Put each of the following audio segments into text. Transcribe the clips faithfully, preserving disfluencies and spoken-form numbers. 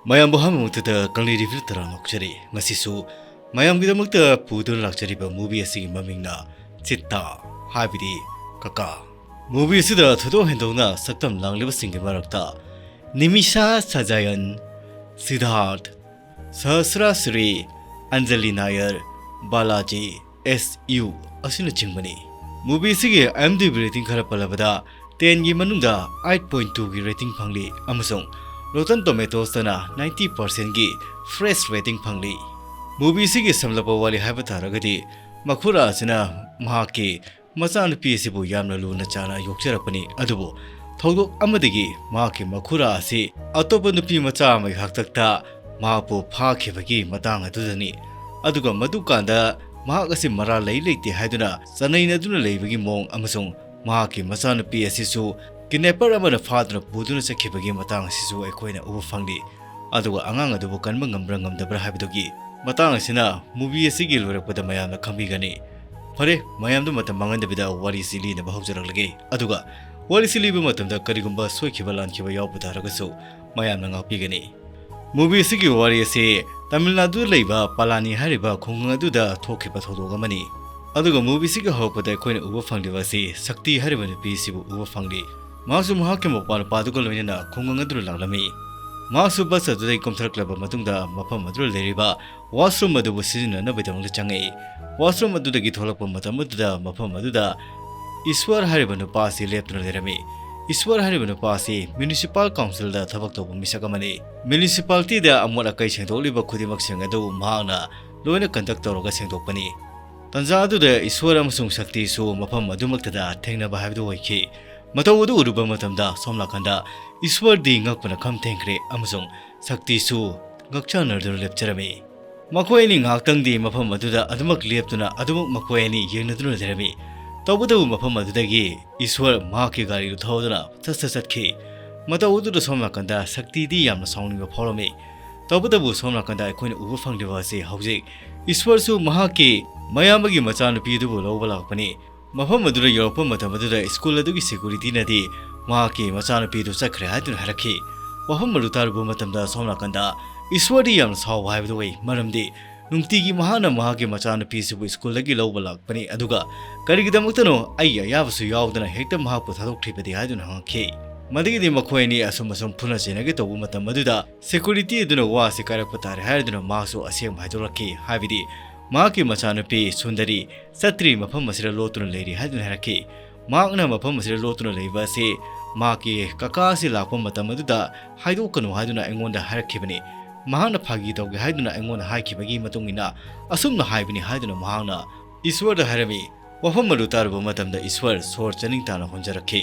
ꯃꯌꯥꯝꯕꯨ ꯑꯍꯥꯟꯕꯃꯛꯇꯗ ꯀꯪꯂꯩ ꯔꯤꯚꯤꯌꯨ ꯇꯔꯥ ꯂꯧꯖꯔꯤ꯫ ꯉꯁꯤꯁꯨ ꯃꯌꯥꯝꯒꯤꯗꯃꯛꯇ ꯄꯨꯗꯨꯅ ꯂꯥꯛꯆꯔꯤꯕ movie ꯑꯁꯤꯒꯤ ꯃꯃꯤꯡꯅ ꯆꯤꯠꯇꯥ, ꯍꯥꯏꯕꯗꯤ ꯀꯀꯥ꯫ Movie ꯑꯁꯤꯗ ꯊꯣꯏꯗꯣꯛ ꯍꯦꯟꯗꯣꯛꯅ ꯁꯛꯇꯝ ꯂꯥꯡꯂꯤꯕꯁꯤꯡꯒꯤ ꯃꯔꯛꯇ ꯅꯤꯃꯤꯁꯥ ꯁꯖꯥꯌꯟ, ꯁꯤꯗꯥꯔꯊ, ꯁꯍꯁ꯭ꯔꯥ ꯁ꯭ꯔꯤ, ꯑꯟꯖꯂꯤ ꯅꯥꯌꯔ, ꯕꯥꯂꯥꯖꯤ, ꯑꯦꯁ ꯌꯨ ꯑꯁꯤꯅꯆꯤꯡꯕꯅꯤ꯫ Movie ꯑꯁꯤꯒꯤ IMDb rating ꯈꯔ ꯄꯜꯂꯕꯗ, ten ꯒꯤ ꯃꯅꯨꯡꯗ eight point two ꯒꯤ rating ꯐꯪꯂꯤ ꯑꯃꯁꯨꯡ Rotten Tomatoes ꯇꯅ ninety percent ꯒꯤ fresh rating ꯐꯪꯂꯤ꯫ Movie ꯑꯁꯤꯒꯤ ꯁꯝꯂꯞꯄ ꯋꯥꯔꯤ ꯍꯥꯏꯕ ꯇꯥꯔꯒꯗꯤ, ꯃꯈꯨꯔꯥ ꯑꯁꯤꯅ ꯃꯍꯥꯛꯀꯤ ꯃꯆꯥꯅꯨꯄꯤ ꯑꯁꯤꯕꯨ ꯌꯥꯝꯅ ꯂꯨꯅ ꯆꯥꯅ ꯌꯣꯛꯆꯔꯛꯄꯅꯤ, ꯑꯗꯨꯕꯨ ꯊꯧꯗꯣꯛ ꯑꯃꯗꯒꯤ ꯃꯍꯥꯛꯀꯤ ꯃꯈꯨꯔꯥ ꯑꯁꯤ ꯑꯇꯣꯞꯄ ꯅꯨꯄꯤ ꯃꯆꯥ ꯑꯃꯒꯤ ꯍꯥꯛꯇꯛꯇ ꯃꯍꯥꯛꯄꯨ ꯐꯥꯈꯤꯕꯒꯤ ꯃꯇꯥꯡ ꯑꯗꯨꯗꯅꯤ꯫ ꯑꯗꯨꯒ ꯃꯗꯨꯀꯥꯟꯗ ꯃꯍꯥꯛ ꯑꯁꯤ ꯃꯔꯥꯜ ꯂꯩ ꯂꯩꯇꯦ ꯍꯥꯏꯗꯨꯅ ꯆꯅꯩꯅꯗꯨꯅ ꯂꯩꯕꯒꯤ ꯃꯑꯣꯡ ꯑꯃꯁꯨꯡ ꯃꯍꯥꯛꯀꯤ ꯃꯆꯥꯅꯨꯄꯤ ꯑꯁꯤꯁꯨ kidnapper ꯑꯃꯅ ꯐꯥꯗꯨꯅ ꯄꯨꯗꯨꯅ ꯆꯠꯈꯤꯕꯒꯤ ꯃꯇꯥꯡ ꯑꯁꯤꯁꯨ ꯑꯩꯈꯣꯏꯅ ꯎꯕ ꯐꯪꯂꯤ꯫ ꯑꯗꯨꯒ ꯑꯉꯥꯡ ꯑꯗꯨꯕꯨ ꯀꯟꯕ ꯉꯝꯕ꯭ꯔꯥ ꯉꯝꯗꯕ꯭ꯔꯥ ꯍꯥꯏꯕꯗꯨꯒꯤ ꯃꯇꯥꯡ ꯑꯁꯤꯅ movie ꯑꯁꯤꯒꯤ ꯂꯣꯏꯔꯛꯄꯗ ꯃꯌꯥꯝꯅ ꯈꯪꯕꯤꯒꯅꯤ꯫ ꯐꯔꯦ, ꯃꯌꯥꯝꯗ ꯃꯇꯝ ꯃꯥꯡꯍꯟꯗꯕꯤꯗ ꯋꯥꯔꯤꯁꯤ ꯂꯤꯅꯕ ꯍꯧꯖꯔꯛꯂꯒꯦ꯫ ꯑꯗꯨꯒ ꯋꯥꯔꯤꯁꯤ ꯂꯤꯕ ꯃꯇꯝꯗ ꯀꯔꯤꯒꯨꯝꯕ ꯁꯣꯏꯈꯤꯕ ꯂꯥꯟꯈꯤꯕ ꯌꯥꯎꯕ ꯇꯥꯔꯒꯁꯨ ꯃꯌꯥꯝꯅ ꯉꯥꯛꯄꯤꯒꯅꯤ꯫ Movie ꯑꯁꯤꯒꯤ ꯋꯥꯔꯤ ꯑꯁꯤ ꯇꯥꯃꯤꯜ ꯅꯥꯗꯨꯗ ꯂꯩꯕ ꯄꯂꯥꯅꯤ ꯍꯥꯏꯔꯤꯕ ꯈꯨꯡꯒꯪ ꯑꯗꯨꯗ ꯊꯣꯛꯈꯤꯕ ꯊꯧꯗꯣꯛ ꯑꯃꯅꯤ꯫ ꯑꯗꯨꯒ movie ꯑꯁꯤꯒꯤ ꯍꯧꯔꯛꯄꯗ ꯑꯩꯈꯣꯏꯅ ꯎꯕ ꯐꯪꯂꯤꯕ ꯑꯁꯤ ꯁꯛꯇꯤ ꯍꯥꯏꯔꯤꯕ ꯅꯨꯄꯤ ꯑꯁꯤꯕꯨ ꯎꯕ ꯐꯪꯂꯤ꯫ ꯃꯍꯥꯛꯁꯨ ꯃꯍꯥꯛꯀꯤ ꯃꯧꯄꯥ ꯅꯨꯄꯥꯗꯨꯒ ꯂꯣꯏꯅꯅ ꯈꯨꯡꯒꯪ ꯑꯗꯨꯗ ꯂꯥꯛꯂꯝꯃꯤ꯫ ꯃꯍꯥꯛꯁꯨ bus ꯑꯗꯨꯗꯒꯤ ꯀꯨꯝꯊꯔꯛꯂꯕ ꯃꯇꯨꯡꯗ ꯃꯐꯝ ꯑꯗꯨꯗ ꯂꯩꯔꯤꯕ washroom ꯑꯗꯨꯕꯨ ꯁꯤꯖꯤꯟꯅꯅꯕꯒꯤꯗꯃꯛꯇ ꯆꯪꯉꯛꯏ꯫ Washroom ꯑꯗꯨꯗꯒꯤ ꯊꯣꯛꯂꯛꯄ ꯃꯇꯝ ꯑꯗꯨꯗ ꯃꯐꯝ ꯑꯗꯨꯗ ꯏꯁ꯭ꯋꯔ ꯍꯥꯏꯔꯤꯕ ꯅꯨꯄꯥ ꯑꯁꯤ ꯂꯦꯞꯇꯨꯅ ꯂꯩꯔꯝꯃꯤ꯫ ꯏꯁ꯭ꯋꯔ ꯍꯥꯏꯔꯤꯕ ꯅꯨꯄꯥ ꯑꯁꯤ municipal councilꯗ ꯊꯕꯛ ꯇꯧꯕ ꯃꯤꯁꯛ ꯑꯃꯅꯤ꯫ Municipalityꯗ ꯑꯃꯣꯠ ꯑꯀꯥꯏ ꯁꯦꯡꯗꯣꯛꯂꯤꯕ ꯈꯨꯗꯤꯡꯃꯛꯁꯤꯡ ꯑꯗꯨ ꯃꯍꯥꯛꯅ ꯂꯣꯏꯅ conduct ꯇꯧꯔꯒ ꯁꯦꯡꯗꯣꯛꯄꯅꯤ꯫ ꯇꯟꯖꯥ ꯑꯗꯨꯗ ꯏꯁ꯭ꯋꯔ ꯑꯃꯁꯨꯡ ꯁꯛꯇꯤꯁꯨ ꯃꯐꯝ ꯑꯗꯨꯃꯛꯇꯗ ꯊꯦꯡꯅꯕ ꯍꯥꯏꯕꯗꯨ ꯑꯣꯏꯈꯤ꯫ ꯃꯇꯧ ꯑꯗꯨ ꯎꯔꯨꯕ ꯃꯇꯝꯗ ꯁꯣꯝ ꯅꯥꯀꯟꯗ ꯏꯁ꯭ꯋꯔꯗꯤ ꯉꯛꯄꯅ ꯈꯝ ꯊꯦꯡꯈ꯭ꯔꯦ ꯑꯃꯁꯨꯡ ꯁꯛꯇꯤꯁꯨ ꯉꯛꯆꯥꯟꯅꯗꯨꯅ ꯂꯦꯞꯆꯔꯝꯃꯤ꯫ ꯃꯈꯣꯏ ꯑꯅꯤ ꯉꯥꯏꯍꯥꯛꯇꯪꯗꯤ ꯃꯐꯝ ꯑꯗꯨꯗ ꯑꯗꯨꯃꯛ ꯂꯦꯞꯇꯨꯅ ꯑꯗꯨꯃꯛ ꯃꯈꯣꯏ ꯑꯅꯤ ꯌꯦꯡꯅꯗꯨꯅ ꯂꯩꯔꯝꯃꯤ꯫ ꯇꯧꯕꯇꯕꯨ ꯃꯐꯝ ꯑꯗꯨꯗꯒꯤ ꯏꯁ꯭ꯋꯔ ꯃꯍꯥꯛꯀꯤ ꯒꯥꯔꯤꯗꯨ ꯊꯧꯗꯨꯅ ꯁꯠ ꯁꯠ ꯆꯠꯈꯤ꯫ ꯃꯇꯧ ꯑꯗꯨꯗ ꯁꯣꯝ ꯅꯥꯀꯟꯗ ꯁꯛꯇꯤꯗꯤ ꯌꯥꯝꯅ ꯁꯥꯎꯅꯤꯡꯕ ꯐꯥꯎꯔꯝꯃꯤ꯫ ꯇꯧꯕꯇꯕꯨ ꯁꯣꯝ ꯅꯥꯀꯟꯗ ꯑꯩꯈꯣꯏꯅ ꯎꯕ ꯐꯪꯂꯤꯕ ꯑꯁꯤ ꯍꯧꯖꯤꯛ ꯏꯁ꯭ꯋꯔꯁꯨ ꯃꯍꯥꯛꯀꯤ ꯃꯌꯥꯝꯕꯒꯤ ꯃꯆꯥꯅꯨꯄꯤ ꯑꯗꯨꯕꯨ ꯂꯧꯕ ꯂꯥꯛꯄꯅꯤ꯫ ꯃꯐꯝ ꯑꯗꯨꯗ ꯌꯧꯔꯛꯄ ꯃꯇꯝ ꯑꯗꯨꯗ school ꯑꯗꯨꯒꯤ securityꯅꯗꯤ ꯃꯍꯥꯛꯀꯤ ꯃꯆꯥꯅꯨꯄꯤꯗꯨ ꯆꯠꯈ꯭ꯔꯦ ꯍꯥꯏꯗꯨꯅ ꯍꯥꯏꯔꯛꯈꯤ꯫ ꯋꯥꯐꯝ ꯑꯗꯨ ꯇꯥꯔꯨꯕ ꯃꯇꯝꯗ ꯁꯣꯝ ꯅꯥꯀꯟꯗ ꯏꯁ꯭ꯋꯔꯗꯤ ꯌꯥꯝꯅ ꯁꯥꯎꯕ ꯍꯥꯏꯕꯗꯨ ꯑꯣꯏ꯫ ꯃꯔꯝꯗꯤ ꯅꯨꯡꯇꯤꯒꯤ ꯃꯍꯥꯛꯅ ꯃꯍꯥꯛꯀꯤ ꯃꯆꯥꯅꯨꯄꯤꯁꯤꯕꯨ ꯁ꯭ꯀꯨꯜꯗꯒꯤ ꯂꯧꯕ ꯂꯥꯛꯄꯅꯤ, ꯑꯗꯨꯒ ꯀꯔꯤꯒꯤꯗꯃꯛꯇꯅꯣ ꯑꯩꯒꯤ ꯑꯌꯥꯕꯁꯨ ꯌꯥꯎꯗꯅ ꯍꯦꯛꯇ ꯃꯍꯥꯛꯄꯨ ꯊꯥꯗꯣꯛꯈ꯭ꯔꯤꯕꯗꯤ ꯍꯥꯏꯗꯨꯅ ꯍꯪꯉꯛꯈꯤ꯫ ꯃꯗꯒꯤꯗꯤ ꯃꯈꯣꯏ ꯑꯅꯤ ꯑꯁꯨꯝ ꯑꯁꯨꯝ ꯐꯨꯅ ꯆꯩꯅꯒꯦ ꯇꯧꯕ ꯃꯇꯝ ꯑꯗꯨꯗ ꯁꯦꯀ꯭ꯌꯨꯔꯤꯇꯤ ꯑꯗꯨꯅ ꯋꯥꯁꯤ ꯀꯥꯏꯔꯛꯄ ꯇꯥꯔꯦ ꯍꯥꯏꯗꯨꯅ ꯃꯍꯥꯛꯁꯨ ꯑꯁꯦꯡꯕ ꯍꯥꯏꯗꯣꯔꯛꯈꯤ꯫ ꯍꯥꯏꯕꯗꯤ ꯃꯍꯥꯛꯀꯤ ꯃꯆꯥꯅꯨꯄꯤ ꯁꯨꯟꯗꯔꯤ ꯆꯠꯇ꯭ꯔꯤ, ꯃꯐꯝ ꯑꯁꯤꯗ ꯂꯣꯠꯇꯨꯅ ꯂꯩꯔꯤ ꯍꯥꯏꯗꯨꯅ ꯍꯥꯏꯔꯛꯈꯤ꯫ ꯃꯍꯥꯛꯅ ꯃꯐꯝ ꯑꯁꯤꯗ ꯂꯣꯠꯇꯨꯅ ꯂꯩꯕ ꯑꯁꯤ ꯃꯍꯥꯛꯀꯤ ꯀꯀꯥ ꯑꯁꯤ ꯂꯥꯛꯄ ꯃꯇꯝ ꯑꯗꯨꯗ ꯍꯥꯏꯗꯣꯛꯀꯅꯨ ꯍꯥꯏꯗꯨꯅ ꯑꯩꯉꯣꯟꯗ ꯍꯥꯏꯔꯛꯈꯤꯕꯅꯤ꯫ ꯃꯍꯥꯛꯅ ꯐꯥꯒꯤ ꯇꯧꯒꯦ ꯍꯥꯏꯗꯨꯅ ꯑꯩꯉꯣꯟꯗ ꯍꯥꯏꯈꯤꯕꯒꯤ ꯃꯇꯨꯡ ꯏꯟꯅ ꯑꯁꯨꯝꯅ ꯍꯥꯏꯕꯅꯤ ꯍꯥꯏꯗꯨꯅ ꯃꯍꯥꯛꯅ ꯏꯁ꯭ꯋꯔꯗ ꯍꯥꯏꯔꯝꯃꯤ꯫ ꯋꯥꯐꯝ ꯑꯗꯨ ꯇꯥꯔꯨꯕ ꯃꯇꯝꯗ ꯏꯁ꯭ꯋꯔ ꯁꯣꯔ ꯆꯅꯤꯡ ꯇꯥꯅ ꯍꯣꯟꯖꯔꯛꯈꯤ꯫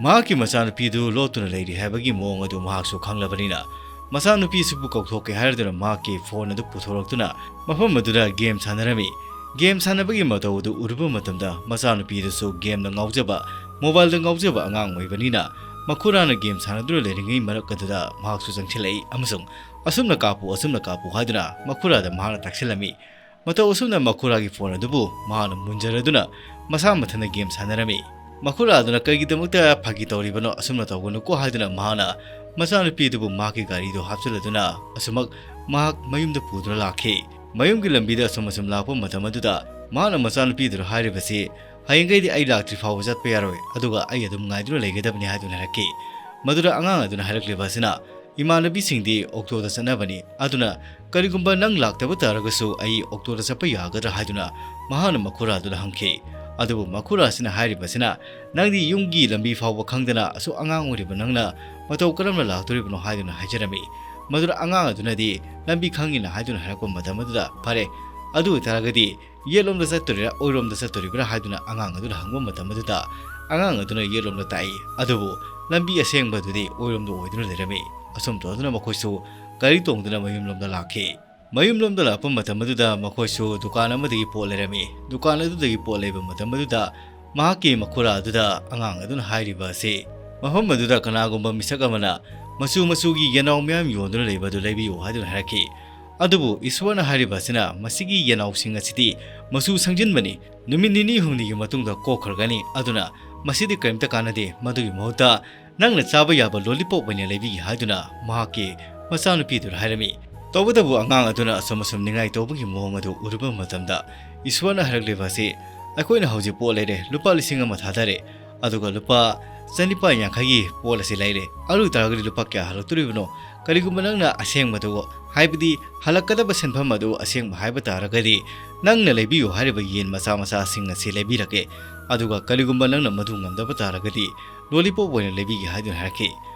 ꯃꯍꯥꯛꯀꯤ ꯃꯆꯥꯅꯨꯄꯤꯗꯨ ꯂꯣꯠꯇꯨꯅ ꯂꯩꯔꯤ ꯍꯥꯏꯕꯒꯤ ꯃꯑꯣꯡ ꯑꯗꯨ ꯃꯍꯥꯛꯁꯨ ꯈꯪꯂꯕꯅꯤꯅ, ꯃꯆꯥꯅꯨꯄꯤꯁꯤꯕꯨ ꯀꯧꯊꯣꯛꯀꯦ ꯍꯥꯏꯔꯗꯨꯅ ꯃꯍꯥꯛꯀꯤ ꯐꯣꯟ ꯑꯗꯨ ꯄꯨꯊꯣꯔꯛꯇꯨꯅ ꯃꯐꯝ ꯑꯗꯨꯗ ꯒꯦꯝ ꯁꯥꯟꯅꯔꯝꯃꯤ꯫ ꯒꯦꯝ ꯁꯥꯟꯅꯕꯒꯤ ꯃꯇꯧ ꯑꯗꯨ ꯎꯔꯨꯕ ꯃꯇꯝꯗ, ꯃꯆꯥꯅꯨꯄꯤꯗꯨꯁꯨ ꯒꯦꯝꯗ ꯉꯥꯎꯖꯕ, ꯃꯣꯕꯥꯏꯜꯗ ꯉꯥꯎꯖꯕ ꯑꯉꯥꯡ ꯑꯣꯏꯕꯅꯤꯅ, ꯃꯈꯨꯔꯥꯅ ꯒꯦꯝ ꯁꯥꯟꯅꯗꯨꯅ ꯂꯩꯔꯤꯉꯩ ꯃꯔꯛ ꯑꯗꯨꯗ ꯃꯍꯥꯛꯁꯨ ꯆꯪꯁꯤꯜꯂꯛꯏ ꯑꯃꯁꯨꯡ "ꯑꯁꯨꯝꯅ ꯀꯥꯞꯄꯨ, ꯑꯁꯨꯝꯅ ꯀꯥꯞꯄꯨ" ꯍꯥꯏꯗꯨꯅ ꯃꯈꯨꯔꯥꯗ ꯃꯍꯥꯛꯅ ꯇꯥꯛꯁꯤꯜꯂꯝꯃꯤ꯫ ꯃꯇꯧ ꯑꯁꯨꯝꯅ ꯃꯈꯨꯔꯥꯒꯤ ꯐꯣꯟ ꯑꯗꯨꯕꯨ ꯃꯍꯥꯛꯅ ꯃꯨꯟꯖꯔꯗꯨꯅ ꯃꯁꯥ ꯃꯊꯟꯇ ꯒꯦꯝ ꯁꯥꯟꯅꯔꯝꯃꯤ꯫ ꯃꯈꯨꯔꯥ ꯑꯗꯨꯅ "ꯀꯩꯒꯤꯗꯃꯛꯇ ꯐꯥꯒꯤ ꯇꯧꯔꯤꯕꯅꯣ? ꯑꯁꯨꯝꯅ ꯇꯧꯒꯅꯨꯀꯣ" ꯍꯥꯏꯗꯨꯅ ꯃꯍꯥꯛꯅ ꯃꯆꯥꯅꯨꯄꯤ ꯑꯗꯨꯕꯨ ꯃꯍꯥꯛꯀꯤ ꯒꯥꯔꯤꯗꯨ ꯍꯥꯞꯆꯤꯜꯂꯗꯨꯅ ꯑꯁꯨꯃꯛ ꯃꯍꯥꯛ ꯃꯌꯨꯝꯗ ꯄꯨꯗꯨꯅ ꯂꯥꯛꯈꯤ꯫ ꯃꯌꯨꯝꯒꯤ ꯂꯝꯕꯤꯗ ꯑꯁꯨꯝ ꯑꯁꯨꯝ ꯂꯥꯛꯄ ꯃꯇꯝ ꯑꯗꯨꯗ ꯃꯍꯥꯛꯅ ꯃꯆꯥꯅꯨꯄꯤꯗꯨꯗ ꯍꯥꯏꯔꯤꯕꯁꯤ, "ꯍꯌꯦꯡꯈꯩꯗꯤ ꯑꯩ ꯂꯥꯛꯇ꯭ꯔꯤ ꯐꯥꯎꯕ ꯆꯠꯄ ꯌꯥꯔꯣꯏ, ꯑꯗꯨꯒ ꯑꯩ ꯑꯗꯨꯝ ꯉꯥꯏꯗꯨꯅ ꯂꯩꯒꯗꯕꯅꯤ" ꯍꯥꯏꯗꯨꯅ ꯍꯥꯏꯔꯛꯈꯤ꯫ ꯃꯗꯨꯗ ꯑꯉꯥꯡ ꯑꯗꯨꯅ ꯍꯥꯏꯔꯛꯂꯤꯕ ꯑꯁꯤꯅ, "ꯏꯃꯥꯟꯅꯕꯤꯁꯤꯡꯗꯤ ꯑꯣꯛꯇꯣꯗ ꯆꯠꯅꯕꯅꯤ, ꯑꯗꯨꯅ ꯀꯔꯤꯒꯨꯝꯕ ꯅꯪ ꯂꯥꯛꯇꯕ ꯇꯥꯔꯒꯁꯨ ꯑꯩ ꯑꯣꯛꯇꯣꯗ ꯆꯠꯄ ꯌꯥꯒꯗ꯭ꯔꯥ?" ꯍꯥꯏꯗꯨꯅ ꯃꯍꯥꯛꯅ ꯃꯈꯨꯔꯥ ꯑꯗꯨꯗ ꯍꯪꯈꯤ꯫ ꯑꯗꯨꯕꯨ ꯃꯈꯨꯔꯥ ꯑꯁꯤꯅ ꯍꯥꯏꯔꯤꯕꯁꯤꯅ, "ꯅꯪꯗꯤ ꯌꯨꯝꯒꯤ ꯂꯝꯕꯤ ꯐꯥꯎꯕ ꯈꯪꯗꯅ ꯑꯁꯨꯛ ꯑꯉꯥꯡ ꯑꯣꯏꯔꯤꯕ ꯅꯪꯅ ꯃꯇꯧ ꯀꯔꯝꯅ ꯂꯥꯛꯇꯣꯔꯤꯕꯅꯣ?" ꯍꯥꯏꯗꯨꯅ ꯍꯥꯏꯖꯔꯝꯃꯤ꯫ ꯃꯗꯨꯗ ꯑꯉꯥꯡ ꯑꯗꯨꯅꯗꯤ, "ꯂꯝꯕꯤ ꯈꯪꯉꯤꯅ" ꯍꯥꯏꯗꯨꯅ ꯍꯥꯏꯔꯛꯄ ꯃꯇꯝ ꯑꯗꯨꯗ, "ꯐꯔꯦ, ꯑꯗꯨ ꯑꯣꯏꯇꯥꯔꯒꯗꯤ ꯌꯦꯠꯂꯣꯝꯗ ꯆꯠꯇꯣꯔꯤꯕ꯭ꯔꯥ, ꯑꯣꯏꯔꯣꯝꯗ ꯆꯠꯇꯣꯔꯤꯕ꯭ꯔꯥ?" ꯍꯥꯏꯗꯨꯅ ꯑꯉꯥꯡ ꯑꯗꯨꯅ ꯍꯪꯕ ꯃꯇꯝ ꯑꯗꯨꯗ, ꯑꯉꯥꯡ ꯑꯗꯨꯅ ꯌꯦꯠꯂꯣꯝꯗ ꯇꯥꯛꯏ, ꯑꯗꯨꯕꯨ ꯂꯝꯕꯤ ꯑꯁꯦꯡꯕ ꯑꯗꯨꯗꯤ ꯑꯣꯏꯔꯣꯝꯗ ꯑꯣꯏꯗꯨꯅ ꯂꯩꯔꯝꯃꯤ꯫ ꯑꯁꯨꯝ ꯇꯧꯗꯨꯅ ꯃꯈꯣꯏꯁꯨ ꯒꯥꯔꯤ ꯇꯣꯡꯗꯨꯅ ꯃꯌꯨꯝꯂꯣꯝꯗ ꯂꯥꯛꯈꯤ꯫ ꯃꯌꯨꯝꯂꯣꯝꯗ ꯂꯥꯛꯄ ꯃꯇꯝ ꯑꯗꯨꯗ ꯃꯈꯣꯏꯁꯨ ꯗꯨꯀꯥꯟ ꯑꯃꯗꯒꯤ ꯄꯣꯠ ꯂꯩꯔꯝꯃꯤ꯫ ꯗꯨꯀꯥꯟ ꯑꯗꯨꯗꯒꯤ ꯄꯣꯠ ꯂꯩꯕ ꯃꯇꯝ ꯑꯗꯨꯗ ꯃꯍꯥꯛꯀꯤ ꯃꯈꯨꯔꯥ ꯑꯗꯨꯗ ꯑꯉꯥꯡ ꯑꯗꯨꯅ ꯍꯥꯏꯔꯤꯕ ꯑꯁꯤ, "ꯃꯐꯝ ꯑꯗꯨꯗ ꯀꯅꯥꯒꯨꯝꯕ ꯃꯤꯁꯛ ꯑꯃꯅ ꯃꯆꯨ ꯃꯆꯨꯒꯤ ꯌꯦꯅꯥꯎ ꯃꯌꯥꯝ ꯌꯣꯟꯗꯨꯅ ꯂꯩꯕ ꯑꯗꯨ ꯂꯩꯕꯤꯌꯨ" ꯍꯥꯏꯗꯨꯅ ꯍꯥꯏꯔꯛꯈꯤ꯫ ꯑꯗꯨꯕꯨ ꯏꯁ꯭ꯋꯔꯅ ꯍꯥꯏꯔꯤꯕ ꯑꯁꯤꯅ, "ꯃꯁꯤꯒꯤ ꯌꯦꯅꯥꯎꯁꯤꯡ ꯑꯁꯤꯗꯤ ꯃꯆꯨ ꯁꯪꯖꯤꯟꯕꯅꯤ, ꯅꯨꯃꯤꯠ ꯅꯤꯅꯤ ꯍꯨꯝꯅꯤꯒꯤ ꯃꯇꯨꯡꯗ ꯀꯣꯛꯈ꯭ꯔꯒꯅꯤ, ꯑꯗꯨꯅ ꯃꯁꯤꯗꯤ ꯀꯔꯤꯝꯇ ꯀꯥꯟꯅꯗꯦ, ꯃꯗꯨꯒꯤ ꯃꯍꯨꯠꯇ "ꯅꯪꯅ ꯆꯥꯕ ꯌꯥꯕ ꯂꯣꯂꯤꯄꯣꯞ ꯑꯣꯏꯅ ꯂꯩꯕꯤꯒꯦ" ꯍꯥꯏꯗꯨꯅ ꯃꯍꯥꯛꯀꯤ ꯃꯆꯥꯅꯨꯄꯤꯗꯨꯗ ꯍꯥꯏꯔꯝꯃꯤ꯫ ꯇꯧꯕꯇꯕꯨ ꯑꯉꯥꯡ ꯑꯗꯨꯅ ꯑꯁꯨꯝ ꯑꯁꯨꯝ ꯅꯤꯡꯉꯥꯏ ꯇꯧꯕꯒꯤ ꯃꯑꯣꯡ ꯑꯗꯨ ꯎꯔꯨꯕ ꯃꯇꯝꯗ ꯏꯁꯣꯔꯅ ꯍꯥꯏꯔꯛꯂꯤꯕ ꯑꯁꯤ, "ꯑꯩꯈꯣꯏꯅ ꯍꯧꯖꯤꯛ ꯄꯣꯠ ꯂꯩꯔꯦ, ꯂꯨꯄꯥ ꯂꯤꯁꯤꯡ ꯑꯃ ꯊꯥꯗꯔꯦ, ꯑꯗꯨꯒ ꯂꯨꯄꯥ ꯆꯅꯤꯄꯥꯟ ꯌꯥꯡꯈꯩꯒꯤ ꯄꯣꯠ ꯑꯁꯤ ꯂꯩꯔꯦ, ꯑꯗꯨ ꯑꯣꯏ ꯇꯥꯔꯒꯗꯤ ꯂꯨꯄꯥ ꯀꯌꯥ ꯍꯜꯂꯛꯇꯣꯔꯤꯕꯅꯣ? ꯀꯔꯤꯒꯨꯝꯕ ꯅꯪꯅ ꯑꯁꯦꯡꯕꯗꯨ, ꯍꯥꯏꯕꯗꯤ ꯍꯜꯂꯛꯀꯗꯕ ꯁꯦꯟꯐꯝ ꯑꯗꯨ ꯑꯁꯦꯡꯕ ꯍꯥꯏꯕ ꯇꯥꯔꯒꯗꯤ, ꯅꯪꯅ ꯂꯩꯕꯤꯌꯨ ꯍꯥꯏꯔꯤꯕ ꯌꯦꯟ ꯃꯆꯥ ꯃꯆꯥꯁꯤꯡ ꯑꯁꯤ ꯂꯩꯕꯤꯔꯒꯦ, ꯑꯗꯨꯒ ꯀꯔꯤꯒꯨꯝꯕ ꯅꯪꯅ ꯃꯗꯨ ꯉꯝꯗꯕ ꯇꯥꯔꯒꯗꯤ ꯂꯣꯂꯤꯄꯣꯞ ꯑꯣꯏꯅ ꯂꯩꯕꯤꯒꯦ" ꯍꯥꯏꯗꯨꯅ ꯍꯥꯏꯔꯛꯈꯤ꯫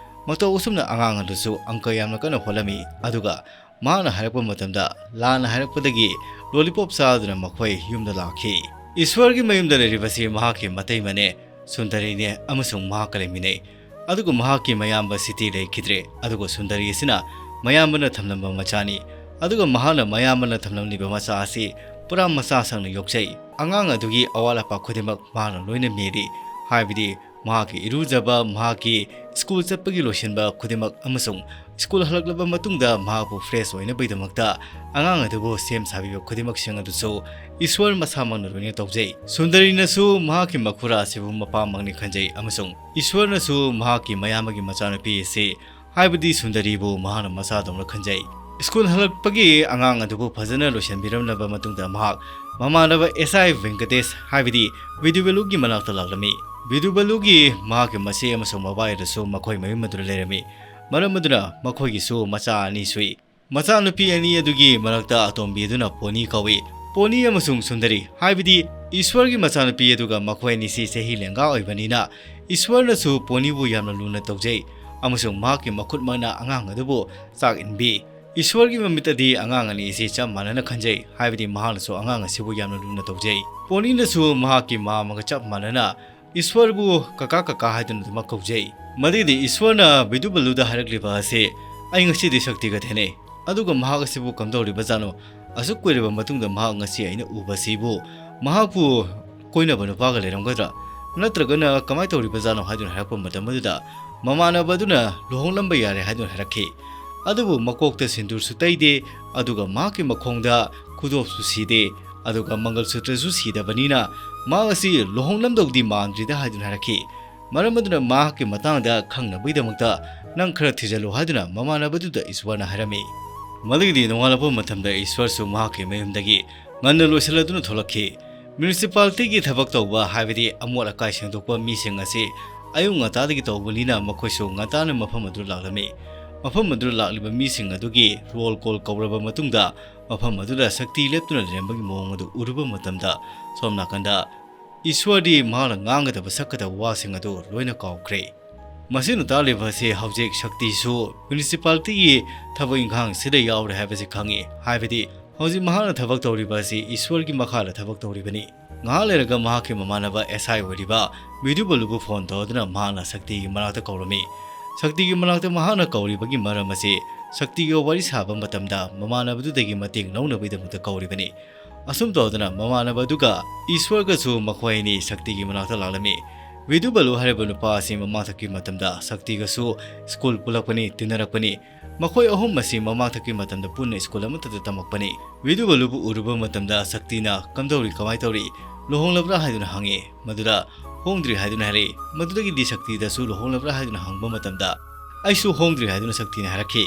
ꯃꯇꯧ ꯑꯁꯨꯝꯅ ꯑꯉꯥꯡ ꯑꯗꯨꯁꯨ ꯑꯪꯀ ꯌꯥꯝꯅ ꯀꯟꯅ ꯍꯣꯠꯂꯝꯃꯤ, ꯑꯗꯨꯒ ꯃꯍꯥꯛꯅ ꯍꯥꯏꯔꯛꯄ ꯃꯇꯝꯗ ꯂꯥꯟꯅ ꯍꯥꯏꯔꯛꯄꯗꯒꯤ ꯂꯣꯂꯤꯄꯣꯞ ꯆꯥꯗꯨꯅ ꯃꯈꯣꯏ ꯌꯨꯝꯗ ꯂꯥꯛꯈꯤ꯫ ꯏꯁ꯭ꯋꯔꯒꯤ ꯃꯌꯨꯝꯗ ꯂꯩꯔꯤꯕꯁꯤ ꯃꯍꯥꯛꯀꯤ ꯃꯇꯩꯃꯅꯦ, ꯁꯨꯟꯗꯔꯤꯅꯦ, ꯑꯃꯁꯨꯡ ꯃꯍꯥꯛꯀ ꯂꯩꯃꯤꯟꯅꯩ꯫ ꯑꯗꯨꯒ ꯃꯍꯥꯛꯀꯤ ꯃꯌꯥꯝꯕ ꯁꯤꯇꯤ ꯂꯩꯈꯤꯗ꯭ꯔꯦ, ꯑꯗꯨꯒ ꯁꯨꯟꯗꯔꯤ ꯑꯁꯤꯅ ꯃꯌꯥꯝꯕꯅ ꯊꯝꯂꯝꯕ ꯃꯆꯥꯅꯤ꯫ ꯑꯗꯨꯒ ꯃꯍꯥꯛꯅ ꯃꯌꯥꯝꯕꯅ ꯊꯝꯂꯝꯂꯤꯕ ꯃꯆꯥ ꯑꯁꯤ ꯄꯨꯔꯥ ꯃꯆꯥ ꯁꯪꯅ ꯌꯣꯛꯆꯩ꯫ ꯑꯉꯥꯡ ꯑꯗꯨꯒꯤ ꯑꯋꯥꯠ ꯑꯄꯥ ꯈꯨꯗꯤꯡꯃꯛ ꯃꯍꯥꯛꯅ ꯂꯣꯏꯅ ꯃꯦꯜꯂꯤ, ꯍꯥꯏꯕꯗꯤ ꯃꯍꯥꯛꯀꯤ ꯏꯔꯨꯖꯕ, ꯃꯍꯥꯛꯀꯤ ꯁ꯭ꯀꯨꯜ ꯆꯠꯄꯒꯤ ꯂꯣꯏꯁꯤꯟꯕ ꯈꯨꯗꯤꯡꯃꯛ, ꯑꯃꯁꯨꯡ ꯁ꯭ꯀꯨꯜ ꯍꯜꯂꯛꯂꯕ ꯃꯇꯨꯡꯗ ꯃꯍꯥꯛꯄꯨ ꯐ꯭ꯔꯦꯁ ꯑꯣꯏꯅꯕꯒꯤꯗꯃꯛꯇ ꯑꯉꯥꯡ ꯑꯗꯨꯕꯨ ꯁꯦꯝ ꯁꯥꯕꯤꯕ ꯈꯨꯗꯤꯡꯃꯛꯁꯤꯡ ꯑꯗꯨꯁꯨ ꯏꯁ꯭ꯋꯔ ꯃꯁꯥꯃꯛꯅ ꯂꯣꯏꯅ ꯇꯧꯖꯩ꯫ ꯁꯨꯟꯗꯔꯤꯅꯁꯨ ꯃꯍꯥꯛꯀꯤ ꯃꯈꯨꯔꯥ ꯑꯁꯤꯕꯨ ꯃꯄꯥꯃꯛꯅꯤ ꯈꯟꯖꯩ, ꯑꯃꯁꯨꯡ ꯏꯁ꯭ꯋꯔꯅꯁꯨ ꯃꯍꯥꯛꯀꯤ ꯃꯌꯥꯝꯕꯒꯤ ꯃꯆꯥꯅꯨꯄꯤ ꯑꯁꯤ, ꯍꯥꯏꯕꯗꯤ ꯁꯨꯟꯗꯔꯤꯕꯨ ꯃꯍꯥꯛꯅ ꯃꯆꯥꯗꯧꯅ ꯈꯟꯖꯩ꯫ ꯁ꯭ꯀꯨꯜ ꯍꯜꯂꯛꯄꯒꯤ ꯑꯉꯥꯡ ꯑꯗꯨꯕꯨ ꯐꯖꯅ ꯂꯣꯏꯁꯤꯟꯕꯤꯔꯝꯂꯕ ꯃꯇꯨꯡꯗ ꯃꯍꯥꯛ ꯃꯃꯥꯟꯅꯕ ꯑꯦꯁ ꯑꯥꯏ ꯚꯦꯡꯀꯇꯦꯁ, ꯍꯥꯏꯕꯗꯤ ꯕꯤꯗꯨꯕꯦꯂꯨꯒꯤ ꯃꯅꯥꯛꯇ ꯂꯥꯛꯂꯝꯃꯤ꯫ ꯕꯤꯗꯨꯕꯦꯂꯨꯒꯤ ꯃꯍꯥꯛꯀꯤ ꯃꯆꯦ ꯑꯃꯁꯨꯡ ꯃꯕꯥꯏ ꯑꯗꯨꯁꯨ ꯃꯈꯣꯏ ꯃꯌꯨꯝ ꯑꯗꯨꯗ ꯂꯩꯔꯝꯃꯤ꯫ ꯃꯔꯝ ꯑꯗꯨꯅ ꯃꯈꯣꯏꯒꯤꯁꯨ ꯃꯆꯥ ꯑꯅꯤ ꯁꯨꯏ꯫ ꯃꯆꯥꯅꯨꯄꯤ ꯑꯅꯤ ꯑꯗꯨꯒꯤ ꯃꯔꯛꯇ ꯑꯇꯣꯝꯕꯤ ꯑꯗꯨꯅ ꯄꯣꯅꯤ ꯀꯧꯏ꯫ ꯄꯣꯅꯤ ꯑꯃꯁꯨꯡ ꯁꯨꯟꯗꯔꯤ, ꯍꯥꯏꯕꯗꯤ ꯏꯁ꯭ꯋꯔꯒꯤ ꯃꯆꯥꯅꯨꯄꯤ ꯑꯗꯨꯒ ꯃꯈꯣꯏ ꯑꯅꯤꯁꯤ ꯆꯍꯤ ꯂꯦꯡꯒꯥ ꯑꯣꯏꯕꯅꯤꯅ, ꯏꯁ꯭ꯋꯔꯅꯁꯨ ꯄꯣꯅꯤꯕꯨ ꯌꯥꯝꯅ ꯂꯨꯅ ꯇꯧꯖꯩ, ꯑꯃꯁꯨꯡ ꯃꯍꯥꯛꯀꯤ ꯃꯈꯨꯠꯃꯛꯅ ꯑꯉꯥꯡ ꯑꯗꯨꯕꯨ ꯆꯥꯛ ꯏꯟꯕꯤ꯫ ꯏꯁ꯭ꯋꯔꯒꯤ ꯃꯃꯤꯠꯇꯗꯤ ꯑꯉꯥꯡ ꯑꯅꯤ ꯑꯁꯤ ꯆꯞ ꯃꯥꯟꯅꯅ ꯈꯟꯖꯩ, ꯍꯥꯏꯕꯗꯤ ꯃꯍꯥꯛꯅꯁꯨ ꯑꯉꯥꯡ ꯑꯁꯤꯕꯨ ꯌꯥꯝꯅ ꯂꯨꯅ ꯇꯧꯖꯩ꯫ ꯄꯣꯅꯤꯅꯁꯨ ꯃꯍꯥꯛꯀꯤ ꯃꯃꯥ ꯑꯃꯒ ꯆꯞ ꯃꯥꯟꯅꯅ ꯏꯁ꯭ꯋꯔꯕꯨ "ꯀꯀꯥ, ꯀꯀꯥ" ꯍꯥꯏꯗꯨꯅ ꯑꯗꯨꯃꯛ ꯀꯧꯖꯩ꯫ ꯃꯗꯨꯗꯤ ꯏꯁ꯭ꯋꯔꯅ ꯕꯤꯗꯨꯕꯂꯨꯗ ꯍꯥꯏꯔꯛꯂꯤꯕ ꯑꯁꯤ, "ꯑꯩ ꯉꯁꯤꯗꯤ ꯁꯛꯇꯤꯒ ꯊꯦꯡꯅꯩ, ꯑꯗꯨꯒ ꯃꯍꯥꯛ ꯑꯁꯤꯕꯨ ꯀꯝꯗꯧꯔꯤꯕꯖꯥꯠꯅꯣ? ꯑꯁꯨꯛ ꯀꯨꯏꯔꯕ ꯃꯇꯨꯡꯗ ꯃꯍꯥꯛ ꯉꯁꯤ ꯑꯩꯅ ꯎꯕꯁꯤꯕꯨ ꯃꯍꯥꯛꯄꯨ ꯀꯣꯏꯅꯕ ꯅꯨꯄꯥꯒ ꯂꯩꯔꯝꯒꯗ꯭ꯔꯥ? ꯅꯠꯇ꯭ꯔꯒꯅ ꯀꯃꯥꯏꯅ ꯇꯧꯔꯤꯕꯖꯥꯠꯅꯣ?" ꯍꯥꯏꯗꯨꯅ ꯍꯥꯏꯔꯛꯄ ꯃꯇꯝ ꯑꯗꯨꯗ ꯃꯃꯥꯟꯅꯕ ꯑꯗꯨꯅ ꯂꯨꯍꯣꯡꯂꯝꯕ ꯌꯥꯔꯦ ꯍꯥꯏꯗꯨꯅ ꯍꯥꯏꯔꯛꯈꯤ꯫ ꯑꯗꯨꯕꯨ ꯃꯀꯣꯛꯇ ꯁꯤꯟꯗꯨꯔꯁꯨ ꯇꯩꯗꯦ, ꯑꯗꯨꯒ ꯃꯍꯥꯛꯀꯤ ꯃꯈꯣꯡꯗ ꯈꯨꯗꯣꯞꯁꯨ ꯁꯤꯗꯦ, ꯑꯗꯨꯒ ꯃꯪꯒꯜ ꯁꯨꯇ꯭ꯔꯁꯨ ꯁꯤꯗꯕꯅꯤꯅ ꯃꯍꯥꯛ ꯑꯁꯤ ꯂꯨꯍꯣꯡꯂꯝꯗꯧꯗꯤ ꯃꯥꯟꯗ꯭ꯔꯤꯗ ꯍꯥꯏꯗꯨꯅ ꯍꯥꯏꯔꯛꯈꯤ꯫ ꯃꯔꯝ ꯑꯗꯨꯅ ꯃꯍꯥꯛꯀꯤ ꯃꯇꯥꯡꯗ ꯈꯪꯅꯕꯒꯤꯗꯃꯛꯇ ꯅꯪ ꯈꯔ ꯊꯤꯖꯤꯜꯂꯨ ꯍꯥꯏꯗꯨꯅ ꯃꯃꯥꯟꯅꯕꯗꯨꯗ ꯏꯁ꯭ꯋꯔꯅ ꯍꯥꯏꯔꯝꯃꯤ꯫ ꯃꯗꯨꯒꯤꯗꯤ ꯅꯣꯡꯉꯥꯜꯂꯛꯄ ꯃꯇꯝꯗ ꯏꯁ꯭ꯋꯔꯁꯨ ꯃꯍꯥꯛꯀꯤ ꯃꯌꯨꯝꯗꯒꯤ ꯉꯟꯅ ꯂꯣꯏꯁꯤꯜꯂꯗꯨꯅ ꯊꯣꯛꯂꯛꯈꯤ꯫ ꯃ꯭ꯌꯨꯅꯤꯁꯤꯄꯥꯂꯤꯇꯤꯒꯤ ꯊꯕꯛ ꯇꯧꯕ, ꯍꯥꯏꯕꯗꯤ ꯑꯃꯣꯠ ꯑꯀꯥꯏ ꯁꯦꯡꯗꯣꯛꯄ ꯃꯤꯁꯤꯡ ꯑꯁꯤ ꯑꯌꯨꯛ ꯉꯟꯇꯥꯗꯒꯤ ꯇꯧꯕꯅꯤꯅ ꯃꯈꯣꯏꯁꯨ ꯉꯟꯇꯥꯅ ꯃꯐꯝ ꯑꯗꯨ ꯂꯥꯛꯂꯝꯃꯤ꯫ ꯃꯐꯝ ꯑꯗꯨꯗ ꯂꯥꯛꯂꯤꯕ ꯃꯤꯁꯤꯡ ꯑꯗꯨꯒꯤ ꯔꯣꯜ ꯀꯣꯜ ꯀꯧꯔꯕ ꯃꯇꯨꯡꯗ ꯃꯐꯝ ꯑꯗꯨꯗ ꯁꯛꯇꯤ ꯂꯦꯞꯇꯨꯅ ꯂꯩꯔꯝꯕꯒꯤ ꯃꯑꯣꯡ ꯑꯗꯨ ꯎꯔꯨꯕ ꯃꯇꯝꯗ ꯁꯣꯝ ꯅꯥꯀꯟꯗ ꯏꯁ꯭ꯋꯔꯗꯤ ꯃꯍꯥꯛꯅ ꯉꯥꯡꯒꯗꯕ ꯁꯛꯀꯗꯕ ꯋꯥꯁꯤꯡ ꯑꯗꯨ ꯂꯣꯏꯅ ꯀꯥꯎꯈ꯭ꯔꯦ꯫ ꯃꯁꯤꯅ ꯇꯥꯛꯂꯤꯕ ꯑꯁꯤ ꯍꯧꯖꯤꯛ ꯁꯛꯇꯤꯁꯨ ꯃ꯭ꯌꯨꯅꯤꯁꯤꯄꯥꯂꯤꯇꯤꯒꯤ ꯊꯕꯛ ꯏꯪꯈꯥꯡꯁꯤꯗ ꯌꯥꯎꯔꯦ ꯍꯥꯏꯕꯁꯤ ꯈꯪꯉꯤ꯫ ꯍꯥꯏꯕꯗꯤ ꯍꯧꯖꯤꯛ ꯃꯍꯥꯛꯅ ꯊꯕꯛ ꯇꯧꯔꯤꯕ ꯑꯁꯤ ꯏꯁ꯭ꯋꯔꯒꯤ ꯃꯈꯥꯗ ꯊꯕꯛ ꯇꯧꯔꯤꯕꯅꯤ꯫ ꯉꯥꯏꯍꯥꯛ ꯂꯩꯔꯒ ꯃꯍꯥꯛꯀꯤ ꯃꯃꯥꯟꯅꯕ ꯑꯦꯁ ꯑꯥꯏ ꯑꯣꯏꯔꯤꯕ ꯕꯤꯗꯨꯕꯂꯨꯕꯨ ꯐꯣꯟ ꯇꯧꯗꯨꯅ ꯃꯍꯥꯛꯅ ꯁꯛꯇꯤꯒꯤ ꯃꯅꯥꯛꯇ ꯀꯧꯔꯝꯃꯤ꯫ ꯁꯛꯇꯤꯒꯤ ꯃꯅꯥꯛꯇ ꯃꯍꯥꯛꯅ ꯀꯧꯔꯤꯕꯒꯤ ꯃꯔꯝ ꯑꯁꯤ ꯁꯛꯇꯤꯒ ꯋꯥꯔꯤ ꯁꯥꯕ ꯃꯇꯝꯗ ꯃꯃꯥꯟꯅꯕꯗꯨꯗꯒꯤ ꯃꯇꯦꯡ ꯂꯧꯅꯕꯒꯤꯗꯃꯛꯇ ꯀꯧꯔꯤꯕꯅꯤ꯫ ꯑꯁꯨꯝ ꯇꯧꯗꯅ ꯃꯃꯥꯟꯅꯕꯗꯨꯒ ꯏꯁ꯭ꯋꯔꯒꯁꯨ ꯃꯈꯣꯏ ꯑꯅꯤ ꯁꯛꯇꯤꯒꯤ ꯃꯅꯥꯛꯇ ꯂꯥꯛꯂꯝꯃꯤ꯫ ꯕꯤꯗꯨꯕꯂꯨ ꯍꯥꯏꯔꯤꯕ ꯅꯨꯄꯥ ꯑꯁꯤ ꯃꯃꯥꯡꯊꯛꯀꯤ ꯃꯇꯝꯗ ꯁꯛꯇꯤꯒꯁꯨ ꯁ꯭ꯀꯨꯜ ꯄꯨꯜꯂꯛꯄꯅꯤ, ꯇꯤꯟꯅꯔꯛꯄꯅꯤ꯫ ꯃꯈꯣꯏ ꯑꯍꯨꯝ ꯑꯁꯤ ꯃꯃꯥꯡꯊꯛꯀꯤ ꯃꯇꯝꯗ ꯄꯨꯟꯅ ꯁ꯭ꯀꯨꯜ ꯑꯃꯠꯇꯗ ꯇꯝꯃꯛꯄꯅꯤ꯫ ꯕꯤꯗꯨꯕꯂꯨꯕꯨ ꯎꯔꯨꯕ ꯃꯇꯝꯗ ꯁꯛꯇꯤꯅ "ꯀꯝꯗꯧꯔꯤ, ꯀꯃꯥꯏ ꯇꯧꯔꯤ? ꯂꯨꯍꯣꯡꯂꯕ꯭ꯔꯥ?" ꯍꯥꯏꯗꯨꯅ ꯍꯪꯉꯤ꯫ ꯃꯗꯨꯗ "ꯍꯣꯡꯗ꯭ꯔꯤ" ꯍꯥꯏꯗꯨꯅ ꯍꯥꯏꯔꯛꯏ꯫ ꯃꯗꯨꯗꯒꯤꯗꯤ ꯁꯛꯇꯤꯗꯁꯨ "ꯂꯨꯍꯣꯡꯂꯕ꯭ꯔꯥ?" ꯍꯥꯏꯗꯨꯅ ꯍꯪꯕ ꯃꯇꯝꯗ "ꯑꯩꯁꯨ ꯍꯣꯡꯗ꯭ꯔꯤ" ꯍꯥꯏꯗꯨꯅ ꯁꯛꯇꯤꯅ ꯍꯥꯏꯔꯛꯈꯤ꯫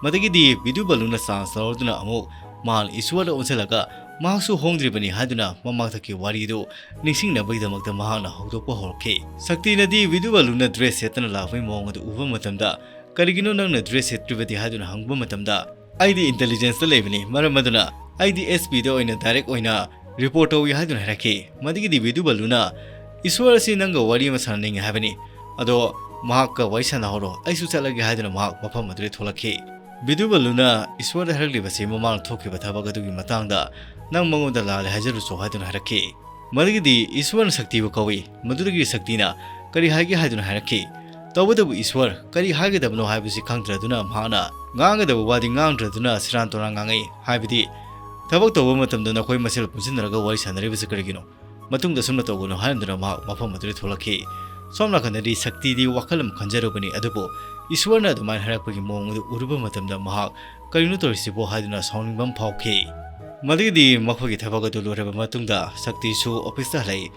ꯃꯗꯒꯤꯗꯤ ꯕꯤꯗꯨꯕꯂꯨꯅ ꯆꯥꯟꯁ ꯂꯧꯔꯗꯨꯅ ꯑꯃꯨꯛ ꯃꯍꯥꯛ ꯏꯁ꯭ꯋꯔꯗ ꯑꯣꯟꯁꯤꯜꯂꯒ ꯃꯍꯥꯛꯁꯨ ꯍꯣꯡꯗ꯭ꯔꯤꯕꯅꯤ ꯍꯥꯏꯗꯨꯅ ꯃꯃꯥꯡꯊꯛꯀꯤ ꯋꯥꯔꯤꯗꯨ ꯅꯤꯡꯁꯤꯡꯅꯕꯒꯤꯗꯃꯛꯇ ꯃꯍꯥꯛꯅ ꯍꯧꯗꯣꯛꯄ ꯍꯧꯔꯛꯈꯤ꯫ ꯁꯛꯇꯤꯅꯗꯤ ꯕꯤꯗꯨꯕꯂꯨꯅ ꯗ꯭ꯔꯦꯁ ꯁꯦꯠꯇꯅ ꯂꯥꯛꯄꯒꯤ ꯃꯑꯣꯡ ꯑꯗꯨ ꯎꯕ ꯃꯇꯝꯗ "ꯀꯔꯤꯒꯤꯅꯣ ꯅꯪꯅ ꯗ꯭ꯔꯦꯁ ꯁꯦꯠꯇ꯭ꯔꯤꯕꯗꯤ?" ꯍꯥꯏꯗꯨꯅ ꯍꯪꯕ ꯃꯇꯝꯗ "ꯑꯩꯗꯤ ꯏꯟꯇꯦꯂꯤꯖꯦꯟꯁꯇ ꯂꯩꯕꯅꯤ, ꯃꯔꯝ ꯑꯗꯨꯅ ꯑꯩꯗꯤ ꯑꯦꯁ ꯄꯤꯗ ꯑꯣꯏꯅ ꯗꯥꯏꯔꯦꯛ ꯑꯣꯏꯅ ꯔꯤꯄꯣꯔꯠ ꯇꯧꯏ" ꯍꯥꯏꯗꯨꯅ ꯍꯥꯏꯔꯛꯈꯤ꯫ ꯃꯗꯒꯤꯗꯤ ꯕꯤꯗꯨꯕꯂꯨꯅ "ꯏꯁ꯭ꯋꯔ ꯑꯁꯤ ꯅꯪꯒ ꯋꯥꯔꯤ ꯑꯃ ꯁꯥꯟꯅꯅꯤꯡꯉꯤ ꯍꯥꯏꯕꯅꯤ, ꯑꯗꯣ ꯃꯍꯥꯛꯀ ꯋꯥꯔꯤ ꯁꯥꯟꯅꯍꯧꯔꯣ, ꯑꯩꯁꯨ ꯆꯠꯂꯒꯦ" ꯍꯥꯏꯗꯨꯅ ꯃꯍꯥꯛ ꯃꯐꯝ ꯑꯗꯨꯗꯒꯤ ꯊꯣꯛꯂꯛꯈꯤ꯫ ꯕꯤꯗꯨꯕꯂꯨꯅ ꯏꯁ꯭ꯋꯔꯗ ꯍꯥꯏꯔꯛꯂꯤꯕꯁꯤ ꯃꯃꯥꯡꯗ ꯊꯣꯛꯈꯤꯕ ꯊꯕꯛ ꯑꯗꯨꯒꯤ ꯃꯇꯥꯡꯗ "ꯅꯪ ꯃꯉꯣꯟꯗ ꯂꯥꯜꯂꯦ ꯍꯥꯏꯖꯔꯨꯆꯣ" ꯍꯥꯏꯗꯨꯅ ꯍꯥꯏꯔꯛꯈꯤ꯫ ꯃꯗꯒꯤꯗꯤ ꯏꯁ꯭ꯋꯔꯅ ꯁꯛꯇꯤꯕꯨ ꯀꯧꯏ꯫ ꯃꯗꯨꯗꯒꯤ ꯁꯛꯇꯤꯅ "ꯀꯔꯤ ꯍꯥꯏꯒꯦ?" ꯍꯥꯏꯗꯨꯅ ꯍꯥꯏꯔꯛꯈꯤ꯫ ꯇꯧꯕꯇꯕꯨ ꯏꯁ꯭ꯋꯔ ꯀꯔꯤ ꯍꯥꯏꯒꯗꯕꯅꯣ ꯍꯥꯏꯕꯁꯤ ꯈꯪꯗ꯭ꯔꯗꯨꯅ ꯃꯍꯥꯛꯅ ꯉꯥꯡꯒꯗꯕ ꯋꯥꯗꯤ ꯉꯥꯡꯗ꯭ꯔꯗꯨꯅ ꯁꯦꯔꯥꯟ ꯇꯨꯔꯥꯟ ꯉꯥꯡꯉꯛꯏ꯫ ꯍꯥꯏꯕꯗꯤ ꯊꯕꯛ ꯇꯧꯕ ꯃꯇꯝꯗ ꯅꯈꯣꯏ ꯃꯁꯦꯜ ꯄꯨꯟꯁꯤꯟꯅꯔꯒ ꯋꯥꯔꯤ ꯁꯥꯟꯅꯔꯤꯕꯁꯤ ꯀꯔꯤꯒꯤꯅꯣ? ꯃꯇꯨꯡꯗ ꯑꯁꯨꯝꯅ ꯇꯧꯒꯅꯨ ꯍꯥꯏꯔꯝꯗꯨꯅ ꯃꯍꯥꯛ ꯃꯐꯝ ꯑꯗꯨꯗꯒꯤ ꯊꯣꯛꯂꯛꯈꯤ꯫ ꯁꯣꯝ ꯅꯥꯀꯟꯗꯗꯤ ꯁꯛꯇꯤꯗꯤ ꯋꯥꯈꯜ ꯑꯃ ꯈꯟꯖꯔꯨꯕꯅꯤ, ꯑꯗꯨꯕꯨ ꯏꯁ꯭ꯋꯔꯅ ꯑꯗꯨꯃꯥꯏꯅ ꯍꯥꯏꯔꯛꯄꯒꯤ ꯃꯑꯣꯡ ꯑꯗꯨ ꯎꯔꯨꯕ ꯃꯇꯝꯗ ꯃꯍꯥꯛ "ꯀꯔꯤꯅꯣ ꯇꯧꯔꯤꯁꯤꯕꯣ?" ꯍꯥꯏꯗꯨꯅ ꯁꯥꯎꯅꯤꯡꯕ ꯑꯃ ꯐꯥꯎꯈꯤ꯫ ꯃꯗꯒꯤꯗꯤ ꯃꯈꯣꯏꯒꯤ ꯊꯕꯛ ꯑꯗꯨ ꯂꯣꯏꯔꯕ ꯃꯇꯨꯡꯗ ꯁꯛꯇꯤꯁꯨ ꯑꯣꯐꯤꯁꯇ ꯍꯜꯂꯛꯏ꯫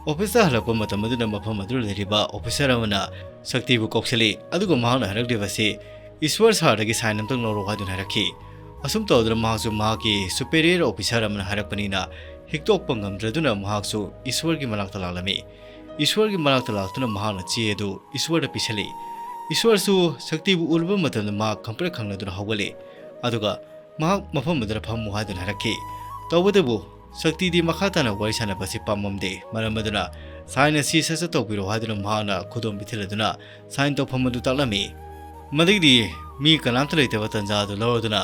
ꯑꯣꯐꯤꯁꯇ ꯍꯜꯂꯛꯄ ꯃꯇꯝ ꯑꯗꯨꯗ ꯃꯐꯝ ꯑꯗꯨꯗ ꯂꯩꯔꯤꯕ ꯑꯣꯐꯤꯁꯥꯔ ꯑꯃꯅ ꯁꯛꯇꯤꯕꯨ ꯀꯧꯁꯤꯜꯂꯤ, ꯑꯗꯨꯒ ꯃꯍꯥꯛꯅ ꯍꯥꯏꯔꯛꯂꯤꯕꯁꯤ, "ꯏꯁ꯭ꯋꯔ ꯁꯥꯔꯗꯒꯤ ꯁꯥꯏꯟ ꯑꯝꯇꯪ ꯂꯧꯔꯛꯎ" ꯍꯥꯏꯗꯨꯅ ꯍꯥꯏꯔꯛꯈꯤ꯫ ꯑꯁꯨꯝ ꯇꯧꯗꯨꯅ ꯃꯍꯥꯛꯁꯨ ꯃꯍꯥꯛꯀꯤ ꯁꯨꯄꯦꯔꯤꯌꯔ ꯑꯣꯐꯤꯁꯥꯔ ꯑꯃꯅ ꯍꯥꯏꯔꯛꯄꯅꯤꯅ ꯍꯤꯛꯇꯣꯛꯄ ꯉꯝꯗ꯭ꯔꯗꯨꯅ ꯃꯍꯥꯛꯁꯨ ꯏꯁ꯭ꯋꯔꯒꯤ ꯃꯅꯥꯛꯇ ꯂꯥꯛꯂꯝꯃꯤ꯫ ꯏꯁ꯭ꯋꯔꯒꯤ ꯃꯅꯥꯛꯇ ꯂꯥꯛꯇꯨꯅ ꯃꯍꯥꯛꯅ ꯆꯦ ꯑꯗꯨ ꯏꯁ꯭ꯋꯔꯗ ꯄꯤꯁꯜꯂꯤ꯫ ꯏꯁ꯭ꯋꯔꯁꯨ ꯁꯛꯇꯤꯕꯨ ꯎꯔꯨꯕ ꯃꯇꯝꯗ ꯃꯍꯥꯛ ꯈꯪꯄ꯭ꯔꯦꯛ ꯈꯪꯂꯗꯨꯅ ꯍꯧꯒꯠꯂꯤ꯫ ꯑꯗꯨꯒ ꯃꯍꯥꯛ ꯃꯐꯝ ꯑꯗꯨꯗ ꯐꯝꯃꯨ ꯍꯥꯏꯗꯨꯅ ꯍꯥꯏꯔꯛꯈꯤ꯫ ꯇꯧꯕꯇꯕꯨ ꯁꯛꯇꯤꯗꯤ ꯃꯈꯥ ꯇꯥꯅ ꯋꯥꯔꯤ ꯁꯥꯟꯅꯕ ꯑꯁꯤ ꯄꯥꯝꯃꯝꯗꯦ꯫ ꯃꯔꯝ ꯑꯗꯨꯅ ꯁꯥꯏꯟ ꯑꯁꯤ ꯁꯠ ꯁꯠ ꯇꯧꯕꯤꯔꯣ ꯍꯥꯏꯗꯨꯅ ꯃꯍꯥꯛꯅ ꯈꯨꯗꯣꯝ ꯄꯤꯊꯤꯜꯂꯗꯨꯅ ꯁꯥꯏꯟ ꯇꯧꯐꯝ ꯑꯗꯨ ꯇꯥꯛꯂꯝꯃꯤ꯫ ꯃꯗꯒꯤꯗꯤ ꯃꯤ ꯀꯅꯥꯝꯇ ꯂꯩꯇꯕ ꯇꯥꯟꯖꯥ ꯑꯗꯨ ꯂꯧꯔꯗꯨꯅ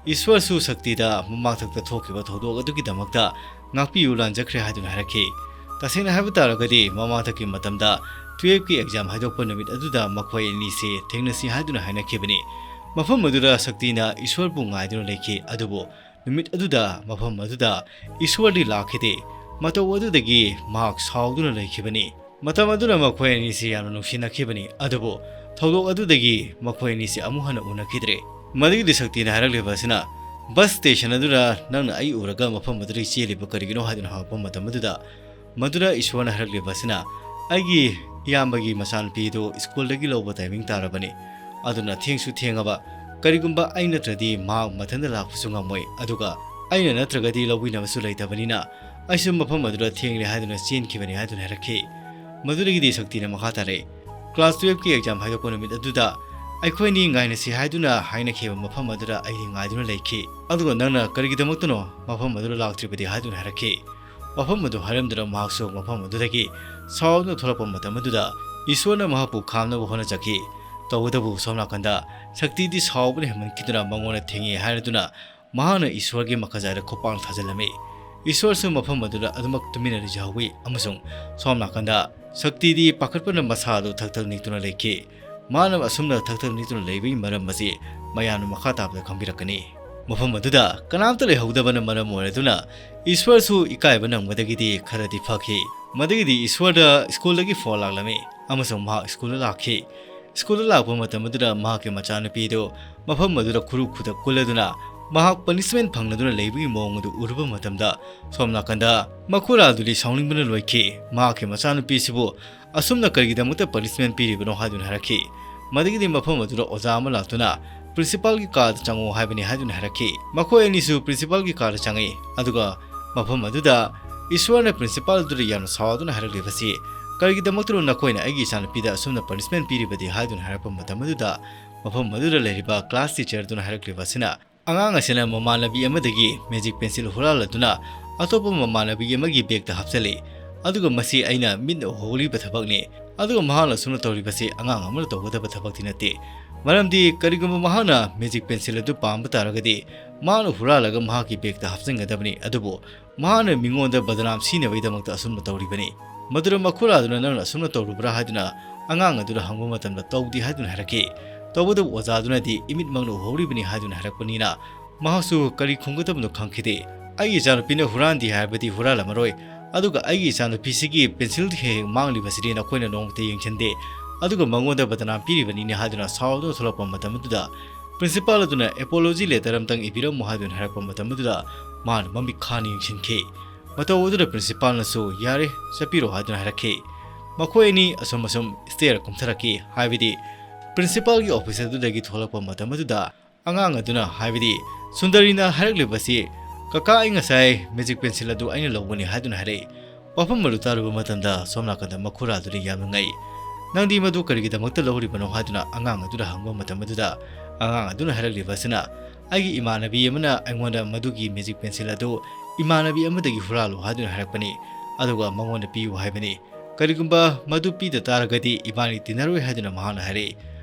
ꯏꯁ꯭ꯋꯔꯁꯨ ꯁꯛꯇꯤꯗ ꯃꯃꯥꯡꯊꯛꯇ ꯊꯣꯛꯈꯤꯕ ꯊꯧꯗꯣꯛ ꯑꯗꯨꯒꯤꯗꯃꯛꯇ ꯉꯥꯛꯄꯤꯌꯨ ꯂꯥꯟꯖꯈ꯭ꯔꯦ ꯍꯥꯏꯗꯨꯅ ꯍꯥꯏꯔꯛꯈꯤ꯫ ꯇꯁꯦꯡꯅ ꯍꯥꯏꯕ ꯇꯥꯔꯒꯗꯤ ꯃꯃꯥꯡꯊꯛꯀꯤ ꯃꯇꯝꯗ ꯇꯨꯌꯦꯜꯐꯀꯤ ꯑꯦꯛꯖꯥꯝ ꯍꯥꯏꯗꯣꯛꯄ ꯅꯨꯃꯤꯠ ꯑꯗꯨꯗ ꯃꯈꯣꯏ ꯑꯅꯤꯁꯤ ꯊꯦꯡꯅꯁꯤ ꯍꯥꯏꯗꯨꯅ ꯍꯥꯏꯅꯈꯤꯕꯅꯤ꯫ ꯃꯐꯝ ꯑꯗꯨꯗ ꯁꯛꯇꯤꯅ ꯏꯁ꯭ꯋꯔꯕꯨ ꯉꯥꯏꯗꯨꯅ ꯂꯩꯈꯤ꯫ ꯑꯗꯨꯕꯨ ꯅꯨꯃꯤꯠ ꯑꯗꯨꯗ ꯃꯐꯝ ꯑꯗꯨꯗ ꯏꯁ꯭ꯋꯔꯗꯤ ꯂꯥꯛꯈꯤꯗꯦ꯫ ꯃꯇꯧ ꯑꯗꯨꯗꯒꯤ ꯃꯍꯥꯛ ꯁꯥꯎꯗꯨꯅ ꯂꯩꯈꯤꯕꯅꯤ꯫ ꯃꯇꯝ ꯑꯗꯨꯗ ꯃꯈꯣꯏ ꯑꯅꯤꯁꯤ ꯌꯥꯝꯅ ꯅꯨꯡꯁꯤꯅꯈꯤꯕꯅꯤ꯫ ꯑꯗꯨꯕꯨ ꯊꯧꯗꯣꯛ ꯑꯗꯨꯗꯒꯤ ꯃꯈꯣꯏ ꯑꯅꯤꯁꯤ ꯑꯃꯨꯛ ꯍꯟꯅ ꯎꯅꯈꯤꯗ꯭ꯔꯦ꯫ ꯃꯗꯨꯒꯤꯗꯤ ꯁꯛꯇꯤꯅ ꯍꯥꯏꯔꯛꯂꯤꯕ ꯑꯁꯤꯅ, "ꯕꯁ ꯁ꯭ꯇꯦꯁꯟ ꯑꯗꯨꯗ ꯅꯪꯅ ꯑꯩ ꯎꯔꯒ ꯃꯐꯝ ꯑꯗꯨꯗꯒꯤ ꯆꯦꯜꯂꯤꯕ ꯀꯔꯤꯒꯤꯅꯣ?" ꯍꯥꯏꯗꯨꯅ ꯍꯪꯉꯛꯄ ꯃꯇꯝ ꯑꯗꯨꯗ, ꯃꯗꯨꯗ ꯏꯁ꯭ꯋꯔꯅ ꯍꯥꯏꯔꯛꯂꯤꯕ ꯑꯁꯤꯅ, "ꯑꯩꯒꯤ ꯏꯌꯥꯝꯕꯒꯤ ꯃꯆꯥꯅꯨꯄꯤꯗꯨ ꯁ꯭ꯀꯨꯜꯗꯒꯤ ꯂꯧꯕ ꯇꯥꯏꯃꯤꯡ ꯇꯥꯔꯕꯅꯤ꯫ ꯑꯗꯨꯅ ꯊꯦꯡꯁꯨ ꯊꯦꯡꯉꯕ, ꯀꯔꯤꯒꯨꯝꯕ ꯑꯩ ꯅꯠꯇ꯭ꯔꯗꯤ ꯃꯍꯥꯛ ꯃꯊꯟꯇ ꯂꯥꯛꯄꯁꯨ ꯉꯝꯃꯣꯏ꯫ ꯑꯗꯨꯒ ꯑꯩꯅ ꯅꯠꯇ꯭ꯔꯒꯗꯤ ꯂꯧꯕꯤꯅꯕꯁꯨ ꯂꯩꯇꯕꯅꯤꯅ ꯑꯩꯁꯨ ꯃꯐꯝ ꯑꯗꯨꯗ ꯊꯦꯡꯂꯦ ꯍꯥꯏꯗꯨꯅ ꯆꯦꯟꯈꯤꯕꯅꯤ" ꯍꯥꯏꯗꯨꯅ ꯍꯥꯏꯔꯛꯈꯤ꯫ ꯃꯗꯨꯗꯒꯤꯗꯤ ꯁꯛꯇꯤꯅ ꯃꯈꯥ ꯇꯥꯔꯛꯏ, "ꯀ꯭ꯂꯥꯁ ꯇꯨꯌꯦꯜꯐꯀꯤ ꯑꯦꯛꯖꯥꯝ ꯍꯥꯏꯗꯣꯛꯄ ꯅꯨꯃꯤꯠ ꯑꯗꯨꯗ ꯑꯩꯈꯣꯏꯅꯤ ꯉꯥꯏꯅꯁꯤ ꯍꯥꯏꯗꯨꯅ ꯍꯥꯏꯅꯈꯤꯕ ꯃꯐꯝ ꯑꯗꯨꯗ ꯑꯩꯗꯤ ꯉꯥꯏꯗꯨꯅ ꯂꯩꯈꯤ꯫ ꯑꯗꯨꯒ ꯅꯪꯅ ꯀꯔꯤꯒꯤꯗꯃꯛꯇꯅꯣ ꯃꯐꯝ ꯑꯗꯨꯗ ꯂꯥꯛꯇ꯭ꯔꯤꯕꯗꯤ?" ꯍꯥꯏꯗꯨꯅ ꯍꯥꯏꯔꯛꯈꯤ꯫ ꯃꯐꯝ ꯑꯗꯨ ꯍꯥꯏꯔꯝꯗꯨꯅ ꯃꯍꯥꯛꯁꯨ ꯃꯐꯝ ꯑꯗꯨꯗꯒꯤ ꯁꯥꯎꯗꯨꯅ ꯊꯣꯛꯂꯛꯄ ꯃꯇꯝ ꯑꯗꯨꯗ ꯏꯁ꯭ꯋꯔꯅ ꯃꯍꯥꯛꯄꯨ ꯈꯥꯝꯅꯕ ꯍꯣꯠꯅꯖꯈꯤ꯫ ꯇꯧꯕꯇꯕꯨ ꯁꯣꯝ ꯅꯥꯀꯟꯗ ꯁꯛꯇꯤꯗꯤ ꯁꯥꯎꯕꯅ ꯍꯦꯟꯃꯟꯈꯤꯗꯨꯅ ꯃꯉꯣꯟꯗ ꯊꯦꯡꯉꯦ ꯍꯥꯏꯔꯗꯨꯅ ꯃꯍꯥꯛꯅ ꯏꯁ꯭ꯋꯔꯒꯤ ꯃꯈꯥꯖꯥꯏꯗ ꯈꯨꯄꯥꯛꯅ ꯊꯥꯖꯤꯜꯂꯝꯃꯤ꯫ ꯏꯁ꯭ꯋꯔꯁꯨ ꯃꯐꯝ ꯑꯗꯨꯗ ꯑꯗꯨꯃꯛ ꯇꯨꯃꯤꯟꯅ ꯂꯩꯖꯍꯧꯏ ꯑꯃꯁꯨꯡ ꯁꯣꯝ ꯅꯥꯀꯟꯗ ꯁꯛꯇꯤꯗꯤ ꯄꯥꯈꯠꯄꯅ ꯃꯁꯥ ꯑꯗꯨ ꯊꯛ ꯊꯛ ꯅꯤꯛꯇꯨꯅ ꯂꯩꯈꯤ꯫ ꯃꯥꯅ ꯑꯁꯨꯝꯅ ꯊꯛ ꯊꯛ ꯅꯤꯛꯇꯨꯅ ꯂꯩꯕꯒꯤ ꯃꯔꯝ ꯑꯁꯤ ꯃꯌꯥꯝꯅ ꯃꯈꯥ ꯇꯥꯕꯗ ꯈꯪꯕꯤꯔꯛꯀꯅꯤ꯫ ꯃꯐꯝ ꯑꯗꯨꯗ ꯀꯅꯥꯝꯇ ꯂꯩꯍꯧꯗꯕꯅ ꯃꯔꯝ ꯑꯣꯏꯔꯗꯨꯅ ꯏꯁ꯭ꯋꯔꯁꯨ ꯏꯀꯥꯏꯕ ꯅꯪꯕꯗꯒꯤꯗꯤ ꯈꯔꯗꯤ ꯐꯈꯤ꯫ ꯃꯗꯒꯤꯗꯤ ꯏꯁ꯭ꯋꯔꯗ ꯁ꯭ꯀꯨꯜꯗꯒꯤ ꯐꯣꯟ ꯂꯥꯛꯂꯝꯃꯤ ꯑꯃꯁꯨꯡ ꯃꯍꯥꯛ ꯁ꯭ꯀꯨꯜꯗ ꯂꯥꯛꯈꯤ꯫ ꯁ꯭ꯀꯨꯜꯗ ꯂꯥꯛꯄ ꯃꯇꯝ ꯑꯗꯨꯗ ꯃꯍꯥꯛꯀꯤ ꯃꯆꯥꯅꯨꯄꯤꯗꯨ ꯃꯐꯝ ꯑꯗꯨꯗ ꯈꯨꯔꯨ ꯈꯨꯗꯛ ꯀꯨꯜꯂꯗꯨꯅ ꯃꯍꯥꯛ ꯄꯅꯤꯁꯃꯦꯟ ꯐꯪꯂꯗꯨꯅ ꯂꯩꯕꯒꯤ ꯃꯑꯣꯡ ꯑꯗꯨ ꯎꯔꯨꯕ ꯃꯇꯝꯗ, ꯁꯣꯝ ꯅꯥꯀꯟꯗ ꯃꯈꯨꯔꯥ ꯑꯗꯨꯗꯤ ꯁꯥꯎꯅꯤꯡꯕꯅ ꯂꯣꯏꯈꯤ꯫ ꯃꯍꯥꯛꯀꯤ ꯃꯆꯥꯅꯨꯄꯤꯁꯤꯕꯨ ꯑꯁꯨꯝꯅ ꯀꯔꯤꯒꯤꯗꯃꯛꯇ ꯄꯅꯤꯁꯃꯦꯟ ꯄꯤꯔꯤꯕꯅꯣ ꯍꯥꯏꯗꯨꯅ ꯍꯥꯏꯔꯛꯈꯤ꯫ ꯃꯗꯨꯒꯤꯗꯤ ꯃꯐꯝ ꯑꯗꯨꯗ ꯑꯣꯖꯥ ꯑꯃ ꯂꯥꯛꯇꯨꯅ ꯄ꯭ꯔꯤꯟꯁꯤꯄꯥꯜꯒꯤ ꯀꯥꯗ ꯆꯪꯉꯣ ꯍꯥꯏꯕꯅꯤ ꯍꯥꯏꯗꯨꯅ ꯍꯥꯏꯔꯛꯈꯤ꯫ ꯃꯈꯣꯏ ꯑꯅꯤꯁꯨ ꯄ꯭ꯔꯤꯟꯁꯤꯄꯥꯜꯒꯤ ꯀꯥꯗ ꯆꯪꯉꯛꯏ꯫ ꯑꯗꯨꯒ ꯃꯐꯝ ꯑꯗꯨꯗ ꯏꯁ꯭ꯋꯔꯅ ꯄ꯭ꯔꯤꯟꯁꯤꯄꯥꯜ ꯑꯗꯨꯗ ꯌꯥꯝꯅ ꯁꯥꯎꯗꯨꯅ ꯍꯥꯏꯔꯛꯂꯤꯕꯁꯤ, "ꯀꯔꯤꯒꯤꯗꯃꯛꯇꯅꯣ ꯅꯈꯣꯏꯅ ꯑꯩꯒꯤ ꯏꯆꯥꯅꯨꯄꯤꯗ ꯑꯁꯨꯝꯅ ꯄꯅꯤꯁꯃꯦꯟ ꯄꯤꯔꯤꯕꯗꯤ?" ꯍꯥꯏꯗꯨꯅ ꯍꯥꯏꯔꯛꯄ ꯃꯇꯝ ꯑꯗꯨꯗ ꯃꯐꯝ ꯑꯗꯨꯗ ꯂꯩꯔꯤꯕ ꯀ꯭ꯂꯥꯁ ꯇꯤꯆꯔꯗꯨꯅ ꯍꯥꯏꯔꯛꯂꯤꯕ ꯑꯁꯤꯅ, "ꯑꯉꯥꯡ ꯑꯁꯤꯅ ꯃꯃꯥꯟꯅꯕꯤ ꯑꯃꯗꯒꯤ ꯃꯦꯖꯤꯛ ꯄꯦꯟꯁꯤꯜ ꯍꯨꯔꯥꯜꯂꯗꯨꯅ ꯑꯇꯣꯞꯄ ꯃꯃꯥꯟꯅꯕꯤ ꯑꯃꯒꯤ ꯕꯦꯒꯇ ꯍꯥꯞꯆꯜꯂꯤ, ꯑꯗꯨꯒ ꯃꯁꯤ ꯑꯩꯅ ꯃꯤꯠꯅ ꯎꯍꯧꯔꯤꯕ ꯊꯕꯛꯅꯤ, ꯑꯗꯨꯒ ꯃꯍꯥꯛꯅ ꯑꯁꯨꯝꯅ ꯇꯧꯔꯤꯕꯁꯤ ꯑꯉꯥꯡ ꯑꯃꯅ ꯇꯧꯒꯗꯕ ꯊꯕꯛꯇꯤ ꯅꯠꯇꯦ꯫ ꯃꯔꯝꯗꯤ ꯀꯔꯤꯒꯨꯝꯕ ꯃꯍꯥꯛꯅ ꯃꯦꯖꯤꯛ ꯄꯦꯟꯁꯤꯜ ꯑꯗꯨ ꯄꯥꯝꯕ ꯇꯥꯔꯒꯗꯤ ꯃꯍꯥꯛꯅ ꯍꯨꯔꯥꯜꯂꯒ ꯃꯍꯥꯛꯀꯤ ꯕꯦꯒꯇ ꯍꯥꯞꯆꯤꯟꯒꯗꯕꯅꯤ, ꯑꯗꯨꯕꯨ ꯃꯍꯥꯛꯅ ꯃꯤꯉꯣꯟꯗ ꯕꯗꯅꯥꯝ ꯁꯤꯅꯕꯒꯤꯗꯃꯛꯇ ꯑꯁꯨꯝꯅ ꯇꯧꯔꯤꯕꯅꯤ꯫ ꯃꯗꯨꯗ ꯃꯈꯨꯔꯥꯗꯨꯅ ꯅꯪꯅ ꯑꯁꯨꯝꯅ ꯇꯧꯔꯨꯕ꯭ꯔꯥ ꯍꯥꯏꯗꯨꯅ ꯑꯉꯥꯡ ꯑꯗꯨꯗ ꯍꯪꯕ ꯃꯇꯝꯗ ꯇꯧꯗꯦ ꯍꯥꯏꯗꯨꯅ ꯍꯥꯏꯔꯛꯈꯤ꯫ ꯇꯧꯕꯇꯕꯨ ꯑꯣꯖꯥꯗꯨꯅꯗꯤ ꯏꯃꯤꯠꯃꯛꯅ ꯎꯍꯧꯔꯤꯕꯅꯤ ꯍꯥꯏꯗꯨꯅ ꯍꯥꯏꯔꯛꯄꯅꯤꯅ ꯃꯍꯥꯛꯁꯨ ꯀꯔꯤ ꯈꯨꯝꯒꯗꯕꯅꯣ ꯈꯪꯈꯤꯗꯦ꯫ "ꯑꯩꯒꯤ ꯏꯆꯥꯅꯨꯄꯤꯅ ꯍꯨꯔꯥꯟꯗꯦ ꯍꯥꯏꯔꯕꯗꯤ ꯍꯨꯔꯥꯜꯂꯝꯃꯔꯣꯏ, ꯑꯗꯨꯒ ꯑꯩꯒꯤ ꯏꯆꯥꯅꯨꯄꯤꯁꯤꯒꯤ ꯄꯦꯟꯁꯤꯜ ꯍꯦꯛ ꯍꯦꯛ ꯃꯥꯡꯂꯤꯕꯁꯤꯗꯤ ꯅꯈꯣꯏꯅ ꯅꯣꯡꯃꯇ ꯌꯦꯡꯁꯤꯟꯗꯦ, ꯑꯗꯨꯒ ꯃꯉꯣꯟꯗ ꯕꯗꯅꯥꯝ ꯄꯤꯔꯤꯕꯅꯤꯅꯦ" ꯍꯥꯏꯗꯨꯅ ꯁꯥꯎꯗꯨꯅ ꯊꯣꯛꯂꯛꯄ ꯃꯇꯝ ꯑꯗꯨꯗ ꯄ꯭ꯔꯤꯟꯁꯤꯄꯥꯜ ꯑꯗꯨꯅ "ꯑꯦꯄꯣꯂꯣꯖꯤ ꯂꯦꯇꯔ ꯑꯃꯇꯪ ꯏꯕꯤꯔꯝꯃꯨ" ꯍꯥꯏꯗꯨꯅ ꯍꯥꯏꯔꯛꯄ ꯃꯇꯝ ꯑꯗꯨꯗ ꯃꯥꯅ ꯃꯃꯤꯠ ꯈꯥꯅ ꯌꯦꯡꯁꯤꯟꯈꯤ꯫ ꯃꯇꯧ ꯑꯗꯨꯗ ꯄ꯭ꯔꯤꯟꯁꯤꯄꯥꯜꯅꯁꯨ "ꯌꯥꯔꯦ, ꯆꯠꯄꯤꯔꯣ" ꯍꯥꯏꯗꯨꯅ ꯍꯥꯏꯔꯛꯈꯤ꯫ ꯃꯈꯣꯏ ꯑꯅꯤ ꯑꯁꯨꯝ ꯑꯁꯨꯝ ꯁ꯭ꯇꯦꯌꯔ ꯀꯨꯝꯊꯔꯛꯈꯤ, ꯍꯥꯏꯕꯗꯤ ꯄ꯭ꯔꯤꯟꯁꯤꯄꯥꯜꯒꯤ ꯑꯣꯐꯤꯁ ꯑꯗꯨꯗꯒꯤ ꯊꯣꯛꯂꯛꯄ ꯃꯇꯝ ꯑꯗꯨꯗ ꯑꯉꯥꯡ ꯑꯗꯨꯅ, ꯍꯥꯏꯕꯗꯤ ꯁꯨꯟꯗꯔꯤꯅ ꯍꯥꯏꯔꯛꯂꯤꯕꯁꯤ, "ꯀꯀꯥ, ꯑꯩ ꯉꯁꯥꯏ ꯃꯦꯖꯤꯛ ꯄꯦꯟꯁꯤꯜ ꯑꯗꯨ ꯑꯩꯅ ꯂꯧꯕꯅꯤ" ꯍꯥꯏꯗꯨꯅ ꯍꯥꯏꯔꯛꯏ꯫ ꯋꯥꯐꯝ ꯑꯗꯨ ꯇꯥꯔꯨꯕ ꯃꯇꯝꯗ ꯁꯣꯝ ꯅꯥꯀꯟꯗ ꯃꯈꯨꯔꯥꯗꯨꯅ ꯌꯥꯝꯅ ꯉꯛꯏ꯫ "ꯅꯪꯗꯤ ꯃꯗꯨ ꯀꯔꯤꯒꯤꯗꯃꯛꯇ ꯂꯧꯔꯤꯕꯅꯣ?" ꯍꯥꯏꯗꯨꯅ ꯑꯉꯥꯡ ꯑꯗꯨꯗ ꯍꯪꯕ ꯃꯇꯝ ꯑꯗꯨꯗ ꯑꯉꯥꯡ ꯑꯗꯨꯅ ꯍꯥꯏꯔꯛꯂꯤꯕ ꯑꯁꯤꯅ, "ꯑꯩꯒꯤ ꯏꯃꯥꯟꯅꯕꯤ ꯑꯃꯅ ꯑꯩꯉꯣꯟꯗ ꯃꯗꯨꯒꯤ ꯃꯦꯖꯤꯛ ꯄꯦꯟꯁꯤꯜ ꯑꯗꯨ ꯏꯃꯥꯟꯅꯕꯤ ꯑꯃꯗꯒꯤ ꯍꯨꯔꯥꯜꯂꯨ ꯍꯥꯏꯗꯨꯅ ꯍꯥꯏꯔꯛꯄꯅꯤ, ꯑꯗꯨꯒ ꯃꯉꯣꯟꯗ ꯄꯤꯌꯨ ꯍꯥꯏꯕꯅꯤ꯫ ꯀꯔꯤꯒꯨꯝꯕ ꯃꯗꯨ ꯄꯤꯗ ꯇꯥꯔꯒꯗꯤ ꯏꯕꯥꯅꯤ ꯇꯤꯟꯅꯔꯣꯏ ꯍꯥꯏꯗꯨꯅ ꯃꯍꯥꯛꯅ ꯍꯥꯏꯔꯛꯏ꯫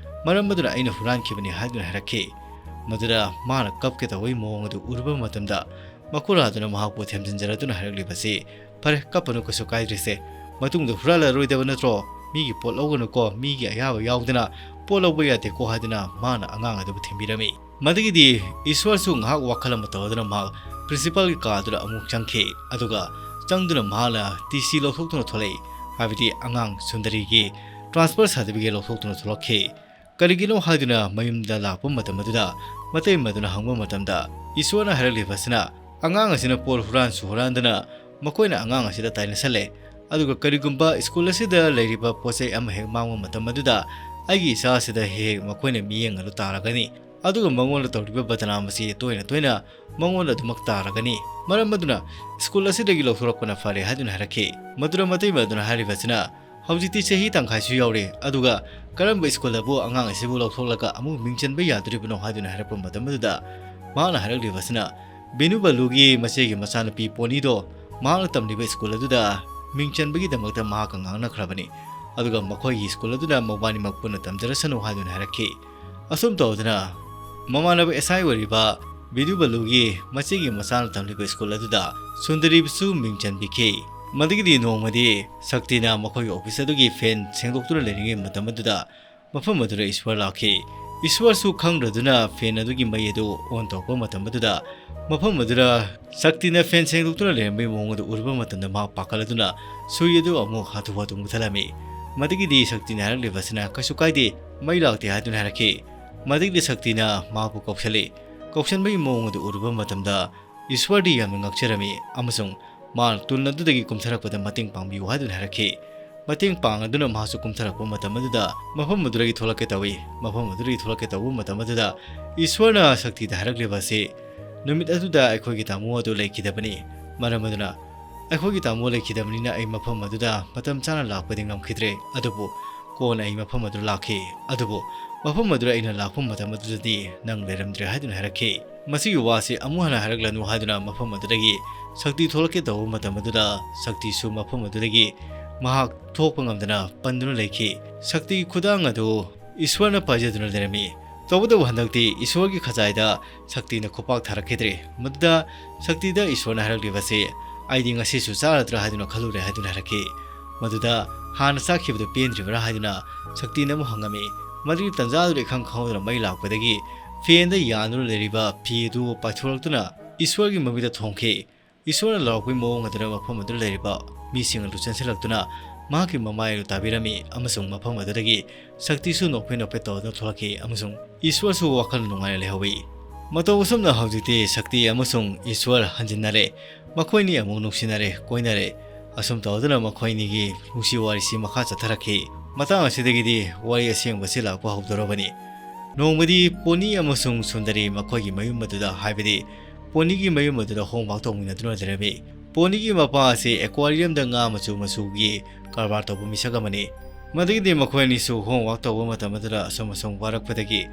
ꯃꯔꯝ ꯑꯗꯨꯅ ꯑꯩꯅ ꯍꯨꯔꯥꯟꯈꯤꯕꯅꯤ" ꯍꯥꯏꯗꯨꯅ ꯍꯥꯏꯔꯛꯈꯤ꯫ ꯃꯗꯨꯗ ꯃꯥꯅ ꯀꯞꯀꯦ ꯇꯧꯕꯒꯤ ꯃꯑꯣꯡ ꯑꯗꯨ ꯎꯔꯨꯕ ꯃꯇꯝꯗ ꯃꯈꯨꯔꯥꯗꯨꯅ ꯃꯍꯥꯛꯄꯨ ꯊꯦꯝꯖꯤꯟꯖꯔꯗꯨꯅ ꯍꯥꯏꯔꯛꯂꯤꯕꯁꯤ, "ꯐꯔꯦ, ꯀꯞꯄꯅꯨ, ꯀꯩꯁꯨ ꯀꯥꯏꯗ꯭ꯔꯤꯁꯦ꯫ ꯃꯇꯨꯡꯗ ꯍꯨꯔꯥꯜꯂꯔꯣꯏꯗꯕ ꯅꯠꯇ꯭ꯔꯣ? ꯃꯤꯒꯤ ꯄꯣꯠ ꯂꯧꯒꯅꯨꯀꯣ, ꯃꯤꯒꯤ ꯑꯌꯥꯕ ꯌꯥꯎꯗꯅ ꯄꯣꯠ ꯂꯧꯕ ꯌꯥꯗꯦꯀꯣ" ꯍꯥꯏꯗꯨꯅ ꯃꯥꯅ ꯑꯉꯥꯡ ꯑꯗꯨꯕꯨ ꯊꯦꯝꯕꯤꯔꯝꯃꯤ꯫ ꯃꯗꯨꯒꯤꯗꯤ ꯏꯁ꯭ꯋꯔꯁꯨ ꯉꯥꯏꯍꯥꯛ ꯋꯥꯈꯜ ꯑꯃ ꯇꯧꯗꯨꯅ ꯃꯍꯥꯛ ꯄ꯭ꯔꯤꯟꯁꯤꯄꯥꯜꯒꯤ ꯀꯥ ꯑꯗꯨꯗ ꯑꯃꯨꯛ ꯆꯪꯈꯤ꯫ ꯑꯗꯨꯒ ꯆꯪꯗꯨꯅ ꯃꯍꯥꯛꯅ ꯇꯤ ꯁꯤ ꯂꯧꯊꯣꯛꯇꯨꯅ ꯊꯣꯛꯂꯛꯏ, ꯍꯥꯏꯕꯗꯤ ꯑꯉꯥꯡ ꯁꯨꯟꯗꯔꯤꯒꯤ ꯇ꯭ꯔꯥꯟꯁꯐꯔ ꯁꯥꯔꯇꯤꯐꯤꯀꯦꯠ ꯂꯧꯊꯣꯛꯇꯨꯅ ꯊꯣꯛꯂꯛꯈꯤ꯫ ꯀꯔꯤꯒꯤꯅꯣ ꯍꯥꯏꯗꯨꯅ ꯃꯌꯨꯝꯗ ꯂꯥꯛꯄ ꯃꯇꯝ ꯑꯗꯨꯗ ꯃꯇꯩꯃ ꯑꯗꯨꯅ ꯍꯪꯕ ꯃꯇꯝꯗ, ꯏꯁꯣꯔꯅ ꯍꯥꯏꯔꯛꯂꯤꯕ ꯑꯁꯤꯅ, ꯑꯉꯥꯡ ꯑꯁꯤꯅ ꯄꯣꯠ ꯍꯨꯔꯥꯟꯁꯨ ꯍꯨꯔꯥꯟꯗꯅ ꯃꯈꯣꯏꯅ ꯑꯉꯥꯡ ꯑꯁꯤꯗ ꯇꯥꯏꯅꯁꯜꯂꯦ꯫ ꯑꯗꯨꯒ ꯀꯔꯤꯒꯨꯝꯕ ꯁ꯭ꯀꯨꯜ ꯑꯁꯤꯗ ꯂꯩꯔꯤꯕ ꯄꯣꯠ ꯆꯩ ꯑꯃ ꯍꯦꯛ ꯃꯥꯡꯕ ꯃꯇꯝ ꯑꯗꯨꯗ ꯑꯩꯒꯤ ꯏꯆꯥ ꯑꯁꯤꯗ ꯍꯦꯛ ꯍꯦꯛ ꯃꯈꯣꯏꯅ ꯃꯤꯠꯌꯦꯡ ꯑꯗꯨ ꯇꯥꯔꯒꯅꯤ꯫ ꯑꯗꯨꯒ ꯃꯉꯣꯟꯗ ꯇꯧꯔꯤꯕ ꯕꯗꯅꯥꯝ ꯑꯁꯤ ꯇꯣꯏꯅ ꯇꯣꯏꯅ ꯃꯉꯣꯟꯗ ꯑꯗꯨꯃꯛ ꯇꯥꯔꯒꯅꯤ꯫ ꯃꯔꯝ ꯑꯗꯨꯅ ꯁ꯭ꯀꯨꯜ ꯑꯁꯤꯗꯒꯤ ꯂꯧꯊꯣꯔꯛꯄꯅ ꯐꯔꯦ ꯍꯥꯏꯗꯨꯅ ꯍꯥꯏꯔꯛꯈꯤ꯫ ꯃꯗꯨꯗ ꯃꯇꯩꯃ ꯑꯗꯨꯅ ꯍꯥꯏꯔꯤꯕꯁꯤꯅ, ꯍꯧꯖꯤꯛꯇꯤ ꯆꯍꯤ ꯇꯪꯈꯥꯏꯁꯨ ꯌꯥꯎꯔꯦ, ꯑꯗꯨꯒ ꯀꯔꯝꯕ ꯁ꯭ꯀꯨꯜꯗꯕꯨ ꯑꯉꯥꯡ ꯑꯁꯤꯕꯨ ꯂꯧꯊꯣꯛꯂꯒ ꯑꯃꯨꯛ ꯃꯤꯡ ꯆꯟꯕ ꯌꯥꯗꯣꯔꯤꯕꯅꯣ ꯍꯥꯏꯗꯨꯅ ꯍꯥꯏꯔꯛꯄ ꯃꯇꯝ ꯑꯗꯨꯗ ꯃꯍꯥꯛꯅ ꯍꯥꯏꯔꯛꯂꯤꯕꯁꯤꯅ, ꯕꯤꯅꯨ ꯕꯂꯨꯒꯤ ꯃꯆꯦꯒꯤ ꯃꯆꯥꯅꯨꯄꯤ ꯄꯣꯅꯤꯗꯣ ꯃꯍꯥꯛꯅ ꯇꯝꯂꯤꯕ ꯁ꯭ꯀꯨꯜ ꯑꯗꯨꯗ ꯃꯤꯡ ꯆꯟꯕꯒꯤꯗꯃꯛꯇ ꯃꯍꯥꯛꯀ ꯉꯥꯡꯅꯈ꯭ꯔꯕꯅꯤ꯫ ꯑꯗꯨꯒ ꯃꯈꯣꯏꯒꯤ ꯁ꯭ꯀꯨꯜ ꯑꯗꯨꯗ ꯃꯕꯥꯅꯤꯃꯛ ꯄꯨꯟꯅ ꯇꯝꯖꯔꯁꯅꯨ ꯍꯥꯏꯗꯨꯅ ꯍꯥꯏꯔꯛꯈꯤ꯫ ꯑꯁꯨꯝ ꯇꯧꯗꯅ ꯃꯃꯥꯟꯅꯕ ꯑꯦꯁ ꯑꯥꯏ ꯑꯣꯏꯔꯤꯕ ꯕꯤꯗꯨ ꯕꯂꯨꯒꯤ ꯃꯆꯦꯒꯤ ꯃꯆꯥꯅ ꯇꯝꯂꯤꯕ ꯁ꯭ꯀꯨꯜ ꯑꯗꯨꯗ ꯁꯨꯟꯗꯔꯤꯕꯨꯁꯨ ꯃꯤꯡ ꯆꯟꯕꯤꯈꯤ꯫ ꯃꯗꯨꯒꯤꯗꯤ ꯅꯣꯡꯃꯗꯤ ꯁꯛꯇꯤꯅ ꯃꯈꯣꯏꯒꯤ ꯑꯣꯐꯤꯁ ꯑꯗꯨꯒꯤ ꯐꯦꯟ ꯁꯦꯡꯗꯣꯛꯇꯨꯅ ꯂꯩꯔꯤꯉꯩ ꯃꯇꯝ ꯑꯗꯨꯗ ꯃꯐꯝ ꯑꯗꯨꯗ ꯏꯁ꯭ꯋꯔ ꯂꯥꯛꯈꯤ꯫ ꯏꯁ꯭ꯋꯔꯁꯨ ꯈꯪꯗ꯭ꯔꯗꯨꯅ ꯐꯦꯟ ꯑꯗꯨꯒꯤ ꯃꯩ ꯑꯗꯨ ꯑꯣꯟ ꯇꯧꯔꯛꯄ ꯃꯇꯝ ꯑꯗꯨꯗ ꯃꯐꯝ ꯑꯗꯨꯗ ꯁꯛꯇꯤꯅ ꯐꯦꯟ ꯁꯦꯡꯗꯣꯛꯇꯨꯅ ꯂꯩꯔꯝꯕꯒꯤ ꯃꯑꯣꯡ ꯑꯗꯨ ꯎꯔꯨꯕ ꯃꯇꯝꯗ ꯃꯍꯥꯛ ꯄꯥꯈꯠꯂꯗꯨꯅ ꯁꯨꯏ ꯑꯗꯨ ꯑꯃꯨꯛ ꯍꯥꯊꯨ ꯍꯥꯊꯨ ꯃꯨꯊꯠꯂꯝꯃꯤ꯫ ꯃꯗꯨꯒꯤꯗꯤ ꯁꯛꯇꯤꯅ ꯍꯥꯏꯔꯛꯂꯤꯕ ꯑꯁꯤꯅ ꯀꯩꯁꯨ ꯀꯥꯏꯗꯦ, ꯃꯩ ꯂꯥꯛꯇꯦ ꯍꯥꯏꯗꯨꯅ ꯍꯥꯏꯔꯛꯈꯤ꯫ ꯃꯗꯨꯒꯤꯗꯤ ꯁꯛꯇꯤꯅ ꯃꯍꯥꯛꯄꯨ ꯀꯧꯁꯜꯂꯤ꯫ ꯀꯧꯁꯟꯕꯒꯤ ꯃꯑꯣꯡ ꯑꯗꯨ ꯎꯔꯨꯕ ꯃꯇꯝꯗ ꯏꯁ꯭ꯋꯔꯗꯤ ꯌꯥꯝꯅ ꯉꯛꯆꯔꯝꯃꯤ ꯑꯃꯁꯨꯡ ꯃꯍꯥꯛ ꯇꯨꯜ ꯑꯗꯨꯗꯒꯤ ꯀꯨꯝꯊꯔꯛꯄꯗ ꯃꯇꯦꯡ ꯄꯥꯡꯕꯤꯌꯨ ꯍꯥꯏꯗꯨꯅ ꯍꯥꯏꯔꯛꯈꯤ꯫ ꯃꯇꯦꯡ ꯄꯥꯡꯂꯗꯨꯅ ꯃꯍꯥꯛꯁꯨ ꯀꯨꯝꯊꯔꯛꯄ ꯃꯇꯝ ꯑꯗꯨꯗ ꯃꯐꯝ ꯑꯗꯨꯗꯒꯤ ꯊꯣꯛꯂꯛꯀꯦ ꯇꯧꯏ꯫ ꯃꯐꯝ ꯑꯗꯨꯗꯒꯤ ꯊꯣꯛꯂꯛꯀꯦ ꯇꯧꯕ ꯃꯇꯝ ꯑꯗꯨꯗ ꯏꯁ꯭ꯋꯔꯅ ꯁꯛꯇꯤꯗ ꯍꯥꯏꯔꯛꯂꯤꯕ ꯑꯁꯤ, ꯅꯨꯃꯤꯠ ꯑꯗꯨꯗ ꯑꯩꯈꯣꯏꯒꯤ ꯇꯥꯃꯣ ꯑꯗꯨ ꯂꯩꯈꯤꯗꯕꯅꯤ꯫ ꯃꯔꯝ ꯑꯗꯨꯅ ꯑꯩꯈꯣꯏꯒꯤ ꯇꯥꯃꯣ ꯂꯩꯈꯤꯗꯕꯅꯤꯅ ꯑꯩ ꯃꯐꯝ ꯑꯗꯨꯗ ꯃꯇꯝ ꯆꯥꯅ ꯂꯥꯛꯄꯗꯤ ꯉꯝꯈꯤꯗ꯭ꯔꯦ꯫ ꯑꯗꯨꯕꯨ ꯀꯣꯟꯅ ꯑꯩ ꯃꯐꯝ ꯑꯗꯨ ꯂꯥꯛꯈꯤ꯫ ꯑꯗꯨꯕꯨ ꯃꯐꯝ ꯑꯗꯨꯗ ꯑꯩꯅ ꯂꯥꯛꯄ ꯃꯇꯝ ꯑꯗꯨꯗꯗꯤ ꯅꯪ ꯂꯩꯔꯝꯗ꯭ꯔꯦ ꯍꯥꯏꯗꯨꯅ ꯍꯥꯏꯔꯛꯈꯤ꯫ ꯃꯁꯤꯒꯤ ꯋꯥꯁꯤ ꯑꯃꯨꯛ ꯍꯟꯅ ꯍꯥꯏꯔꯛꯂꯅꯨ ꯍꯥꯏꯗꯨꯅ ꯃꯐꯝ ꯑꯗꯨꯗꯒꯤ ꯁꯛꯇꯤ ꯊꯣꯛꯂꯛꯀꯦ ꯇꯧꯕ ꯃꯇꯝ ꯑꯗꯨꯗ ꯁꯛꯇꯤꯁꯨ ꯃꯐꯝ ꯑꯗꯨꯗꯒꯤ ꯃꯍꯥꯛ ꯊꯣꯛꯄ ꯉꯝꯗꯅ ꯄꯟꯗꯨꯅ ꯂꯩꯈꯤ꯫ ꯁꯛꯇꯤꯒꯤ ꯈꯨꯗꯥꯡ ꯑꯗꯨ ꯏꯁ꯭ꯋꯔꯅ ꯄꯥꯏꯖꯗꯨꯅ ꯂꯩꯔꯝꯃꯤ꯫ ꯇꯧꯕꯇꯕꯨ ꯍꯟꯗꯛꯇꯤ ꯏꯁ꯭ꯋꯔꯒꯤ ꯈꯖꯥꯏꯗ ꯁꯛꯇꯤꯅ ꯈꯨꯄꯥꯛ ꯊꯥꯔꯛꯈꯤꯗ꯭ꯔꯦ꯫ ꯃꯗꯨꯗ ꯁꯛꯇꯤꯗ ꯏꯁ꯭ꯋꯔꯅ ꯍꯥꯏꯔꯛꯂꯤꯕꯁꯤ, "ꯑꯩꯗꯤ ꯉꯁꯤꯁꯨ ꯆꯥꯔꯗ꯭ꯔꯥ ꯍꯥꯏꯗꯨꯅ ꯈꯜꯂꯨꯔꯦ" ꯍꯥꯏꯗꯨꯅ ꯍꯥꯏꯔꯛꯈꯤ꯫ ꯃꯗꯨꯗ ꯍꯥꯟꯅ ꯆꯥꯈꯤꯕꯗꯨ ꯄꯦꯟꯗ꯭ꯔꯤꯕ꯭ꯔꯥ ꯍꯥꯏꯗꯨꯅ ꯁꯛꯇꯤꯅ ꯑꯃꯨꯛ ꯍꯪꯉꯝꯃꯤ꯫ ꯃꯗꯨꯒꯤ ꯇꯟꯖꯥꯗꯨꯗ ꯏꯈꯪ ꯈꯪꯍꯧꯗꯅ ꯃꯩ ꯂꯥꯛꯄꯗꯒꯤ ꯐꯦꯟꯗ ꯌꯥꯟꯗꯨꯅ ꯂꯩꯔꯤꯕ ꯐꯤ ꯑꯗꯨ ꯄꯥꯏꯊꯣꯔꯛꯇꯨꯅ ꯏꯁ꯭ꯋꯔꯒꯤ ꯃꯃꯤꯠꯇ ꯊꯣꯡꯈꯤ꯫ ꯏꯁ꯭ꯋꯔꯅ ꯂꯥꯎꯔꯛꯄꯒꯤ ꯃꯑꯣꯡ ꯑꯗꯨꯅ ꯃꯐꯝ ꯑꯗꯨꯗ ꯂꯩꯔꯤꯕ ꯃꯤꯁꯤꯡ ꯑꯗꯨ ꯆꯦꯟꯁꯤꯜꯂꯛꯇꯨꯅ ꯃꯍꯥꯛꯀꯤ ꯃꯃꯥꯏ ꯑꯗꯨ ꯇꯥꯕꯤꯔꯝꯃꯤ ꯑꯃꯁꯨꯡ ꯃꯐꯝ ꯑꯗꯨꯗꯒꯤ ꯁꯛꯇꯤꯁꯨ ꯅꯣꯛꯐꯦꯠ ꯅꯣꯛꯐꯦꯠ ꯇꯧꯗꯨꯅ ꯊꯣꯛꯂꯛꯈꯤ ꯑꯃꯁꯨꯡ ꯏꯁ꯭ꯋꯔꯁꯨ ꯋꯥꯈꯜ ꯅꯨꯡꯉꯥꯏꯅ ꯂꯩꯍꯧꯏ꯫ ꯃꯇꯧ ꯑꯁꯨꯝꯅ ꯍꯧꯖꯤꯛꯇꯤ ꯁꯛꯇꯤ ꯑꯃꯁꯨꯡ ꯏꯁ꯭ꯋꯔ ꯍꯟꯖꯤꯟꯅꯔꯦ꯫ ꯃꯈꯣꯏꯅꯤ ꯑꯃꯨꯛ ꯅꯨꯡꯁꯤꯅꯔꯦ, ꯀꯣꯏꯅꯔꯦ꯫ ꯑꯁꯨꯝ ꯇꯧꯗꯨꯅ ꯃꯈꯣꯏꯅꯤꯒꯤ ꯅꯨꯡꯁꯤ ꯋꯥꯔꯤꯁꯤ ꯃꯈꯥ ꯆꯠꯊꯔꯛꯈꯤ꯫ ꯃꯇꯥꯡ ꯑꯁꯤꯗꯒꯤꯗꯤ ꯋꯥꯔꯤ ꯑꯁꯦꯡꯕꯁꯤ ꯂꯥꯛꯄ ꯍꯧꯗꯣꯔꯕꯅꯤ꯫ ꯅꯣꯡꯃꯗꯤ ꯄꯣꯅꯤ ꯑꯃꯁꯨꯡ ꯁꯨꯟꯗꯔꯤ ꯃꯈꯣꯏꯒꯤ ꯃꯌꯨꯝ ꯑꯗꯨꯗ, ꯍꯥꯏꯕꯗꯤ ꯄꯣꯅꯤꯒꯤ ꯃꯌꯨꯝ ꯑꯗꯨꯗ homework ꯇꯧꯃꯤꯟꯅꯗꯨꯅ ꯂꯩꯔꯝꯃꯤ꯫ ꯄꯣꯅꯤꯒꯤ ꯃꯄꯥ ꯑꯁꯤ aquariumꯗ ꯉꯥ ꯃꯆꯨ ꯃꯆꯨꯒꯤ ꯀꯔꯕꯥꯔ ꯇꯧꯕ ꯃꯤꯁꯛ ꯑꯃꯅꯤ꯫ ꯃꯗꯨꯒꯤꯗꯤ ꯃꯈꯣꯏ ꯑꯅꯤꯁꯨ homework ꯇꯧꯕ ꯃꯇꯝ ꯑꯗꯨꯗ ꯑꯁꯨꯝ ꯑꯁꯨꯝ ꯋꯥꯔꯛꯄꯗꯒꯤ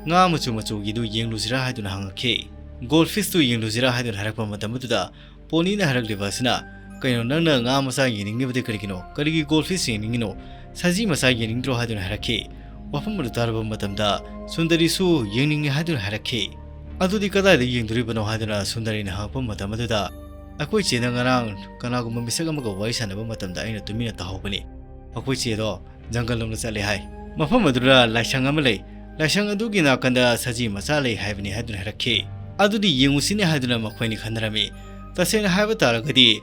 ꯉꯥ ꯃꯆꯨ ꯃꯆꯨꯒꯤꯗꯨ ꯌꯦꯡꯂꯨꯁꯤꯔꯥ ꯍꯥꯏꯗꯨꯅ ꯍꯪꯉꯛꯈꯤ꯫ Goldfishꯇꯨ ꯌꯦꯡꯂꯨꯁꯤꯔꯥ ꯍꯥꯏꯗꯨꯅ ꯍꯥꯏꯔꯛꯄ ꯃꯇꯝ ꯑꯗꯨꯗ ꯄꯣꯅꯤꯅ ꯍꯥꯏꯔꯛꯂꯤꯕ ꯑꯁꯤꯅ, "ꯀꯩꯅꯣ, ꯅꯪꯅ ꯉꯥ ꯃꯆꯥ ꯌꯦꯡꯅꯤꯡꯂꯤꯕꯗꯤ ꯀꯔꯤꯒꯤꯅꯣ? ꯀꯔꯤꯒꯤ goldfish ꯌꯦꯡꯅꯤꯡꯉꯤꯅꯣ? ꯁꯖꯤ ꯃꯆꯥ ꯌꯦꯡꯅꯤꯡꯗ꯭ꯔꯣ?" ꯍꯥꯏꯗꯨꯅ ꯍꯥꯏꯔꯛꯈꯤ꯫ ꯋꯥꯐꯝ ꯑꯗꯨ ꯇꯥꯔꯕ ꯃꯇꯝꯗ ꯁꯨꯟꯗꯔꯤꯁꯨ ꯌꯦꯡꯅꯤꯡꯉꯤ ꯍꯥꯏꯗꯨꯅ ꯍꯥꯏꯔꯛꯈꯤ꯫ "ꯑꯗꯨꯗꯤ ꯀꯗꯥꯏꯗ ꯌꯦꯡꯗꯣꯔꯤꯕꯅꯣ?" ꯍꯥꯏꯗꯨꯅ ꯁꯨꯟꯗꯔꯤꯅ ꯍꯪꯉꯛꯄ ꯃꯇꯝ ꯑꯗꯨꯗ, "ꯑꯩꯈꯣꯏ ꯆꯦꯅ ꯉꯔꯥꯡ ꯀꯅꯥꯒꯨꯝꯕ ꯃꯤꯁꯛ ꯑꯃꯒ ꯋꯥꯔꯤ ꯁꯥꯟꯅꯕ ꯃꯇꯝꯗ ꯑꯩꯅ ꯇꯨꯃꯤꯟꯅ ꯇꯥꯍꯧꯕꯅꯤ꯫ ꯑꯩꯈꯣꯏ ꯆꯦꯗꯣ ꯖꯪꯒꯜ ꯂꯣꯝꯗ ꯆꯠꯂꯦ ꯍꯥꯏ꯫ ꯃꯐꯝ ꯑꯗꯨꯗ ꯂꯥꯏꯁꯪ ꯑꯃ ꯂꯩ꯫ ꯂꯥꯏꯁꯪ ꯑꯗꯨꯒꯤ ꯅꯥꯀꯟꯗ ꯁꯖꯤ ꯃꯆꯥ ꯂꯩ ꯍꯥꯏꯕꯅꯤ" ꯍꯥꯏꯗꯨꯅ ꯍꯥꯏꯔꯛꯈꯤ꯫ "ꯑꯗꯨꯗꯤ ꯌꯦꯡꯉꯨꯁꯤꯅꯦ" ꯍꯥꯏꯗꯨꯅ ꯃꯈꯣꯏꯅꯤ ꯈꯟꯅꯔꯝꯃꯤ꯫ ꯇꯁꯦꯡꯅ ꯍꯥꯏꯕ ꯇꯥꯔꯒꯗꯤ,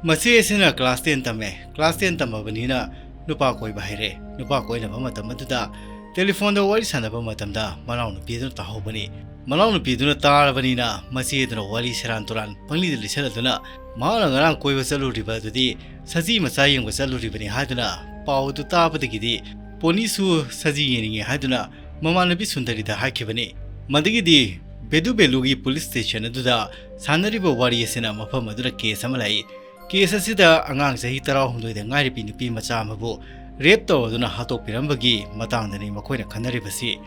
ꯃꯆꯦ ꯑꯁꯤꯅ class ten ꯇꯝꯃꯦ꯫ Class ten ꯇꯝꯃꯕꯅꯤꯅ ꯅꯨꯄꯥ ꯀꯣꯏꯕ ꯍꯩꯔꯦ꯫ ꯅꯨꯄꯥ ꯀꯣꯏꯅꯕ ꯃꯇꯝ ꯑꯗꯨꯗ telephone ꯗ ꯋꯥꯔꯤ ꯁꯥꯟꯅꯕ ꯃꯇꯝꯗ ꯃꯅꯥꯎꯅꯨꯄꯤ ꯑꯗꯨꯅ ꯇꯥꯍꯧꯕꯅꯤ꯫ ꯃꯅꯥꯎꯅꯨꯄꯤ ꯑꯗꯨꯅ ꯇꯥꯔꯕꯅꯤꯅ ꯃꯆꯦ ꯑꯗꯨꯅ ꯋꯥꯔꯤ ꯁꯦꯔꯥꯟ ꯇꯨꯔꯥꯟ ꯄꯪꯂꯤꯗ ꯂꯤꯁꯜꯂꯗꯨꯅ, ꯃꯍꯥꯛꯅ ꯉꯔꯥꯡ ꯀꯣꯏꯕ ꯆꯠꯂꯨꯔꯤꯕ ꯑꯗꯨꯗꯤ ꯁꯖꯤ ꯃꯆꯥ ꯌꯦꯡꯕ ꯆꯠꯂꯨꯔꯤꯕꯅꯤ ꯍꯥꯏꯗꯨꯅ ꯄꯥꯎ ꯑꯗꯨ ꯇꯥꯕꯗꯒꯤꯗꯤ ꯄꯣꯅꯤꯁꯨ ꯁꯖꯤ ꯌꯦꯡꯅꯤꯡꯉꯤ ꯍꯥꯏꯗꯨꯅ ꯃꯃꯥꯟꯅꯕꯤ ꯁꯨꯟꯗꯔꯤꯗ ꯍꯥꯏꯈꯤꯕꯅꯤ꯫ ꯃꯗꯨꯒꯤꯗꯤ ꯕꯦꯗꯨ ꯕꯦꯂꯨꯒꯤ police station ꯑꯗꯨꯗ ꯁꯥꯟꯅꯔꯤꯕ ꯋꯥꯔꯤ ꯑꯁꯤꯅ ꯃꯐꯝ ꯑꯗꯨꯗ case ꯑꯃ ꯂꯥꯛꯏ꯫ Case ꯑꯁꯤꯗ ꯑꯉꯥꯡ ꯆꯍꯤ ꯇꯔꯥꯍꯨꯝꯗꯣꯏꯗ ꯉꯥꯏꯔꯤꯕꯤ ꯅꯨꯄꯤ ꯃꯆꯥ ꯑꯃꯕꯨ rape ꯇꯧꯔꯗꯨꯅ ꯍꯥꯠꯇꯣꯛꯄꯤꯔꯝꯕꯒꯤ ꯃꯇꯥꯡꯗꯅꯤ ꯃꯈꯣꯏꯅ ꯈꯟꯅꯔꯤꯕꯁꯤ꯫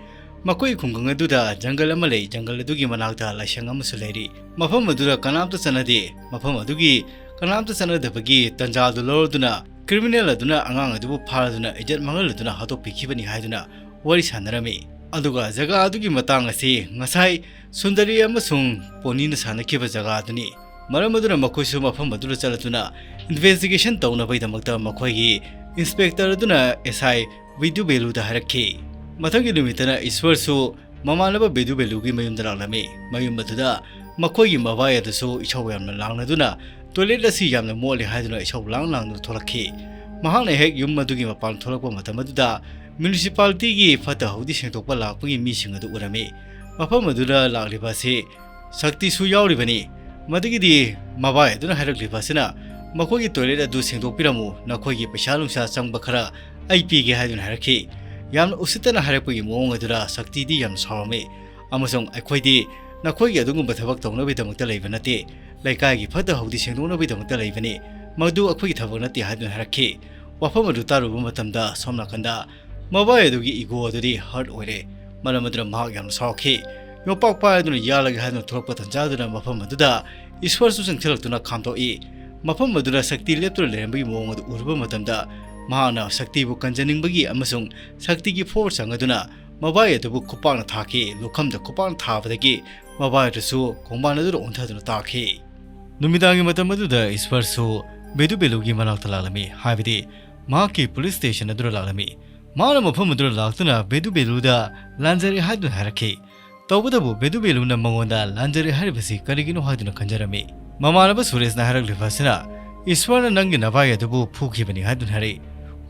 ꯃꯈꯣꯏ ꯈꯨꯡꯒꯪ ꯑꯗꯨꯗ ꯖꯪꯒꯜ ꯑꯃ ꯂꯩ꯫ ꯖꯪꯒꯜ ꯑꯗꯨꯒꯤ ꯃꯅꯥꯛꯇ ꯂꯥꯏꯁꯪ ꯑꯃꯁꯨ ꯂꯩꯔꯤ꯫ ꯃꯐꯝ ꯑꯗꯨꯗ ꯀꯅꯥꯝꯇ ꯆꯠꯅꯗꯦ꯫ ꯃꯐꯝ ꯑꯗꯨꯒꯤ ꯀꯅꯥꯝꯇ ꯆꯠꯅꯗꯕꯒꯤ ꯇꯟꯖꯥꯗꯨ ꯂꯧꯔꯗꯨꯅ criminal ꯑꯗꯨꯅ ꯑꯉꯥꯡ ꯑꯗꯨꯕꯨ ꯐꯥꯔꯗꯨꯅ ꯏꯖꯠ ꯃꯥꯡꯍꯜꯂꯗꯨꯅ ꯍꯥꯠꯇꯣꯛꯄꯤꯈꯤꯕꯅꯤ ꯍꯥꯏꯗꯨꯅ ꯋꯥꯔꯤ ꯁꯥꯟꯅꯔꯝꯃꯤ꯫ ꯑꯗꯨꯒ ꯖꯒꯥ ꯑꯗꯨꯒꯤ ꯃꯇꯥꯡ ꯑꯁꯤ ꯉꯁꯥꯏ ꯁꯨꯟꯗꯔꯤ ꯑꯃꯁꯨꯡ ꯄꯣꯅꯤꯅ ꯁꯥꯟꯅꯈꯤꯕ ꯖꯒꯥ ꯑꯗꯨꯅꯤ꯫ ꯃꯔꯝ ꯑꯗꯨꯅ ꯃꯈꯣꯏꯁꯨ ꯃꯐꯝ ꯑꯗꯨꯗ ꯆꯠꯂꯗꯨꯅ investigation ꯇꯧꯅꯕꯒꯤꯗꯃꯛꯇ ꯃꯈꯣꯏꯒꯤ inspector ꯑꯗꯨꯅ S I ꯕꯦꯗꯨ ꯕꯦꯂꯨꯗ ꯍꯥꯏꯔꯛꯈꯤ꯫ ꯃꯊꯪꯒꯤ ꯅꯨꯃꯤꯠꯇꯅ ꯏꯁ꯭ꯋꯔꯁꯨ ꯃꯃꯥꯟꯅꯕ ꯕꯦꯗꯨ ꯕꯦꯂꯨꯒꯤ ꯃꯌꯨꯝꯗ ꯂꯥꯛꯂꯝꯃꯤ꯫ ꯃꯌꯨꯝ ꯑꯗꯨꯗ ꯃꯈꯣꯏꯒꯤ ꯃꯕꯥꯏ ꯑꯗꯨꯁꯨ ꯏꯁꯧ ꯌꯥꯝꯅ ꯂꯥꯡꯅꯗꯨꯅ toilet ꯑꯁꯤ ꯌꯥꯝꯅ ꯃꯣꯠꯂꯤ ꯍꯥꯏꯗꯨꯅ ꯏꯁꯧ ꯂꯥꯡ ꯂꯥꯡꯗꯨꯅ ꯊꯣꯛꯂꯛꯈꯤ꯫ ꯃꯍꯥꯛꯅ ꯍꯦꯛ ꯌꯨꯝ ꯑꯗꯨꯒꯤ ꯃꯄꯥꯟ ꯊꯣꯛꯂꯛꯄ ꯃꯇꯝ ꯑꯗꯨꯗ municipalityꯒꯤ ꯐꯠꯇ ꯍꯥꯎꯗꯤ ꯁꯦꯡꯗꯣꯛꯄ ꯂꯥꯛꯄꯒꯤ ꯃꯤꯁꯤꯡ ꯑꯗꯨ ꯎꯔꯝꯃꯤ꯫ ꯃꯐꯝ ꯑꯗꯨꯗ ꯂꯥꯛꯂꯤꯕ ꯑꯁꯤ ꯁꯛꯇꯤꯁꯨ ꯌꯥꯎꯔꯤꯕꯅꯤ꯫ ꯃꯗꯨꯒꯤꯗꯤ ꯃꯕꯥꯏ ꯑꯗꯨꯅ ꯍꯥꯏꯔꯛꯂꯤꯕ ꯑꯁꯤꯅ, "ꯃꯈꯣꯏꯒꯤ toilet ꯑꯗꯨ ꯁꯦꯡꯗꯣꯛꯄꯤꯔꯝꯃꯨ, ꯅꯈꯣꯏꯒꯤ ꯄꯩꯁꯥ ꯅꯨꯡꯁꯥ ꯆꯪꯕ ꯈꯔ ꯑꯩ ꯄꯤꯒꯦ" ꯍꯥꯏꯗꯨꯅ ꯍꯥꯏꯔꯛꯈꯤ꯫ ꯌꯥꯝꯅ ꯎꯁꯤꯠꯇꯅ ꯍꯥꯏꯔꯛꯄꯒꯤ ꯃꯑꯣꯡ ꯑꯗꯨꯗ ꯁꯛꯇꯤꯗꯤ ꯌꯥꯝꯅ ꯁꯥꯎꯔꯝꯃꯤ ꯑꯃꯁꯨꯡ, "ꯑꯩꯈꯣꯏꯗꯤ ꯅꯈꯣꯏꯒꯤ ꯑꯗꯨꯒꯨꯝꯕ ꯊꯕꯛ ꯇꯧꯅꯕꯒꯤꯗꯃꯛꯇ ꯂꯩꯕ ꯅꯠꯇꯦ, ꯂꯩꯀꯥꯏꯒꯤ ꯐꯠꯇ ꯍꯥꯎꯗꯤ ꯁꯦꯡꯗꯣꯛꯅꯕꯒꯤꯗꯃꯛꯇ ꯂꯩꯕꯅꯤ, ꯃꯗꯨ ꯑꯩꯈꯣꯏꯒꯤ ꯊꯕꯛ ꯅꯠꯇꯦ" ꯍꯥꯏꯗꯨꯅ ꯍꯥꯏꯔꯛꯈꯤ꯫ ꯋꯥꯐꯝ ꯑꯗꯨ ꯇꯥꯔꯨꯕ ꯃꯇꯝꯗ ꯁꯣꯝ ꯅꯥꯀꯟꯗ ꯃꯕꯥꯏ ꯑꯗꯨꯒꯤ ego ꯑꯗꯨꯗꯤ hurt ꯑꯣꯏꯔꯦ꯫ ꯃꯔꯝ ꯑꯗꯨꯅ ꯃꯍꯥꯛ ꯌꯥꯝꯅ ꯁꯥꯎꯈꯤ꯫ ꯌꯣꯄꯥꯛ ꯄꯥꯏꯗꯨꯅ ꯌꯥꯜꯂꯒꯦ ꯍꯥꯏꯗꯨꯅ ꯊꯣꯛꯂꯛꯄ ꯇꯟꯖꯥꯗꯨꯗ ꯃꯐꯝ ꯑꯗꯨꯗ ꯏꯁ꯭ꯋꯔꯁꯨ ꯆꯪꯁꯤꯜꯂꯛꯇꯨꯅ ꯈꯥꯝꯗꯣꯛꯏ꯫ ꯃꯐꯝ ꯑꯗꯨꯗ ꯁꯛꯇꯤ ꯂꯦꯞꯇꯨꯅ ꯂꯩꯔꯝꯕꯒꯤ ꯃꯑꯣꯡ ꯑꯗꯨ ꯎꯔꯨꯕ ꯃꯇꯝꯗ ꯃꯍꯥꯛꯅ ꯁꯛꯇꯤꯕꯨ ꯀꯟꯖꯅꯤꯡꯕꯒꯤ ꯑꯃꯁꯨꯡ ꯁꯛꯇꯤꯒꯤ force ꯆꯪꯉꯗꯨꯅ ꯃꯕꯥꯏ ꯑꯗꯨꯕꯨ ꯈꯨꯄꯥꯛꯅ ꯊꯥꯈꯤ꯫ ꯂꯨꯈꯝꯗ ꯈꯨꯄꯥꯛꯅ ꯊꯥꯕꯗꯒꯤ ꯃꯕꯥꯏ ꯑꯗꯨꯁꯨ ꯈꯣꯡꯕꯥꯟ ꯑꯗꯨꯗ ꯑꯣꯟꯊꯗꯨꯅ ꯇꯥꯈꯤ꯫ ꯅꯨꯃꯤꯗꯥꯡꯒꯤ ꯃꯇꯝ ꯑꯗꯨꯗ ꯏꯁ꯭ꯋꯔꯁꯨ ꯕꯦꯗꯨ ꯕꯦꯂꯨꯒꯤ ꯃꯅꯥꯛꯇ ꯂꯥꯛꯂꯝꯃꯤ, ꯍꯥꯏꯕꯗꯤ ꯃꯍꯥꯛꯀꯤ police station ꯑꯗꯨꯗ ꯂꯥꯛꯂꯝꯃꯤ꯫ ꯃꯍꯥꯛꯅ ꯃꯐꯝ ꯑꯗꯨꯗ ꯂꯥꯛꯇꯨꯅ ꯕꯦꯗꯨ ꯕꯦꯂꯨꯗ ꯂꯥꯟꯖꯔꯦ ꯍꯥꯏꯗꯨꯅ ꯍꯥꯏꯔꯛꯈꯤ꯫ ꯇꯧꯕꯇꯕꯨ ꯕꯦꯗꯨ ꯕꯦꯂꯨꯅ ꯃꯉꯣꯟꯗ ꯂꯥꯟꯖꯔꯦ ꯍꯥꯏꯔꯤꯕꯁꯤ ꯀꯔꯤꯒꯤꯅꯣ ꯍꯥꯏꯗꯨꯅ ꯈꯟꯖꯔꯝꯃꯤ꯫ ꯃꯃꯥꯟꯅꯕ ꯁꯨꯔꯦꯁꯅ ꯍꯥꯏꯔꯛꯂꯤꯕ ꯑꯁꯤꯅ, "ꯏꯁ꯭ꯋꯔꯅ ꯅꯪꯒꯤ ꯅꯚꯥꯏ ꯑꯗꯨꯕꯨ ꯐꯨꯈꯤꯕꯅꯤ" ꯍꯥꯏꯗꯨꯅ ꯍꯥꯏꯔꯛꯏ꯫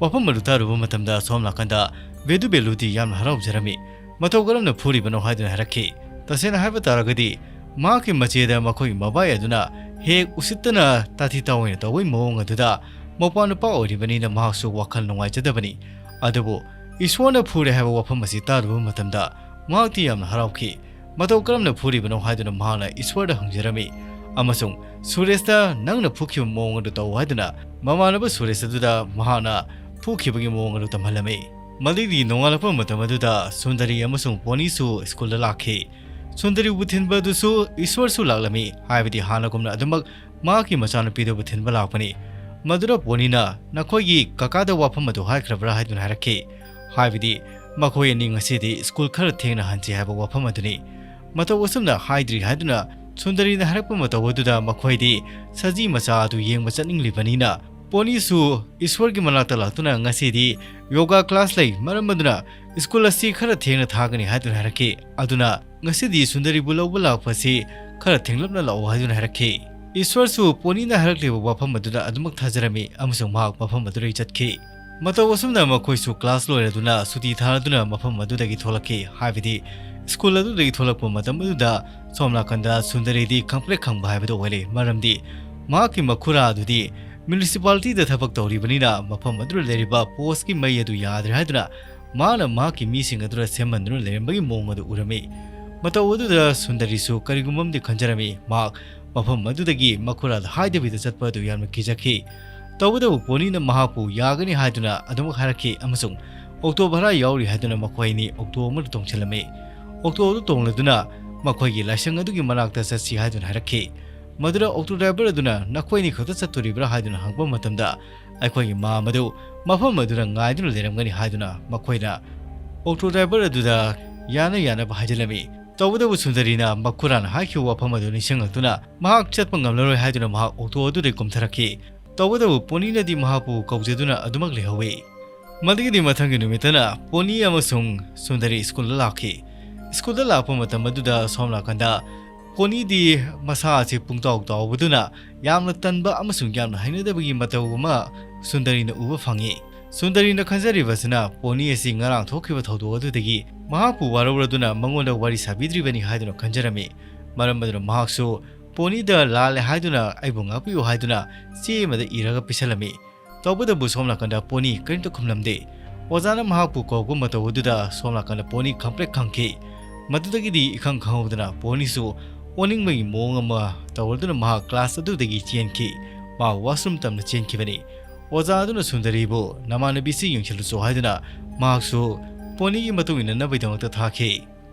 ꯋꯥꯐꯝ ꯑꯗꯨ ꯇꯥꯔꯨꯕ ꯃꯇꯝꯗ ꯁꯣꯝ ꯅꯥꯀꯟꯗ ꯕꯦꯗꯨ ꯕꯦꯂꯨꯗꯤ ꯌꯥꯝꯅ ꯍꯔꯥꯎꯖꯔꯝꯃꯤ꯫ "ꯃꯇꯧ ꯀꯔꯝꯅ ꯐꯨꯔꯤꯕꯅꯣ?" ꯍꯥꯏꯗꯨꯅ ꯍꯥꯏꯔꯛꯈꯤ꯫ ꯇꯁꯦꯡꯅ ꯍꯥꯏꯕ ꯇꯥꯔꯒꯗꯤ, ꯃꯍꯥꯛꯀꯤ ꯃꯆꯦꯗ ꯃꯈꯣꯏꯒꯤ ꯃꯕꯥꯏ ꯑꯗꯨꯅ ꯍꯦꯛ ꯎꯁꯤꯠꯇꯅ ꯇꯥꯊꯤ ꯇꯥꯑꯣꯏꯅ ꯇꯧꯕꯒꯤ ꯃꯑꯣꯡ ꯑꯗꯨꯗ, ꯃꯧꯄ꯭ꯋꯥ ꯅꯨꯄꯥ ꯑꯣꯏꯔꯤꯕꯅꯤꯅ ꯃꯍꯥꯛꯁꯨ ꯋꯥꯈꯜ ꯅꯨꯡꯉꯥꯏꯖꯗꯕꯅꯤ꯫ ꯑꯗꯨꯕꯨ ꯏꯁ꯭ꯋꯔꯅ ꯐꯨꯔꯦ ꯍꯥꯏꯕ ꯋꯥꯐꯝ ꯑꯁꯤ ꯇꯥꯔꯨꯕ ꯃꯇꯝꯗ ꯃꯍꯥꯛꯇꯤ ꯌꯥꯝꯅ ꯍꯔꯥꯎꯈꯤ꯫ "ꯃꯇꯧ ꯀꯔꯝꯅ ꯐꯨꯔꯤꯕꯅꯣ?" ꯍꯥꯏꯗꯨꯅ ꯃꯍꯥꯛꯅ ꯏꯁ꯭ꯋꯔꯗ ꯍꯪꯖꯔꯝꯃꯤ ꯑꯃꯁꯨꯡ ꯁꯨꯔꯦꯁꯇ "ꯅꯪꯅ ꯐꯨꯈꯤꯕ ꯃꯑꯣꯡ ꯑꯗꯨ ꯇꯧ" ꯍꯥꯏꯗꯨꯅ ꯃꯃꯥꯟꯅꯕ ꯁꯨꯔꯦꯁ ꯑꯗꯨꯗ ꯃꯍꯥꯛꯅ ꯐꯨꯈꯤꯕꯒꯤ ꯃꯑꯣꯡ ꯑꯗꯨ ꯇꯝꯍꯜꯂꯝꯃꯤ꯫ ꯃꯗꯨꯒꯤ ꯅꯣꯡꯉꯥꯜꯂꯛꯄ ꯃꯇꯝ ꯑꯗꯨꯗ ꯁꯨꯟꯗꯔꯤ ꯑꯃꯁꯨꯡ ꯄꯣꯅꯤꯁꯨ ꯁ꯭ꯀꯨꯜꯗ ꯂꯥꯛꯈꯤ꯫ ꯁꯨꯟꯗꯔꯤꯕꯨ ꯊꯤꯟꯕ ꯑꯗꯨꯁꯨ ꯏꯁ꯭ꯋꯔꯁꯨ ꯂꯥꯛꯂꯝꯃꯤ, ꯍꯥꯏꯕꯗꯤ ꯍꯥꯟꯅꯒꯨꯝꯅ ꯑꯗꯨꯃꯛ ꯃꯍꯥꯛꯀꯤ ꯃꯆꯥꯅꯨꯄꯤꯗꯨꯕꯨ ꯊꯤꯟꯕ ꯂꯥꯛꯄꯅꯤ꯫ ꯃꯗꯨꯗ ꯄꯣꯅꯤꯅ, "ꯅꯈꯣꯏꯒꯤ ꯀꯀꯥꯗ ꯋꯥꯐꯝ ꯑꯗꯨ ꯍꯥꯏꯈ꯭ꯔꯕ꯭ꯔꯥ?" ꯍꯥꯏꯗꯨꯅ ꯍꯥꯏꯔꯛꯈꯤ, ꯍꯥꯏꯕꯗꯤ ꯃꯈꯣꯏ ꯑꯅꯤ ꯉꯁꯤꯗꯤ ꯁ꯭ꯀꯨꯜ ꯈꯔ ꯊꯦꯡꯅ ꯍꯟꯁꯤ ꯍꯥꯏꯕ ꯋꯥꯐꯝ ꯑꯗꯨꯅꯤ꯫ ꯃꯇꯧ ꯑꯁꯨꯝꯅ ꯍꯥꯏꯗ꯭ꯔꯤ ꯍꯥꯏꯗꯨꯅ ꯁꯨꯟꯗꯔꯤꯅ ꯍꯥꯏꯔꯛꯄ ꯃꯇꯧ ꯑꯗꯨꯗ ꯃꯈꯣꯏꯗꯤ ꯁꯖꯤ ꯃꯆꯥ ꯑꯗꯨ ꯌꯦꯡꯕ ꯆꯠꯅꯤꯡꯂꯤꯕꯅꯤꯅ, ꯄꯣꯅꯤꯁꯨ ꯏꯁ꯭ꯋꯔꯒꯤ ꯃꯅꯥꯛꯇ ꯂꯥꯛꯇꯨꯅ ꯉꯁꯤꯗꯤ ꯌꯣꯒꯥ class ꯂꯩ, ꯃꯔꯝ ꯑꯗꯨꯅ ꯁ꯭ꯀꯨꯜ ꯑꯁꯤ ꯈꯔ ꯊꯦꯡꯅ ꯊꯥꯒꯅꯤ ꯍꯥꯏꯗꯨꯅ ꯍꯥꯏꯔꯛꯈꯤ꯫ ꯑꯗꯨꯅ ꯉꯁꯤꯗꯤ ꯁꯨꯟꯗꯔꯤꯕꯨ ꯂꯧꯕ ꯂꯥꯛꯄꯁꯤ ꯈꯔ ꯊꯦꯡꯂꯞꯅ ꯂꯥꯛꯑꯣ ꯍꯥꯏꯗꯨꯅ ꯍꯥꯏꯔꯛꯈꯤ꯫ ꯏꯁ꯭ꯋꯔꯁꯨ ꯄꯣꯅꯤꯅ ꯍꯥꯏꯔꯛꯂꯤꯕ ꯋꯥꯐꯝ ꯑꯗꯨꯗ ꯑꯗꯨꯃꯛ ꯊꯥꯖꯔꯝꯃꯤ ꯑꯃꯁꯨꯡ ꯃꯍꯥꯛ ꯃꯐꯝ ꯑꯗꯨꯗꯒꯤ ꯆꯠꯈꯤ꯫ ꯃꯇꯧ ꯑꯁꯨꯝꯅ ꯃꯈꯣꯏꯁꯨ ꯀ꯭ꯂꯥꯁ ꯂꯣꯏꯔꯗꯨꯅ ꯁꯨꯇꯤ ꯊꯥꯔꯗꯨꯅ ꯃꯐꯝ ꯑꯗꯨꯗꯒꯤ ꯊꯣꯛꯂꯛꯈꯤ꯫ ꯍꯥꯏꯕꯗꯤ ꯁ꯭ꯀꯨꯜ ꯑꯗꯨꯗꯒꯤ ꯊꯣꯛꯂꯛꯄ ꯃꯇꯝ ꯑꯗꯨꯗ ꯁꯣꯝ ꯅꯥꯀꯟꯗ ꯁꯨꯟꯗꯔꯤꯗꯤ ꯈꯪꯄ꯭ꯔꯦꯛ ꯈꯪꯕ ꯍꯥꯏꯕꯗꯨ ꯑꯣꯏꯔꯦ꯫ ꯃꯔꯝꯗꯤ ꯃꯍꯥꯛꯀꯤ ꯃꯈꯨꯔꯥ ꯑꯗꯨꯗꯤ ꯃ꯭ꯌꯨꯅꯤꯁꯤꯄꯥꯂꯤꯇꯤꯗ ꯊꯕꯛ ꯇꯧꯔꯤꯕꯅꯤꯅ ꯃꯐꯝ ꯑꯗꯨꯗ ꯂꯩꯔꯤꯕ ꯄꯣꯁꯀꯤ ꯃꯩ ꯑꯗꯨ ꯌꯥꯗ꯭ꯔꯦ ꯍꯥꯏꯗꯨꯅ ꯃꯥꯅ ꯃꯍꯥꯛꯀꯤ ꯃꯤꯁꯤꯡ ꯑꯗꯨꯗ ꯁꯦꯝꯍꯟꯗꯨꯅ ꯂꯩꯔꯝꯕꯒꯤ ꯃꯑꯣꯡ ꯑꯗꯨ ꯎꯔꯝꯃꯤ꯫ ꯃꯇꯧ ꯑꯗꯨꯗ ꯁꯨꯟꯗꯔꯤꯁꯨ ꯀꯔꯤꯒꯨꯝꯕ ꯑꯃꯗꯤ ꯈꯟꯖꯔꯝꯃꯤ꯫ ꯃꯍꯥꯛ ꯃꯐꯝ ꯑꯗꯨꯗꯒꯤ ꯃꯈꯨꯔꯥꯗ ꯍꯥꯏꯗꯕꯤꯗ ꯆꯠꯄ ꯑꯗꯨ ꯌꯥꯝꯅ ꯀꯤꯖꯈꯤ꯫ ꯇꯧꯕꯇꯕꯨ ꯄꯣꯅꯤꯅ ꯃꯍꯥꯛꯄꯨ ꯌꯥꯒꯅꯤ ꯍꯥꯏꯗꯨꯅ ꯑꯗꯨꯃꯛ ꯍꯥꯏꯔꯛꯈꯤ ꯑꯃꯁꯨꯡ ꯑꯣꯛꯇꯣ ꯚꯔꯥ ꯌꯥꯎꯔꯤ ꯍꯥꯏꯗꯨꯅ ꯃꯈꯣꯏ ꯑꯅꯤ ꯑꯣꯛꯇꯣ ꯑꯃꯗ ꯇꯣꯡꯁꯤꯜꯂꯝꯃꯤ꯫ ꯑꯣꯛꯇꯣ ꯑꯗꯨ ꯇꯣꯡꯂꯗꯨꯅ ꯃꯈꯣꯏꯒꯤ ꯂꯥꯏꯁꯪ ꯑꯗꯨꯒꯤ ꯃꯅꯥꯛꯇ ꯆꯠꯁꯤ ꯍꯥꯏꯗꯨꯅ ꯍꯥꯏꯔꯛꯈꯤ꯫ ꯃꯗꯨꯗ ꯑꯣꯛꯇꯣ ꯗ꯭ꯔꯥꯏꯚꯔ ꯑꯗꯨꯅ "ꯅꯈꯣꯏ ꯑꯅꯤ ꯈꯛꯇ ꯆꯠꯇꯣꯔꯤꯕ꯭ꯔꯥ?" ꯍꯥꯏꯗꯨꯅ ꯍꯪꯕ ꯃꯇꯝꯗ ꯑꯩꯈꯣꯏꯒꯤ ꯃꯥꯝ ꯑꯗꯨ ꯃꯐꯝ ꯑꯗꯨꯗ ꯉꯥꯏꯗꯨꯅ ꯂꯩꯔꯝꯒꯅꯤ ꯍꯥꯏꯗꯨꯅ ꯃꯈꯣꯏꯅ ꯑꯣꯛꯇꯣ ꯗ꯭ꯔꯥꯏꯚꯔ ꯑꯗꯨꯗ ꯌꯥꯅ ꯌꯥꯅꯕ ꯍꯥꯏꯖꯤꯜꯂꯝꯃꯤ꯫ ꯇꯧꯕꯇꯕꯨ ꯁꯨꯟꯗꯔꯤꯅ ꯃꯈꯨꯔꯥꯅ ꯍꯥꯏꯈꯤꯕ ꯋꯥꯐꯝ ꯑꯗꯨ ꯅꯤꯡꯁꯤꯡꯂꯛꯇꯨꯅ ꯃꯍꯥꯛ ꯆꯠꯄ ꯉꯝꯂꯔꯣꯏ ꯍꯥꯏꯗꯨꯅ ꯃꯍꯥꯛ ꯑꯣꯛꯇꯣ ꯑꯗꯨꯗꯒꯤ ꯀꯨꯝꯊꯔꯛꯈꯤ꯫ ꯇꯧꯕꯇꯕꯨ ꯄꯣꯅꯤꯅꯗꯤ ꯃꯍꯥꯛꯄꯨ ꯀꯧꯖꯗꯨꯅ ꯑꯗꯨꯃꯛ ꯂꯩꯍꯧꯋꯤ꯫ ꯃꯗꯨꯒꯤꯗꯤ ꯃꯊꯪꯒꯤ ꯅꯨꯃꯤꯠꯇꯅ ꯄꯣꯅꯤ ꯑꯃꯁꯨꯡ ꯁꯨꯟꯗꯔꯤ ꯁ꯭ꯀꯨꯜꯗ ꯂꯥꯛꯈꯤ꯫ ꯁ꯭ꯀꯨꯜꯗ ꯂꯥꯛꯄ ꯃꯇꯝ ꯑꯗꯨꯗ ꯁꯣꯝ ꯅꯥꯀꯟꯗ ꯄꯣꯅꯤꯗꯤ ꯃꯁꯥ ꯑꯁꯤ ꯄꯨꯡꯇꯥꯎ ꯇꯥꯎꯕꯗꯨꯅ ꯌꯥꯝꯅ ꯇꯟꯕ ꯑꯃꯁꯨꯡ ꯌꯥꯝꯅ ꯍꯩꯅꯗꯕꯒꯤ ꯃꯇꯧ ꯑꯃ ꯁꯨꯟꯗꯔꯤꯅ ꯎꯕ ꯐꯪꯉꯤ꯫ ꯁꯨꯟꯗꯔꯤꯅ ꯈꯟꯖꯔꯤꯕꯁꯤꯅ ꯄꯣꯅꯤ ꯑꯁꯤ ꯉꯔꯥꯡ ꯊꯣꯛꯈꯤꯕ ꯊꯧꯗꯣꯛ ꯑꯗꯨꯗꯒꯤ ꯃꯍꯥꯛꯄꯨ ꯋꯥꯔꯧꯔꯗꯨꯅ ꯃꯉꯣꯟꯗ ꯋꯥꯔꯤ ꯁꯥꯕꯤꯗ꯭ꯔꯤꯕꯅꯤ ꯍꯥꯏꯗꯨꯅ ꯈꯟꯖꯔꯝꯃꯤ꯫ ꯃꯔꯝ ꯑꯗꯨꯅ ꯃꯍꯥꯛꯁꯨ ꯄꯣꯅꯤꯗ "ꯂꯥꯜꯂꯦ ꯍꯥꯏꯗꯨꯅ ꯑꯩꯕꯨ ꯉꯥꯛꯄꯤꯌꯨ" ꯍꯥꯏꯗꯨꯅ ꯆꯦ ꯑꯃꯗ ꯏꯔꯒ ꯄꯤꯁꯜꯂꯝꯃꯤ꯫ ꯇꯧꯕꯇꯕꯨ ꯁꯣꯝ ꯅꯥꯀꯟꯗ ꯄꯣꯅꯤ ꯀꯔꯤꯝꯇ ꯈꯨꯝꯂꯝꯗꯦ꯫ ꯑꯣꯖꯥꯅ ꯃꯍꯥꯛꯄꯨ ꯀꯧꯕ ꯃꯇꯧ ꯑꯗꯨꯗ ꯁꯣꯝ ꯅꯥꯀꯟꯗ ꯄꯣꯅꯤ ꯈꯪꯄ꯭ꯔꯦꯛ ꯈꯪꯈꯤ꯫ ꯃꯗꯨꯗꯒꯤꯗꯤ ꯏꯈꯪ ꯈꯪꯍꯧꯗꯅ ꯄꯣꯅꯤꯁꯨ ꯑꯣꯅꯤꯡꯕꯒꯤ ꯃꯑꯣꯡ ꯑꯃ ꯇꯧꯔꯗꯨꯅ ꯃꯍꯥꯛ ꯀ꯭ꯂꯥꯁ ꯑꯗꯨꯗꯒꯤ ꯆꯦꯟꯈꯤ꯫ ꯃꯍꯥꯛ ꯋꯥꯁꯔꯨꯝ ꯇꯝꯅ ꯆꯦꯟꯈꯤꯕꯅꯤ꯫ ꯑꯣꯖꯥ ꯑꯗꯨꯅ ꯁꯨꯟꯗꯔꯤꯕꯨ "ꯅꯃꯥꯟꯅꯕꯤꯁꯤ ꯌꯦꯡꯁꯤꯜꯂꯨꯆꯣ" ꯍꯥꯏꯗꯨꯅ ꯃꯍꯥꯛꯁꯨ ꯄꯣꯅꯤꯒꯤ ꯃꯇꯨꯡ ꯏꯟꯅꯅꯕꯒꯤꯗꯃꯛꯇ ꯊꯥꯈꯤ꯫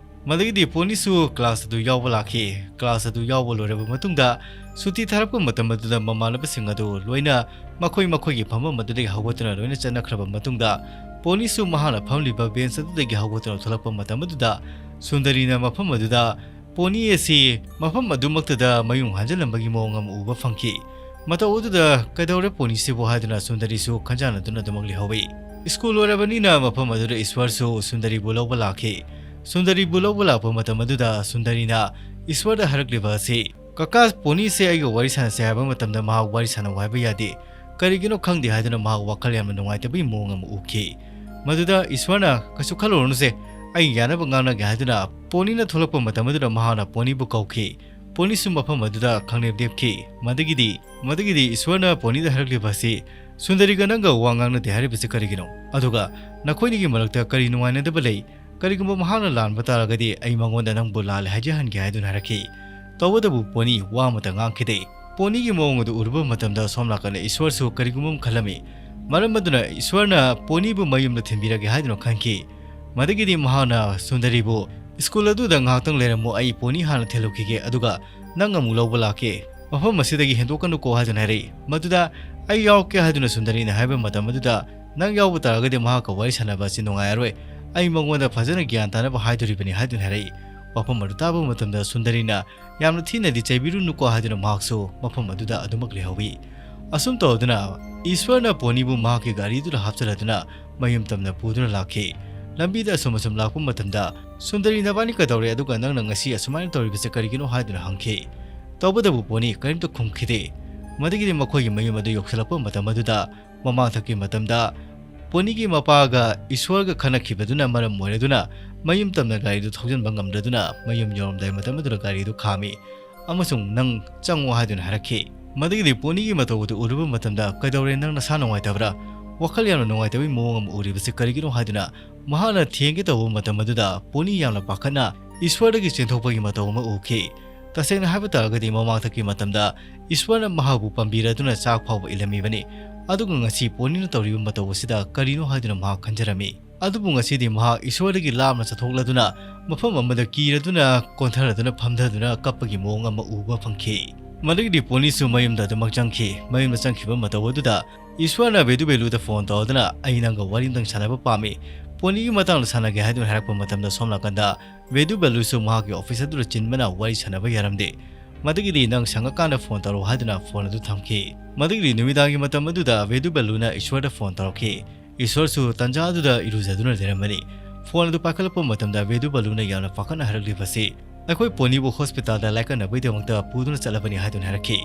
ꯃꯗꯨꯒꯤꯗꯤ ꯄꯣꯅꯤꯁꯨ ꯀ꯭ꯂꯥꯁ ꯑꯗꯨ ꯌꯥꯎꯕ ꯂꯥꯛꯈꯤ꯫ ꯀ꯭ꯂꯥꯁ ꯑꯗꯨ ꯌꯥꯎꯕ ꯂꯣꯏꯔꯕ ꯃꯇꯨꯡꯗ ꯁꯨꯇꯤ ꯊꯥꯔꯛꯄ ꯃꯇꯝ ꯑꯗꯨꯗ ꯃꯃꯥꯟꯅꯕꯁꯤꯡ ꯑꯗꯨ ꯂꯣꯏꯅ ꯃꯈꯣꯏ ꯃꯈꯣꯏꯒꯤ ꯐꯝꯐꯝ ꯑꯗꯨꯗꯒꯤ ꯍꯧꯒꯠꯇꯨꯅ ꯂꯣꯏꯅ ꯆꯠꯅꯈ꯭ꯔꯕ ꯃꯇꯨꯡꯗ ꯄꯣꯅꯤꯁꯨ ꯃꯍꯥꯛꯅ ꯐꯝꯂꯤꯕ ꯕꯦꯟꯁ ꯑꯗꯨꯗꯒꯤ ꯍꯧꯒꯠꯇꯨꯅ ꯊꯣꯛꯂꯛꯄ ꯃꯇꯝ ꯑꯗꯨꯗ ꯁꯨꯟꯗꯔꯤꯅ ꯃꯐꯝ ꯑꯗꯨꯗ ꯄꯣꯅꯤ ꯑꯁꯤ ꯃꯐꯝ ꯑꯗꯨꯃꯛꯇꯗ ꯃꯌꯨꯡ ꯍꯥꯟꯖꯤꯜꯂꯝꯕꯒꯤ ꯃꯑꯣꯡ ꯑꯃ ꯎꯕ ꯐꯪꯈꯤ꯫ ꯃꯇꯧ ꯑꯗꯨꯗ "ꯀꯩꯗꯧꯔꯦ ꯄꯣꯅꯤꯁꯤꯕꯨ?" ꯍꯥꯏꯗꯨꯅ ꯁꯨꯟꯗꯔꯤꯁꯨ ꯈꯟꯖꯥꯟꯅꯗꯨꯅ ꯑꯗꯨꯃꯛ ꯂꯩꯍꯧꯏ꯫ ꯁ꯭ꯀꯨꯜ ꯂꯣꯏꯔꯕꯅꯤꯅ ꯃꯐꯝ ꯑꯗꯨꯗ ꯏꯁ꯭ꯋꯔꯁꯨ ꯁꯨꯟꯗꯔꯤꯕꯨ ꯂꯧꯕ ꯂꯥꯛꯈꯤ꯫ ꯁꯨꯟꯗꯔꯤꯕꯨ ꯂꯧꯕ ꯂꯥꯛꯄ ꯃꯇꯝ ꯑꯗꯨꯗ ꯁꯨꯟꯗꯔꯤꯅ ꯏꯁ꯭ꯋꯔꯗ ꯍꯥꯏꯔꯛꯂꯤꯕ ꯑꯁꯤ "ꯀꯀꯥ, ꯄꯣꯅꯤꯁꯦ ꯑꯩꯒ ꯋꯥꯔꯤ ꯁꯥꯟꯅꯁꯦ ꯍꯥꯏꯕ ꯃꯇꯝꯗ ꯃꯍꯥꯛ ꯋꯥꯔꯤ ꯁꯥꯟꯅꯧ ꯍꯥꯏꯕ ꯌꯥꯗꯦ꯫ ꯀꯔꯤꯒꯤꯅꯣ ꯈꯪꯗꯦ" ꯍꯥꯏꯗꯨꯅ ꯃꯍꯥꯛ ꯋꯥꯈꯜ ꯌꯥꯝꯅ ꯅꯨꯡꯉꯥꯏꯇꯕꯒꯤ ꯃꯑꯣꯡ ꯑꯃ ꯎꯈꯤ꯫ ꯃꯗꯨꯗ ꯏꯁ꯭ꯋꯔꯅ, "ꯀꯩꯁꯨ ꯈꯜꯂꯨꯔꯅꯨꯁꯦ, ꯑꯩ ꯌꯥꯅꯕ ꯉꯥꯡꯅꯒꯦ" ꯍꯥꯏꯗꯨꯅ ꯄꯣꯅꯤꯅ ꯊꯣꯛꯂꯛꯄ ꯃꯇꯝ ꯑꯗꯨꯗ ꯃꯍꯥꯛꯅ ꯄꯣꯅꯤꯕꯨ ꯀꯧꯈꯤ꯫ ꯄꯣꯅꯤꯁꯨ ꯃꯐꯝ ꯑꯗꯨꯗ ꯈꯪꯂꯦꯞ ꯂꯦꯞꯈꯤ꯫ ꯃꯗꯒꯤꯗꯤ, ꯃꯗꯒꯤꯗꯤ ꯏꯁ꯭ꯋꯔꯅ ꯄꯣꯅꯤꯗ ꯍꯥꯏꯔꯛꯂꯤꯕ ꯑꯁꯤ, "ꯁꯨꯟꯗꯔꯤꯒ ꯅꯪꯒ ꯋꯥ ꯉꯥꯡꯅꯗꯦ ꯍꯥꯏꯔꯤꯕꯁꯤ ꯀꯔꯤꯒꯤꯅꯣ? ꯑꯗꯨꯒ ꯅꯈꯣꯏꯅꯤꯒꯤ ꯃꯔꯛꯇ ꯀꯔꯤ ꯅꯨꯡꯉꯥꯏꯅꯗꯕ ꯂꯩ? ꯀꯔꯤꯒꯨꯝꯕ ꯃꯍꯥꯛꯅ ꯂꯥꯟꯕ ꯇꯥꯔꯒꯗꯤ ꯑꯩ ꯃꯉꯣꯟꯗ ꯅꯪꯕꯨ ꯂꯥꯜꯂꯦ ꯍꯥꯏꯖꯍꯟꯒꯦ" ꯍꯥꯏꯗꯨꯅ ꯍꯥꯏꯔꯛꯈꯤ꯫ ꯇꯧꯕꯇꯕꯨ ꯄꯣꯅꯤ ꯋꯥ ꯑꯃꯠꯇ ꯉꯥꯡꯈꯤꯗꯦ꯫ ꯄꯣꯅꯤꯒꯤ ꯃꯑꯣꯡ ꯑꯗꯨ ꯎꯔꯨꯕ ꯃꯇꯝꯗ ꯁꯣꯝ ꯅꯥꯀꯟꯗ ꯏꯁ꯭ꯋꯔꯁꯨ ꯀꯔꯤꯒꯨꯝꯕ ꯑꯃ ꯈꯜꯂꯝꯃꯤ꯫ ꯃꯔꯝ ꯑꯗꯨꯅ ꯏꯁ꯭ꯋꯔꯅ ꯄꯣꯅꯤꯕꯨ ꯃꯌꯨꯝꯗ ꯊꯤꯟꯕꯤꯔꯒꯦ ꯍꯥꯏꯗꯨꯅ ꯈꯟꯈꯤ꯫ ꯃꯗꯒꯤꯗꯤ ꯃꯍꯥꯛꯅ ꯁꯨꯟꯗꯔꯤꯕꯨ, "ꯁ꯭ꯀꯨꯜ ꯑꯗꯨꯗ ꯉꯥꯏꯍꯥꯛꯇꯪ ꯂꯩꯔꯝꯃꯨ, ꯑꯩ ꯄꯣꯅꯤ ꯍꯥꯟꯅ ꯊꯤꯜꯂꯨꯈꯤꯒꯦ, ꯑꯗꯨꯒ ꯅꯪ ꯑꯃꯨꯛ ꯂꯧꯕ ꯂꯥꯛꯀꯦ꯫ ꯃꯐꯝ ꯑꯁꯤꯗꯒꯤ ꯍꯦꯟꯗꯣꯛꯀꯅꯨꯀꯣ" ꯍꯥꯏꯗꯨꯅ ꯍꯥꯏꯔꯛꯏ꯫ ꯃꯗꯨꯗ "ꯑꯩ ꯌꯥꯎꯔꯛꯀꯦ" ꯍꯥꯏꯗꯨꯅ ꯁꯨꯟꯗꯔꯤꯅ ꯍꯥꯏꯕ ꯃꯇꯝ ꯑꯗꯨꯗ, "ꯅꯪ ꯌꯥꯎꯕ ꯇꯥꯔꯒꯗꯤ ꯃꯍꯥꯛꯀ ꯋꯥꯔꯤ ꯁꯥꯟꯅꯕ ꯑꯁꯤ ꯅꯨꯡꯉꯥꯏꯔꯔꯣꯏ꯫ ꯑꯩ ꯃꯉꯣꯟꯗ ꯐꯖꯅ ꯒ꯭ꯌꯥꯟ ꯇꯥꯅꯕ ꯍꯥꯏꯗꯣꯔꯤꯕꯅꯤ" ꯍꯥꯏꯗꯨꯅ ꯍꯥꯏꯔꯛꯏ꯫ ꯋꯥꯐꯝ ꯑꯗꯨ ꯇꯥꯕ ꯃꯇꯝꯗ ꯁꯨꯟꯗꯔꯤꯅ ꯌꯥꯝꯅ ꯊꯤꯅꯗꯤ ꯆꯩꯕꯤꯔꯨꯅꯨꯀꯣ ꯍꯥꯏꯗꯨꯅ ꯃꯍꯥꯛꯁꯨ ꯃꯐꯝ ꯑꯗꯨꯗ ꯑꯗꯨꯃꯛ ꯂꯩꯍꯧꯏ꯫ ꯑꯁꯨꯝ ꯇꯧꯗꯨꯅ ꯏꯁ꯭ꯋꯔꯅ ꯄꯣꯅꯤꯕꯨ ꯃꯍꯥꯛꯀꯤ ꯒꯥꯔꯤꯗꯨꯗ ꯍꯥꯞꯆꯤꯜꯂꯗꯨꯅ ꯃꯌꯨꯝ ꯇꯝꯅ ꯄꯨꯗꯨꯅ ꯂꯥꯛꯈꯤ꯫ ꯂꯝꯕꯤꯗ ꯑꯁꯨꯝ ꯑꯁꯨꯝ ꯂꯥꯛꯄ ꯃꯇꯝꯗ, "ꯁꯨꯟꯗꯔꯤ, ꯅꯕꯥꯅꯤ ꯀꯩꯗꯧꯔꯦ? ꯑꯗꯨꯒ ꯅꯪꯅ ꯉꯁꯤ ꯑꯁꯨꯃꯥꯏꯅ ꯇꯧꯔꯤꯕꯁꯦ ꯀꯔꯤꯒꯤꯅꯣ?" ꯍꯥꯏꯗꯨꯅ ꯍꯪꯈꯤ꯫ ꯇꯧꯕꯇꯕꯨ ꯄꯣꯅꯤ ꯀꯔꯤꯝꯇ ꯈꯨꯝꯈꯤꯗꯦ꯫ ꯃꯗꯒꯤꯗꯤ ꯃꯈꯣꯏꯒꯤ ꯃꯌꯨꯝ ꯑꯗꯨ ꯌꯧꯁꯤꯜꯂꯛꯄ ꯃꯇꯝ ꯑꯗꯨꯗ, ꯃꯃꯥꯡꯊꯛꯀꯤ ꯃꯇꯝꯗ ꯄꯣꯅꯤꯒꯤ ꯃꯄꯥꯒ ꯏꯁ꯭ꯋꯔꯒ ꯈꯠꯅꯈꯤꯕꯗꯨꯅ ꯃꯔꯝ ꯑꯣꯏꯔꯗꯨꯅ ꯃꯌꯨꯝ ꯇꯝꯅ ꯒꯥꯔꯤꯗꯨ ꯊꯧꯖꯤꯟꯕ ꯉꯝꯗꯗꯨꯅ ꯃꯌꯨꯝ ꯌꯧꯔꯝꯗꯥꯏ ꯃꯇꯝ ꯑꯗꯨꯗ ꯒꯥꯔꯤꯗꯨ ꯈꯥꯝꯃꯤ꯫ ꯑꯃꯁꯨꯡ "ꯅꯪ ꯆꯪꯉꯣ" ꯍꯥꯏꯗꯨꯅ ꯍꯥꯏꯔꯛꯈꯤ꯫ ꯃꯗꯒꯤꯗꯤ ꯄꯣꯅꯤꯒꯤ ꯃꯇꯧ ꯑꯗꯨ ꯎꯔꯨꯕ ꯃꯇꯝꯗ, "ꯀꯩꯗꯧꯔꯦ? ꯅꯪ ꯅꯁꯥ ꯅꯨꯡꯉꯥꯏꯇꯕ꯭ꯔꯥ? ꯋꯥꯈꯜ ꯌꯥꯝꯅ ꯅꯨꯡꯉꯥꯏꯇꯕꯒꯤ ꯃꯑꯣꯡ ꯑꯃ ꯎꯔꯤꯕꯁꯤ ꯀꯔꯤꯒꯤꯅꯣ?" ꯍꯥꯏꯗꯨꯅ ꯃꯍꯥꯛꯅ ꯊꯦꯡꯒꯦ ꯇꯧꯕ ꯃꯇꯝ ꯑꯗꯨꯗ ꯄꯣꯅꯤ ꯌꯥꯝꯅ ꯄꯥꯈꯠꯅ ꯏꯁ꯭ꯋꯔꯗꯒꯤ ꯆꯦꯟꯊꯣꯛꯄꯒꯤ ꯃꯇꯧ ꯑꯃ ꯎꯈꯤ꯫ ꯇꯁꯦꯡꯅ ꯍꯥꯏꯕ ꯇꯥꯔꯒꯗꯤ ꯃꯃꯥꯡꯊꯛꯀꯤ ꯃꯇꯝꯗ ꯏꯁ꯭ꯋꯔꯅ ꯃꯍꯥꯛꯄꯨ ꯄꯥꯝꯕꯤꯔꯗꯨꯅ ꯆꯥꯛ ꯐꯥꯎꯕ ꯏꯜꯂꯝꯃꯤꯕꯅꯤ꯫ ꯑꯗꯨꯒ ꯉꯁꯤ ꯄꯣꯅꯤꯅ ꯇꯧꯔꯤꯕ ꯃꯇꯧ ꯑꯁꯤꯗ ꯀꯔꯤꯅꯣ ꯍꯥꯏꯗꯨꯅ ꯃꯍꯥꯛ ꯈꯟꯖꯔꯝꯃꯤ꯫ ꯑꯗꯨꯕꯨ ꯉꯁꯤꯗꯤ ꯃꯍꯥꯛ ꯏꯁ꯭ꯋꯔꯗꯒꯤ ꯂꯥꯞꯅ ꯆꯠꯊꯣꯛꯂꯗꯨꯅ ꯃꯐꯝ ꯑꯃꯗ ꯀꯤꯔꯗꯨꯅ ꯀꯣꯟꯊꯔꯗꯨꯅ ꯐꯝꯊꯗꯨꯅ ꯀꯞꯄꯒꯤ ꯃꯑꯣꯡ ꯑꯃ ꯎꯕ ꯐꯪꯈꯤ꯫ ꯃꯗꯨꯒꯤꯗꯤ ꯄꯣꯅꯤꯁꯨ ꯃꯌꯨꯝꯗ ꯑꯗꯨꯃꯛ ꯆꯪꯈꯤ꯫ ꯃꯌꯨꯝꯗ ꯆꯪꯈꯤꯕ ꯃꯇꯧ ꯑꯗꯨꯗ ꯏꯁ꯭ꯋꯔꯅ ꯚꯦꯗꯨ ꯚꯦꯂꯨꯗ ꯐꯣꯟ ꯇꯧꯔꯗꯨꯅ, "ꯑꯩ ꯅꯪꯒ ꯋꯥꯔꯤ ꯑꯝꯇꯪ ꯁꯥꯟꯅꯕ ꯄꯥꯝꯃꯤ꯫ ꯄꯣꯅꯤꯒꯤ ꯃꯇꯥꯡꯗ ꯁꯥꯟꯅꯒꯦ" ꯍꯥꯏꯗꯨꯅ ꯍꯥꯏꯔꯛꯄ ꯃꯇꯝꯗ ꯁꯣꯝ ꯅꯥꯀꯟꯗ ꯚꯦꯗꯨ ꯚꯦꯂꯨꯁꯨ ꯃꯍꯥꯛꯀꯤ ꯑꯣꯐꯤꯁ ꯑꯗꯨꯗ ꯆꯤꯟꯕꯅ ꯋꯥꯔꯤ ꯁꯥꯟꯅꯕ ꯌꯥꯔꯝꯗꯦ꯫ ꯃꯗꯨꯒꯤꯗꯤ "ꯅꯪ ꯁꯪꯉꯀꯥꯟꯗ ꯐꯣꯟ ꯇꯧꯔꯛꯎ" ꯍꯥꯏꯗꯨꯅ ꯐꯣꯟ ꯑꯗꯨ ꯊꯝꯈꯤ꯫ ꯃꯗꯨꯒꯤꯗꯤ ꯅꯨꯃꯤꯗꯥꯡꯒꯤ ꯃꯇꯝ ꯑꯗꯨꯗ ꯚꯦꯗꯨ ꯚꯦꯂꯨꯅ ꯏꯁ꯭ꯋꯔꯗ ꯐꯣꯟ ꯇꯧꯔꯛꯈꯤ꯫ ꯏꯁ꯭ꯋꯔꯁꯨ ꯇꯟꯖꯥ ꯑꯗꯨꯗ ꯏꯔꯨꯖꯗꯨꯅ ꯂꯩꯔꯝꯕꯅꯤ꯫ ꯐꯣꯟ ꯑꯗꯨ ꯄꯥꯏꯈꯠꯂꯛꯄ ꯃꯇꯝꯗ ꯚꯦꯗꯨ ꯚꯦꯂꯨꯅ ꯌꯥꯝꯅ ꯄꯥꯈꯠꯅ ꯍꯥꯏꯔꯛꯂꯤꯕꯁꯤ, ꯑꯩꯈꯣꯏ ꯄꯣꯅꯤꯕꯨ ꯍꯣꯁꯄꯤꯇꯥꯜꯗ ꯂꯥꯏꯀꯠꯅꯕꯒꯤꯗꯃꯛꯇ ꯄꯨꯗꯨꯅ ꯆꯠꯂꯕꯅꯤ ꯍꯥꯏꯗꯨꯅ ꯍꯥꯏꯔꯛꯈꯤ꯫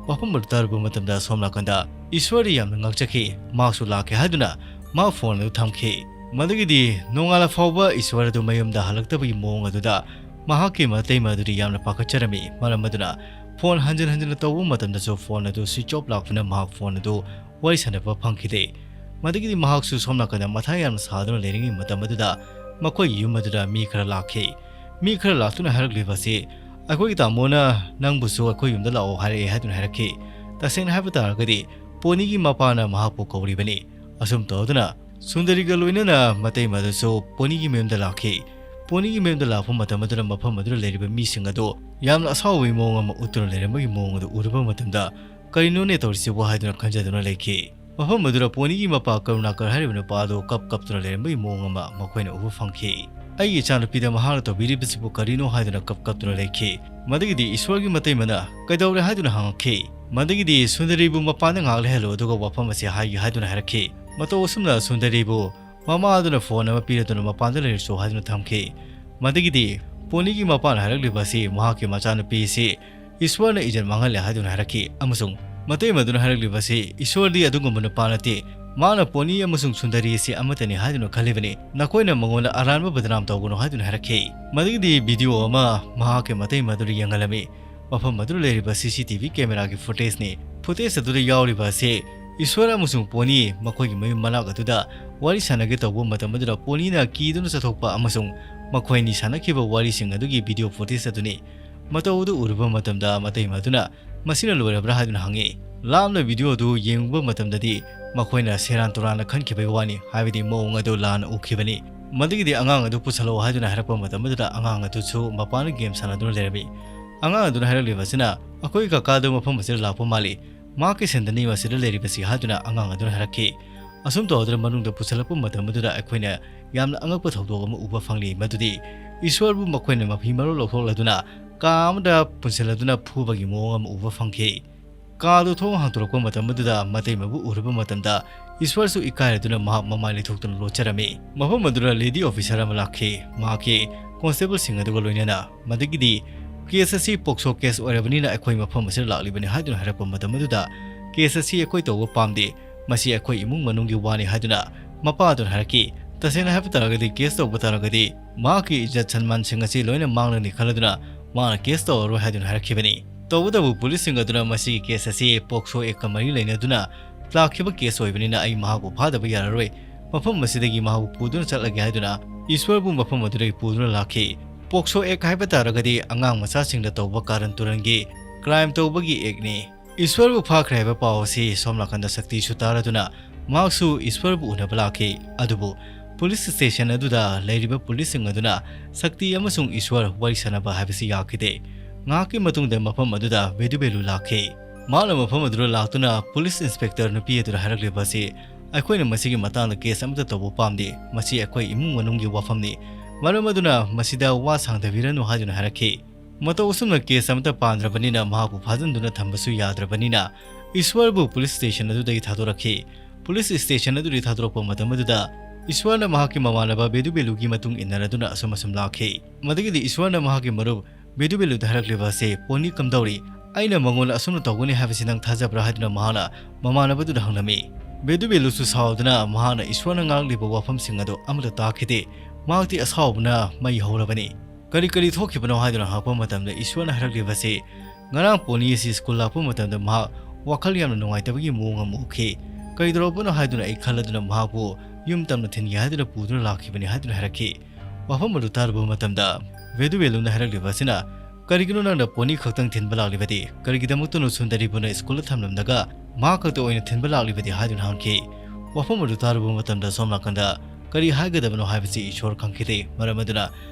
ꯋꯥꯐꯝ ꯑꯗꯨ ꯇꯥꯔꯨꯕ ꯃꯇꯝꯗ ꯁꯣꯝ ꯅꯥꯀꯟꯗ ꯏꯁ꯭ꯋꯔꯗꯤ ꯌꯥꯝꯅ ꯉꯛꯆꯈꯤ꯫ ꯃꯍꯥꯛꯁꯨ ꯂꯥꯛꯀꯦ ꯍꯥꯏꯗꯨꯅ ꯃꯍꯥꯛ ꯐꯣꯟ ꯑꯗꯨ ꯊꯝꯈꯤ꯫ ꯃꯗꯨꯒꯤꯗꯤ ꯅꯣꯡꯉꯥꯜꯂ ꯐꯥꯎꯕ ꯏꯁ꯭ꯋꯔ ꯑꯗꯨ ꯃꯌꯨꯝꯗ ꯍꯜꯂꯛꯇꯕꯒꯤ ꯃꯑꯣꯡ ꯑꯗꯨꯗ ꯃꯍꯥꯛꯀꯤ ꯃꯇꯩꯃ ꯑꯗꯨꯗꯤ ꯌꯥꯝꯅ ꯄꯥꯈꯠꯆꯔꯝꯃꯤ꯫ ꯃꯔꯝ ꯑꯗꯨꯅ ꯐꯣꯟ ꯍꯟꯖꯤꯟ ꯍꯟꯖꯤꯟꯅ ꯇꯧꯕ ꯃꯇꯝꯗꯁꯨ ꯐꯣꯟ ꯑꯗꯨ switch off ꯂꯥꯛꯇꯨꯅ ꯃꯍꯥꯛ ꯐꯣꯟ ꯑꯗꯨ ꯋꯥꯔꯤ ꯁꯥꯟꯅꯕ ꯐꯪꯈꯤꯗꯦ꯫ ꯃꯗꯨꯒꯤꯗꯤ ꯃꯍꯥꯛꯁꯨ ꯁꯣꯝ ꯅꯥꯀꯟꯗ ꯃꯊꯥ ꯌꯥꯝꯅ ꯁꯥꯗꯨꯅ ꯂꯩꯔꯤꯉꯩ ꯃꯇꯝ ꯑꯗꯨꯗ ꯃꯈꯣꯏꯒꯤ ꯌꯨꯝ ꯑꯗꯨꯗ ꯃꯤ ꯈꯔ ꯂꯥꯛꯈꯤ꯫ ꯃꯤ ꯈꯔ ꯂꯥꯛꯇꯨꯅ ꯍꯥꯏꯔꯛꯂꯤꯕ ꯑꯁꯤ, "ꯑꯩꯈꯣꯏꯒꯤ ꯇꯥꯃꯣꯅ ꯅꯪꯕꯨꯁꯨ ꯑꯩꯈꯣꯏ ꯌꯨꯝꯗ ꯂꯥꯛꯑꯣ ꯍꯥꯏꯔꯛꯑꯦ" ꯍꯥꯏꯗꯨꯅ ꯍꯥꯏꯔꯛꯈꯤ꯫ ꯇꯁꯦꯡꯅ ꯍꯥꯏꯕ ꯇꯥꯔꯒꯗꯤ ꯄꯣꯅꯤꯒꯤ ꯃꯄꯥꯅ ꯃꯍꯥꯛꯄꯨ ꯀꯧꯔꯤꯕꯅꯤ꯫ ꯑꯁꯨꯝ ꯇꯧꯗꯨꯅ ꯁꯨꯟꯗꯔꯤꯒ ꯂꯣꯏꯅꯅ ꯃꯇꯩꯃ ꯑꯗꯨꯁꯨ ꯄꯣꯅꯤꯒꯤ ꯃꯌꯨꯝꯗ ꯂꯥꯛꯈꯤ꯫ ꯄꯣꯅꯤꯒꯤ ꯃꯌꯨꯝꯗ ꯂꯥꯛꯄ ꯃꯇꯝ ꯑꯗꯨꯗ ꯃꯐꯝ ꯑꯗꯨꯗ ꯂꯩꯔꯤꯕ ꯃꯤꯁꯤꯡ ꯑꯗꯨ ꯌꯥꯝꯅ ꯑꯁꯥꯎꯕꯒꯤ ꯃꯑꯣꯡ ꯑꯃ ꯎꯠꯇꯨꯅ ꯂꯩꯔꯝꯕꯒꯤ ꯃꯑꯣꯡ ꯑꯗꯨ ꯎꯔꯨꯕ ꯃꯇꯝꯗ, "ꯀꯔꯤꯅꯣꯅꯦ ꯇꯧꯔꯤꯁꯤꯕꯨ?" ꯍꯥꯏꯗꯨꯅ ꯈꯟꯖꯗꯨꯅ ꯂꯩꯈꯤ꯫ ꯃꯐꯝ ꯑꯗꯨꯗ ꯄꯣꯅꯤꯒꯤ ꯃꯄꯥ ꯀꯔꯨꯅꯥꯀꯔ ꯍꯥꯏꯔꯤꯕ ꯅꯨꯄꯥ ꯑꯗꯨ ꯀꯞ ꯀꯞꯇꯨꯅ ꯂꯩꯔꯝꯕꯒꯤ ꯃꯑꯣꯡ ꯑꯃ ꯃꯈꯣꯏꯅ ꯎꯕ ꯐꯪꯈꯤ꯫ "ꯑꯩꯒꯤ ꯏꯆꯥꯅꯨꯄꯤꯗ ꯃꯍꯥꯛꯅ ꯇꯧꯕꯤꯔꯤꯕꯁꯤꯕꯨ ꯀꯔꯤꯅꯣ?" ꯍꯥꯏꯗꯨꯅ ꯀꯞ ꯀꯞꯇꯨꯅ ꯂꯩꯈꯤ꯫ ꯃꯗꯨꯒꯤꯗꯤ ꯏꯁ꯭ꯋꯔꯒꯤ ꯃꯇꯩꯃꯅ, "ꯀꯩꯗꯧꯔꯦ?" ꯍꯥꯏꯗꯨꯅ ꯍꯪꯉꯛꯈꯤ꯫ ꯃꯗꯨꯒꯤꯗꯤ ꯁꯨꯟꯗꯔꯤꯕꯨ ꯃꯄꯥꯟꯗ ꯉꯥꯏꯍꯥꯛ ꯂꯩꯍꯜꯂꯨ, ꯑꯗꯨꯒ ꯋꯥꯐꯝ ꯑꯁꯤ ꯍꯥꯏꯒꯦ ꯍꯥꯏꯗꯨꯅ ꯍꯥꯏꯔꯛꯈꯤ꯫ ꯃꯇꯧ ꯑꯁꯨꯝꯅ ꯁꯨꯟꯗꯔꯤꯕꯨ ꯃꯃꯥ ꯑꯗꯨꯅ ꯐꯣꯟ ꯑꯃ ꯄꯤꯔꯗꯨꯅ ꯃꯄꯥꯟꯗ ꯂꯩꯔꯁꯨ ꯍꯥꯏꯗꯨꯅ ꯊꯝꯈꯤ꯫ ꯃꯗꯨꯒꯤꯗꯤ ꯄꯣꯅꯤꯒꯤ ꯃꯄꯥꯅ ꯍꯥꯏꯔꯛꯂꯤꯕ ꯑꯁꯤ ꯃꯍꯥꯛꯀꯤ ꯃꯆꯥꯅꯨꯄꯤ ꯑꯁꯤ ꯏꯁ꯭ꯋꯔꯅ ꯏꯖꯠ ꯃꯥꯡꯍꯜꯂꯦ ꯍꯥꯏꯗꯨꯅ ꯍꯥꯏꯔꯛꯈꯤ, ꯑꯃꯁꯨꯡ ꯃꯇꯩꯃ ꯑꯗꯨꯅ ꯍꯥꯏꯔꯛꯂꯤꯕ ꯑꯁꯤ, "ꯏꯁ꯭ꯋꯔꯗꯤ ꯑꯗꯨꯒꯨꯝꯕ ꯅꯨꯄꯥ ꯅꯠꯇꯦ, ꯃꯥꯅ ꯄꯣꯅꯤ ꯑꯃꯁꯨꯡ ꯁꯨꯟꯗꯔꯤ ꯑꯁꯤ ꯑꯃꯠꯇꯅꯤ ꯍꯥꯏꯗꯨꯅ ꯈꯜꯂꯤꯕꯅꯤ, ꯅꯈꯣꯏꯅ ꯃꯉꯣꯟꯗ ꯑꯔꯥꯟꯕ ꯕꯗꯅꯥꯝ ꯇꯧꯒꯅꯨ" ꯍꯥꯏꯗꯨꯅ ꯍꯥꯏꯔꯛꯈꯤ꯫ ꯃꯗꯨꯒꯤꯗꯤ ꯚꯤꯗꯤꯑꯣ ꯑꯃ ꯃꯍꯥꯛꯀꯤ ꯃꯇꯩꯃ ꯑꯗꯨꯅ ꯌꯦꯡꯍꯜꯂꯝꯃꯤ꯫ ꯃꯐꯝ ꯑꯗꯨꯗ ꯂꯩꯔꯤꯕ CCTV cameraꯒꯤ footageꯅꯤ꯫ Footage ꯑꯗꯨꯗ ꯌꯥꯎꯔꯤꯕ ꯑꯁꯤ ꯏꯁ꯭ꯋꯔ ꯑꯃꯁꯨꯡ ꯄꯣꯅꯤ ꯃꯈꯣꯏꯒꯤ ꯃꯌꯨꯝ ꯃꯅꯥꯛ ꯑꯗꯨꯗ ꯋꯥꯔꯤ ꯁꯥꯟꯅꯒꯦ ꯇꯧꯕ ꯃꯇꯝ ꯑꯗꯨꯗ ꯄꯣꯅꯤꯅ ꯀꯤꯗꯨꯅ ꯆꯠꯊꯣꯛꯄ ꯑꯃꯁꯨꯡ ꯃꯈꯣꯏꯅꯤ ꯁꯥꯟꯅꯈꯤꯕ ꯋꯥꯔꯤꯁꯤꯡ ꯑꯗꯨꯒꯤ video footage ꯑꯗꯨꯅꯤ꯫ ꯃꯇꯧ ꯑꯗꯨ ꯎꯔꯨꯕ ꯃꯇꯝꯗ ꯃꯇꯩꯃ ꯑꯗꯨꯅ, "ꯃꯁꯤꯅ ꯂꯣꯏꯔꯕ꯭ꯔꯥ?" ꯍꯥꯏꯗꯨꯅ ꯍꯪꯉꯤ꯫ ꯂꯥꯞꯅ video ꯑꯗꯨ ꯌꯦꯡꯂꯨꯕ ꯃꯇꯝꯗꯗꯤ ꯃꯈꯣꯏꯅ ꯁꯦꯔꯥꯟ ꯇꯨꯔꯥꯟꯅ ꯈꯟꯈꯤꯕꯒꯤ ꯋꯥꯅꯤ, ꯍꯥꯏꯕꯗꯤ ꯃꯑꯣꯡ ꯑꯗꯨ ꯂꯥꯟꯅ ꯎꯈꯤꯕꯅꯤ꯫ ꯃꯗꯨꯒꯤꯗꯤ ꯑꯉꯥꯡ ꯑꯗꯨ ꯄꯨꯁꯜꯂꯛꯑꯣ ꯍꯥꯏꯗꯨꯅ ꯍꯥꯏꯔꯛꯄ ꯃꯇꯝ ꯑꯗꯨꯗ ꯑꯉꯥꯡ ꯑꯗꯨꯁꯨ ꯃꯄꯥꯟꯗ game ꯁꯥꯟꯅꯗꯨꯅ ꯂꯩꯔꯝꯃꯤ꯫ ꯑꯉꯥꯡ ꯑꯗꯨꯅ ꯍꯥꯏꯔꯛꯂꯤꯕ ꯑꯁꯤꯅ, "ꯑꯩꯈꯣꯏ ꯀꯀꯥꯗꯨ ꯃꯐꯝ ꯑꯁꯤꯗ ꯂꯥꯛꯄ ꯃꯥꯜꯂꯤ, ꯃꯍꯥꯛꯀꯤ ꯁꯦꯟꯗꯅꯤ ꯃꯁꯤꯗ ꯂꯩꯔꯤꯕꯁꯤ" ꯍꯥꯏꯗꯨꯅ ꯑꯉꯥꯡ ꯑꯗꯨꯅ ꯍꯥꯏꯔꯛꯈꯤ꯫ ꯑꯁꯨꯝ ꯇꯧꯗꯨꯅ ꯃꯅꯨꯡꯗ ꯄꯨꯁꯜꯂꯛꯄ ꯃꯇꯝ ꯑꯗꯨꯗ ꯑꯩꯈꯣꯏꯅ ꯌꯥꯝꯅ ꯑꯉꯛꯄ ꯊꯧꯗꯣꯛ ꯑꯃ ꯎꯕ ꯐꯪꯂꯤ, ꯃꯗꯨꯗꯤ ꯏꯁ꯭ꯋꯔꯕꯨ ꯃꯈꯣꯏꯅ ꯃꯐꯤ ꯃꯔꯣꯜ ꯂꯧꯊꯣꯛꯂꯗꯨꯅ ꯀꯥ ꯑꯃꯗ ꯄꯨꯟꯁꯤꯜꯂꯗꯨꯅ ꯐꯨꯕꯒꯤ ꯃꯑꯣꯡ ꯑꯃ ꯎꯕ ꯐꯪꯈꯤ꯫ ꯀꯥꯗꯨ ꯊꯣꯡ ꯍꯥꯡꯗꯣꯔꯛꯄ ꯃꯇꯝ ꯑꯗꯨꯗ ꯃꯇꯩꯃꯕꯨ ꯎꯔꯕ ꯃꯇꯝꯗ ꯏꯁ꯭ꯋꯔꯁꯨ ꯏꯀꯥꯏꯔꯗꯨꯅ ꯃꯍꯥꯛ ꯃꯃꯥꯏ ꯂꯩꯊꯣꯛꯇꯨꯅ ꯂꯣꯠꯆꯔꯝꯃꯤ꯫ ꯃꯐꯝ ꯑꯗꯨꯗ lady officer ꯑꯃ ꯂꯥꯛꯈꯤ꯫ ꯃꯍꯥꯛꯀꯤ ꯀꯣꯟꯁꯇꯦꯕꯜꯁꯤꯡ ꯑꯗꯨꯒ ꯂꯣꯏꯅꯅ꯫ ꯃꯗꯨꯒꯤꯗꯤ ꯀꯦꯁ ꯑꯁꯤ ꯄꯣꯛꯁꯣ ꯀꯦꯁ ꯑꯣꯏꯔꯕꯅꯤꯅ ꯑꯩꯈꯣꯏ ꯃꯐꯝ ꯑꯁꯤꯗ ꯂꯥꯛꯂꯤꯕꯅꯤ ꯍꯥꯏꯗꯨꯅ ꯍꯥꯏꯔꯛꯄ ꯃꯇꯝ ꯑꯗꯨꯗ, ꯀꯦꯁ ꯑꯁꯤ ꯑꯩꯈꯣꯏ ꯇꯧꯕ ꯄꯥꯝꯗꯦ, ꯃꯁꯤ ꯑꯩꯈꯣꯏ ꯏꯃꯨꯡ ꯃꯅꯨꯡꯒꯤ ꯋꯥꯅꯤ ꯍꯥꯏꯗꯨꯅ ꯃꯄꯥ ꯑꯗꯨꯅ ꯍꯥꯏꯔꯛꯈꯤ꯫ ꯇꯁꯦꯡꯅ ꯍꯥꯏꯕ ꯇꯥꯔꯒꯗꯤ, ꯀꯦꯁ ꯇꯧꯕ ꯇꯥꯔꯒꯗꯤ ꯃꯍꯥꯛꯀꯤ ꯏꯖꯠ ꯁꯟꯃꯥꯟꯁꯤꯡ ꯑꯁꯤ ꯂꯣꯏꯅ ꯃꯥꯡꯂꯅꯤ ꯈꯜꯂꯗꯨꯅ ꯃꯥꯅ ꯀꯦꯁ ꯇꯧꯔꯔꯣꯏ ꯍꯥꯏꯗꯨꯅ ꯍꯥꯏꯔꯛꯈꯤꯕꯅꯤ꯫ ꯇꯧꯕꯇꯕꯨ ꯄꯨꯂꯤꯁꯁꯤꯡ ꯑꯗꯨꯅ ꯃꯁꯤꯒꯤ ꯀꯦꯁ ꯑꯁꯤ ꯄꯣꯛꯁꯣ ꯑꯦꯛꯀ ꯃꯔꯤ ꯂꯩꯅꯗꯨꯅ ꯂꯥꯛꯈꯤꯕ ꯀꯦꯁ ꯑꯣꯏꯕꯅꯤꯅ ꯑꯩ ꯃꯍꯥꯛꯄꯨ ꯐꯥꯗꯕ ꯌꯥꯔꯔꯣꯏ, ꯃꯐꯝ ꯑꯁꯤꯗꯒꯤ ꯃꯍꯥꯛꯄꯨ ꯄꯨꯗꯨꯅ ꯆꯠꯂꯒꯦ ꯍꯥꯏꯗꯨꯅ ꯏꯁ꯭ꯋꯔꯕꯨ ꯃꯐꯝ ꯑꯗꯨꯗꯒꯤ ꯄꯨꯗꯨꯅ ꯂꯥꯛꯈꯤ꯫ ꯄꯣꯛꯁꯣ ꯑꯦꯛ ꯍꯥꯏꯕ ꯇꯥꯔꯒꯗꯤ ꯑꯉꯥꯡ ꯃꯆꯥꯁꯤꯡꯗ ꯇꯧꯕ ꯀꯥꯔꯟ ꯇꯨꯔꯟꯒꯤ ꯀ꯭ꯔꯥꯏꯝ ꯇꯧꯕꯒꯤ ꯑꯦꯛꯅꯤ꯫ ꯏꯁ꯭ꯋꯔꯕꯨ ꯐꯥꯈ꯭ꯔꯦ ꯍꯥꯏꯕ ꯄꯥꯎ ꯑꯁꯤ ꯁꯣꯝ ꯅꯥꯀꯟꯗ ꯁꯛꯇꯤꯁꯨ ꯇꯥꯔꯗꯨꯅ ꯃꯍꯥꯛꯁꯨ ꯏꯁ꯭ꯋꯔꯕꯨ ꯎꯅꯕ ꯂꯥꯛꯈꯤ꯫ ꯑꯗꯨꯕꯨ ꯄꯨꯂꯤꯁ ꯁ꯭ꯇꯦꯁꯟ ꯑꯗꯨꯗ ꯂꯩꯔꯤꯕ ꯄꯨꯂꯤꯁꯁꯤꯡ ꯑꯗꯨꯅ ꯁꯛꯇꯤ ꯑꯃꯁꯨꯡ ꯏꯁ꯭ꯋꯔ ꯋꯥꯔꯤ ꯁꯥꯟꯅꯕ ꯍꯥꯏꯕꯁꯤ ꯌꯥꯈꯤꯗꯦ꯫ ꯉꯥꯏꯍꯥꯛꯀꯤ ꯃꯇꯨꯡꯗ ꯃꯐꯝ ꯑꯗꯨꯗ ꯚꯦꯗꯨꯚꯦꯂꯨ ꯂꯥꯛꯈꯤ꯫ ꯃꯍꯥꯛꯅ ꯃꯐꯝ ꯑꯗꯨꯗ ꯂꯥꯛꯇꯨꯅ ꯄꯨꯂꯤꯁ ꯏꯟꯁꯄꯦꯛꯇꯔ ꯅꯨꯄꯤ ꯑꯗꯨꯗ ꯍꯥꯏꯔꯛꯂꯤꯕ ꯑꯁꯤ, "ꯑꯩꯈꯣꯏꯅ ꯃꯁꯤꯒꯤ ꯃꯇꯥꯡꯗ ꯀꯦꯁ ꯑꯃꯠꯇ ꯇꯧꯕ ꯄꯥꯝꯗꯦ꯫ ꯃꯁꯤ ꯑꯩꯈꯣꯏ ꯏꯃꯨꯡ ꯃꯅꯨꯡꯒꯤ ꯋꯥꯐꯝꯅꯤ꯫ ꯃꯔꯝ ꯑꯗꯨꯅ ꯃꯁꯤꯗ ꯋꯥ ꯁꯥꯡꯊꯕꯤꯔꯅꯨ" ꯍꯥꯏꯗꯨꯅ ꯍꯥꯏꯔꯛꯈꯤ꯫ ꯃꯇꯧ ꯑꯁꯨꯝꯅ ꯀꯦꯁ ꯑꯃꯠꯇ ꯄꯥꯟꯗ꯭ꯔꯕꯅꯤꯅ ꯃꯍꯥꯛꯄꯨ ꯐꯥꯖꯤꯟꯗꯨꯅ ꯊꯝꯕꯁꯨ ꯌꯥꯗ꯭ꯔꯕꯅꯤꯅ ꯏꯁ꯭ꯋꯔꯕꯨ ꯄꯨꯂꯤꯁ ꯁ꯭ꯇꯦꯁꯟ ꯑꯗꯨꯗꯒꯤ ꯊꯥꯗꯣꯔꯛꯈꯤ꯫ ꯄꯨꯂꯤꯁ ꯁ꯭ꯇꯦꯁꯟ ꯑꯗꯨꯗꯒꯤ ꯊꯥꯗꯣꯔꯛꯄ ꯃꯇꯝ ꯑꯗꯨꯗ ꯏꯁ꯭ꯋꯔꯅ ꯃꯍꯥꯛꯀꯤ ꯃꯃꯥꯟꯅꯕ ꯚꯦꯗꯨꯚꯦꯂꯨꯒꯤ ꯃꯇꯨꯡ ꯏꯟꯅꯔꯗꯨꯅ ꯑꯁꯨꯝ ꯑꯁꯨꯝ ꯂꯥꯛꯈꯤ꯫ ꯃꯗꯨꯒꯤꯗꯤ ꯏꯁ꯭ꯋꯔꯅ ꯃꯍꯥꯛꯀꯤ ꯃꯔꯨꯞ ꯚꯦꯗꯨꯚꯦꯂꯨꯗ ꯍꯥꯏꯔꯛꯂꯤꯕ ꯑꯁꯤ, "ꯄꯣꯅꯤ ꯀꯝꯗꯧꯔꯤ? ꯑꯩꯅ ꯃꯉꯣꯟꯗ ꯑꯁꯨꯝꯅ ꯇꯧꯒꯅꯤ ꯍꯥꯏꯕꯁꯤ ꯅꯪ ꯊꯥꯖꯕ꯭ꯔꯥ?" ꯍꯥꯏꯗꯨꯅ ꯃꯍꯥꯛꯅ ꯃꯃꯥꯟꯅꯕꯗꯨꯗ ꯍꯪꯂꯝꯃꯤ꯫ ꯚꯦꯗꯨꯚꯦꯂꯨꯁꯨ ꯁꯥꯎꯗꯨꯅ ꯃꯍꯥꯛꯅ ꯏꯁ꯭ꯋꯔꯅ ꯉꯥꯡꯂꯤꯕ ꯋꯥꯐꯝꯁꯤꯡ ꯑꯗꯨ ꯑꯃꯠꯇ ꯇꯥꯈꯤꯗꯦ꯫ ꯃꯍꯥꯛꯇꯤ ꯑꯁꯥꯎꯕꯅ ꯃꯩ ꯍꯧꯔꯕꯅꯤ꯫ "ꯀꯔꯤ ꯀꯔꯤ ꯊꯣꯛꯈꯤꯕꯅꯣ?" ꯍꯥꯏꯗꯨꯅ ꯍꯪꯂꯛꯄ ꯃꯇꯝꯗ ꯏꯁ꯭ꯋꯔꯅ ꯍꯥꯏꯔꯛꯂꯤꯕꯁꯤ, "ꯉꯔꯥꯡ ꯄꯣꯅꯤ ꯑꯁꯤ ꯁ꯭ꯀꯨꯜ ꯂꯥꯛꯄ ꯃꯇꯝꯗ ꯃꯍꯥꯛ ꯋꯥꯈꯜ ꯌꯥꯝꯅ ꯅꯨꯡꯉꯥꯏꯇꯕꯒꯤ ꯃꯑꯣꯡ ꯑꯃ ꯎꯈꯤ꯫ ꯀꯩꯗꯧꯔꯕꯅꯣ ꯍꯥꯏꯗꯨꯅ ꯑꯩ ꯈꯜꯂꯗꯨꯅ ꯃꯍꯥꯛꯄꯨ ꯌꯨꯝ ꯇꯝꯅ ꯊꯤꯟꯒꯦ ꯍꯥꯏꯗꯨꯅ ꯄꯨꯗꯨꯅ ꯂꯥꯛꯈꯤꯕꯅꯤ" ꯍꯥꯏꯗꯨꯅ ꯍꯥꯏꯔꯛꯈꯤ꯫ ꯋꯥꯐꯝ ꯑꯗꯨ ꯇꯥꯔꯨꯕ ꯃꯇꯝꯗ ꯚꯦꯗꯨꯚꯦꯂꯨꯅ ꯍꯥꯏꯔꯛꯂꯤꯕ ꯑꯁꯤꯅ, "ꯀꯔꯤꯒꯤꯅꯣ ꯅꯪꯅ ꯄꯣꯅꯤ ꯈꯛꯇꯪ ꯊꯤꯟꯕ ꯂꯥꯛꯂꯤꯕꯗꯤ? ꯀꯔꯤꯒꯤꯗꯃꯛꯇꯅꯣ ꯁꯨꯟꯗꯔꯤꯕꯨꯅ ꯁ꯭ꯀꯨꯜꯗ ꯊꯝꯂꯝꯂꯒ ꯃꯍꯥꯛ ꯈꯛꯇ ꯑꯣꯏꯅ ꯊꯤꯟꯕ ꯂꯥꯛꯂꯤꯕꯗꯤ?" ꯍꯥꯏꯗꯨꯅ ꯍꯪꯈꯤ꯫ ꯋꯥꯐꯝ ꯑꯗꯨ ꯇꯥꯔꯨꯕ ꯃꯇꯝꯗ ꯁꯣꯝ ꯅꯥꯀꯟꯗ ꯀꯔꯤ ꯍꯥꯏꯒꯗꯕꯅꯣ ꯍꯥꯏꯕꯁꯤ ꯏꯁ꯭ꯋꯔ ꯈꯪꯈꯤꯗꯦ꯫ ꯃꯔꯝ ꯑꯗꯨꯅ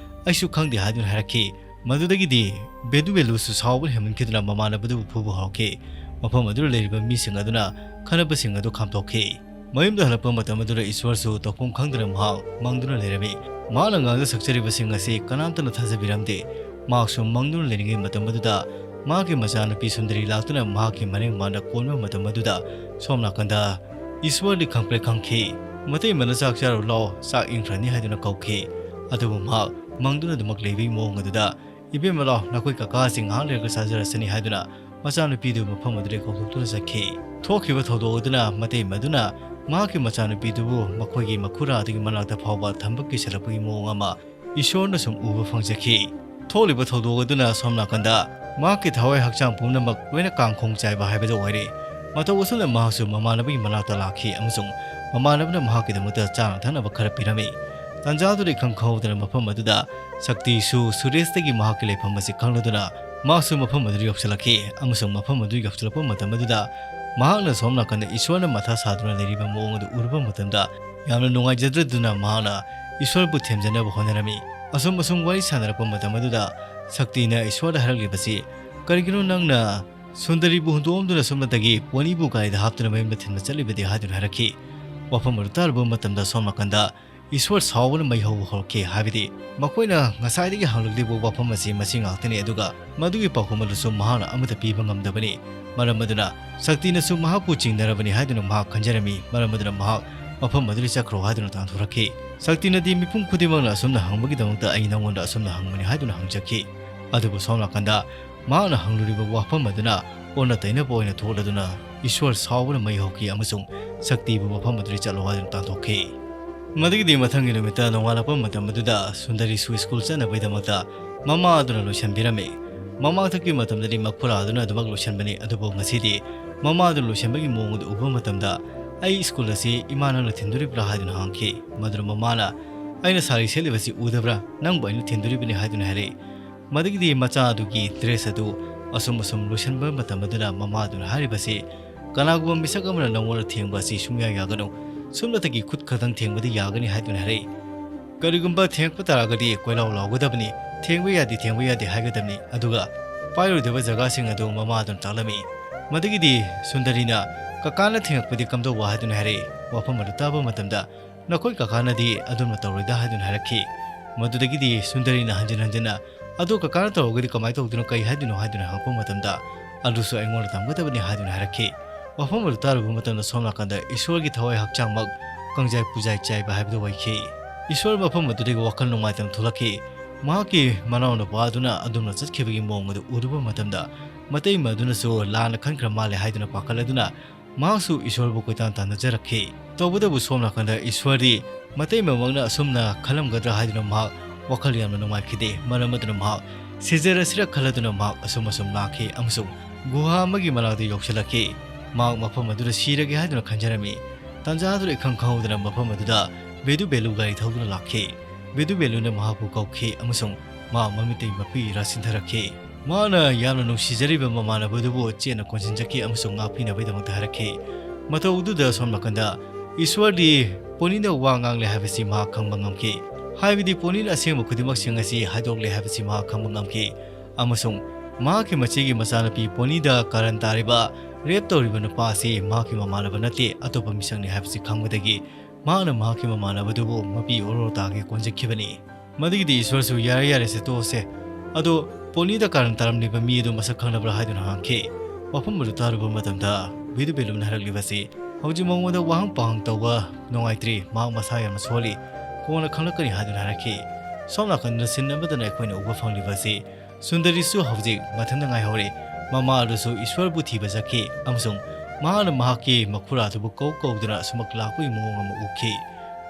"ꯑꯩꯁꯨ ꯈꯪꯗꯦ" ꯍꯥꯏꯗꯨꯅ ꯍꯥꯏꯔꯛꯈꯤ꯫ ꯃꯗꯨꯗꯒꯤꯗꯤ ꯚꯦꯗꯨꯚꯦꯂꯨꯁꯨ ꯁꯥꯎꯕꯅ ꯍꯦꯟꯃꯟꯈꯤꯗꯨꯅ ꯃꯃꯥꯟꯅꯕꯗꯨꯕꯨ ꯐꯨꯕ ꯍꯧꯔꯛꯈꯤ꯫ ꯃꯐꯝ ꯑꯗꯨꯗ ꯂꯩꯔꯤꯕ ꯃꯤꯁꯤꯡ ꯑꯗꯨꯅ ꯈꯠꯅꯕꯁꯤꯡ ꯑꯗꯨ ꯈꯥꯝꯗꯣꯛꯈꯤ꯫ ꯃꯌꯨꯝꯗ ꯍꯜꯂꯛꯄ ꯃꯇꯝ ꯑꯗꯨꯗ ꯏꯁ꯭ꯋꯔꯁꯨ ꯇꯧꯐꯝ ꯈꯪꯗꯅ ꯃꯍꯥꯛ ꯃꯪꯗꯨꯅ ꯂꯩꯔꯝꯃꯤ꯫ ꯃꯍꯥꯛꯅ ꯉꯥꯡꯖ ꯁꯛꯆꯔꯤꯕꯁꯤꯡ ꯑꯁꯤ ꯀꯅꯥꯝꯇꯅ ꯊꯥꯖꯕꯤꯔꯝꯗꯦ꯫ ꯃꯍꯥꯛꯁꯨ ꯃꯪꯗꯨꯅ ꯂꯩꯔꯤꯉꯩ ꯃꯇꯝ ꯑꯗꯨꯗ ꯃꯍꯥꯛꯀꯤ ꯃꯆꯥꯅꯨꯄꯤ ꯁꯨꯟꯗꯔꯤ ꯂꯥꯛꯇꯨꯅ ꯃꯍꯥꯛꯀꯤ ꯃꯅꯤꯡ ꯃꯥꯡꯗ ꯀꯣꯟꯕ ꯃꯇꯝ ꯑꯗꯨꯗ ꯁꯣꯝ ꯅꯥꯀꯟꯗ ꯏꯁ꯭ꯋꯔꯗꯤ ꯈꯪꯄ꯭ꯔꯦꯛ ꯈꯪꯈꯤ꯫ "ꯃꯇꯩꯃꯅ ꯆꯥꯛ ꯆꯥꯔꯨ ꯂꯥꯎ, ꯆꯥꯛ ꯏꯪꯈ꯭ꯔꯅꯤ" ꯍꯥꯏꯗꯨꯅ ꯀꯧꯈꯤ꯫ ꯑꯗꯨꯕꯨ ꯃꯍꯥꯛ ꯃꯪꯗꯨꯅ ꯑꯗꯨꯃꯛ ꯂꯩꯕꯒꯤ ꯃꯑꯣꯡ ꯑꯗꯨꯗ, "ꯏꯕꯦꯝꯃ ꯂꯥꯎ, ꯅꯈꯣꯏ ꯀꯀꯥꯁꯤꯡ ꯉꯥꯏꯍꯥꯛ ꯂꯩꯔꯒ ꯆꯥꯖꯔꯁꯅꯤ" ꯍꯥꯏꯗꯨꯅ ꯃꯆꯥꯅꯨꯄꯤꯗꯨ ꯃꯐꯝ ꯑꯗꯨꯗꯒꯤ ꯀꯧꯊꯣꯛꯇꯨꯅ ꯆꯠꯈꯤ꯫ ꯊꯣꯛꯈꯤꯕ ꯊꯧꯗꯣꯛ ꯑꯗꯨꯅ ꯃꯇꯩ ꯃꯗꯨꯅ ꯃꯍꯥꯛꯀꯤ ꯃꯆꯥꯅꯨꯄꯤꯗꯨꯕꯨ ꯃꯈꯣꯏꯒꯤ ꯃꯈꯨꯔꯥꯗꯨꯒꯤ ꯃꯅꯥꯛꯇ ꯐꯥꯎꯕ ꯊꯝꯕ ꯀꯤꯁꯜꯂꯛꯄꯒꯤ ꯃꯑꯣꯡ ꯑꯃ ꯏꯁꯣꯔꯅ ꯁꯨꯝ ꯎꯕ ꯐꯪꯖꯈꯤ꯫ ꯊꯣꯛꯂꯤꯕ ꯊꯧꯗꯣꯛ ꯑꯗꯨꯅ ꯁꯣꯝ ꯅꯥꯀꯟꯗ ꯃꯍꯥꯛꯀꯤ ꯊꯋꯥꯏ ꯍꯛꯆꯥꯡ ꯄꯨꯝꯅꯃꯛ ꯂꯣꯏꯅ ꯀꯥꯡꯈꯣꯡ ꯆꯥꯏꯕ ꯍꯥꯏꯕꯗꯨ ꯑꯣꯏꯔꯦ꯫ ꯃꯇꯧ ꯑꯁꯨꯝꯅ ꯃꯍꯥꯛꯁꯨ ꯃꯃꯥꯟꯅꯕꯒꯤ ꯃꯅꯥꯛꯇ ꯂꯥꯛꯈꯤ ꯑꯃꯁꯨꯡ ꯃꯃꯥꯟꯅꯕꯅ ꯃꯍꯥꯛꯀꯤꯗꯃꯛꯇ ꯆꯥꯅ ꯊꯛꯅꯕ ꯈꯔ ꯄꯤꯔꯝꯃꯤ꯫ ꯇꯥꯟꯖꯥꯗꯨꯗ ꯏꯈꯪ ꯈꯪꯍꯧꯗꯅ ꯃꯐꯝ ꯑꯗꯨꯗ ꯁꯛꯇꯤꯁꯨ ꯁꯨꯔꯦꯁꯇꯒꯤ ꯃꯍꯥꯛꯀꯤ ꯂꯩꯐꯝ ꯑꯁꯤ ꯈꯪꯂꯗꯨꯅ ꯃꯍꯥꯛꯁꯨ ꯃꯐꯝ ꯑꯗꯨꯗ ꯌꯧꯁꯤꯜꯂꯛꯈꯤ ꯑꯃꯁꯨꯡ ꯃꯐꯝ ꯑꯗꯨ ꯌꯧꯁꯤꯜꯂꯛꯄ ꯃꯇꯝ ꯑꯗꯨꯗ ꯃꯍꯥꯛꯅ ꯁꯣꯝ ꯅꯥꯀꯟꯗ ꯏꯁꯣꯔꯅ ꯃꯊꯥ ꯁꯥꯗꯨꯅ ꯂꯩꯔꯤꯕ ꯃꯑꯣꯡ ꯑꯗꯨ ꯎꯔꯨꯕ ꯃꯇꯝꯗ ꯌꯥꯝꯅ ꯅꯨꯡꯉꯥꯏꯖꯗ꯭ꯔꯗꯨꯅ ꯃꯍꯥꯛꯅ ꯏꯁꯣꯔꯕꯨ ꯊꯦꯝꯖꯅꯕ ꯍꯣꯠꯅꯔꯝꯃꯤ꯫ ꯑꯁꯨꯝ ꯑꯁꯨꯝ ꯋꯥꯔꯤ ꯁꯥꯟꯅꯔꯛꯄ ꯃꯇꯝ ꯑꯗꯨꯗ ꯁꯛꯇꯤꯅ ꯏꯁꯣꯔꯗ ꯍꯥꯏꯔꯛꯂꯤꯕꯁꯤ, "ꯀꯔꯤꯒꯤꯅꯣ ꯅꯪꯅ ꯁꯨꯟꯗꯔꯤꯕꯨ ꯍꯨꯟꯗꯣꯛꯂꯝꯗꯨꯅ ꯁꯣꯝꯅꯇꯒꯤ ꯄꯣꯅꯤꯕꯨ ꯒꯥꯔꯤꯗ ꯍꯥꯞꯇꯨꯅ ꯃꯌꯨꯝꯗ ꯊꯤꯟꯕ ꯆꯠꯂꯤꯕꯗꯤ?" ꯍꯥꯏꯗꯨꯅ ꯍꯥꯏꯔꯛꯈꯤ꯫ ꯋꯥꯐꯝ ꯑꯗꯨ ꯇꯥꯔꯨꯕ ꯃꯇꯝꯗ ꯁꯣꯝ ꯅꯥꯀꯟꯗ ꯏꯁꯣꯔ ꯁꯥꯎꯕꯅ ꯃꯩ ꯍꯧꯕ ꯍꯧꯔꯛꯈꯤ꯫ ꯍꯥꯏꯕꯗꯤ ꯃꯈꯣꯏꯅ ꯉꯁꯥꯏꯗꯒꯤ ꯍꯪꯂꯛꯂꯤꯕ ꯋꯥꯐꯝ ꯑꯁꯤ ꯃꯁꯤ ꯉꯥꯛꯇꯅꯤ, ꯑꯗꯨꯒ ꯃꯗꯨꯒꯤ ꯄꯥꯎꯈꯨꯝ ꯑꯗꯨꯁꯨ ꯃꯍꯥꯛꯅ ꯑꯃꯠꯇ ꯄꯤꯕ ꯉꯝꯗꯕꯅꯤ꯫ ꯃꯔꯝ ꯑꯗꯨꯅ ꯁꯛꯇꯤꯅꯁꯨ ꯃꯍꯥꯛꯄꯨ ꯆꯤꯡꯅꯔꯕꯅꯤ ꯍꯥꯏꯗꯨꯅ ꯃꯍꯥꯛ ꯈꯟꯖꯔꯝꯃꯤ꯫ ꯃꯔꯝ ꯑꯗꯨꯅ ꯃꯍꯥꯛ ꯃꯐꯝ ꯑꯗꯨꯗ ꯆꯠꯈ꯭ꯔꯣ ꯍꯥꯏꯗꯨꯅ ꯇꯥꯟꯊꯣꯔꯛꯈꯤ꯫ ꯁꯛꯇꯤꯅꯗꯤ ꯃꯤꯄꯨꯝ ꯈꯨꯗꯤꯡꯃꯛꯅ ꯑꯁꯨꯝꯅ ꯍꯪꯕꯒꯤꯗꯃꯛꯇ ꯑꯩ ꯅꯉꯣꯟꯗ ꯑꯁꯨꯝꯅ ꯍꯪꯕꯅꯤ ꯍꯥꯏꯗꯨꯅ ꯍꯪꯖꯈꯤ꯫ ꯑꯗꯨꯕꯨ ꯁꯣꯝ ꯅꯥꯀꯟꯗ ꯃꯍꯥꯛꯅ ꯍꯪꯂꯨꯔꯤꯕ ꯋꯥꯐꯝ ꯑꯗꯨꯅ ꯑꯣꯟꯅ ꯇꯩꯅꯕ ꯑꯣꯏꯅ ꯊꯣꯛꯂꯗꯨꯅ ꯏꯁꯣꯔ ꯁꯥꯎꯕꯅ ꯃꯩ ꯍꯧꯈꯤ ꯑꯃꯁꯨꯡ ꯁꯛꯇꯤꯕꯨ ꯃꯐꯝ ꯑꯗꯨꯗ ꯆꯠꯂꯣ ꯍꯥꯏꯗꯨꯅ ꯇꯥꯟꯊꯣꯛꯈꯤ꯫ ꯃꯗꯨꯒꯤꯗꯤ ꯃꯊꯪꯒꯤ ꯅꯨꯃꯤꯠꯇ ꯅꯣꯡꯉꯥꯜꯂꯛꯄ ꯃꯇꯝ ꯑꯗꯨꯗ ꯁꯨꯟꯗꯔꯤꯁꯨ ꯁ꯭ꯀꯨꯜ ꯆꯠꯅꯕꯒꯤꯗꯃꯛꯇ ꯃꯃꯥ ꯑꯗꯨꯅ ꯂꯣꯏꯁꯤꯟꯕꯤꯔꯝꯃꯤ꯫ ꯃꯃꯥꯡꯊꯛꯀꯤ ꯃꯇꯝꯗꯗꯤ ꯃꯈꯨꯔꯥ ꯑꯗꯨꯅ ꯑꯗꯨꯃꯛ ꯂꯣꯏꯁꯤꯟꯕꯅꯤ, ꯑꯗꯨꯕꯨ ꯉꯁꯤꯗꯤ ꯃꯃꯥ ꯑꯗꯨꯅ ꯂꯣꯏꯁꯤꯟꯕꯒꯤ ꯃꯑꯣꯡ ꯑꯗꯨ ꯎꯕ ꯃꯇꯝꯗ, "ꯑꯩ ꯁ꯭ꯀꯨꯜ ꯑꯁꯤ ꯏꯃꯥ ꯅꯪꯅ ꯊꯤꯟꯗꯣꯔꯤꯕ꯭ꯔꯥ?" ꯍꯥꯏꯗꯨꯅ ꯍꯪꯈꯤ꯫ ꯃꯗꯨꯗ ꯃꯃꯥꯅ, "ꯑꯩꯅ ꯁꯥꯔꯤ ꯁꯦꯠꯂꯤꯕꯁꯤ ꯎꯗꯕ꯭ꯔꯥ? ꯅꯪꯕꯨ ꯑꯩꯅ ꯊꯤꯟꯗꯣꯔꯤꯕꯅꯤ" ꯍꯥꯏꯗꯨꯅ ꯍꯥꯏꯔꯛꯏ꯫ ꯃꯗꯨꯒꯤꯗꯤ ꯃꯆꯥ ꯑꯗꯨꯒꯤ ꯗ꯭ꯔꯦꯁ ꯑꯗꯨ ꯑꯁꯨꯝ ꯑꯁꯨꯝ ꯂꯣꯏꯁꯤꯟꯕ ꯃꯇꯝ ꯑꯗꯨꯗ ꯃꯃꯥ ꯑꯗꯨꯅ ꯍꯥꯏꯔꯤꯕꯁꯤ, "ꯀꯅꯥꯒꯨꯝꯕ ꯃꯤꯁꯛ ꯑꯃꯅ ꯅꯉꯣꯟꯗ ꯊꯦꯡꯕ ꯑꯁꯤ ꯁꯨꯡꯌꯥ ꯌꯥꯒꯅꯨ꯫ ꯁꯨꯞꯅꯇꯒꯤ ꯈꯨꯠ ꯈꯛꯇꯪ ꯊꯦꯡꯕꯗꯤ ꯌꯥꯒꯅꯤ" ꯍꯥꯏꯗꯨꯅ ꯍꯥꯏꯔꯛꯏ꯫ "ꯀꯔꯤꯒꯨꯝꯕ ꯊꯦꯡꯂꯛꯄ ꯇꯥꯔꯒꯗꯤ ꯀꯣꯏꯂꯥꯎ ꯂꯥꯎꯒꯗꯕꯅꯤ, ꯊꯦꯡꯕ ꯌꯥꯗꯦ, ꯊꯦꯡꯕ ꯌꯥꯗꯦ ꯍꯥꯏꯒꯗꯕꯅꯤ, ꯑꯗꯨꯒ ꯄꯥꯏꯔꯣꯏꯗꯕ ꯖꯒꯥꯁꯤꯡ ꯑꯗꯨ ꯃꯃꯥ ꯑꯗꯨꯅ ꯇꯥꯛꯂꯝꯃꯤ"꯫ ꯃꯗꯨꯒꯤꯗꯤ ꯁꯨꯟꯗꯔꯤꯅ, "ꯀꯀꯥꯅ ꯊꯦꯡꯂꯛꯄꯗꯤ ꯀꯝꯗꯧꯕ?" ꯍꯥꯏꯗꯨꯅ ꯍꯥꯏꯔꯛꯏ꯫ ꯋꯥꯐꯝ ꯑꯗꯨ ꯇꯥꯕ ꯃꯇꯝꯗ, "ꯅꯈꯣꯏ ꯀꯀꯥꯅꯗꯤ ꯑꯗꯨꯝꯅ ꯇꯧꯔꯣꯏꯗ" ꯍꯥꯏꯗꯨꯅ ꯍꯥꯏꯔꯛꯈꯤ꯫ ꯃꯗꯨꯗꯒꯤꯗꯤ ꯁꯨꯟꯗꯔꯤꯅ ꯍꯟꯖꯤꯟ ꯍꯟꯖꯤꯟꯅ, "ꯑꯗꯨ ꯀꯀꯥꯅ ꯇꯧꯔꯒꯗꯤ ꯀꯃꯥꯏꯅ ꯇꯧꯗꯣꯏꯅꯣ, ꯀꯩ ꯍꯥꯏꯗꯣꯏꯅꯣ?" ꯍꯥꯏꯗꯨꯅ ꯍꯪꯉꯛꯄ ꯃꯇꯝꯗ, "ꯑꯗꯨꯁꯨ ꯑꯩꯉꯣꯟꯗ ꯇꯝꯒꯗꯕꯅꯤ" ꯍꯥꯏꯗꯨꯅ ꯍꯥꯏꯔꯛꯈꯤ꯫ ꯋꯥꯐꯝ ꯑꯗꯨ ꯇꯥꯔꯨꯕ ꯃꯇꯝꯗ ꯁꯣꯝ ꯅꯥꯀꯟꯗ ꯏꯁꯣꯔꯒꯤ ꯊꯋꯥꯏ ꯍꯛꯆꯥꯡꯃꯛ ꯀꯪꯖꯥꯏ ꯄꯨꯖꯥꯏ ꯆꯥꯏꯕ ꯍꯥꯏꯕꯗꯨ ꯑꯣꯏꯈꯤ꯫ ꯏꯁꯣꯔ ꯃꯐꯝ ꯑꯗꯨꯗꯒꯤ ꯋꯥꯈꯜ ꯅꯨꯡꯉꯥꯏꯇꯅ ꯊꯣꯛꯂꯛꯈꯤ꯫ ꯃꯍꯥꯛꯀꯤ ꯃꯅꯥꯎꯅꯨꯄꯥ ꯑꯗꯨꯅ ꯑꯗꯨꯝꯅ ꯆꯠꯈꯤꯕꯒꯤ ꯃꯑꯣꯡ ꯑꯗꯨ ꯎꯔꯨꯕ ꯃꯇꯝꯗ, ꯃꯇꯩꯃ ꯑꯗꯨꯅꯁꯨ ꯂꯥꯟꯅ ꯈꯟꯈ꯭ꯔ ꯃꯥꯜꯂꯦ ꯍꯥꯏꯗꯨꯅ ꯄꯥꯈꯠꯂꯗꯨꯅ, ꯃꯍꯥꯛꯁꯨ ꯏꯁꯣꯔꯕꯨ ꯀꯣꯏꯇꯥꯟ ꯇꯥꯟꯅꯖꯔꯛꯈꯤ꯫ ꯇꯧꯕꯇꯕꯨ ꯁꯣꯝ ꯅꯥꯀꯟꯗ ꯏꯁꯣꯔꯗꯤ ꯃꯇꯩꯃꯃꯛꯅ ꯑꯁꯨꯝꯅ ꯈꯜꯂꯝꯒꯗ꯭ꯔꯥ ꯍꯥꯏꯗꯨꯅ ꯃꯍꯥꯛ ꯋꯥꯈꯜ ꯌꯥꯝꯅ ꯅꯨꯡꯉꯥꯏꯈꯤꯗꯦ꯫ ꯃꯔꯝ ꯑꯗꯨꯅ ꯃꯍꯥꯛ ꯁꯤꯖꯔꯁꯤꯔ ꯈꯜꯂꯗꯨꯅ ꯃꯍꯥꯛ ꯑꯁꯨꯝ ꯑꯁꯨꯝ ꯂꯥꯛꯈꯤ ꯑꯃꯁꯨꯡ ꯒꯨꯍꯥ ꯑꯃꯒꯤ ꯃꯅꯥꯛꯇ ꯌꯧꯁꯤꯜꯂꯛꯈꯤ꯫ ꯃꯍꯥꯛ ꯃꯐꯝ ꯑꯗꯨꯗ ꯁꯤꯔꯒꯦ ꯍꯥꯏꯗꯨꯅ ꯈꯟꯖꯔꯝꯃꯤ꯫ ꯇꯥꯟꯖꯥ ꯑꯗꯨꯗ ꯏꯈꯪ ꯈꯪꯍꯧꯗꯅ ꯃꯐꯝ ꯑꯗꯨꯗ ꯕꯦꯗꯨ ꯕꯦꯂꯨ ꯒꯥꯔꯤ ꯊꯧꯗꯨꯅ ꯂꯥꯛꯈꯤ꯫ ꯕꯦꯗꯨ ꯕꯦꯂꯨꯅ ꯃꯍꯥꯛꯄꯨ ꯀꯧꯈꯤ ꯑꯃꯁꯨꯡ ꯃꯍꯥꯛ ꯃꯃꯤꯠꯇꯒꯤ ꯃꯄꯤ ꯏꯔꯥ ꯆꯤꯟꯊꯔꯛꯈꯤ꯫ ꯃꯍꯥꯛꯅ ꯌꯥꯝꯅ ꯅꯨꯡꯁꯤꯖꯔꯤꯕ ꯃꯃꯥꯟꯅꯕꯗꯨꯕꯨ ꯆꯦꯠꯅ ꯀꯣꯟꯁꯤꯟꯖꯈꯤ ꯑꯃꯁꯨꯡ ꯉꯥꯛꯄꯤꯅꯕꯒꯤꯗꯃꯛꯇ ꯍꯥꯏꯔꯛꯈꯤ꯫ ꯃꯇꯧ ꯑꯗꯨꯗ ꯁꯣꯝ ꯅꯥꯀꯟꯗ ꯏꯁ꯭ꯋꯔꯗꯤ ꯄꯣꯅꯤꯗ ꯋꯥ ꯉꯥꯡꯂꯦ ꯍꯥꯏꯕꯁꯤ ꯃꯍꯥꯛ ꯈꯪꯕ ꯉꯝꯈꯤ꯫ ꯍꯥꯏꯕꯗꯤ ꯄꯣꯅꯤꯅ ꯑꯁꯦꯡꯕ ꯈꯨꯗꯤꯡꯃꯛꯁꯤꯡ ꯑꯁꯤ ꯍꯥꯏꯗꯣꯛꯂꯦ ꯍꯥꯏꯕꯁꯤ ꯃꯍꯥꯛ ꯈꯪꯕ ꯉꯝꯈꯤ꯫ ꯑꯃꯁꯨꯡ ꯃꯍꯥꯛꯀꯤ ꯃꯆꯦꯒꯤ ꯃꯆꯥꯅꯨꯄꯤ ꯄꯣꯅꯤꯗ ꯀꯥꯔꯟ ꯇꯥꯔꯤꯕ, ꯔꯦꯞ ꯇꯧꯔꯤꯕ ꯅꯨꯄꯥ ꯑꯁꯤ ꯃꯍꯥꯛꯀꯤ ꯃꯃꯥꯟꯅꯕ ꯅꯠꯇꯦ, ꯑꯇꯣꯞꯄ ꯃꯤꯁꯛꯅꯤ ꯍꯥꯏꯕꯁꯤ ꯈꯪꯕꯗꯒꯤ ꯃꯍꯥꯛꯅ ꯃꯍꯥꯛꯀꯤ ꯃꯃꯥꯟꯅꯕꯗꯨꯕꯨ ꯃꯄꯤ ꯑꯣꯔꯣ ꯇꯥꯒꯦ ꯀꯣꯟꯖꯈꯤꯕꯅꯤ꯫ ꯃꯗꯨꯒꯤꯗꯤ ꯏꯁ꯭ꯋꯔꯁꯨ "ꯌꯥꯔꯦ, ꯌꯥꯔꯦ, ꯁꯦ ꯇꯣꯛꯑꯁꯦ꯫ ꯑꯗꯣ ꯄꯣꯅꯤꯗ ꯀꯥꯔꯟ ꯇꯥꯔꯝꯂꯤꯕ ꯃꯤ ꯑꯗꯨ ꯃꯁꯛ ꯈꯪꯂꯕ꯭ꯔꯥ?" ꯍꯥꯏꯗꯨꯅ ꯍꯪꯈꯤ꯫ ꯋꯥꯐꯝ ꯑꯗꯨ ꯇꯥꯔꯨꯕ ꯃꯇꯝꯗ ꯕꯤꯗꯨ ꯕꯦꯂꯨꯝꯅ ꯍꯥꯏꯔꯛꯂꯤꯕ ꯑꯁꯤ, "ꯍꯧꯖꯤꯛ ꯃꯉꯣꯟꯗ ꯋꯥꯍꯪ ꯄꯥꯍꯪ ꯇꯧꯕ ꯅꯨꯡꯉꯥꯏꯇ꯭ꯔꯤ, ꯃꯍꯥꯛ ꯃꯁꯥ ꯌꯥꯝꯅ ꯁꯣꯜꯂꯤ, ꯀꯣꯟꯅ ꯈꯪꯂꯛꯀꯅꯤ" ꯍꯥꯏꯗꯨꯅ ꯍꯥꯏꯔꯛꯈꯤ꯫ ꯁꯣꯝ ꯅꯥꯀꯟꯗ ꯁꯤꯟ ꯑꯃꯗꯅ ꯑꯩꯈꯣꯏꯅ ꯎꯕ ꯐꯪꯂꯤꯕ ꯑꯁꯤ ꯁꯨꯟꯗꯔꯤꯁꯨ ꯍꯧꯖꯤꯛ ꯃꯊꯟꯇ ꯉꯥꯏꯍꯧꯔꯦ꯫ ꯃꯃꯥ ꯑꯗꯨꯁꯨ ꯏꯁ꯭ꯋꯔꯕꯨ ꯊꯤꯕ ꯆꯠꯈꯤ ꯑꯃꯁꯨꯡ ꯃꯍꯥꯛꯅ ꯃꯍꯥꯛꯀꯤ ꯃꯈꯨꯔꯥ ꯑꯗꯨꯕꯨ ꯀꯧ ꯀꯧꯗꯨꯅ ꯑꯁꯨꯃꯛ ꯂꯥꯛꯄꯒꯤ ꯃꯑꯣꯡ ꯑꯃ ꯎꯈꯤ꯫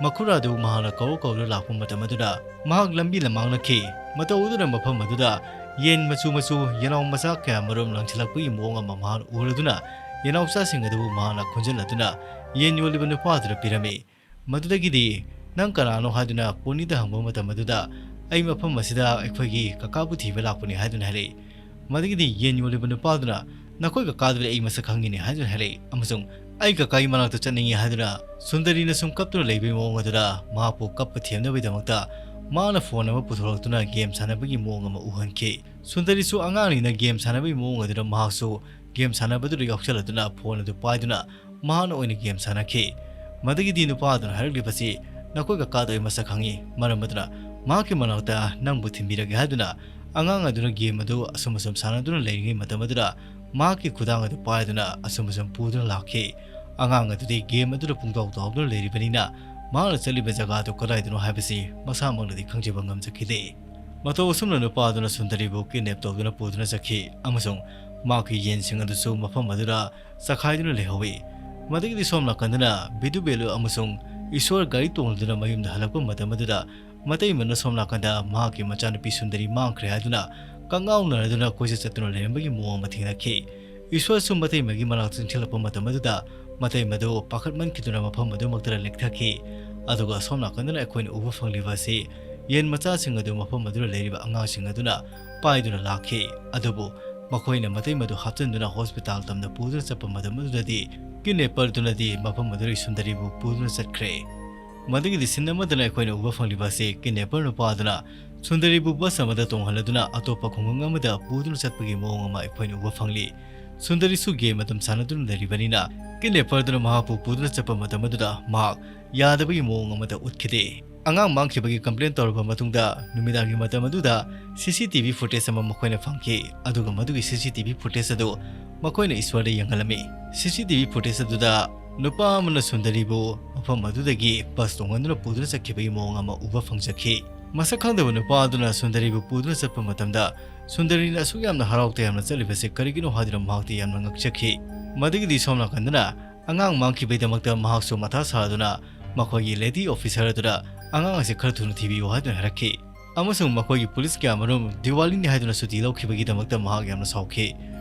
ꯃꯈꯨꯔꯥ ꯑꯗꯨ ꯃꯍꯥꯛꯅ ꯀꯧꯔ ꯀꯧꯔ ꯂꯥꯛꯄ ꯃꯇꯝ ꯑꯗꯨꯗ ꯃꯍꯥꯛ ꯂꯝꯕꯤ ꯂꯝꯃꯥꯡꯅꯈꯤ꯫ ꯃꯇꯧ ꯑꯗꯨꯅ ꯃꯐꯝ ꯑꯗꯨꯗ ꯌꯦꯟ ꯃꯆꯨ ꯃꯆꯨ ꯌꯦꯅꯥꯎ ꯃꯆꯥ ꯀꯌꯥ ꯃꯔꯨꯝ ꯂꯪꯁꯤꯜꯂꯛꯄꯒꯤ ꯃꯑꯣꯡ ꯑꯃ ꯃꯍꯥꯛꯅ ꯎꯔꯗꯨꯅ ꯌꯦꯅꯥꯎꯆꯥꯁꯤꯡ ꯑꯗꯨꯕꯨ ꯃꯍꯥꯛꯅ ꯈꯣꯝꯖꯤꯜꯂꯗꯨꯅ ꯌꯦꯟ ꯌꯣꯜꯂꯤꯕ ꯅꯨꯄꯥ ꯑꯗꯨꯗ ꯄꯤꯔꯝꯃꯤ꯫ ꯃꯗꯨꯗꯒꯤꯗꯤ "ꯅꯪ ꯀꯅꯥꯅꯣ?" ꯍꯥꯏꯗꯨꯅ ꯄꯣꯅꯤꯗ ꯍꯪꯕ ꯃꯇꯝ ꯑꯗꯨꯗ, "ꯑꯩ ꯃꯐꯝ ꯑꯁꯤꯗ ꯑꯩꯈꯣꯏꯒꯤ ꯀꯀꯥꯕꯨ ꯊꯤꯕ ꯂꯥꯛꯄꯅꯤ" ꯍꯥꯏꯗꯨꯅ ꯍꯥꯏꯔꯛꯏ꯫ ꯃꯗꯨꯒꯤꯗꯤ ꯌꯦꯟ ꯌꯣꯜꯂꯤꯕ ꯅꯨꯄꯥꯗꯨꯅ, "ꯅꯈꯣꯏ ꯀꯀꯥꯗꯨꯗꯤ ꯑꯩ ꯃꯁꯛ ꯈꯪꯉꯤꯅꯦ" ꯍꯥꯏꯗꯨꯅ ꯍꯥꯏꯔꯛꯏ ꯑꯃꯁꯨꯡ "ꯑꯩ ꯀꯀꯥꯒꯤ ꯃꯅꯥꯛꯇ ꯆꯠꯅꯤꯡꯉꯤ" ꯍꯥꯏꯗꯨꯅ ꯁꯨꯟꯗꯔꯤꯅ ꯁꯨꯝ ꯀꯞꯇꯨꯅ ꯂꯩꯕꯒꯤ ꯃꯑꯣꯡ ꯑꯗꯨꯗ ꯃꯍꯥꯛꯄꯨ ꯀꯞꯄ ꯊꯦꯝꯅꯕꯒꯤꯗꯃꯛꯇ ꯃꯥꯅ ꯐꯣꯟ ꯑꯃ ꯄꯨꯊꯣꯔꯛꯇꯨꯅ ꯒꯦꯝ ꯁꯥꯟꯅꯕꯒꯤ ꯃꯑꯣꯡ ꯑꯃ ꯎꯍꯟꯈꯤ꯫ ꯁꯨꯟꯗꯔꯤꯁꯨ ꯑꯉꯥꯡꯅꯤꯅ ꯒꯦꯝ ꯁꯥꯟꯅꯕꯒꯤ ꯃꯑꯣꯡ ꯑꯗꯨꯗ ꯃꯍꯥꯛꯁꯨ ꯒꯦꯝ ꯁꯥꯟꯅꯕꯗꯨꯗ ꯌꯥꯎꯁꯜꯂꯗꯨꯅ ꯐꯣꯟ ꯑꯗꯨ ꯄꯥꯏꯗꯨꯅ ꯃꯍꯥꯛꯅ ꯑꯣꯏꯅ ꯒꯦꯝ ꯁꯥꯟꯅꯈꯤ꯫ ꯃꯗꯨꯒꯤꯗꯤ ꯅꯨꯄꯥ ꯑꯗꯨꯅ ꯍꯥꯏꯔꯛꯂꯤꯕꯁꯤ, "ꯅꯈꯣꯏ ꯀꯀꯥꯗꯣ ꯑꯩ ꯃꯁꯛ ꯈꯪꯉꯤ, ꯃꯔꯝ ꯑꯗꯨꯅ ꯃꯍꯥꯛꯀꯤ ꯃꯅꯥꯛꯇ ꯅꯪꯕꯨ ꯊꯤꯟꯕꯤꯔꯒꯦ" ꯍꯥꯏꯗꯨꯅ ꯑꯉꯥꯡ ꯑꯗꯨꯅ ꯒꯦꯝ ꯑꯗꯨ ꯑꯁꯨꯝ ꯑꯁꯨꯝ ꯁꯥꯟꯅꯗꯨꯅ ꯂꯩꯔꯤꯉꯩ ꯃꯇꯝ ꯑꯗꯨꯗ ꯃꯍꯥꯛꯀꯤ ꯈꯨꯗꯥꯡ ꯑꯗꯨ ꯄꯥꯏꯗꯨꯅ ꯑꯁꯨꯝ ꯑꯁꯨꯝ ꯄꯨꯗꯨꯅ ꯂꯥꯛꯈꯤ꯫ ꯑꯉꯥꯡ ꯑꯗꯨꯗꯤ ꯒꯦꯝ ꯑꯗꯨꯗ ꯄꯨꯡꯇꯥꯎ ꯇꯥꯎꯗꯨꯅ ꯂꯩꯔꯤꯕꯅꯤꯅ ꯃꯍꯥꯛꯅ ꯆꯠꯂꯤꯕ ꯖꯒꯥꯗꯨ ꯀꯗꯥꯏꯗꯅꯣ ꯍꯥꯏꯕꯁꯤ ꯃꯁꯥꯃꯛꯅꯗꯤ ꯈꯪꯖꯕ ꯉꯝꯖꯈꯤꯗꯦ꯫ ꯃꯇꯧ ꯑꯁꯨꯝꯅ ꯅꯨꯄꯥ ꯑꯗꯨꯅ ꯁꯨꯟꯗꯔꯤꯕꯨ ꯀꯤꯗꯅꯦꯞ ꯇꯧꯗꯨꯅ ꯄꯨꯗꯨꯅ ꯆꯠꯈꯤ ꯑꯃꯁꯨꯡ ꯃꯍꯥꯛꯀꯤ ꯌꯦꯟꯁꯤꯡ ꯑꯗꯨꯁꯨ ꯃꯐꯝ ꯑꯗꯨꯗ ꯆꯈꯥꯏꯗꯨꯅ ꯂꯩꯍꯧꯏ꯫ ꯃꯗꯒꯤꯗꯤ ꯁꯣꯝ ꯅꯥꯀꯟꯗꯅ ꯕꯤꯗꯨ ꯕꯦꯂꯨ ꯑꯃꯁꯨꯡ ꯏꯁꯣꯔ ꯒꯥꯔꯤ ꯇꯣꯡꯗꯨꯅ ꯃꯌꯨꯝꯗ ꯍꯜꯂꯛꯄ ꯃꯇꯝ ꯑꯗꯨꯗ ꯃꯇꯩꯃꯅ ꯁꯣꯝ ꯅꯥꯀꯟꯗ ꯃꯍꯥꯛꯀꯤ ꯃꯆꯥꯅꯨꯄꯤ ꯁꯨꯟꯗꯔꯤ ꯃꯥꯡꯈ꯭ꯔꯦ ꯍꯥꯏꯗꯨꯅ ꯀꯉꯥꯎꯅꯔꯗꯨꯅ ꯀꯣꯏꯆꯠ ꯆꯠꯇꯨꯅ ꯂꯩꯔꯝꯕꯒꯤ ꯃꯑꯣꯡ ꯑꯃ ꯊꯦꯡꯅꯈꯤ꯫ ꯏꯁꯣꯔꯁꯨ ꯃꯇꯩꯃꯒꯤ ꯃꯅꯥꯛꯇ ꯆꯪꯁꯤꯜꯂꯛꯄ ꯃꯇꯝ ꯑꯗꯨꯗ ꯃꯇꯩꯃꯗꯨ ꯄꯥꯈꯠꯃꯟꯈꯤꯗꯨꯅ ꯃꯐꯝ ꯑꯗꯨꯃꯛꯇꯗ ꯂꯦꯛꯊꯈꯤ꯫ ꯑꯗꯨꯒ ꯁꯣꯝ ꯅꯥꯀꯟꯗꯅ ꯑꯩꯈꯣꯏꯅ ꯎꯕ ꯐꯪꯂꯤꯕ ꯑꯁꯤ ꯌꯦꯟ ꯃꯆꯥꯁꯤꯡ ꯑꯗꯨ ꯃꯐꯝ ꯑꯗꯨꯗ ꯂꯩꯔꯤꯕ ꯑꯉꯥꯡꯁꯤꯡ ꯑꯗꯨꯅ ꯄꯥꯏꯗꯨꯅ ꯂꯥꯛꯈꯤ꯫ ꯑꯗꯨꯕꯨ ꯃꯈꯣꯏꯅ ꯃꯇꯩꯃꯗꯨ ꯍꯥꯞꯆꯤꯟꯗꯨꯅ ꯍꯣꯁꯄꯤꯇꯥꯜ ꯇꯝꯅ ꯄꯨꯗꯨꯅ ꯆꯠꯄ ꯃꯇꯝ ꯑꯗꯨꯗꯗꯤ ꯀꯤꯗꯅꯦꯄꯔꯗꯨꯅꯗꯤ ꯃꯐꯝ ꯑꯗꯨꯗꯒꯤ ꯁꯨꯟꯗꯔꯤꯕꯨ ꯄꯨꯗꯨꯅ ꯆꯠꯈ꯭ꯔꯦ꯫ ꯃꯗꯨꯒꯤꯗꯤ ꯁꯤꯟ ꯑꯃꯗꯅ ꯑꯩꯈꯣꯏꯅ ꯎꯕ ꯐꯪꯂꯤꯕ ꯑꯁꯤ ꯀꯤꯗꯅꯦꯄꯔ ꯅꯨꯄꯥ ꯑꯗꯨꯅ ꯁꯨꯟꯗꯔꯤꯕꯨ ꯕꯁ ꯑꯃꯗ ꯇꯣꯡꯍꯜꯂꯗꯨꯅ ꯑꯇꯣꯞꯄ ꯈꯨꯡꯒꯪ ꯑꯃꯗ ꯄꯨꯗꯨꯅ ꯆꯠꯄꯒꯤ ꯃꯑꯣꯡ ꯑꯃ ꯑꯩꯈꯣꯏꯅ ꯎꯕ ꯐꯪꯂꯤ꯫ ꯁꯨꯟꯗꯔꯤꯁꯨ ꯒꯦꯝ ꯑꯗꯨꯝ ꯁꯥꯟꯅꯗꯨꯅ ꯂꯩꯔꯤꯕꯅꯤꯅ ꯀꯤꯗꯅꯦꯄꯔꯗꯨꯅ ꯃꯍꯥꯛꯄꯨ ꯄꯨꯗꯨꯅ ꯆꯠꯄ ꯃꯇꯝ ꯑꯗꯨꯗ ꯃꯍꯥꯛ ꯌꯥꯗꯕꯒꯤ ꯃꯑꯣꯡ ꯑꯃꯗ ꯎꯠꯈꯤꯗꯦ꯫ ꯑꯉꯥꯡ ꯃꯥꯡꯈꯤꯕꯒꯤ ꯀꯝꯄ꯭ꯂꯦꯟ ꯇꯧꯔꯕ ꯃꯇꯨꯡꯗ ꯅꯨꯃꯤꯗꯥꯡꯒꯤ ꯃꯇꯝ ꯑꯗꯨꯗ ꯁꯤ ꯁꯤ ꯇꯤ ꯚꯤ ꯐꯨꯇꯦꯖ ꯑꯃ ꯃꯈꯣꯏꯅ ꯐꯪꯈꯤ, ꯑꯗꯨꯒ ꯃꯗꯨꯒꯤ ꯁꯤ ꯁꯤ ꯇꯤ ꯚꯤ ꯐꯨꯇꯦꯖ ꯑꯗꯨ ꯃꯈꯣꯏꯅ ꯏꯁ꯭ꯋꯔꯗ ꯌꯦꯡꯍꯜꯂꯝꯃꯤ꯫ ꯁꯤ ꯁꯤ ꯇꯤ ꯚꯤ ꯐꯨꯇꯦꯖ ꯑꯗꯨꯗ ꯅꯨꯄꯥ ꯑꯃꯅ ꯁꯨꯟꯗꯔꯤꯕꯨ ꯃꯐꯝ ꯑꯗꯨꯗꯒꯤ ꯕꯁ ꯇꯣꯡꯍꯟꯗꯨꯅ ꯄꯨꯗꯨꯅ ꯆꯠꯈꯤꯕꯒꯤ ꯃꯑꯣꯡ ꯑꯃ ꯎꯕ ꯐꯪꯖꯈꯤ꯫ ꯃꯁꯛ ꯈꯪꯗꯕ ꯅꯨꯄꯥ ꯑꯗꯨꯅ ꯁꯨꯟꯗꯔꯤꯕꯨ ꯄꯨꯗꯨꯅ ꯆꯠꯄ ꯃꯇꯝꯗ ꯁꯨꯟꯗꯔꯤꯅ ꯑꯁꯨꯛ ꯌꯥꯝꯅ ꯍꯔꯥꯎ ꯇꯌꯥꯝꯅ ꯆꯠꯂꯤꯕꯁꯤ ꯀꯔꯤꯒꯤꯅꯣ ꯍꯥꯏꯗꯨꯅ ꯃꯍꯥꯛꯇꯤ ꯌꯥꯝꯅ ꯉꯛꯆꯈꯤ꯫ ꯃꯗꯨꯒꯤꯗꯤ ꯁꯣꯝ ꯅꯥꯀꯟꯗꯅ ꯑꯉꯥꯡ ꯃꯥꯡꯈꯤꯕꯒꯤꯗꯃꯛꯇ ꯃꯍꯥꯛꯁꯨ ꯃꯊꯥ ꯁꯥꯗꯨꯅ ꯃꯈꯣꯏꯒꯤ ꯂꯦꯗꯤ ꯑꯣꯐꯤꯁꯥꯔ ꯑꯗꯨꯗ ꯑꯉꯥꯡ ꯑꯁꯤ ꯈꯔ ꯊꯨꯅ ꯊꯤꯕꯤꯌꯨ ꯍꯥꯏꯗꯨꯅ ꯍꯥꯏꯔꯛꯈꯤ꯫ ꯑꯃꯁꯨꯡ ꯃꯈꯣꯏꯒꯤ ꯄꯨꯂꯤꯁ ꯀꯌꯥꯃꯔꯨꯝ ꯗꯤꯋꯥꯂꯤꯅꯤ ꯍꯥꯏꯗꯨꯅ ꯁꯨꯇꯤ ꯂꯧꯈꯤꯕꯒꯤꯗꯃꯛꯇ ꯃꯍꯥꯛ ꯌꯥꯝꯅ ꯁꯥꯎꯈꯤ꯫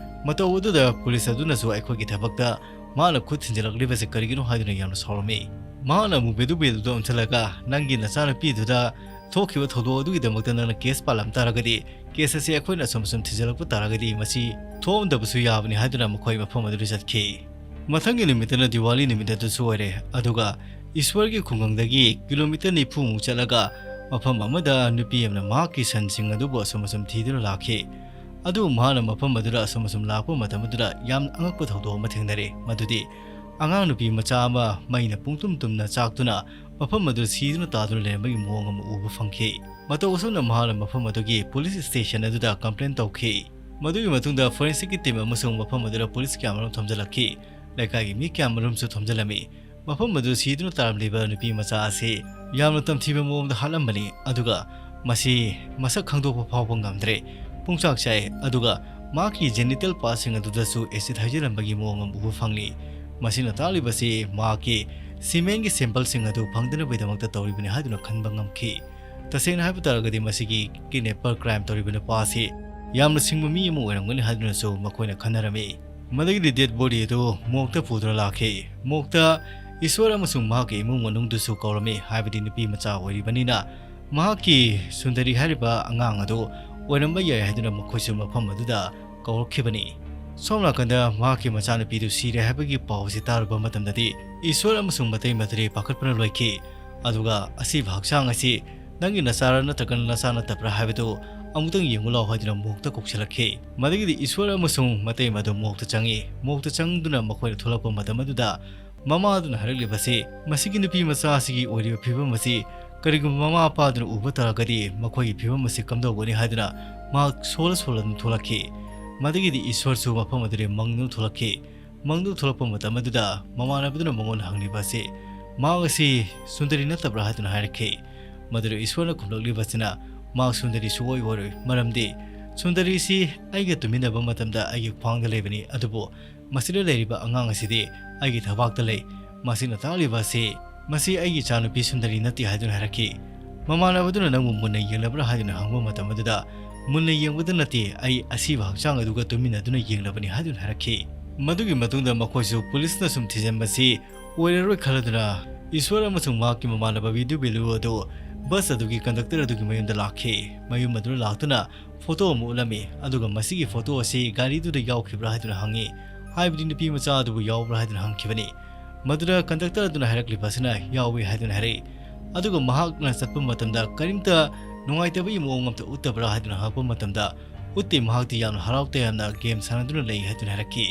ꯃꯇꯧ ꯑꯗꯨꯗ ꯄꯨꯂꯤꯁ ꯑꯗꯨꯅꯁꯨ ꯑꯩꯈꯣꯏꯒꯤ ꯊꯕꯛꯇ ꯃꯍꯥꯛꯅ ꯈꯨꯠ ꯊꯤꯟꯖꯤꯜꯂꯛꯂꯤꯕꯁꯤ ꯀꯔꯤꯒꯤꯅꯣ ꯍꯥꯏꯗꯨꯅ ꯌꯥꯝꯅ ꯁꯥꯎꯔꯝꯃꯤ꯫ ꯃꯍꯥꯛꯅ ꯑꯃꯨꯛ ꯕꯦꯗꯨ ꯕꯦꯗꯨꯗ ꯑꯣꯟꯁꯤꯜꯂꯒ, "ꯅꯪꯒꯤ ꯅꯆꯥꯅꯨꯄꯤꯗꯨꯗ ꯊꯣꯛꯈꯤꯕ ꯊꯧꯗꯣꯛ ꯑꯗꯨꯒꯤꯗꯃꯛꯇ ꯅꯪꯅ ꯀꯦꯁ ꯄꯥꯜꯂꯝ ꯇꯥꯔꯒꯗꯤ, ꯀꯦꯁ ꯑꯁꯤ ꯑꯩꯈꯣꯏꯅ ꯑꯁꯨꯝ ꯑꯁꯨꯝ ꯊꯤꯖꯤꯜꯂꯛꯄ ꯇꯥꯔꯒꯗꯤ ꯃꯁꯤ ꯊꯣꯛꯑꯝꯗꯕꯁꯨ ꯌꯥꯕꯅꯤ" ꯍꯥꯏꯗꯨꯅ ꯃꯈꯣꯏ ꯃꯐꯝ ꯑꯗꯨꯗ ꯆꯠꯈꯤ꯫ ꯃꯊꯪꯒꯤ ꯅꯨꯃꯤꯠꯇꯅ ꯗꯤꯋꯥꯂꯤ ꯅꯨꯃꯤꯠ ꯑꯗꯨꯁꯨ ꯑꯣꯏꯔꯦ, ꯑꯗꯨꯒ ꯏꯁ꯭ꯋꯔꯒꯤ ꯈꯨꯡꯒꯪꯗꯒꯤ ꯀꯤꯂꯣꯃꯤꯇꯔ ꯅꯤꯐꯨꯃꯨꯛ ꯆꯠꯂꯒ ꯃꯐꯝ ꯑꯃꯗ ꯅꯨꯄꯤ ꯑꯃꯅ ꯃꯍꯥꯛꯀꯤ ꯁꯟꯁꯤꯡ ꯑꯗꯨꯕꯨ ꯑꯁꯨꯝ ꯑꯁꯨꯝ ꯊꯤꯗꯨꯅ ꯂꯥꯛꯈꯤ꯫ ꯑꯗꯨꯕꯨ ꯃꯍꯥꯛꯅ ꯃꯐꯝ ꯑꯗꯨꯗ ꯑꯁꯨꯝ ꯑꯁꯨꯝ ꯂꯥꯛꯄ ꯃꯇꯝ ꯑꯗꯨꯗ ꯌꯥꯝꯅ ꯑꯉꯛꯄ ꯊꯧꯗꯣꯛ ꯑꯃ ꯊꯦꯡꯅꯔꯦ, ꯃꯗꯨꯗꯤ ꯑꯉꯥꯡ ꯅꯨꯄꯤ ꯃꯆꯥ ꯑꯃ ꯃꯩꯅ ꯄꯨꯡꯇꯨꯝ ꯇꯨꯝꯅ ꯆꯥꯛꯇꯨꯅ ꯃꯐꯝ ꯑꯗꯨꯗ ꯁꯤꯗꯨꯅ ꯇꯥꯗꯨꯅ ꯂꯩꯔꯝꯕꯒꯤ ꯃꯑꯣꯡ ꯑꯃ ꯎꯕ ꯐꯪꯈꯤ꯫ ꯃꯇꯧ ꯑꯁꯨꯝꯅ ꯃꯍꯥꯛꯅ ꯃꯐꯝ ꯑꯗꯨꯒꯤ ꯄꯨꯂꯤꯁ ꯁ꯭ꯇꯦꯁꯟ ꯑꯗꯨꯗ ꯀꯝꯄ꯭ꯂꯦꯟ ꯇꯧꯈꯤ꯫ ꯃꯗꯨꯒꯤ ꯃꯇꯨꯡꯗ ꯐꯣꯔꯦꯟꯁꯤꯛꯀꯤ ꯇꯤꯝ ꯑꯃꯁꯨꯡ ꯃꯐꯝ ꯑꯗꯨꯗ ꯄꯨꯂꯤꯁ ꯀꯌꯥꯃꯔꯨꯝ ꯊꯣꯝꯖꯤꯜꯂꯛꯈꯤ꯫ ꯂꯩꯀꯥꯏꯒꯤ ꯃꯤ ꯀꯌꯥꯃꯔꯨꯝꯁꯨ ꯊꯣꯝꯖꯤꯜꯂꯝꯃꯤ꯫ ꯃꯐꯝ ꯑꯗꯨ ꯁꯤꯗꯨꯅ ꯇꯥꯔꯝꯂꯤꯕ ꯅꯨꯄꯤ ꯃꯆꯥ ꯑꯁꯤ ꯌꯥꯝꯅ ꯇꯝꯊꯤꯕ ꯃꯑꯣꯡꯗ ꯍꯥꯠꯂꯝꯕꯅꯤ꯫ ꯑꯗꯨꯒ ꯃꯁꯤ ꯃꯁꯛ ꯈꯪꯗꯣꯛꯄ ꯐꯥꯎꯕ ꯉꯝꯗ꯭ꯔꯦ꯫ ꯄꯨꯡꯆꯥꯛ ꯆꯥꯏ꯫ ꯑꯗꯨꯒ ꯃꯍꯥꯛꯀꯤ ꯖꯦꯅꯤꯇꯦꯜ ꯄꯥꯔꯠꯁꯤꯡ ꯑꯗꯨꯗꯁꯨ ꯑꯦꯁꯤꯗ ꯍꯩꯖꯤꯜꯂꯝꯕꯒꯤ ꯃꯑꯣꯡ ꯑꯃ ꯎꯕ ꯐꯪꯂꯤ꯫ ꯃꯁꯤꯅ ꯇꯥꯛꯂꯤꯕꯁꯤ ꯃꯍꯥꯛꯀꯤ ꯁꯤꯃꯦꯟꯒꯤ ꯁꯦꯝꯄꯜꯁꯤꯡ ꯑꯗꯨ ꯐꯪꯗꯅꯕꯒꯤꯗꯃꯛꯇ ꯇꯧꯔꯤꯕꯅꯤ ꯍꯥꯏꯗꯨꯅ ꯈꯟꯕ ꯉꯝꯈꯤ꯫ ꯇꯁꯦꯡꯅ ꯍꯥꯏꯕ ꯇꯥꯔꯒꯗꯤ ꯃꯁꯤꯒꯤ ꯀꯤꯗꯅꯦꯄꯔ ꯀ꯭ꯔꯥꯏꯝ ꯇꯧꯔꯤꯕ ꯅꯨꯄꯥ ꯑꯁꯤ ꯌꯥꯝꯅ ꯁꯤꯡꯕ ꯃꯤ ꯑꯃ ꯑꯣꯏꯔꯝꯒꯅꯤ ꯍꯥꯏꯗꯨꯅꯁꯨ ꯃꯈꯣꯏꯅ ꯈꯟꯅꯔꯝꯃꯤ꯫ ꯃꯗꯨꯒꯤꯗꯤ ꯗꯦꯗ ꯕꯣꯗꯤ ꯑꯗꯨ ꯃꯣꯔꯒꯇ ꯄꯨꯗꯨꯅ ꯂꯥꯛꯈꯤ꯫ ꯃꯣꯔꯒꯇ ꯏꯁ꯭ꯋꯔ ꯑꯃꯁꯨꯡ ꯃꯍꯥꯛꯀꯤ ꯏꯃꯨꯡ ꯃꯅꯨꯡꯗꯨꯁꯨ ꯀꯧꯔꯝꯃꯤ, ꯍꯥꯏꯕꯗꯤ ꯅꯨꯄꯤ ꯃꯆꯥ ꯑꯣꯏꯔꯤꯕꯅꯤꯅ ꯃꯍꯥꯛꯀꯤ ꯁꯨꯟꯗꯔꯤ ꯍꯥꯏꯔꯤꯕ ꯑꯉꯥꯡ ꯑꯗꯨ ꯑꯣꯏꯔꯝꯕ ꯌꯥꯏ ꯍꯥꯏꯗꯨꯅ ꯃꯈꯣꯏꯁꯨ ꯃꯐꯝ ꯑꯗꯨꯗ ꯀꯧꯔꯛꯈꯤꯕꯅꯤ꯫ ꯁꯣꯝ ꯅꯥꯀꯟꯗ ꯃꯍꯥꯛꯀꯤ ꯃꯆꯥꯅꯨꯄꯤꯗꯨ ꯁꯤꯔꯦ ꯍꯥꯏꯕꯒꯤ ꯄꯥꯎ ꯑꯁꯤ ꯇꯥꯔꯨꯕ ꯃꯇꯝꯗꯗꯤ ꯏꯁ꯭ꯋꯔ ꯑꯃꯁꯨꯡ ꯃꯇꯩ ꯃꯗꯔꯤ ꯄꯥꯈꯠꯄꯅ ꯂꯣꯏꯈꯤ꯫ ꯑꯗꯨꯒ ꯑꯁꯤꯕ ꯍꯛꯆꯥꯡ ꯑꯁꯤ ꯅꯪꯒꯤ ꯅꯆꯥꯔ ꯅꯠꯇ꯭ꯔꯒ ꯅꯆꯥ ꯅꯠꯇꯕ꯭ꯔꯥ ꯍꯥꯏꯕꯗꯨ ꯑꯃꯨꯛꯇꯪ ꯌꯦꯡꯉꯨ ꯂꯥꯎ ꯍꯥꯏꯗꯨꯅ ꯃꯣꯔꯒꯇ ꯀꯧꯁꯤꯜꯂꯛꯈꯤ꯫ ꯃꯗꯨꯒꯤꯗꯤ ꯏꯁ꯭ꯋꯔ ꯑꯃꯁꯨꯡ ꯃꯇꯩ ꯃꯗꯨ ꯃꯣꯔꯒꯇ ꯆꯪꯉꯤ꯫ ꯃꯣꯔꯒꯇ ꯆꯪꯗꯨꯅ ꯃꯈꯣꯏꯅ ꯊꯣꯛꯂꯛꯄ ꯃꯇꯝ ꯑꯗꯨꯗ ꯃꯃꯥ ꯑꯗꯨꯅ ꯍꯥꯏꯔꯛꯂꯤꯕꯁꯤ, ꯃꯁꯤꯒꯤ ꯅꯨꯄꯤ ꯃꯆꯥ ꯑꯁꯤꯒꯤ ꯑꯣꯏꯔꯤꯕ ꯐꯤꯕꯝ ꯑꯁꯤ ꯀꯔꯤꯒꯨꯝꯕ ꯃꯃꯥ ꯃꯄꯥ ꯑꯗꯨꯅ ꯎꯕ ꯇꯥꯔꯒꯗꯤ ꯃꯈꯣꯏꯒꯤ ꯐꯤꯕꯝ ꯑꯁꯤ ꯀꯝꯗꯧꯒꯅꯤ ꯍꯥꯏꯗꯨꯅ ꯃꯍꯥꯛ ꯁꯣꯜꯂ ꯁꯣꯜꯂꯗꯨꯅ ꯊꯣꯛꯂꯛꯈꯤ꯫ ꯃꯗꯨꯒꯤꯗꯤ ꯏꯁ꯭ꯋꯔꯁꯨ ꯃꯐꯝ ꯑꯗꯨꯗꯒꯤ ꯃꯪꯗꯨꯅ ꯊꯣꯛꯂꯛꯈꯤ꯫ ꯃꯪꯗꯨ ꯊꯣꯛꯂꯛꯄ ꯃꯇꯝ ꯑꯗꯨꯗ ꯃꯃꯥꯟꯅꯕꯗꯨꯅ ꯃꯉꯣꯟꯗ ꯍꯪꯂꯤꯕ ꯑꯁꯤ, "ꯃꯍꯥꯛ ꯑꯁꯤ ꯁꯨꯟꯗꯔꯤ ꯅꯠꯇꯕ꯭ꯔꯥ?" ꯍꯥꯏꯗꯨꯅ ꯍꯥꯏꯔꯛꯈꯤ꯫ ꯃꯗꯨꯗ ꯏꯁ꯭ꯋꯔꯅ ꯈꯨꯝꯂꯛꯂꯤꯕꯁꯤꯅ, "ꯃꯍꯥꯛ ꯁꯨꯟꯗꯔꯤ ꯁꯨꯡꯑꯣꯏ ꯑꯣꯏꯔꯣꯏ, ꯃꯔꯝꯗꯤ ꯁꯨꯟꯗꯔꯤꯁꯤ ꯑꯩꯒ ꯇꯨꯃꯤꯟꯅꯕ ꯃꯇꯝꯗ ꯑꯩꯒꯤ ꯈ꯭ꯋꯥꯡꯗ ꯂꯩꯕꯅꯤ, ꯑꯗꯨꯕꯨ ꯃꯁꯤꯗ ꯂꯩꯔꯤꯕ ꯑꯉꯥꯡ ꯑꯁꯤꯗꯤ ꯑꯩꯒꯤ ꯊꯕꯥꯛꯇ ꯂꯩ꯫ ꯃꯁꯤꯅ ꯇꯥꯛꯂꯤꯕ ꯑꯁꯤ, ꯃꯁꯤ ꯑꯩꯒꯤ ꯏꯆꯥꯅꯨꯄꯤ ꯁꯨꯟꯗꯔꯤ ꯅꯠꯇꯦ" ꯍꯥꯏꯗꯨꯅ ꯍꯥꯏꯔꯛꯈꯤ꯫ ꯃꯃꯥꯟꯅꯕꯗꯨꯅ ꯅꯪꯕꯨ ꯃꯨꯟꯅ ꯌꯦꯡꯂꯕ꯭ꯔꯥ ꯍꯥꯏꯗꯨꯅ ꯍꯪꯕ ꯃꯇꯝ ꯑꯗꯨꯗ, "ꯃꯨꯟꯅ ꯌꯦꯡꯕꯗ ꯅꯠꯇꯦ, ꯑꯩ ꯑꯁꯤꯕ ꯍꯛꯆꯥꯡ ꯑꯗꯨꯒ ꯇꯨꯃꯤꯟꯅꯗꯨꯅ ꯌꯦꯡꯂꯕꯅꯤ" ꯍꯥꯏꯗꯨꯅ ꯍꯥꯏꯔꯛꯈꯤ꯫ ꯃꯗꯨꯒꯤ ꯃꯇꯨꯡꯗ ꯃꯈꯣꯏꯁꯨ ꯄꯨꯂꯤꯁꯅ ꯁꯨꯝ ꯊꯤꯖꯤꯟꯕꯁꯤ ꯑꯣꯏꯔꯔꯣꯏ ꯈꯜꯂꯗꯨꯅ, ꯏꯁ꯭ꯋꯔ ꯑꯃꯁꯨꯡ ꯃꯍꯥꯛꯀꯤ ꯃꯃꯥꯟꯅꯕ ꯕꯤꯗꯨ ꯕꯦꯂꯨ ꯑꯗꯨ ꯕꯁ ꯑꯗꯨꯒꯤ ꯀꯟꯗꯛꯇꯔ ꯑꯗꯨꯒꯤ ꯃꯌꯨꯝꯗ ꯂꯥꯛꯈꯤ꯫ ꯃꯌꯨꯝ ꯑꯗꯨꯗ ꯂꯥꯛꯇꯨꯅ ꯐꯣꯇꯣ ꯑꯃ ꯎꯠꯂꯝꯃꯤ, ꯑꯗꯨꯒ ꯃꯁꯤꯒꯤ ꯐꯣꯇꯣ ꯑꯁꯤ ꯒꯥꯔꯤꯗꯨꯗ ꯌꯥꯎꯈꯤꯕ꯭ꯔꯥ ꯍꯥꯏꯗꯨꯅ ꯍꯪꯉꯤ, ꯍꯥꯏꯕꯗꯤ ꯅꯨꯄꯤ ꯃꯆꯥ ꯑꯗꯨꯕꯨ ꯌꯥꯎꯕ꯭ꯔꯥ ꯍꯥꯏꯗꯨꯅ ꯍꯪꯈꯤꯕꯅꯤ꯫ ꯃꯗꯨꯗ ꯀꯟꯗꯛꯇꯔ ꯑꯗꯨꯅ ꯍꯥꯏꯔꯛꯂꯤꯕ ꯑꯁꯤꯅ ꯌꯥꯎꯏ ꯍꯥꯏꯗꯨꯅ ꯍꯥꯏꯔꯛꯏ꯫ ꯑꯗꯨꯒ ꯃꯍꯥꯛꯅ ꯆꯠꯄ ꯃꯇꯝꯗ ꯀꯔꯤꯝꯇ ꯅꯨꯡꯉꯥꯏꯇꯕꯒꯤ ꯃꯑꯣꯡ ꯑꯝꯇ ꯎꯠꯇꯕ꯭ꯔꯥ ꯍꯥꯏꯗꯨꯅ ꯍꯪꯉꯛꯄ ꯃꯇꯝꯗ, ꯎꯠꯇꯦ, ꯃꯍꯥꯛꯇꯤ ꯌꯥꯝꯅ ꯍꯔꯥꯎ ꯇꯌꯥꯝꯅ ꯒꯦꯝ ꯁꯥꯟꯅꯗꯨꯅ ꯂꯩ ꯍꯥꯏꯗꯨꯅ ꯍꯥꯏꯔꯛꯈꯤ꯫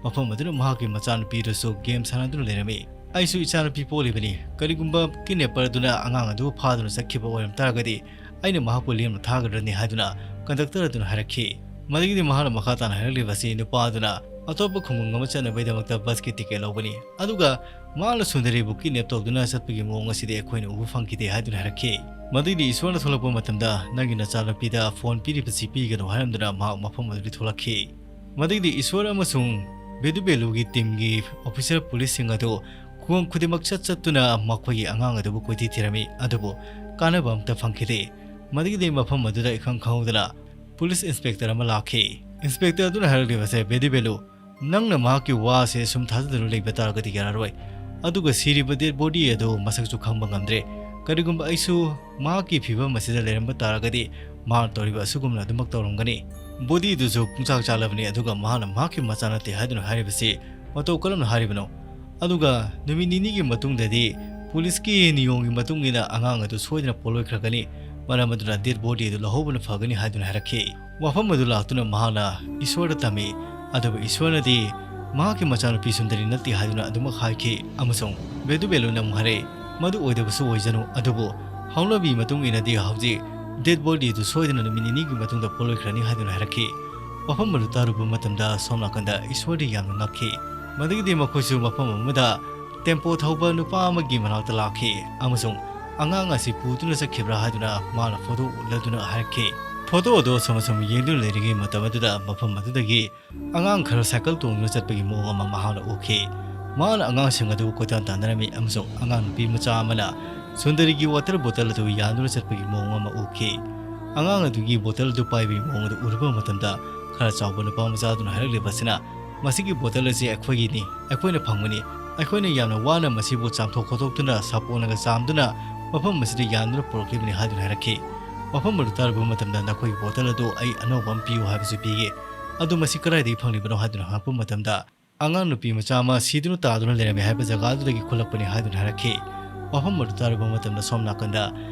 ꯃꯐꯝ ꯑꯗꯨꯗ ꯃꯍꯥꯛꯀꯤ ꯃꯆꯥꯅꯨꯄꯤꯗꯨꯁꯨ ꯒꯦꯝ ꯁꯥꯟꯅꯗꯨꯅ ꯂꯩꯔꯝꯃꯤ꯫ "ꯑꯩꯁꯨ ꯏꯆꯥꯅꯨꯄꯤ ꯄꯣꯛꯂꯤꯕꯅꯤ꯫ ꯀꯔꯤꯒꯨꯝꯕ ꯀꯤꯗꯅꯦꯄꯔ ꯑꯗꯨꯅ ꯑꯉꯥꯡ ꯑꯗꯨ ꯐꯥꯗꯨꯅ ꯆꯠꯈꯤꯕ ꯑꯣꯏꯔꯝ ꯇꯥꯔꯒꯗꯤ ꯑꯩꯅ ꯃꯍꯥꯛꯄꯨ ꯂꯦꯝꯅ ꯊꯥꯒꯗ꯭ꯔꯅꯤ?" ꯍꯥꯏꯗꯨꯅ ꯀꯟꯗꯛꯇꯔ ꯑꯗꯨꯅ ꯍꯥꯏꯔꯛꯈꯤ꯫ ꯃꯗꯨꯒꯤꯗꯤ ꯃꯍꯥꯛꯅ ꯃꯈꯥ ꯇꯥꯅ ꯍꯥꯏꯔꯛꯂꯤꯕ ꯑꯁꯤ ꯅꯨꯄꯥ ꯑꯗꯨꯅ ꯑꯇꯣꯞꯄ ꯈꯨꯡꯒꯪ ꯑꯃ ꯆꯠꯅꯕꯒꯤꯗꯃꯛꯇ ꯕꯁꯀꯤ ꯇꯤꯀꯦꯠ ꯂꯧꯕꯅꯤ꯫ ꯑꯗꯨꯒ ꯃꯍꯥꯛꯅ ꯁꯨꯟꯗꯔꯤꯕꯨ ꯀꯤꯗꯅꯦꯞ ꯇꯧꯗꯨꯅ ꯆꯠꯄꯒꯤ ꯃꯑꯣꯡ ꯑꯁꯤꯗꯤ ꯑꯩꯈꯣꯏꯅ ꯎꯕ ꯐꯪꯈꯤꯗꯦ ꯍꯥꯏꯗꯨꯅ ꯍꯥꯏꯔꯛꯈꯤ꯫ ꯃꯗꯨꯒꯤꯗꯤ ꯏꯁꯣꯔꯅ ꯊꯣꯛꯂꯛꯄ ꯃꯇꯝꯗ ꯅꯪꯒꯤ ꯅꯆꯥꯅꯨꯄꯤꯗ ꯐꯣꯟ ꯄꯤꯔꯤꯕꯁꯤ ꯄꯤꯒꯅꯨ ꯍꯥꯏꯔꯝꯗꯨꯅ ꯃꯍꯥꯛ ꯃꯐꯝ ꯑꯗꯨꯗꯒꯤ ꯊꯣꯛꯂꯛꯈꯤ꯫ ꯃꯗꯨꯒꯤꯗꯤ ꯏꯁꯣꯔ ꯑꯃꯁꯨꯡ ꯕꯦꯗꯨꯕꯦꯂꯨꯒꯤ ꯇꯤꯝꯒꯤ ꯑꯣꯐꯤꯁꯔ ꯄꯨꯂꯤꯁꯁꯤꯡ ꯑꯗꯨ ꯈꯨꯡꯒꯪ ꯈꯨꯗꯤꯡꯃꯛ ꯆꯠ ꯆꯠꯇꯨꯅ ꯃꯈꯣꯏꯒꯤ ꯑꯉꯥꯡ ꯑꯗꯨꯕꯨ ꯀꯣꯏꯊꯤ ꯊꯤꯔꯝꯃꯤ, ꯑꯗꯨꯕꯨ ꯀꯥꯟꯅꯕ ꯑꯃꯠꯇ ꯐꯪꯈꯤꯗꯦ꯫ ꯃꯗꯨꯒꯤꯗꯤ ꯃꯐꯝ ꯑꯗꯨꯗ ꯏꯈꯪ ꯈꯪꯍꯧꯗꯅ ꯄꯨꯂꯤꯁ ꯏꯟꯁꯄꯦꯛꯇꯔ ꯑꯃ ꯂꯥꯛꯈꯤ꯫ ꯏꯟꯁꯄꯦꯛꯇꯔ ꯑꯗꯨꯅ ꯍꯥꯏꯔꯛꯂꯤꯕꯁꯦ, ꯕꯦꯗꯨꯕꯦꯂꯨ, ꯅꯪꯅ ꯃꯍꯥꯛꯀꯤ ꯋꯥꯁꯦ ꯁꯨꯝ ꯊꯥꯖꯗꯨꯅ ꯂꯩꯕ ꯇꯥꯔꯒꯗꯤ ꯌꯥꯔꯔꯣꯏ꯫ ꯑꯗꯨꯒ ꯁꯤꯔꯤꯕ ꯗꯦꯗ ꯕꯣꯗꯤ ꯑꯗꯨ ꯃꯁꯛꯁꯨ ꯈꯪꯕ ꯉꯝꯗ꯭ꯔꯦ꯫ ꯀꯔꯤꯒꯨꯝꯕ ꯑꯩꯁꯨ ꯃꯍꯥꯛꯀꯤ ꯐꯤꯕꯝ ꯑꯁꯤꯗ ꯂꯩꯔꯝꯕ ꯇꯥꯔꯒꯗꯤ ꯃꯍꯥꯛꯅ ꯇꯧꯔꯤꯕ ꯑꯁꯤꯒꯨꯝꯅ ꯑꯗꯨꯃꯛ ꯇꯧꯔꯝꯒꯅꯤ꯫ ꯕꯣꯗꯤꯗꯨꯁꯨ ꯄꯨꯡꯆꯥꯛ ꯆꯥꯛꯂꯕꯅꯤ, ꯑꯗꯨꯒ ꯃꯍꯥꯛꯅ ꯃꯍꯥꯛꯀꯤ ꯃꯆꯥ ꯅꯠꯇꯦ ꯍꯥꯏꯗꯨꯅ ꯍꯥꯏꯔꯤꯕꯁꯤ ꯃꯇꯧ ꯀꯔꯝꯅ ꯍꯥꯏꯔꯤꯕꯅꯣ? ꯑꯗꯨꯒ ꯅꯨꯃꯤꯠ ꯅꯤꯅꯤꯒꯤ ꯃꯇꯨꯡꯗꯗꯤ ꯄꯨꯂꯤꯁꯀꯤ ꯅꯤꯌꯣꯝꯒꯤ ꯃꯇꯨꯡ ꯏꯟꯅ ꯑꯉꯥꯡ ꯑꯗꯨ ꯁꯣꯏꯗꯅ ꯄꯣꯠꯂꯣꯏꯈ꯭ꯔꯒꯅꯤ, ꯃꯔꯝ ꯑꯗꯨꯅ ꯗꯦꯗ ꯕꯣꯗꯤ ꯑꯗꯨ ꯂꯧꯍꯧꯕꯅ ꯐꯒꯅꯤ ꯍꯥꯏꯗꯨꯅ ꯍꯥꯏꯔꯛꯈꯤ꯫ ꯋꯥꯐꯝ ꯑꯗꯨ ꯂꯥꯛꯇꯨꯅ ꯃꯍꯥꯛꯅ ꯏꯁꯣꯔꯗ ꯇꯝꯃꯤ, ꯑꯗꯨꯕꯨ ꯏꯁꯣꯔꯅꯗꯤ ꯃꯍꯥꯛꯀꯤ ꯃꯆꯥꯅꯨꯄꯤ ꯁꯨꯟꯗꯔꯤ ꯅꯠꯇꯦ ꯍꯥꯏꯗꯨꯅ ꯑꯗꯨꯃꯛ ꯍꯥꯏꯈꯤ, ꯑꯃꯁꯨꯡ ꯕꯦꯗꯨꯕꯦꯂꯨꯅ ꯑꯃꯨꯛ ꯍꯥꯏꯔꯛꯏ, ꯃꯗꯨ ꯑꯣꯏꯗꯕꯁꯨ ꯑꯣꯏꯖꯅꯨ, ꯑꯗꯨꯕꯨ ꯍꯧꯅꯕꯤ ꯃꯇꯨꯡ ꯏꯟꯅꯗꯤ ꯍꯧꯖꯤꯛ ꯗꯦꯗ ꯕꯣꯗꯤ ꯑꯗꯨ ꯁꯣꯏꯗꯅ ꯅꯨꯃꯤꯠ ꯅꯤꯅꯤꯒꯤ ꯃꯇꯨꯡꯗ ꯄꯣꯠꯂꯣꯏꯈ꯭ꯔꯅꯤ ꯍꯥꯏꯗꯨꯅ ꯍꯥꯏꯔꯛꯈꯤ꯫ ꯋꯥꯐꯝ ꯑꯗꯨ ꯇꯥꯔꯨꯕ ꯃꯇꯝꯗ ꯁꯣꯝ ꯅꯥꯀꯟꯗ ꯏꯁꯣꯔꯗꯤ ꯌꯥꯝꯅ ꯉꯛꯈꯤ꯫ ꯃꯗꯨꯒꯤꯗꯤ ꯃꯈꯣꯏꯁꯨ ꯃꯐꯝ ꯑꯃꯗ ꯇꯦꯝꯄꯣ ꯊꯧꯕ ꯅꯨꯄꯥ ꯑꯃꯒꯤ ꯃꯅꯥꯛꯇ ꯂꯥꯛꯈꯤ, ꯑꯃꯁꯨꯡ ꯑꯉꯥꯡ ꯑꯁꯤ ꯄꯨꯗꯨꯅ ꯆꯠꯈꯤꯕ꯭ꯔꯥ ꯍꯥꯏꯗꯨꯅ ꯃꯥꯅ ꯐꯣꯇꯣ ꯎꯠꯂꯗꯨꯅ ꯍꯥꯏꯔꯛꯈꯤ꯫ ꯐꯣꯇꯣ ꯑꯗꯨ ꯑꯁꯨꯝ ꯑꯁꯨꯝ ꯌꯦꯡꯗꯨꯅ ꯂꯩꯔꯤꯉꯩ ꯃꯇꯝ ꯑꯗꯨꯗ ꯃꯐꯝ ꯑꯗꯨꯗꯒꯤ ꯑꯉꯥꯡ ꯈꯔ ꯁꯥꯏꯀꯜ ꯇꯣꯡꯗꯨꯅ ꯆꯠꯄꯒꯤ ꯃꯑꯣꯡ ꯑꯃ ꯃꯍꯥꯛꯅ ꯎꯈꯤ꯫ ꯃꯍꯥꯛꯅ ꯑꯉꯥꯡꯁꯤꯡ ꯑꯗꯨꯕꯨ ꯀꯣꯏꯇꯥꯟ ꯇꯥꯟꯅꯔꯝꯃꯤ, ꯑꯃꯁꯨꯡ ꯑꯉꯥꯡ ꯅꯨꯄꯤ ꯃꯆꯥ ꯑꯃꯅ ꯁꯨꯟꯗꯔꯤꯒꯤ ꯋꯥꯇꯔ ꯕꯣꯇꯜ ꯑꯗꯨ ꯌꯥꯟꯗꯨꯅ ꯆꯠꯄꯒꯤ ꯃꯑꯣꯡ ꯑꯃ ꯎꯈꯤ꯫ ꯑꯉꯥꯡ ꯑꯗꯨꯒꯤ ꯕꯣꯇꯜ ꯑꯗꯨ ꯄꯥꯏꯕꯒꯤ ꯃꯑꯣꯡ ꯑꯗꯨ ꯎꯔꯨꯕ ꯃꯇꯝꯗ ꯈꯔ ꯆꯥꯎꯕ ꯅꯨꯄꯥ ꯃꯆꯥ ꯑꯗꯨꯅ ꯍꯥꯏꯔꯛꯂꯤꯕ ꯑꯁꯤꯅ, "ꯃꯁꯤꯒꯤ ꯕꯣꯇꯜ ꯑꯁꯤ ꯑꯩꯈꯣꯏꯒꯤꯅꯤ, ꯑꯩꯈꯣꯏꯅ ꯐꯪꯕꯅꯤ꯫ ꯑꯩꯈꯣꯏꯅ ꯌꯥꯝꯅ ꯋꯥꯅ ꯃꯁꯤꯕꯨ ꯆꯥꯝꯊꯣꯛ ꯈꯣꯠꯇꯣꯛꯇꯨꯅ ꯁꯥꯄꯣꯟꯅꯒ ꯆꯥꯝꯗꯨꯅ ꯃꯐꯝ ꯑꯁꯤꯗ ꯌꯥꯟꯗꯨꯅ ꯄꯨꯔꯛꯂꯤꯕꯅꯤ" ꯍꯥꯏꯗꯨꯅ ꯍꯥꯏꯔꯛꯈꯤ꯫ ꯋꯥꯐꯝ ꯑꯗꯨ ꯇꯥꯔꯨꯕ ꯃꯇꯝꯗ, "ꯅꯈꯣꯏꯒꯤ ꯕꯣꯇꯜ ꯑꯗꯨ ꯑꯩ ꯑꯅꯧꯕ ꯑꯃ ꯄꯤꯌꯨ ꯍꯥꯏꯕꯁꯨ ꯄꯤꯒꯦ꯫ ꯑꯗꯨ ꯃꯁꯤ ꯀꯗꯥꯏꯗꯒꯤ ꯐꯪꯂꯤꯕꯅꯣ?" ꯍꯥꯏꯗꯨꯅ ꯍꯪꯂꯛꯄ ꯃꯇꯝꯗ, ꯑꯉꯥꯡ ꯅꯨꯄꯤ ꯃꯆꯥ ꯑꯃ ꯁꯤꯗꯨꯅ ꯇꯥꯗꯨꯅ ꯂꯩꯔꯝꯃꯤ ꯍꯥꯏꯕ ꯖꯒꯥꯗꯨꯗꯒꯤ ꯈꯨꯠꯂꯛꯄꯅꯤ ꯍꯥꯏꯗꯨꯅ ꯍꯥꯏꯔꯛꯈꯤ꯫ ꯋꯥꯐꯝ ꯑꯗꯨ ꯇꯥꯔꯨꯕ ꯃꯇꯝꯗ ꯁꯣꯝ ꯅꯥꯀꯟꯗ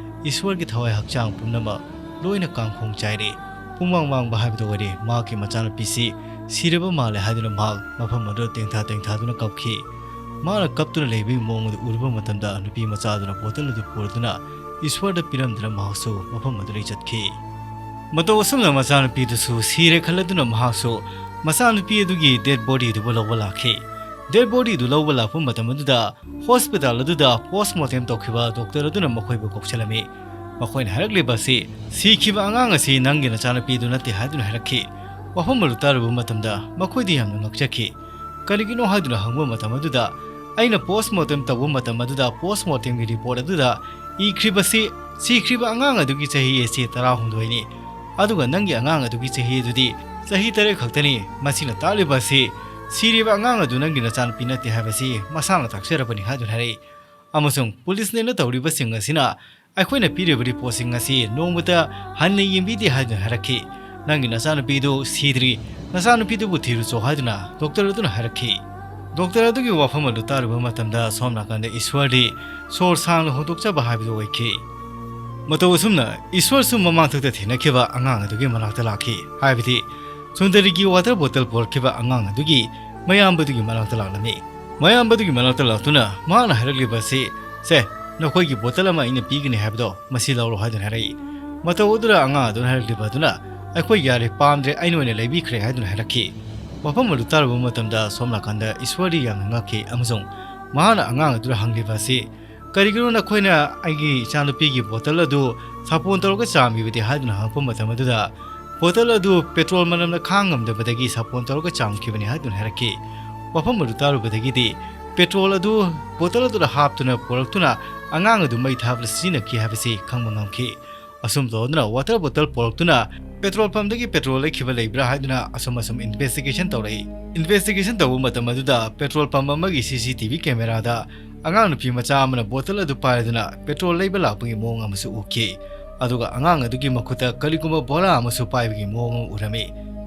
ꯏꯁꯣꯔꯒꯤ ꯊꯋꯥꯏ ꯍꯛꯆꯥꯡ ꯄꯨꯝꯅꯃꯛ ꯂꯣꯏꯅ ꯀꯥꯡꯈꯣꯡ ꯆꯥꯏꯔꯦ꯫ ꯄꯨꯡꯃꯥꯡ ꯃꯥꯡꯕ ꯍꯥꯏꯕꯗꯨ ꯑꯣꯏꯔꯦ꯫ ꯃꯍꯥꯛꯀꯤ ꯃꯆꯥꯅꯨꯄꯤꯁꯤ ꯁꯤꯔꯕ ꯃꯥꯜꯂꯦ ꯍꯥꯏꯗꯨꯅ ꯃꯍꯥꯛ ꯃꯐꯝ ꯑꯗꯨꯗ ꯇꯦꯡꯊꯥ ꯇꯦꯡꯊꯥꯗꯨꯅ ꯀꯞꯈꯤ꯫ ꯃꯍꯥꯛꯅ ꯀꯞꯇꯨꯅ ꯂꯩꯕꯒꯤ ꯃꯑꯣꯡ ꯑꯗꯨ ꯎꯔꯨꯕ ꯃꯇꯝꯗ ꯅꯨꯄꯤ ꯃꯆꯥ ꯑꯗꯨꯅ ꯕꯣꯇꯜ ꯑꯗꯨ ꯄꯨꯔꯗꯨꯅ ꯏꯁꯣꯔꯗ ꯄꯤꯔꯝꯗꯨꯅ ꯃꯍꯥꯛꯁꯨ ꯃꯐꯝ ꯑꯗꯨꯗꯒꯤ ꯆꯠꯈꯤ꯫ ꯃꯇꯧ ꯑꯁꯨꯝꯅ ꯃꯆꯥꯅꯨꯄꯤꯗꯨꯁꯨ ꯁꯤꯔꯦ ꯈꯜꯂꯗꯨꯅ ꯃꯍꯥꯛꯁꯨ ꯃꯆꯥꯅꯨꯄꯤ ꯑꯗꯨꯒꯤ ꯗꯦꯗ ꯕꯣꯗꯤ ꯑꯗꯨꯕꯨ ꯂꯧꯕ ꯂꯥꯛꯈꯤ꯫ ꯗꯦꯗ ꯕꯣꯗꯤꯗꯨ ꯂꯧꯕ ꯂꯥꯛꯄ ꯃꯇꯝ ꯑꯗꯨꯗ ꯍꯣꯁꯄꯤꯇꯥꯜ ꯑꯗꯨꯗ ꯄꯣꯁꯃꯣꯔꯇꯦꯝ ꯇꯧꯈꯤꯕ ꯗꯣꯛꯇꯔ ꯑꯗꯨꯅ ꯃꯈꯣꯏꯕꯨ ꯀꯧꯁꯤꯜꯂꯝꯃꯤ꯫ ꯃꯈꯣꯏꯅ ꯍꯥꯏꯔꯛꯂꯤꯕ ꯑꯁꯤ, ꯁꯤꯈꯤꯕ ꯑꯉꯥꯡ ꯑꯁꯤ ꯅꯪꯒꯤ ꯅꯆꯥꯅꯨꯄꯤꯗꯨ ꯅꯠꯇꯦ ꯍꯥꯏꯗꯨꯅ ꯍꯥꯏꯔꯛꯈꯤ꯫ ꯋꯥꯐꯝ ꯑꯗꯨ ꯇꯥꯔꯨꯕ ꯃꯇꯝꯗ ꯃꯈꯣꯏꯗꯤ ꯌꯥꯝꯅ ꯉꯛꯆꯈꯤ꯫ ꯀꯔꯤꯒꯤꯅꯣ ꯍꯥꯏꯗꯨꯅ ꯍꯪꯕ ꯃꯇꯝ ꯑꯗꯨꯗ, ꯑꯩꯅ ꯄꯣꯁꯃꯣꯔꯇꯦꯝ ꯇꯧꯕ ꯃꯇꯝ ꯑꯗꯨꯗ ꯄꯣꯁꯃꯣꯔꯇꯦꯝꯒꯤ ꯔꯤꯄꯣꯔꯠ ꯑꯗꯨꯗ ꯏꯈ꯭ꯔꯤꯕꯁꯤ ꯁꯤꯈ꯭ꯔꯤꯕ ꯑꯉꯥꯡ ꯑꯗꯨꯒꯤ ꯆꯍꯤ ꯑꯁꯤ ꯇꯔꯥꯍꯨꯝꯗꯣꯏꯅꯤ, ꯑꯗꯨꯒ ꯅꯪꯒꯤ ꯑꯉꯥꯡ ꯑꯗꯨꯒꯤ ꯆꯍꯤ ꯑꯗꯨꯗꯤ ꯆꯍꯤ ꯇꯔꯦꯠ ꯈꯛꯇꯅꯤ꯫ ꯃꯁꯤꯅ ꯇꯥꯛꯂꯤꯕ ꯑꯁꯤ ꯁꯤꯔꯤꯕ ꯑꯉꯥꯡ ꯑꯗꯨ ꯅꯪꯒꯤ ꯅꯆꯥꯅꯨꯄꯤ ꯅꯠꯇꯦ ꯍꯥꯏꯕꯁꯤ ꯃꯁꯥꯅ ꯇꯥꯛꯆꯔꯕꯅꯤ ꯍꯥꯏꯗꯨꯅ ꯍꯥꯏꯔꯛꯏ꯫ ꯑꯃꯁꯨꯡ ꯄꯨꯂꯤꯁꯅꯦꯅ ꯇꯧꯔꯤꯕꯁꯤꯡ ꯑꯁꯤꯅ ꯑꯩꯈꯣꯏꯅ ꯄꯤꯔꯤꯕ ꯔꯤꯄꯣꯔꯠꯁꯤꯡ ꯑꯁꯤ ꯅꯣꯡꯃꯇ ꯍꯟꯅ ꯌꯦꯡꯕꯤꯗꯦ ꯍꯥꯏꯗꯨꯅ ꯍꯥꯏꯔꯛꯈꯤ꯫ ꯅꯪꯒꯤ ꯅꯆꯥꯅꯨꯄꯤꯗꯨ ꯁꯤꯗ꯭ꯔꯤ, ꯅꯆꯥꯅꯨꯄꯤꯗꯨꯕꯨ ꯊꯤꯔꯨꯆꯣ ꯍꯥꯏꯗꯨꯅ ꯗꯣꯛꯇꯔ ꯑꯗꯨꯅ ꯍꯥꯏꯔꯛꯈꯤ꯫ ꯗꯣꯛꯇꯔ ꯑꯗꯨꯒꯤ ꯋꯥꯐꯝ ꯑꯗꯨ ꯇꯥꯔꯨꯕ ꯃꯇꯝꯗ ꯁꯣꯝ ꯅꯥꯀꯟꯗ ꯏꯁ꯭ꯋꯔꯗꯤ ꯁꯣꯔ ꯁꯥꯡꯅ ꯍꯣꯟꯗꯣꯛꯆꯕ ꯍꯥꯏꯕꯗꯨ ꯑꯣꯏꯈꯤ꯫ ꯃꯇꯧ ꯑꯁꯨꯝꯅ ꯏꯁ꯭ꯋꯔꯁꯨ ꯃꯃꯥꯡꯊꯛꯇ ꯊꯦꯡꯅꯈꯤꯕ ꯑꯉꯥꯡ ꯑꯗꯨꯒꯤ ꯃꯅꯥꯛꯇ ꯂꯥꯛꯈꯤ, ꯍꯥꯏꯕꯗꯤ ꯁꯨꯟꯗꯔꯤꯒꯤ ꯋꯥꯇꯔ ꯕꯣꯇꯜ ꯄꯨꯔꯛꯈꯤꯕ ꯑꯉꯥꯡ ꯑꯗꯨꯒꯤ ꯃꯌꯥꯝꯕꯗꯨꯒꯤ ꯃꯅꯥꯛꯇ ꯂꯥꯛꯂꯝꯃꯤ꯫ ꯃꯌꯥꯝꯕꯗꯨꯒꯤ ꯃꯅꯥꯛꯇ ꯂꯥꯛꯇꯨꯅ ꯃꯍꯥꯛꯅ ꯍꯥꯏꯔꯛꯂꯤꯕ ꯑꯁꯤ, "ꯁꯦ, ꯅꯈꯣꯏꯒꯤ ꯕꯣꯇꯜ ꯑꯃ ꯑꯩꯅ ꯄꯤꯒꯅꯤ ꯍꯥꯏꯕꯗꯣ, ꯃꯁꯤ ꯂꯧꯔꯣ" ꯍꯥꯏꯗꯨꯅ ꯍꯥꯏꯔꯛꯏ꯫ ꯃꯇꯧ ꯑꯗꯨꯗ ꯑꯉꯥꯡ ꯑꯗꯨꯅ ꯍꯥꯏꯔꯛꯂꯤꯕ ꯑꯗꯨꯅ, "ꯑꯩꯈꯣꯏ ꯌꯥꯔꯦ, ꯄꯥꯝꯗ꯭ꯔꯦ, ꯑꯩꯅ ꯑꯣꯏꯅ ꯂꯩꯕꯤꯈ꯭ꯔꯦ" ꯍꯥꯏꯗꯨꯅ ꯍꯥꯏꯔꯛꯈꯤ꯫ ꯋꯥꯐꯝ ꯑꯗꯨ ꯇꯥꯔꯨꯕ ꯃꯇꯝꯗ ꯁꯣꯝ ꯅꯥꯀꯟꯗ ꯏꯁ꯭ꯋꯔꯗꯤ ꯌꯥꯝꯅ ꯉꯛꯈꯤ ꯑꯃꯁꯨꯡ ꯃꯍꯥꯛꯅ ꯑꯉꯥꯡ ꯑꯗꯨꯗ ꯍꯪꯂꯤꯕ ꯑꯁꯤ, "ꯀꯔꯤꯒꯤꯅꯣ ꯅꯈꯣꯏꯅ ꯑꯩꯒꯤ ꯏꯆꯥꯅꯨꯄꯤꯒꯤ ꯕꯣꯇꯜ ꯑꯗꯨ ꯁꯥꯄꯣꯟ ꯇꯧꯔꯒ ꯆꯥꯝꯃꯤꯕꯗꯤ?" ꯍꯥꯏꯗꯨꯅ ꯍꯪꯉꯛꯄ ꯃꯇꯝ ꯑꯗꯨꯗ, "ꯕꯣꯇꯜ ꯑꯗꯨ ꯄꯦꯇ꯭ꯔꯣꯜ ꯃꯅꯝꯅ ꯈꯥꯡ ꯉꯝꯗꯕꯗꯒꯤ ꯁꯥꯄꯣꯟ ꯇꯧꯔꯒ ꯆꯥꯝꯈꯤꯕꯅꯤ" ꯍꯥꯏꯗꯨꯅ ꯍꯥꯏꯔꯛꯈꯤ꯫ ꯋꯥꯐꯝ ꯑꯗꯨ ꯇꯥꯔꯨꯕꯗꯒꯤꯗꯤ ꯄꯦꯇ꯭ꯔꯣꯜ ꯑꯗꯨ ꯕꯣꯇꯜ ꯑꯗꯨꯗ ꯍꯥꯞꯇꯨꯅ ꯄꯨꯔꯛꯇꯨꯅ ꯑꯉꯥꯡ ꯑꯗꯨ ꯃꯩ ꯊꯥꯕꯗ ꯁꯤꯖꯤꯟꯅꯈꯤ ꯍꯥꯏꯕꯁꯤ ꯈꯪꯕ ꯉꯝꯈꯤ꯫ ꯑꯁꯨꯝ ꯇꯧꯗꯨꯅ ꯋꯥꯇꯔ ꯕꯣꯇꯜ ꯄꯨꯔꯛꯇꯨꯅ ꯄꯦꯇ꯭ꯔꯣꯜ ꯄꯝꯗꯒꯤ ꯄꯦꯇ꯭ꯔꯣꯜ ꯂꯩꯈꯤꯕ ꯂꯩꯕ꯭ꯔꯥ ꯍꯥꯏꯗꯨꯅ ꯑꯁꯨꯝ ꯑꯁꯨꯝ ꯏꯟꯚꯦꯁꯇꯤꯒꯦꯁꯟ ꯇꯧꯔꯛꯏ꯫ ꯏꯟꯚꯦꯁꯇꯤꯒꯦꯁꯟ ꯇꯧꯕ ꯃꯇꯝ ꯑꯗꯨꯗ ꯄꯦꯇ꯭ꯔꯣꯜ ꯄꯝ ꯑꯃꯒꯤ ꯁꯤ ꯁꯤ ꯇꯤ ꯚꯤ ꯀꯦꯃꯦꯔꯥꯗ ꯑꯉꯥꯡ ꯅꯨꯄꯤ ꯃꯆꯥ ꯑꯃꯅ ꯕꯣꯇꯜ ꯑꯗꯨ ꯄꯥꯏꯗꯨꯅ ꯄꯦꯇ꯭ꯔꯣꯜ ꯂꯩꯕ ꯂꯥꯛꯄꯒꯤ ꯃꯑꯣꯡ ꯑꯃꯁꯨ ꯎꯈꯤ꯫ ꯑꯗꯨꯒ ꯑꯉꯥꯡ ꯑꯗꯨꯒꯤ ꯃꯈꯨꯠꯇ ꯀꯔꯤꯒꯨꯝꯕ ꯕꯣꯔꯥ ꯑꯃꯁꯨ ꯄꯥꯏꯕꯒꯤ ꯃꯑꯣꯡ ꯑꯃ ꯎꯔꯝꯃꯤ꯫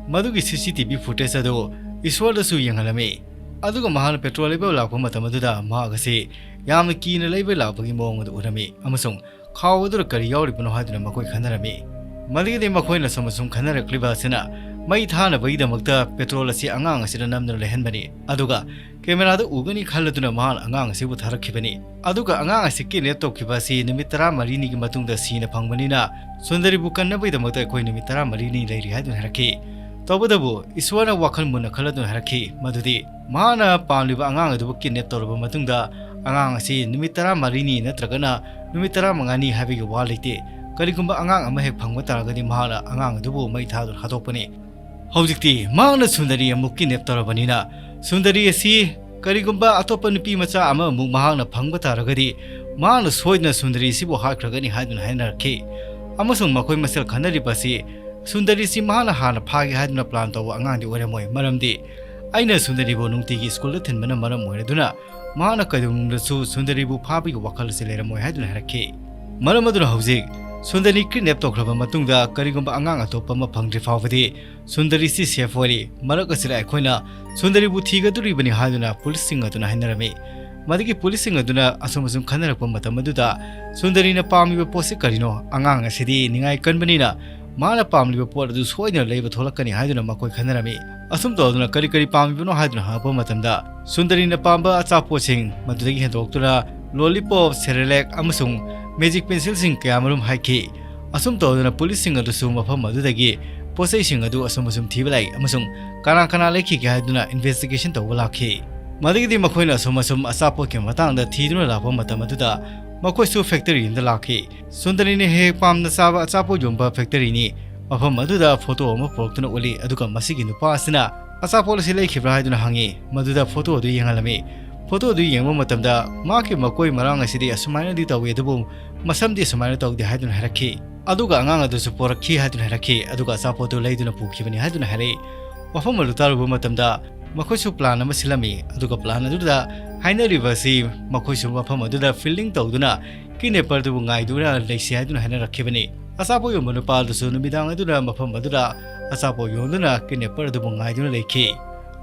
ꯃꯗꯨꯒꯤ ꯁꯤ ꯁꯤ ꯇꯤ ꯚꯤ ꯐꯨꯇꯦꯖ ꯑꯗꯨ ꯏꯁ꯭ꯋꯔꯗꯁꯨ ꯌꯦꯡꯍꯜꯂꯝꯃꯤ꯫ ꯑꯗꯨꯒ ꯃꯍꯥꯛꯅ ꯄꯦꯇ꯭ꯔꯣꯜ ꯂꯩꯕ ꯂꯥꯛꯄ ꯃꯇꯝ ꯑꯗꯨꯗ ꯃꯍꯥꯛ ꯑꯁꯤ ꯌꯥꯝꯅ ꯀꯤꯅ ꯂꯩꯕ ꯂꯥꯛꯄꯒꯤ ꯃꯑꯣꯡ ꯑꯗꯨ ꯎꯔꯝꯃꯤ ꯑꯃꯁꯨꯡ ꯈꯥꯎ ꯑꯗꯨꯗ ꯀꯔꯤ ꯌꯥꯎꯔꯤꯕꯅꯣ ꯍꯥꯏꯗꯨꯅ ꯃꯈꯣꯏ ꯈꯟꯅꯔꯝꯃꯤ꯫ ꯃꯗꯨꯒꯤꯗꯤ ꯃꯈꯣꯏꯅ ꯁꯨꯝ ꯑꯁꯨꯝ ꯈꯟꯅꯔꯛꯂꯤꯕ ꯑꯁꯤꯅ, ꯃꯩ ꯊꯥꯅꯕꯒꯤꯗꯃꯛꯇ ꯄꯦꯇ꯭ꯔꯣꯜ ꯑꯁꯤ ꯑꯉꯥꯡ ꯑꯁꯤꯗ ꯅꯝꯗꯨꯅ ꯂꯩꯍꯟꯕꯅꯤ꯫ ꯑꯗꯨꯒ ꯀꯦꯃꯦꯔꯥꯗ ꯎꯒꯅꯤ ꯈꯜꯂꯗꯨꯅ ꯃꯍꯥꯛꯅ ꯑꯉꯥꯡ ꯑꯁꯤꯕꯨ ꯊꯥꯔꯛꯈꯤꯕꯅꯤ꯫ ꯑꯗꯨꯒ ꯑꯉꯥꯡ ꯑꯁꯤ ꯀꯤꯗꯅꯦꯞ ꯇꯧꯈꯤꯕ ꯑꯁꯤ ꯅꯨꯃꯤꯠ ꯇꯔꯥꯃꯔꯤꯅꯤꯒꯤ ꯃꯇꯨꯡꯗ ꯁꯤꯅ ꯐꯪꯕꯅꯤꯅ, ꯁꯨꯟꯗꯔꯤꯕꯨ ꯀꯟꯅꯕꯒꯤꯗꯃꯛꯇ ꯑꯩꯈꯣꯏ ꯅꯨꯃꯤꯠ ꯇꯔꯥꯃꯔꯤꯅꯤ ꯂꯩꯔꯤ ꯍꯥꯏꯗꯨꯅ ꯍꯥꯏꯔꯛꯈꯤ꯫ ꯇꯧꯕꯇꯕꯨ ꯏꯁꯣꯔꯅ ꯋꯥꯈꯜ ꯃꯨꯟꯅ ꯈꯜꯂꯗꯨꯅ ꯍꯥꯏꯔꯛꯈꯤ ꯃꯗꯨꯗꯤ ꯃꯍꯥꯛꯅ ꯄꯥꯝꯂꯤꯕ ꯑꯉꯥꯡ ꯑꯗꯨꯕꯨ kidnap ꯇꯧꯔꯕ ꯃꯇꯨꯡꯗ ꯑꯉꯥꯡ ꯑꯁꯤ ꯅꯨꯃꯤꯠ ꯇꯔꯥꯃꯔꯤꯅꯤ ꯅꯠꯇ꯭ꯔꯒꯅ ꯅꯨꯃꯤꯠ ꯇꯔꯥꯃꯉꯥꯅꯤ ꯍꯥꯏꯕꯒꯤ ꯋꯥ ꯂꯩꯇꯦ꯫ ꯀꯔꯤꯒꯨꯝꯕ ꯑꯉꯥꯡ ꯑꯃ ꯍꯦꯛ ꯐꯪꯕ ꯇꯥꯔꯒꯗꯤ ꯃꯍꯥꯛꯅ ꯑꯉꯥꯡ ꯑꯗꯨꯕꯨ ꯃꯩ ꯊꯥꯗꯨꯅ ꯍꯥꯠꯇꯣꯛꯄꯅꯤ꯫ ꯍꯧꯖꯤꯛꯇꯤ ꯃꯍꯥꯛꯅ ꯁꯨꯟꯗꯔꯤ ꯑꯃꯨꯛ kidnap ꯇꯧꯔꯕꯅꯤꯅ ꯁꯨꯟꯗꯔꯤ ꯑꯁꯤ ꯀꯔꯤꯒꯨꯝꯕ ꯑꯇꯣꯞꯄ ꯅꯨꯄꯤ ꯃꯆꯥ ꯑꯃꯃꯨꯛ ꯃꯍꯥꯛꯅ ꯐꯪꯕ ꯇꯥꯔꯒꯗꯤ ꯃꯍꯥꯛꯅ ꯁꯣꯏꯗꯅ ꯁꯨꯟꯗꯔꯤ ꯑꯁꯤꯕꯨ ꯍꯥꯠꯈ꯭ꯔꯒꯅꯤ ꯍꯥꯏꯗꯨꯅ ꯍꯥꯏꯅꯔꯛꯈꯤ꯫ ꯑꯃꯁꯨꯡ ꯃꯈꯣꯏ ꯃꯁꯦꯜ ꯈꯟꯅꯔꯤꯕ ꯑꯁꯤ ꯁꯨꯟꯗꯔꯤꯁꯤ ꯃꯍꯥꯛꯅ ꯍꯥꯟꯅ ꯐꯥꯒꯦ ꯍꯥꯏꯗꯨꯅ plan ꯇꯧꯕ ꯑꯉꯥꯡꯗꯤ ꯑꯣꯏꯔꯝꯃꯣꯏ, ꯃꯔꯝꯗꯤ ꯑꯩꯅ ꯁꯨꯟꯗꯔꯤꯕꯨ ꯅꯨꯡꯇꯤꯒꯤ ꯁ꯭ꯀꯨꯜꯗ ꯊꯤꯟꯕꯅ ꯃꯔꯝ ꯑꯣꯏꯔꯗꯨꯅ ꯃꯍꯥꯛꯅ ꯀꯩꯗꯧꯅꯨꯡꯗꯁꯨ ꯁꯨꯟꯗꯔꯤꯕꯨ ꯐꯥꯕꯒꯤ ꯋꯥꯈꯜ ꯑꯁꯤ ꯂꯩꯔꯝꯃꯣꯏ ꯍꯥꯏꯗꯨꯅ ꯍꯥꯏꯔꯛꯈꯤ꯫ ꯃꯔꯝ ꯑꯗꯨꯅ ꯍꯧꯖꯤꯛ ꯁꯨꯟꯗꯔꯤ kidnap ꯇꯧꯈ꯭ꯔꯕ ꯃꯇꯨꯡꯗ ꯀꯔꯤꯒꯨꯝꯕ ꯑꯉꯥꯡ ꯑꯇꯣꯞꯄ ꯑꯃ ꯐꯪꯗ꯭ꯔꯤ ꯐꯥꯎꯕꯗꯤ ꯁꯨꯟꯗꯔꯤꯁꯤ safe ꯑꯣꯏꯔꯤ꯫ ꯃꯔꯛ ꯑꯁꯤꯗ ꯑꯩꯈꯣꯏꯅ ꯁꯨꯟꯗꯔꯤꯕꯨ ꯊꯤꯒꯗꯧꯔꯤꯕꯅꯤ ꯍꯥꯏꯗꯨꯅ ꯄꯨꯂꯤꯁꯁꯤꯡ ꯑꯗꯨꯅ ꯍꯥꯏꯅꯔꯝꯃꯤ꯫ ꯃꯗꯨꯒꯤ ꯄꯨꯂꯤꯁꯁꯤꯡ ꯑꯗꯨꯅ ꯑꯁꯨꯝ ꯑꯁꯨꯝ ꯈꯟꯅꯔꯛꯄ ꯃꯇꯝ ꯑꯗꯨꯗ ꯁꯨꯟꯗꯔꯤꯅ ꯄꯥꯝꯂꯤꯕ ꯄꯣꯠꯁꯤ ꯀꯔꯤꯅꯣ? ꯑꯉꯥꯡ ꯑꯁꯤꯗꯤ ꯅꯤꯡꯉꯥꯏ ꯀꯟꯕꯅꯤꯅ ꯃꯥꯅ ꯄꯥꯝꯂꯤꯕ ꯄꯣꯠ ꯑꯗꯨ ꯁꯣꯏꯗꯅ ꯂꯩꯕ ꯊꯣꯛꯂꯛꯀꯅꯤ ꯍꯥꯏꯗꯨꯅ ꯃꯈꯣꯏ ꯈꯟꯅꯔꯝꯃꯤ꯫ ꯑꯁꯨꯝ ꯇꯧꯗꯨꯅ ꯀꯔꯤ ꯀꯔꯤ ꯄꯥꯝꯂꯤꯕꯅꯣ ꯍꯥꯏꯗꯨꯅ ꯍꯪꯉꯛꯄ ꯃꯇꯝꯗ ꯁꯨꯟꯗꯔꯤꯅ ꯄꯥꯝꯕ ꯑꯆꯥꯄꯣꯠꯁꯤꯡ ꯃꯗꯨꯗꯒꯤ ꯍꯦꯟꯗꯣꯛꯇꯨꯅ lollipop, Cerelac ꯑꯃꯁꯨꯡ magic pencilꯁꯤꯡ ꯀꯌꯥꯃꯔꯨꯝ ꯍꯥꯏꯈꯤ꯫ ꯑꯁꯨꯝ ꯇꯧꯗꯨꯅ ꯄꯨꯂꯤꯁꯁꯤꯡ ꯑꯗꯨꯁꯨ ꯃꯐꯝ ꯑꯗꯨꯗꯒꯤ ꯄꯣꯠꯆꯩꯁꯤꯡ ꯑꯗꯨ ꯑꯁꯨꯝ ꯑꯁꯨꯝ ꯊꯤꯕ ꯂꯥꯛꯏ ꯑꯃꯁꯨꯡ ꯀꯅꯥ ꯀꯅꯥ ꯂꯩꯈꯤꯒꯦ ꯍꯥꯏꯗꯨꯅ investigation ꯇꯧꯕ ꯂꯥꯛꯈꯤ꯫ ꯃꯗꯨꯒꯤꯗꯤ ꯃꯈꯣꯏꯅ ꯑꯁꯨꯝ ꯑꯁꯨꯝ ꯑꯆꯥꯄꯣꯠꯀꯤ ꯃꯇꯥꯡꯗ ꯊꯤꯗꯨꯅ ꯂꯥꯛꯄ ꯃꯇꯝ ꯑꯗꯨꯗ ꯃꯈꯣꯏꯁꯨ factory ꯑꯃꯗ ꯂꯥꯛꯈꯤ꯫ ꯁꯨꯟꯗꯔꯤꯅ ꯍꯦꯛ ꯍꯦꯛ ꯄꯥꯝꯅ ꯆꯥꯕ ꯑꯆꯥꯄꯣꯠ ꯌꯣꯟꯕ factoryꯅꯤ꯫ ꯃꯐꯝ ꯑꯗꯨꯗ photo ꯑꯃ ꯄꯨꯔꯛꯇꯨꯅ ꯎꯠꯂꯤ, ꯑꯗꯨꯒ ꯃꯁꯤꯒꯤ ꯅꯨꯄꯥ ꯑꯁꯤꯅ ꯑꯆꯥꯄꯣꯠ ꯑꯁꯤ ꯂꯩꯈꯤꯕ꯭ꯔꯥ ꯍꯥꯏꯗꯨꯅ ꯍꯪꯉꯤ꯫ ꯃꯗꯨꯗ photo ꯑꯗꯨ ꯌꯦꯡꯍꯜꯂꯝꯃꯤ꯫ Photo ꯑꯗꯨ ꯌꯦꯡꯕ ꯃꯇꯝꯗ ꯃꯍꯥꯛꯀꯤ ꯃꯀꯣꯏ ꯃꯔꯥꯡ ꯑꯁꯤꯗꯤ ꯑꯁꯨꯃꯥꯏꯅꯗꯤ ꯇꯧꯏ, ꯑꯗꯨꯕꯨ ꯃꯁꯝꯗꯤ ꯑꯁꯨꯃꯥꯏꯅ ꯇꯧꯗꯦ ꯍꯥꯏꯗꯨꯅ ꯍꯥꯏꯔꯛꯈꯤ꯫ ꯑꯗꯨꯒ ꯑꯉꯥꯡ ꯑꯗꯨꯁꯨ ꯄꯣꯔꯛꯈꯤ ꯍꯥꯏꯗꯨꯅ ꯍꯥꯏꯔꯛꯈꯤ, ꯑꯗꯨꯒ ꯑꯆꯥꯄꯣꯠꯇꯨ ꯂꯩꯗꯨꯅ ꯄꯨꯈꯤꯕꯅꯤ ꯍꯥꯏꯗꯨꯅ ꯍꯥꯏꯔꯛꯏ꯫ ꯋꯥꯐꯝ ꯑꯗꯨ ꯇꯥꯔꯨꯕ ꯃꯇꯝꯗ ꯃꯈꯣꯏꯁꯨ plan ꯑꯃ ꯁꯤꯜꯂꯝꯃꯤ, ꯑꯗꯨꯒ plan ꯑꯗꯨꯗ ꯍꯥꯏꯅꯔꯤꯕ ꯑꯁꯤ ꯃꯈꯣꯏꯁꯨ ꯃꯐꯝ ꯑꯗꯨꯗ fielding ꯇꯧꯗꯨꯅ kidnapperꯗꯨꯕꯨ ꯉꯥꯏꯗꯨꯅ ꯂꯩꯁꯤ ꯍꯥꯏꯗꯨꯅ ꯍꯥꯏꯅꯔꯛꯈꯤꯕꯅꯤ꯫ ꯑꯆꯥꯄꯣꯠ ꯌꯣꯟꯕ ꯅꯨꯄꯥ ꯑꯗꯨꯁꯨ ꯅꯨꯃꯤꯗꯥꯡ ꯑꯗꯨꯗ ꯃꯐꯝ ꯑꯗꯨꯗ ꯑꯆꯥꯄꯣꯠ ꯌꯣꯟꯗꯨꯅ kidnapper ꯑꯗꯨꯕꯨ ꯉꯥꯏꯗꯨꯅ ꯂꯩꯈꯤ꯫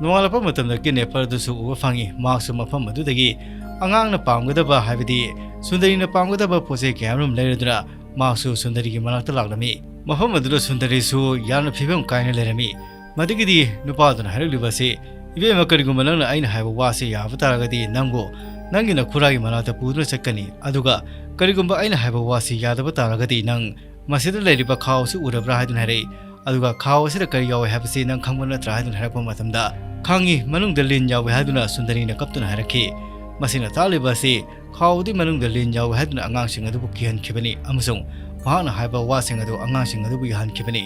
ꯅꯣꯡꯉꯥꯜꯂꯛꯄ ꯃꯇꯝꯗ kidnapper ꯑꯗꯨꯁꯨ ꯎꯕ ꯐꯪꯉꯤ꯫ ꯃꯍꯥꯛꯁꯨ ꯃꯐꯝ ꯑꯗꯨꯗꯒꯤ ꯑꯉꯥꯡꯅ ꯄꯥꯝꯒꯗꯕ, ꯍꯥꯏꯕꯗꯤ ꯁꯨꯟꯗꯔꯤꯅ ꯄꯥꯝꯒꯗꯕ ꯄꯣꯠ ꯆꯩ ꯀꯌꯥꯃꯔꯨꯝ ꯂꯩꯔꯗꯨꯅ ꯃꯍꯥꯛꯁꯨ ꯁꯨꯟꯗꯔꯤꯒꯤ ꯃꯅꯥꯛꯇ ꯂꯥꯛꯂꯝꯃꯤ꯫ ꯃꯐꯝ ꯑꯗꯨꯗ ꯁꯨꯟꯗꯔꯤꯁꯨ ꯌꯥꯝꯅ ꯐꯤꯕꯝ ꯀꯥꯏꯅ ꯂꯩꯔꯝꯃꯤ꯫ ꯃꯗꯨꯒꯤꯗꯤ ꯅꯨꯄꯥꯗꯨꯅ ꯍꯥꯏꯔꯛꯂꯤꯕ ꯑꯁꯤ, "ꯏꯕꯦꯝꯃ, ꯀꯔꯤꯒꯨꯝꯕ ꯅꯪꯅ ꯑꯩꯅ ꯍꯥꯏꯕ ꯋꯥꯁꯤ ꯌꯥꯕ ꯇꯥꯔꯒꯗꯤ ꯅꯪꯕꯨ ꯅꯪꯒꯤ ꯅꯈꯨꯔꯥꯒꯤ ꯃꯅꯥꯛꯇ ꯄꯨꯗꯨꯅ ꯆꯠꯀꯅꯤ, ꯑꯗꯨꯒ ꯀꯔꯤꯒꯨꯝꯕ ꯑꯩꯅ ꯍꯥꯏꯕ ꯋꯥꯁꯤ ꯌꯥꯗꯕ ꯇꯥꯔꯒꯗꯤ ꯅꯪ ꯃꯁꯤꯗ ꯂꯩꯔꯤꯕ ꯈꯥꯎ ꯑꯁꯤ ꯎꯔꯕ꯭ꯔꯥ?" ꯍꯥꯏꯗꯨꯅ ꯍꯥꯏꯔꯛꯏ꯫ ꯑꯗꯨꯒ "ꯈꯥꯎ ꯑꯁꯤꯗ ꯀꯔꯤ ꯌꯥꯎꯏ ꯍꯥꯏꯕꯁꯤ ꯅꯪ ꯈꯪꯕ ꯅꯠꯇ꯭ꯔꯥ?" ꯍꯥꯏꯗꯨꯅ ꯍꯥꯏꯔꯛꯄ ꯃꯇꯝꯗ, "ꯈꯪꯏ, ꯃꯅꯨꯡꯗ ꯂꯤꯟ ꯌꯥꯎꯏ" ꯍꯥꯏꯗꯨꯅ ꯁꯨꯟꯗꯔꯤꯅ ꯀꯞꯇꯨꯅ ꯍꯥꯏꯔꯛꯈꯤ꯫ ꯃꯁꯤꯅ ꯇꯥꯛꯂꯤꯕ ꯑꯁꯤ ꯈꯥꯎꯗꯨꯒꯤ ꯃꯅꯨꯡꯗ ꯂꯤꯟ ꯌꯥꯎꯏ ꯍꯥꯏꯗꯨꯅ ꯑꯉꯥꯡꯁꯤꯡ ꯑꯗꯨꯕꯨ ꯀꯤꯍꯟꯈꯤꯕꯅꯤ ꯑꯃꯁꯨꯡ ꯃꯍꯥꯛꯅ ꯍꯥꯏꯕ ꯋꯥꯁꯤꯡ ꯑꯗꯨ ꯑꯉꯥꯡꯁꯤꯡ ꯑꯗꯨꯕꯨ ꯌꯥꯍꯟꯈꯤꯕꯅꯤ꯫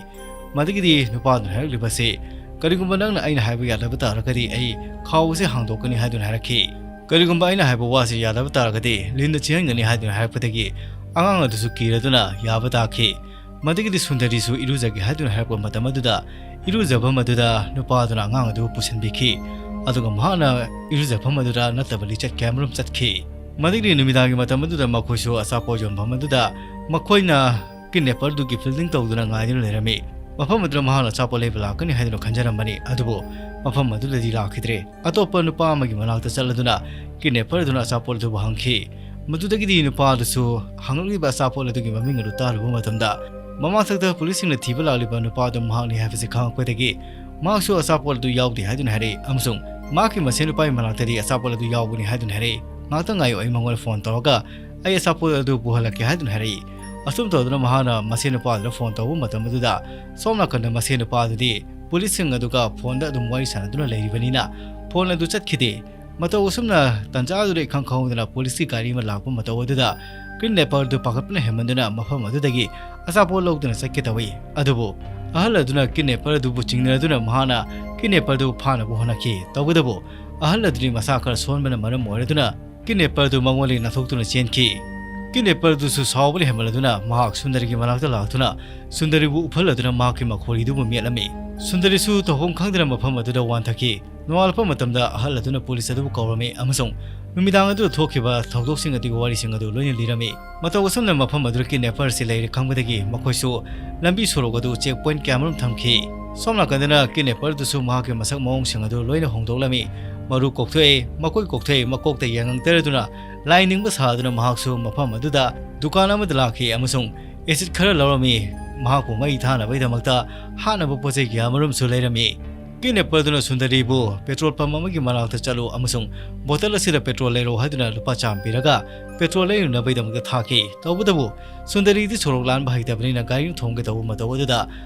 ꯃꯗꯨꯒꯤꯗꯤ ꯅꯨꯄꯥꯗꯨꯅ ꯍꯥꯏꯔꯛꯂꯤꯕ ꯑꯁꯤ, "ꯀꯔꯤꯒꯨꯝꯕ ꯅꯪꯅ ꯑꯩꯅ ꯍꯥꯏꯕ ꯌꯥꯗꯕ ꯇꯥꯔꯒꯗꯤ ꯑꯩ ꯈꯥꯎ ꯑꯁꯤ ꯍꯥꯡꯗꯣꯛꯀꯅꯤ" ꯍꯥꯏꯗꯨꯅ ꯍꯥꯏꯔꯛꯈꯤ꯫ "ꯀꯔꯤꯒꯨꯝꯕ ꯑꯩꯅ ꯍꯥꯏꯕ ꯋꯥꯁꯤ ꯌꯥꯗꯕ ꯇꯥꯔꯒꯗꯤ ꯂꯤꯟꯅ ꯆꯤꯍꯟꯒꯅꯤ" ꯍꯥꯏꯗꯨꯅ ꯍꯥꯏꯔꯛꯄꯗꯒꯤ ꯑꯉꯥꯡ ꯑꯗꯨꯁꯨ ꯀꯤꯔꯗꯨꯅ ꯌꯥꯕ ꯇꯥꯈꯤ꯫ ꯃꯗꯨꯒꯤꯗꯤ ꯁꯨꯟꯗꯔꯤꯁꯨ ꯏꯔꯨꯖꯒꯦ ꯍꯥꯏꯗꯨꯅ ꯍꯥꯏꯔꯛꯄ ꯃꯇꯝ ꯑꯗꯨꯗ ꯏꯔꯨꯖꯐꯝ ꯑꯗꯨꯗ ꯅꯨꯄꯥꯗꯨꯅ ꯑꯉꯥꯡ ꯑꯗꯨ ꯄꯨꯁꯤꯟꯕꯤꯈꯤ꯫ ꯑꯗꯨꯒ ꯃꯍꯥꯛꯅ ꯏꯔꯨꯖꯐꯝ ꯑꯗꯨꯗ ꯅꯠꯇꯕ ꯂꯤꯆꯠ ꯀꯌꯥꯃꯔꯨꯝ ꯆꯠꯈꯤ꯫ ꯃꯗꯨꯒꯤ ꯅꯨꯃꯤꯗꯥꯡꯒꯤ ꯃꯇꯝ ꯑꯗꯨꯗ ꯃꯈꯣꯏꯁꯨ ꯑꯆꯥꯄꯣꯠ ꯌꯣꯟꯐꯝ ꯑꯗꯨꯗ ꯃꯈꯣꯏꯅ ꯀꯤꯗꯅꯦꯄꯔꯗꯨꯒꯤ ꯐꯤꯜꯗꯤꯡ ꯇꯧꯗꯨꯅ ꯉꯥꯏꯗꯨꯅ ꯂꯩꯔꯝꯃꯤ꯫ ꯃꯐꯝ ꯑꯗꯨꯗ ꯃꯍꯥꯛꯅ ꯑꯆꯥꯄꯣꯠ ꯂꯩꯕ ꯂꯥꯛꯀꯅꯤ ꯍꯥꯏꯗꯨꯅ ꯈꯟꯖꯔꯝꯕꯅꯤ, ꯑꯗꯨꯕꯨ ꯃꯐꯝ ꯑꯗꯨꯗꯗꯤ ꯂꯥꯛꯈꯤꯗ꯭ꯔꯦ꯫ ꯑꯇꯣꯞꯄ ꯅꯨꯄꯥ ꯑꯃꯒꯤ ꯃꯅꯥꯛꯇ ꯆꯠꯂꯗꯨꯅ ꯀꯤꯗꯅꯦꯄꯔ ꯑꯗꯨꯅ ꯑꯆꯥꯄꯣꯠ ꯑꯗꯨꯕꯨ ꯍꯪꯈꯤ꯫ ꯃꯗꯨꯗꯒꯤꯗꯤ ꯅꯨꯄꯥ ꯑꯗꯨꯁꯨ ꯍꯪꯂꯛꯂꯤꯕ ꯑꯆꯥꯄꯣꯠ ꯑꯗꯨꯒꯤ ꯃꯃꯤꯡ ꯑꯗꯨ ꯇꯥꯔꯨꯕ ꯃꯇꯝꯗ, ꯃꯃꯥꯡꯊꯛꯇ ꯄꯨꯂꯤꯁꯁꯤꯡꯅ ꯊꯤꯕ ꯂꯥꯛꯂꯤꯕ ꯅꯨꯄꯥ ꯑꯗꯨ ꯃꯍꯥꯛꯅꯤ ꯍꯥꯏꯕꯁꯤ ꯈꯪꯂꯛꯄꯗꯒꯤ ꯃꯍꯥꯛꯁꯨ ꯑꯆꯥꯄꯣꯠ ꯑꯗꯨ ꯌꯥꯎꯗꯦ ꯍꯥꯏꯗꯨꯅ ꯍꯥꯏꯔꯛꯏ ꯑꯃꯁꯨꯡ ꯃꯍꯥꯛꯀꯤ ꯃꯁꯦꯟ ꯅꯨꯄꯥꯒꯤ ꯃꯅꯥꯛꯇꯗꯤ ꯑꯆꯥꯄꯣꯠ ꯑꯗꯨ ꯌꯥꯎꯕꯅꯤ ꯍꯥꯏꯗꯨꯅ ꯍꯥꯏꯔꯛꯏ꯫ "ꯉꯥꯛꯇꯪ ꯉꯥꯏꯌꯨ, ꯑꯩ ꯃꯉꯣꯟꯗ ꯐꯣꯟ ꯇꯧꯔꯒ ꯑꯩ ꯑꯆꯥꯄꯣꯠ ꯑꯗꯨ ꯄꯨꯍꯜꯂꯛꯀꯦ" ꯍꯥꯏꯗꯨꯅ ꯍꯥꯏꯔꯛꯏ꯫ ꯑꯁꯨꯝ ꯇꯧꯗꯨꯅ ꯃꯍꯥꯛꯅ ꯃꯁꯦꯟ ꯅꯨꯄꯥ ꯑꯗꯨꯗ ꯐꯣꯟ ꯇꯧꯕ ꯃꯇꯝ ꯑꯗꯨꯗ, ꯁꯣꯝ ꯅꯥꯀꯟꯗ ꯃꯁꯦꯟ ꯅꯨꯄꯥ ꯑꯗꯨꯗꯤ ꯄꯨꯂꯤꯁꯁꯤꯡ ꯑꯗꯨꯒ ꯐꯣꯟꯗ ꯑꯗꯨꯝ ꯋꯥꯔꯤ ꯁꯥꯟꯅꯗꯨꯅ ꯂꯩꯔꯤꯕꯅꯤꯅ ꯐꯣꯟ ꯑꯗꯨ ꯆꯠꯈꯤꯗꯦ꯫ ꯃꯇꯧ ꯑꯁꯨꯝꯅ ꯇꯟꯖꯥ ꯑꯗꯨꯗ ꯏꯈꯪ ꯈꯪꯍꯧꯗꯅ ꯄꯨꯂꯤꯁꯀꯤ ꯒꯥꯔꯤ ꯑꯃ ꯂꯥꯛꯄ ꯃꯇꯧ ꯑꯗꯨꯗ ꯀꯤꯗꯅꯦꯄꯔ ꯑꯗꯨ ꯄꯥꯈꯠꯄꯅ ꯍꯦꯟꯃꯟꯗꯨꯅ ꯃꯐꯝ ꯑꯗꯨꯗꯒꯤ ꯑꯆꯥꯄꯣꯠ ꯂꯧꯗꯨꯅ ꯆꯠꯀꯦ ꯇꯧꯏ꯫ ꯑꯗꯨꯕꯨ ꯑꯍꯜ ꯑꯗꯨꯅ ꯀꯤꯗꯅꯦꯄꯔ ꯑꯗꯨꯕꯨ ꯆꯤꯡꯅꯗꯨꯅ ꯃꯍꯥꯛꯅ ꯀꯤꯗꯅꯦꯄꯔ ꯑꯗꯨ ꯐꯥꯅꯕ ꯍꯣꯠꯅꯈꯤ꯫ ꯇꯧꯕꯇꯕꯨ ꯑꯍꯜ ꯑꯗꯨꯗꯤ ꯃꯁꯥ ꯈꯔ ꯁꯣꯟꯕꯅ ꯃꯔꯝ ꯑꯣꯏꯔꯗꯨꯅ ꯀꯤꯗꯅꯦꯄꯔ ꯑꯗꯨ ꯃꯉꯣꯟꯗꯒꯤ ꯅꯥꯟꯊꯣꯛꯇꯨꯅ ꯆꯦꯟꯈꯤ꯫ ꯀꯤꯗꯅꯦꯄꯔ ꯑꯗꯨꯁꯨ ꯁꯥꯎꯕꯅ ꯍꯦꯟꯃꯟꯂꯗꯨꯅ ꯃꯍꯥꯛ ꯁꯨꯟꯗꯔꯤꯒꯤ ꯃꯅꯥꯛꯇ ꯂꯥꯛꯇꯨꯅ ꯁꯨꯟꯗꯔꯤꯕꯨ ꯎꯞꯍꯜꯂꯗꯨꯅ ꯃꯍꯥꯛꯀꯤ ꯃꯈꯣꯔꯤꯗꯨꯕꯨ ꯃꯦꯠꯂꯝꯃꯤ꯫ ꯁꯨꯟꯗꯔꯤꯁꯨ ꯇꯧꯐꯝ ꯈꯪꯗꯅ ꯃꯐꯝ ꯑꯗꯨꯗ ꯋꯥꯟꯊꯈꯤ꯫ ꯅꯣꯡꯉꯥꯜꯂꯛꯄ ꯃꯇꯝꯗ ꯑꯍꯜ ꯑꯗꯨꯅ ꯄꯨꯂꯤꯁ ꯑꯗꯨꯕꯨ ꯀꯧꯔꯝꯃꯤ ꯑꯃꯁꯨꯡ ꯅꯨꯃꯤꯗꯥꯡ ꯑꯗꯨꯗ ꯊꯣꯛꯈꯤꯕ ꯊꯧꯗꯣꯛꯁꯤꯡ ꯑꯗꯨꯒꯤ ꯋꯥꯔꯤꯁꯤꯡ ꯑꯗꯨ ꯂꯣꯏꯅ ꯂꯤꯔꯝꯃꯤ꯫ ꯃꯇꯧ ꯑꯁꯨꯝꯅ ꯃꯐꯝ ꯑꯗꯨꯗ ꯀꯤꯗꯅꯦꯄꯔ ꯑꯁꯤ ꯂꯩꯔꯦ ꯈꯪꯕꯗꯒꯤ ꯃꯈꯣꯏꯁꯨ ꯂꯝꯕꯤ ꯁꯣꯔꯣꯛ ꯑꯗꯨ ꯆꯦꯛ ꯄꯣꯏꯟꯠ ꯀꯌꯥꯃꯔꯨꯝ ꯊꯝꯈꯤ꯫ ꯁꯣꯝ ꯅꯥꯀꯟꯗꯅ ꯀꯤꯗꯅꯦꯄꯔ ꯑꯗꯨꯁꯨ ꯃꯍꯥꯛꯀꯤ ꯃꯁꯛ ꯃꯑꯣꯡꯁꯤꯡ ꯑꯗꯨ ꯂꯣꯏꯅ ꯍꯣꯡꯗꯣꯛꯂꯝꯃꯤ꯫ ꯃꯔꯨ ꯀꯣꯛꯊꯣꯛꯏ, ꯃꯀꯣꯏ ꯀꯣꯛꯊꯣꯛꯏ, ꯃꯀꯣꯛꯇ ꯌꯦꯡꯉꯛꯇꯔꯗꯨꯅ ꯂꯥꯏ ꯅꯤꯡꯕ ꯁꯥꯗꯨꯅ ꯃꯍꯥꯛꯁꯨ ꯃꯐꯝ ꯑꯗꯨꯗ ꯗꯨꯀꯥꯟ ꯑꯃꯗ ꯂꯥꯛꯈꯤ ꯑꯃꯁꯨꯡ ꯑꯦꯁꯤꯗ ꯈꯔ ꯂꯧꯔꯝꯃꯤ꯫ ꯃꯍꯥꯛꯄꯨ ꯃꯩ ꯊꯥꯅꯕꯒꯤꯗꯃꯛꯇ ꯍꯥꯠꯅꯕ ꯄꯣꯠ ꯆꯩ ꯀꯌꯥꯃꯔꯨꯝꯁꯨ ꯂꯩꯔꯝꯃꯤ꯫ ꯀꯤꯗꯅꯦꯄꯔꯗꯨꯅ ꯁꯨꯟꯗꯔꯤꯕꯨ ꯄꯦꯇ꯭ꯔꯣꯜ ꯄꯝ ꯑꯃꯒꯤ ꯃꯅꯥꯛꯇ ꯆꯠꯂꯨ ꯑꯃꯁꯨꯡ ꯕꯣꯇꯜ ꯑꯁꯤꯗ ꯄꯦꯇ꯭ꯔꯣꯜ ꯂꯩꯔꯛꯎ ꯍꯥꯏꯗꯨꯅ ꯂꯨꯄꯥ ꯆꯥꯝꯃ ꯄꯤꯔꯒ ꯄꯦꯇ꯭ꯔꯣꯜ ꯂꯩꯔꯨꯅꯕꯒꯤꯗꯃꯛꯇ ꯊꯥꯈꯤ꯫ ꯇꯧꯕꯇꯕꯨ ꯁꯨꯟꯗꯔꯤꯗꯤ ꯁꯣꯔꯣꯛ ꯂꯥꯟꯕ ꯍꯩꯇꯕꯅꯤꯅ ꯒꯥꯔꯤꯅ ꯊꯣꯝꯒꯦ ꯇꯧꯕ ꯃꯇꯧ ꯑꯗꯨꯗ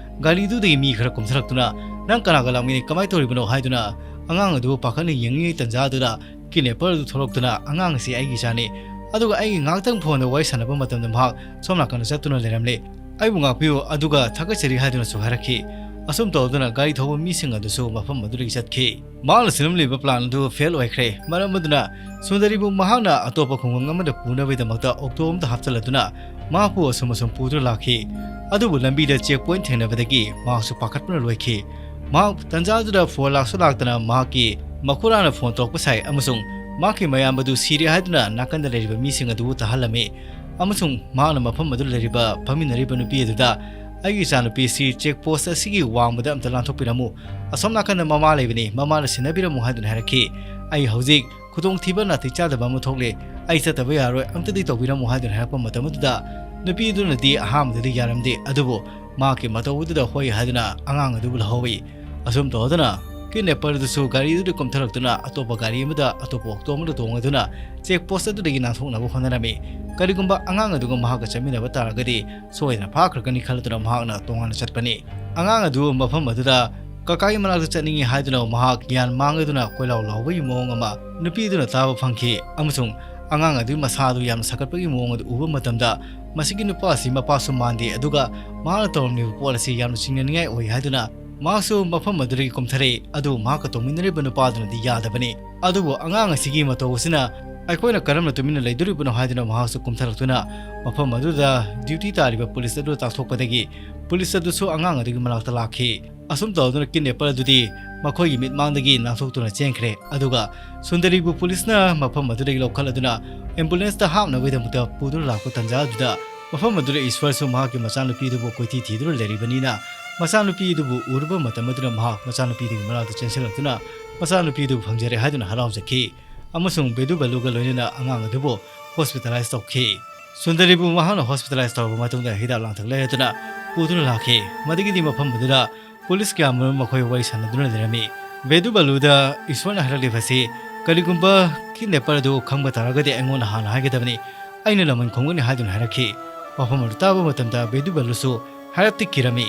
ꯒꯥꯔꯤꯗꯨꯗꯒꯤ ꯃꯤ ꯈꯔ ꯀꯨꯝꯊꯔꯛꯇꯨꯅ "ꯅꯪ ꯀꯅꯥꯒ ꯂꯥꯛꯃꯤꯟꯅꯩ? ꯀꯃꯥꯏꯅ ꯇꯧꯔꯤꯕꯅꯣ?" ꯍꯥꯏꯗꯨꯅ ꯑꯉꯥꯡ ꯑꯗꯨꯕꯨ ꯄꯥꯈꯠꯅ ꯌꯦꯡꯂꯤꯉꯩ ꯇꯟꯖꯥ ꯑꯗꯨꯗ ꯀꯤꯗꯅꯦꯄꯔ ꯑꯗꯨ ꯊꯣꯛꯂꯛꯇꯨꯅ "ꯑꯉꯥꯡ ꯑꯁꯤ ꯑꯩꯒꯤ ꯏꯆꯥꯅꯤ, ꯑꯗꯨꯒ ꯑꯩꯒꯤ ꯉꯥꯏꯍꯥꯛꯇꯪ ꯐꯣꯟꯗ ꯋꯥꯔꯤ ꯁꯥꯟꯅꯕ ꯃꯇꯝꯗ ꯃꯍꯥꯛ ꯁꯣꯝ ꯅꯥꯀꯟꯗ ꯆꯠꯇꯨꯅ ꯂꯩꯔꯝꯂꯦ꯫ ꯑꯩꯕꯨ ꯉꯥꯛꯄꯤꯌꯨ ꯑꯗꯨꯒ ꯊꯥꯒꯠꯆꯔꯤ" ꯍꯥꯏꯗꯨꯅꯁꯨ ꯍꯥꯏꯔꯛꯈꯤ꯫ ꯑꯁꯨꯝ ꯇꯧꯗꯨꯅ ꯒꯥꯔꯤ ꯊꯧꯕ ꯃꯤꯁꯤꯡ ꯑꯗꯨꯁꯨ ꯃꯐꯝ ꯑꯗꯨꯗꯒꯤ ꯆꯠꯈꯤ꯫ ꯃꯍꯥꯛꯅ ꯁꯤꯜꯂꯝꯂꯤꯕ ꯄ꯭ꯂꯥꯟ ꯑꯗꯨ ꯐꯦꯜ ꯑꯣꯏꯈ꯭ꯔꯦ꯫ ꯃꯔꯝ ꯑꯗꯨꯅ ꯁꯨꯟꯗꯔꯤꯕꯨ ꯃꯍꯥꯛꯅ ꯑꯇꯣꯞꯄ ꯈꯨꯡꯒꯪ ꯑꯃꯗ ꯄꯨꯅꯕꯒꯤꯗꯃꯛꯇ ꯑꯣꯛꯇꯣ ꯑꯃꯗ ꯍꯥꯞꯆꯤꯜꯂꯗꯨꯅ ꯃꯍꯥꯛꯄꯨ ꯑꯁꯨꯝ ꯑꯁꯨꯝ ꯄꯨꯗꯨꯅ ꯂꯥꯛꯈꯤ꯫ ꯑꯗꯨꯕꯨ ꯂꯝꯕꯤꯗ ꯆꯦꯛ ꯄꯣꯏꯟꯠ ꯊꯦꯡꯅꯕꯗꯒꯤ ꯃꯍꯥꯛꯁꯨ ꯄꯥꯈꯠꯄꯅ ꯂꯣꯏꯈꯤ꯫ ꯃꯍꯥꯛ ꯇꯟꯖꯥ ꯑꯗꯨꯗ ꯐꯣꯟ ꯂꯥꯛꯁꯨ ꯂꯥꯛꯇꯅ ꯃꯍꯥꯛꯀꯤ ꯃꯈꯨꯔꯥꯅ ꯐꯣꯟ ꯇꯧꯔꯛꯄ ꯁꯥꯏ ꯑꯃꯁꯨꯡ ꯃꯍꯥꯛꯀꯤ ꯃꯌꯥꯝꯕꯗꯨ ꯁꯤꯔꯦ ꯍꯥꯏꯗꯨꯅ ꯅꯥꯀꯟꯗ ꯂꯩꯔꯤꯕ ꯃꯤꯁꯤꯡ ꯑꯗꯨꯕꯨ ꯇꯥꯍꯜꯂꯝꯃꯤ꯫ ꯑꯃꯁꯨꯡ ꯃꯍꯥꯛꯅ ꯃꯐꯝ ꯑꯗꯨꯗ ꯂꯩꯔꯤꯕ ꯐꯝꯃꯤꯟꯅꯔꯤꯕ ꯅꯨꯄꯤ ꯑꯗꯨꯗ, "ꯑꯩꯒꯤ ꯏꯆꯥꯅꯨꯄꯤꯁꯤ ꯆꯦꯛ ꯄꯣꯁꯠ ꯑꯁꯤꯒꯤ ꯋꯥꯡꯃꯗ ꯑꯝꯇ ꯂꯥꯟꯊꯣꯛꯄꯤꯔꯝꯃꯨ, ꯑꯁꯣꯝ ꯅꯥꯀꯟꯗ ꯃꯃꯥ ꯂꯩꯕꯅꯤ, ꯃꯃꯥꯗ ꯁꯤꯟꯅꯕꯤꯔꯝꯃꯨ" ꯍꯥꯏꯗꯨꯅ ꯍꯥꯏꯔꯛꯈꯤ꯫ "ꯑꯩ ꯍꯧꯖꯤꯛ ꯈꯨꯗꯣꯡꯊꯤꯕ ꯅꯥꯇꯩ ꯆꯥꯗꯕ ꯑꯃ ꯊꯣꯛꯂꯦ, ꯑꯩ ꯆꯠꯇꯕ ꯌꯥꯔꯣꯏ, ꯑꯝꯇꯗꯤ ꯇꯧꯕꯤꯔꯝꯃꯨ" ꯍꯥꯏꯗꯨꯅ ꯍꯥꯏꯔꯛꯄ ꯃꯇꯝ ꯑꯗꯨꯗ ꯅꯨꯄꯤ ꯑꯗꯨꯅꯗꯤ ꯑꯍꯥꯟꯕꯗꯗꯤ ꯌꯥꯔꯝꯗꯦ, ꯑꯗꯨꯕꯨ ꯃꯍꯥꯛꯀꯤ ꯃꯇꯧ ꯑꯗꯨꯗ ꯍꯣꯏ ꯍꯥꯏꯗꯨꯅ ꯑꯉꯥꯡ ꯑꯗꯨꯕꯨ ꯂꯧꯍꯧꯏ꯫ ꯑꯁꯨꯝ ꯇꯧꯗꯨꯅ ꯀꯤꯗꯅꯦꯄꯔ ꯑꯗꯨꯁꯨ ꯒꯥꯔꯤ ꯑꯗꯨꯗ ꯀꯨꯝꯊꯔꯛꯇꯨꯅ ꯑꯇꯣꯞꯄ ꯒꯥꯔꯤ ꯑꯃꯗ ꯑꯇꯣꯞꯄ ꯑꯣꯛꯇꯣ ꯑꯃꯗ ꯇꯣꯡꯉꯗꯨꯅ ꯆꯦꯛ ꯄꯣꯁꯠ ꯑꯗꯨꯗꯒꯤ ꯅꯥꯟꯊꯣꯛꯅꯕ ꯍꯣꯠꯅꯔꯝꯃꯤ꯫ ꯀꯔꯤꯒꯨꯝꯕ ꯑꯉꯥꯡ ꯑꯗꯨꯒ ꯃꯍꯥꯛꯀ ꯆꯠꯃꯤꯟꯅꯕ ꯇꯥꯔꯒꯗꯤ ꯁꯣꯏꯗꯅ ꯐꯥꯈ꯭ꯔꯒꯅꯤ ꯈꯜꯂꯗꯨꯅ ꯃꯍꯥꯛꯅ ꯇꯣꯉꯥꯟꯅ ꯆꯠꯄꯅꯤ꯫ ꯑꯉꯥꯡ ꯑꯗꯨ ꯃꯐꯝ ꯑꯗꯨꯗ ꯀꯀꯥꯒꯤ ꯃꯅꯥꯛꯇ ꯆꯠꯅꯤꯡꯏ ꯍꯥꯏꯗꯨꯅ ꯃꯍꯥꯛ ꯒ꯭ꯌꯥꯟ ꯃꯥꯡꯂꯗꯨꯅ ꯀꯣꯏꯂꯥꯎ ꯂꯥꯎꯕꯒꯤ ꯃꯑꯣꯡ ꯑꯃ ꯅꯨꯄꯤ ꯑꯗꯨꯅ ꯇꯥꯕ ꯐꯪꯈꯤ, ꯑꯃꯁꯨꯡ ꯑꯉꯥꯡ ꯑꯗꯨꯒꯤ ꯃꯁꯥ ꯑꯗꯨ ꯌꯥꯝꯅ ꯁꯥꯒꯠꯄꯒꯤ ꯃꯑꯣꯡ ꯑꯗꯨ ꯎꯕ ꯃꯇꯝꯗ, "ꯃꯁꯤꯒꯤ ꯅꯨꯄꯥ ꯑꯁꯤ ꯃꯄꯥꯁꯨ ꯃꯥꯟꯗꯦ, ꯑꯗꯨꯒ ꯃꯍꯥꯛꯅ ꯇꯧꯔꯝꯂꯤꯕ ꯄꯣꯠ ꯑꯁꯤ ꯌꯥꯝꯅ ꯆꯤꯡꯅꯅꯤꯡꯉꯥꯏ ꯑꯣꯏ" ꯍꯥꯏꯗꯨꯅ ꯃꯍꯥꯛꯁꯨ ꯃꯐꯝ ꯑꯗꯨꯗꯒꯤ ꯀꯨꯝꯊꯔꯛꯏ꯫ ꯑꯗꯨꯕꯨ ꯃꯍꯥꯛꯀ ꯇꯧꯃꯤꯟꯅꯔꯤꯕ ꯅꯨꯄꯥꯗꯨꯅꯗꯤ ꯌꯥꯗꯕꯅꯤ꯫ ꯑꯗꯨꯕꯨ ꯑꯉꯥꯡ ꯑꯁꯤꯒꯤ ꯃꯇꯧ ꯑꯁꯤꯅ ꯑꯩꯈꯣꯏꯅ ꯀꯔꯝꯅ ꯇꯨꯃꯤꯟꯅ ꯂꯩꯗꯣꯔꯤꯕꯅꯣ ꯍꯥꯏꯗꯨꯅ ꯃꯍꯥꯛꯁꯨ ꯀꯨꯝꯊꯔꯛꯇꯨꯅ ꯃꯐꯝ ꯑꯗꯨꯗ ꯗ꯭ꯌꯨꯇꯤ ꯇꯥꯔꯤꯕ ꯄꯨꯂꯤꯁ ꯑꯗꯨ ꯇꯥꯛꯊꯣꯛꯄꯗꯒꯤ ꯄꯨꯂꯤꯁ ꯑꯗꯨꯁꯨ ꯑꯉꯥꯡ ꯑꯗꯨꯒꯤ ꯃꯅꯥꯛꯇ ꯂꯥꯛꯈꯤ꯫ ꯑꯁꯨꯝ ꯇꯧꯗꯨꯅ ꯀꯤꯗꯅꯦꯄꯔ ꯑꯗꯨꯗꯤ ꯃꯈꯣꯏꯒꯤ ꯃꯤꯠꯃꯥꯡꯗꯒꯤ ꯅꯥꯟꯊꯣꯛꯇꯨꯅ ꯆꯦꯟꯈ꯭ꯔꯦ꯫ ꯑꯗꯨꯒ ꯁꯨꯟꯗꯔꯤꯕꯨ ꯄꯨꯂꯤꯁꯅ ꯃꯐꯝ ꯑꯗꯨꯗꯒꯤ ꯂꯧꯈꯠꯂꯗꯨꯅ ꯑꯦꯝꯕꯨꯂꯦꯟꯁꯇ ꯍꯥꯞꯅꯕꯒꯤꯗꯃꯛꯇ ꯄꯨꯗꯨꯅ ꯂꯥꯛꯄ ꯇꯥꯟꯖꯥ ꯑꯗꯨꯗ ꯃꯐꯝ ꯑꯗꯨꯗ ꯏꯁ꯭ꯋꯔꯁꯨ ꯃꯍꯥꯛꯀꯤ ꯃꯆꯥꯅꯨꯄꯤ ꯑꯗꯨꯕꯨ ꯀꯣꯏꯊꯤ ꯊꯤꯗꯨꯅ ꯂꯩꯔꯤꯕꯅꯤꯅ, ꯃꯆꯥꯅꯨꯄꯤ ꯑꯗꯨꯕꯨ ꯎꯔꯨꯕ ꯃꯇꯝ ꯑꯗꯨꯗ ꯃꯍꯥꯛ ꯃꯆꯥꯅꯨꯄꯤꯗꯨꯒꯤ ꯃꯅꯥꯛꯇ ꯆꯦꯟꯁꯤꯜꯂꯛꯇꯨꯅ ꯃꯆꯥꯅꯨꯄꯤ ꯑꯗꯨꯕꯨ ꯐꯪꯖꯔꯦ ꯍꯥꯏꯗꯨꯅ ꯍꯔꯥꯎꯖꯈꯤ꯫ ꯑꯃꯁꯨꯡ ꯕꯦꯗꯨ ꯕꯦꯂꯨꯒ ꯂꯣꯏꯅꯅ ꯑꯉꯥꯡ ꯑꯗꯨꯕꯨ ꯍꯣꯁꯄꯤꯇꯥꯂꯥꯏꯖ ꯇꯧꯈꯤ꯫ ꯁꯨꯟꯗꯔꯤꯕꯨ ꯃꯍꯥꯛꯅ ꯍꯣꯁꯄꯤꯇꯥꯂꯥꯏꯖ ꯇꯧꯔꯕ ꯃꯇꯨꯡꯗ ꯍꯤꯗꯥꯛ ꯂꯥꯡꯊꯛ ꯂꯩꯔꯗꯨꯅ ꯄꯨꯗꯨꯅ ꯂꯥꯛꯈꯤ꯫ ꯃꯗꯨꯒꯤꯗꯤ ꯃꯐꯝ ꯑꯗꯨꯗ ꯄꯨꯂꯤꯁ ꯀꯌꯥꯃꯔꯨꯝ ꯃꯈꯣꯏ ꯋꯥꯔꯤ ꯁꯥꯟꯅꯗꯨꯅ ꯂꯩꯔꯝꯃꯤ꯫ ꯕꯦꯗꯨ ꯕꯂꯨꯗ ꯏꯁꯣꯔꯅ ꯍꯥꯏꯔꯛꯂꯤꯕꯁꯤ, "ꯀꯔꯤꯒꯨꯝꯕ ꯀꯤꯗꯅꯦꯄꯔ ꯑꯗꯨ ꯈꯪꯕ ꯇꯥꯔꯒꯗꯤ ꯑꯩꯉꯣꯟꯗ ꯍꯥꯟꯅ ꯍꯥꯏꯒꯗꯕꯅꯤ, ꯑꯩꯅ ꯂꯃꯟ ꯈꯨꯝꯒꯅꯤ" ꯍꯥꯏꯗꯨꯅ ꯍꯥꯏꯔꯛꯈꯤ꯫ ꯋꯥꯐꯝ ꯑꯗꯨ ꯇꯥꯕ ꯃꯇꯝꯗ ꯕꯦꯗꯨ ꯕꯂꯨꯁꯨ ꯍꯥꯏꯔꯞꯇꯤ ꯀꯤꯔꯝꯃꯤ꯫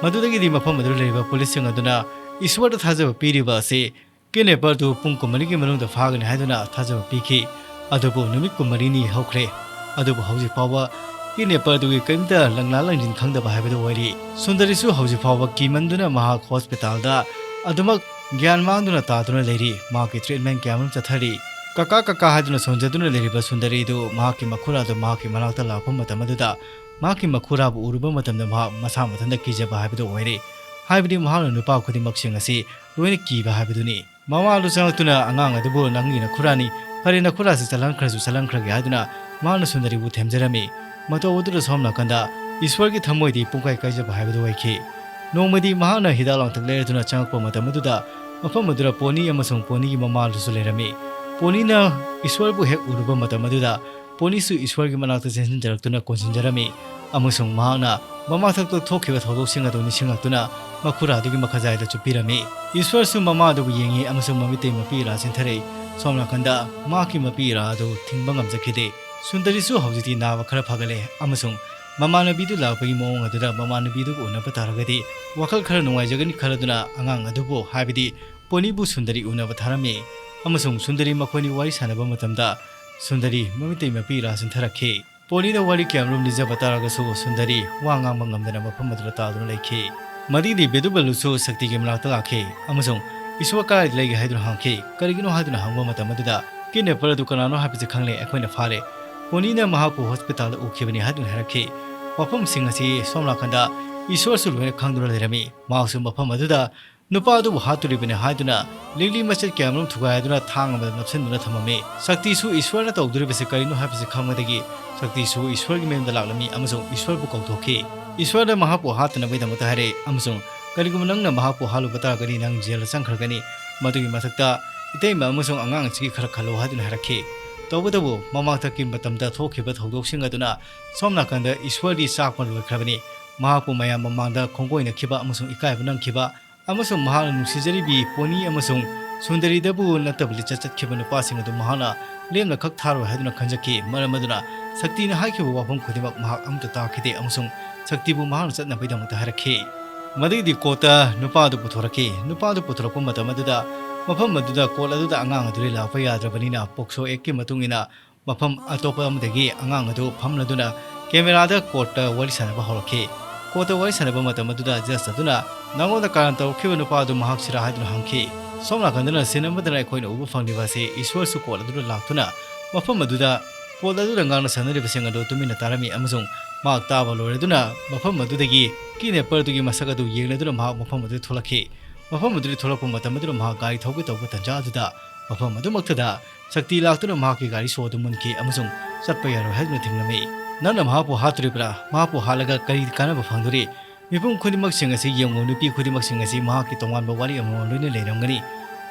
ꯃꯗꯨꯗꯒꯤꯗꯤ ꯃꯐꯝ ꯑꯗꯨꯗ ꯂꯩꯔꯤꯕ ꯄꯨꯂꯤꯁꯁꯤꯡ ꯑꯗꯨꯅ ꯏꯁꯣꯔꯗ ꯊꯥꯖꯕ ꯄꯤꯔꯤꯕ ꯑꯁꯤ ꯀꯤꯗꯅꯦꯄꯔ ꯑꯗꯨ ꯄꯨꯡ ꯀꯨꯟꯃꯔꯤꯒꯤ ꯃꯅꯨꯡꯗ ꯐꯥꯒꯅꯤ ꯍꯥꯏꯗꯨꯅ ꯊꯥꯖꯕ ꯄꯤꯈꯤ꯫ ꯑꯗꯨꯕꯨ ꯅꯨꯃꯤꯠ ꯀꯨꯟꯃꯔꯤꯅꯤ ꯍꯧꯈ꯭ꯔꯦ꯫ ꯑꯗꯨꯕꯨ ꯍꯧꯖꯤꯛ ꯐꯥꯎꯕ ꯀꯤꯗꯅꯦꯄꯔ ꯑꯗꯨꯒꯤ ꯀꯔꯤꯝꯇ ꯂꯪꯂꯥ ꯂꯪꯖꯤꯟ ꯈꯪꯗꯕ ꯍꯥꯏꯕꯗꯨ ꯑꯣꯏꯔꯤ꯫ ꯁꯨꯟꯗꯔꯤꯁꯨ ꯍꯧꯖꯤꯛ ꯐꯥꯎꯕ ꯀꯤꯃꯟꯗꯨꯅ ꯃꯍꯥꯛ ꯍꯣꯁꯄꯤꯇꯥꯜꯗ ꯑꯗꯨꯃꯛ ꯒ꯭ꯌꯥꯟ ꯃꯥꯡꯗꯨꯅ ꯇꯥꯗꯨꯅ ꯂꯩꯔꯤ꯫ ꯃꯍꯥꯛꯀꯤ ꯇ꯭ꯔꯤꯠꯃꯦꯟ ꯀꯌꯥ ꯑꯃꯔꯣꯝ ꯆꯠꯊꯔꯤ꯫ "ꯀꯀꯥ, ꯀꯀꯥ" ꯍꯥꯏꯗꯨꯅ ꯁꯣꯟꯖꯗꯨꯅ ꯂꯩꯔꯤꯕ ꯁꯨꯟꯗꯔꯤꯗꯨ ꯃꯍꯥꯛꯀꯤ ꯃꯈꯨꯔꯥꯗꯨ ꯃꯍꯥꯛꯀꯤ ꯃꯅꯥꯛꯇ ꯂꯥꯛꯄ ꯃꯇꯝ ꯑꯗꯨꯗ ꯃꯍꯥꯛꯀꯤ ꯃꯈꯨꯔꯥꯕꯨ ꯎꯔꯨꯕ ꯃꯇꯝꯗ ꯃꯍꯥꯛ ꯃꯁꯥ ꯃꯊꯟꯇ ꯀꯤꯖꯕ ꯍꯥꯏꯕꯗꯨ ꯑꯣꯏꯔꯦ꯫ ꯍꯥꯏꯕꯗꯤ ꯃꯍꯥꯛꯅ ꯅꯨꯄꯥ ꯈꯨꯗꯤꯡꯃꯛꯁꯤꯡ ꯑꯁꯤ ꯂꯣꯏꯅ ꯀꯤꯕ ꯍꯥꯏꯕꯗꯨꯅꯤ꯫ ꯃꯃꯥꯗꯨ ꯆꯪꯂꯛꯇꯨꯅ ꯑꯉꯥꯡ ꯑꯗꯨꯕꯨ, "ꯅꯪꯒꯤ ꯅꯈꯨꯔꯥꯅꯤ, ꯐꯔꯦ, ꯅꯈꯨꯔꯥꯁꯤ ꯆꯠꯍꯟꯈ꯭ꯔꯁꯨ ꯆꯠꯍꯟꯈ꯭ꯔꯒꯦ" ꯍꯥꯏꯗꯨꯅ ꯃꯍꯥꯛꯅ ꯁꯨꯟꯗꯔꯤꯕꯨ ꯊꯦꯝꯖꯔꯝꯃꯤ꯫ ꯃꯇꯧ ꯑꯗꯨꯗ ꯁꯣꯝ ꯅꯥꯀꯟꯗ ꯏꯁ꯭ꯋꯔꯒꯤ ꯊꯃꯣꯏꯗꯤ ꯄꯨꯡꯀꯥꯏ ꯀꯥꯏꯖꯕ ꯍꯥꯏꯕꯗꯨ ꯑꯣꯏꯈꯤ꯫ ꯅꯣꯡꯃꯗꯤ ꯃꯍꯥꯛꯅ ꯍꯤꯗꯥꯛ ꯂꯥꯡꯊꯛ ꯂꯩꯔꯗꯨꯅ ꯆꯪꯂꯛꯄ ꯃꯇꯝ ꯑꯗꯨꯗ ꯃꯐꯝ ꯑꯗꯨꯗ ꯄꯣꯅꯤ ꯑꯃꯁꯨꯡ ꯄꯣꯅꯤꯒꯤ ꯃꯃꯥꯗꯨꯁꯨ ꯂꯩꯔꯝꯃꯤ꯫ ꯄꯣꯅꯤꯅ ꯏꯁ꯭ꯋꯔꯕꯨ ꯍꯦꯛ ꯎꯔꯨꯕ ꯃꯇꯝ ꯑꯗꯨꯗ ꯄꯣꯅꯤꯁꯨ ꯏꯁ꯭ꯋꯔꯒꯤ ꯃꯅꯥꯛꯇ ꯆꯦꯟꯁꯤꯟꯖꯔꯛꯇꯨꯅ ꯀꯣꯟꯁꯤꯟꯖꯔꯝꯃꯤ ꯑꯃꯁꯨꯡ ꯃꯍꯥꯛꯅ ꯃꯃꯥꯡꯊꯛꯇ ꯊꯣꯛꯈꯤꯕ ꯊꯧꯗꯣꯛꯁꯤꯡ ꯑꯗꯨ ꯅꯤꯡꯁꯤꯡꯂꯛꯇꯨꯅ ꯃꯈꯨꯔꯥ ꯑꯗꯨꯒꯤ ꯃꯈꯖꯥꯏꯗ ꯆꯨꯞꯄꯤꯔꯝꯃꯤ꯫ ꯏꯁ꯭ꯋꯔꯁꯨ ꯃꯃꯥ ꯑꯗꯨꯕꯨ ꯌꯦꯡꯉꯤ ꯑꯃꯁꯨꯡ ꯃꯃꯤꯠꯇꯒꯤ ꯃꯄꯤ ꯏꯔꯥ ꯆꯦꯟꯊꯔꯛꯏ꯫ ꯁꯣꯝ ꯅꯥꯀꯟꯗ ꯃꯍꯥꯛꯀꯤ ꯃꯄꯤ ꯏꯔꯥ ꯑꯗꯨ ꯊꯤꯡꯕ ꯉꯝꯖꯈꯤꯗꯦ꯫ ꯁꯨꯟꯗꯔꯤꯁꯨ ꯍꯧꯖꯤꯛꯇꯤ ꯅꯥꯕ ꯈꯔ ꯐꯒꯠꯂꯦ ꯑꯃꯁꯨꯡ ꯃꯃꯥꯟꯅꯕꯤꯗꯨ ꯂꯥꯛꯄꯒꯤ ꯃꯑꯣꯡ ꯑꯗꯨꯗ ꯃꯃꯥꯟꯅꯕꯤꯗꯨꯒ ꯎꯅꯕ ꯇꯥꯔꯒꯗꯤ ꯋꯥꯈꯜ ꯈꯔ ꯅꯨꯡꯉꯥꯏꯖꯒꯅꯤ ꯈꯜꯂꯗꯨꯅ ꯑꯉꯥꯡ ꯑꯗꯨꯕꯨ, ꯍꯥꯏꯕꯗꯤ ꯄꯣꯅꯤꯕꯨ ꯁꯨꯟꯗꯔꯤ ꯎꯅꯕ ꯊꯥꯔꯝꯃꯤ ꯑꯃꯁꯨꯡ ꯁꯨꯟꯗꯔꯤ ꯃꯈꯣꯏꯅꯤ ꯋꯥꯔꯤ ꯁꯥꯟꯅꯕ ꯃꯇꯝꯗ ꯁꯨꯟꯗꯔꯤ ꯃꯃꯤꯠꯇꯒꯤ ꯃꯄꯤ ꯏꯔꯥ ꯆꯦꯟꯊꯔꯛꯈꯤ꯫ ꯄꯣꯅꯤꯅ ꯋꯥꯔꯤ ꯀꯌꯥꯃꯔꯨꯝ ꯂꯤꯖꯕ ꯇꯥꯔꯒꯁꯨ ꯁꯨꯟꯗꯔꯤ ꯋꯥ ꯉꯥꯡꯕ ꯉꯝꯗꯅ ꯃꯐꯝ ꯑꯗꯨꯗ ꯇꯥꯗꯨꯅ ꯂꯩꯈꯤ꯫ ꯃꯗꯨꯗꯤ ꯕꯦꯗꯨꯕꯂꯨꯁꯨ ꯁꯛꯇꯤꯒꯤ ꯃꯅꯥꯛꯇ ꯂꯥꯛꯈꯤ ꯑꯃꯁꯨꯡ ꯏꯁ꯭ꯋꯔ ꯀꯗꯥꯏꯗ ꯂꯩꯒꯦ ꯍꯥꯏꯗꯨꯅ ꯍꯪꯈꯤ꯫ ꯀꯔꯤꯒꯤꯅꯣ ꯍꯥꯏꯗꯨꯅ ꯍꯪꯕ ꯃꯇꯝ ꯑꯗꯨꯗ, "ꯀꯤꯗꯅꯦꯄꯔ ꯑꯗꯨ ꯀꯅꯥꯅꯣ ꯍꯥꯏꯕꯁꯤ ꯈꯪꯂꯦ, ꯑꯩꯈꯣꯏꯅ ꯐꯥꯔꯦ꯫ ꯄꯣꯅꯤꯅ ꯃꯍꯥꯛꯄꯨ ꯍꯣꯁꯄꯤꯇꯥꯜꯗ ꯎꯈꯤꯕꯅꯤ" ꯍꯥꯏꯗꯨꯅ ꯍꯥꯏꯔꯛꯈꯤ꯫ ꯋꯥꯐꯝꯁꯤꯡ ꯑꯁꯤ ꯁꯣꯝ ꯅꯥꯀꯟꯗ ꯏꯁ꯭ꯋꯔꯁꯨ ꯂꯣꯏꯅ ꯈꯪꯗꯨꯅ ꯂꯩꯔꯝꯃꯤ꯫ ꯃꯍꯥꯛꯁꯨ ꯃꯐꯝ ꯑꯗꯨꯗ ꯅꯨꯄꯥ ꯑꯗꯨꯕꯨ ꯍꯥꯠꯇꯣꯔꯤꯕꯅꯤ ꯍꯥꯏꯗꯨꯅ ꯂꯤꯛꯂꯤ ꯃꯆꯦꯠ ꯀꯌꯥꯃꯔꯨꯝ ꯊꯨꯒꯥꯏꯗꯨꯅ ꯊꯥꯡ ꯑꯃꯗ ꯅꯞꯁꯤꯟꯗꯨꯅ ꯊꯝꯃꯝꯃꯤ꯫ ꯁꯛꯇꯤꯁꯨ ꯏꯁ꯭ꯋꯔꯅ ꯇꯧꯗꯣꯔꯤꯕꯁꯤ ꯀꯔꯤꯅꯣ ꯍꯥꯏꯕꯁꯤ ꯈꯪꯕꯗꯒꯤ ꯁꯛꯇꯤꯁꯨ ꯏꯁ꯭ꯋꯔꯒꯤ ꯃꯌꯨꯝꯗ ꯂꯥꯛꯂꯝꯃꯤ ꯑꯃꯁꯨꯡ ꯏꯁ꯭ꯋꯔꯕꯨ ꯀꯧꯊꯣꯛꯈꯤ꯫ ꯏꯁ꯭ꯋꯔꯅ ꯃꯍꯥꯛꯄꯨ ꯍꯥꯠꯇꯅꯕꯒꯤꯗꯃꯛꯇ ꯍꯥꯏꯔꯛꯏ ꯑꯃꯁꯨꯡ, "ꯀꯔꯤꯒꯨꯝꯕ ꯅꯪꯅ ꯃꯍꯥꯛꯄꯨ ꯍꯥꯠꯂꯨꯕ ꯇꯥꯔꯒꯗꯤ ꯅꯪ ꯖꯦꯜꯗ ꯆꯪꯈ꯭ꯔꯒꯅꯤ꯫ ꯃꯗꯨꯒꯤ ꯃꯊꯛꯇ ꯏꯇꯩꯃ ꯑꯃꯁꯨꯡ ꯑꯉꯥꯡ ꯑꯁꯤꯒꯤ ꯈꯔ ꯈꯜꯂꯨ" ꯍꯥꯏꯗꯨꯅ ꯍꯥꯏꯔꯛꯈꯤ꯫ ꯇꯧꯕꯇꯕꯨ ꯃꯃꯥꯡꯊꯛꯀꯤ ꯃꯇꯝꯗ ꯊꯣꯛꯈꯤꯕ ꯊꯧꯗꯣꯛꯁꯤꯡ ꯑꯗꯨꯅ ꯁꯣꯝ ꯅꯥꯀꯟꯗ ꯏꯁ꯭ꯋꯔꯗꯤ ꯆꯥꯛꯄ ꯂꯣꯏꯈ꯭ꯔꯕꯅꯤ꯫ ꯃꯍꯥꯛꯄꯨ ꯃꯌꯥꯝ ꯃꯃꯥꯡꯗ ꯈꯣꯡꯒꯣꯏꯅꯈꯤꯕ ꯑꯃꯁꯨꯡ ꯏꯀꯥꯏꯕ ꯅꯪꯈꯤꯕ ꯑꯃꯁꯨꯡ ꯃꯍꯥꯛꯅ ꯅꯨꯡꯁꯤꯖꯔꯤꯕꯤ ꯄꯣꯅꯤ ꯑꯃꯁꯨꯡ ꯁꯨꯟꯗꯔꯤꯗꯕꯨ ꯅꯠꯇꯕ ꯂꯤꯆꯠ ꯆꯠꯈꯤꯕ ꯅꯨꯄꯥꯁꯤꯡ ꯑꯗꯨ ꯃꯍꯥꯛꯅ ꯂꯦꯝꯅ ꯈꯛ ꯊꯥꯔꯣꯏ ꯍꯥꯏꯗꯨꯅ ꯈꯟꯖꯈꯤ꯫ ꯃꯔꯝ ꯑꯗꯨꯅ ꯁꯛꯇꯤꯅ ꯍꯥꯏꯈꯤꯕ ꯋꯥꯐꯝ ꯈꯨꯗꯤꯡꯃꯛ ꯃꯍꯥꯛ ꯑꯃꯠꯇ ꯇꯥꯈꯤꯗꯦ ꯑꯃꯁꯨꯡ ꯁꯛꯇꯤꯕꯨ ꯃꯍꯥꯛꯅ ꯆꯠꯅꯕꯒꯤꯗꯃꯛꯇ ꯍꯥꯏꯔꯛꯈꯤ꯫ ꯃꯗꯨꯒꯤꯗꯤ ꯀꯣꯔꯠꯇ ꯅꯨꯄꯥ ꯑꯗꯨ ꯄꯨꯊꯣꯔꯛꯈꯤ꯫ ꯅꯨꯄꯥ ꯑꯗꯨ ꯄꯨꯊꯣꯔꯛꯄ ꯃꯇꯝ ꯑꯗꯨꯗ ꯃꯐꯝ ꯑꯗꯨꯗ ꯀꯣꯔꯠ ꯑꯗꯨꯗ ꯑꯉꯥꯡ ꯑꯗꯨꯗꯤ ꯂꯥꯛꯄ ꯌꯥꯗ꯭ꯔꯕꯅꯤꯅ ꯄꯣꯛꯁꯣ ꯑꯦꯛꯀꯤ ꯃꯇꯨꯡ ꯏꯟꯅ ꯃꯐꯝ ꯑꯇꯣꯞꯄ ꯑꯃꯗꯒꯤ ꯑꯉꯥꯡ ꯑꯗꯨ ꯐꯝꯂꯗꯨꯅ ꯀꯦꯃꯦꯔꯥꯗ ꯀꯣꯔꯠꯇ ꯋꯥꯔꯤ ꯁꯥꯟꯅꯕ ꯍꯧꯔꯛꯈꯤ꯫ ꯀꯣꯔꯠꯇ ꯋꯥꯔꯤ ꯁꯥꯟꯅꯕ ꯃꯇꯝ ꯑꯗꯨꯗ ꯖꯖ ꯑꯗꯨꯅ, "ꯅꯉꯣꯟꯗ ꯀꯥꯔꯟ ꯇꯧꯔꯛꯈꯤꯕ ꯅꯨꯄꯥ ꯑꯗꯨ ꯃꯍꯥꯛꯁꯤꯔꯥ?" ꯍꯥꯏꯗꯨꯅ ꯍꯪꯈꯤ꯫ ꯁꯣꯝ ꯅꯥꯀꯟꯗꯅ ꯁꯤꯟ ꯑꯃꯗꯅ ꯑꯩꯈꯣꯏꯅ ꯎꯕ ꯐꯪꯂꯤꯕ ꯑꯁꯤ ꯏꯁ꯭ꯋꯔꯁꯨ ꯀꯣꯔꯠ ꯑꯗꯨꯗ ꯂꯥꯛꯇꯨꯅ ꯃꯐꯝ ꯑꯗꯨꯗ ꯀꯣꯔꯠ ꯑꯗꯨꯗ ꯉꯥꯡꯅ ꯁꯛꯅꯔꯤꯕꯁꯤꯡ ꯑꯗꯨ ꯇꯨꯃꯤꯟꯅ ꯇꯥꯔꯝꯃꯤ ꯑꯃꯁꯨꯡ ꯃꯍꯥꯛ ꯇꯥꯕ ꯂꯣꯏꯔꯗꯨꯅ ꯃꯐꯝ ꯑꯗꯨꯗꯒꯤ ꯀꯤꯗꯅꯦꯄꯔ ꯑꯗꯨꯒꯤ ꯃꯁꯛ ꯑꯗꯨ ꯌꯦꯡꯂꯗꯨꯅ ꯃꯍꯥꯛ ꯃꯐꯝ ꯑꯗꯨꯗ ꯊꯣꯛꯂꯛꯈꯤ꯫ ꯃꯐꯝ ꯑꯗꯨꯗꯒꯤ ꯊꯣꯛꯂꯛꯄ ꯃꯇꯝ ꯑꯗꯨꯗ ꯃꯍꯥꯛ ꯒꯥꯔꯤ ꯊꯧꯒꯦ ꯇꯧꯕ ꯇꯥꯟꯖꯥ ꯑꯗꯨꯗ ꯃꯐꯝ ꯑꯗꯨꯃꯛꯇꯗ ꯁꯛꯇꯤ ꯂꯥꯛꯇꯨꯅ ꯃꯍꯥꯛꯀꯤ ꯒꯥꯔꯤ ꯁꯣ ꯑꯗꯨ ꯃꯨꯟꯈꯤ ꯑꯃꯁꯨꯡ ꯆꯠꯄ ꯌꯥꯔꯣꯏ ꯍꯥꯏꯗꯨꯅ ꯊꯤꯡꯂꯝꯃꯤ꯫ "ꯅꯪꯅ ꯃꯍꯥꯛꯄꯨ ꯍꯥꯠꯇꯣꯔꯤꯕ꯭ꯔꯥ? ꯃꯍꯥꯛꯄꯨ ꯍꯥꯠꯂꯒ ꯀꯔꯤ ꯀꯥꯟꯅꯕ ꯐꯪꯗꯣꯔꯤ? ꯃꯤꯄꯨꯝ ꯈꯨꯗꯤꯡꯃꯛꯁꯤꯡ ꯑꯁꯤ ꯌꯦꯡꯉꯨ, ꯅꯨꯄꯤ ꯈꯨꯗꯤꯡꯃꯛꯁꯤꯡ ꯑꯁꯤ ꯃꯍꯥꯛꯀꯤ ꯇꯣꯉꯥꯟꯕ ꯋꯥꯔꯤ ꯑꯃꯃꯝ ꯂꯣꯏꯅ ꯂꯩꯔꯝꯒꯅꯤ꯫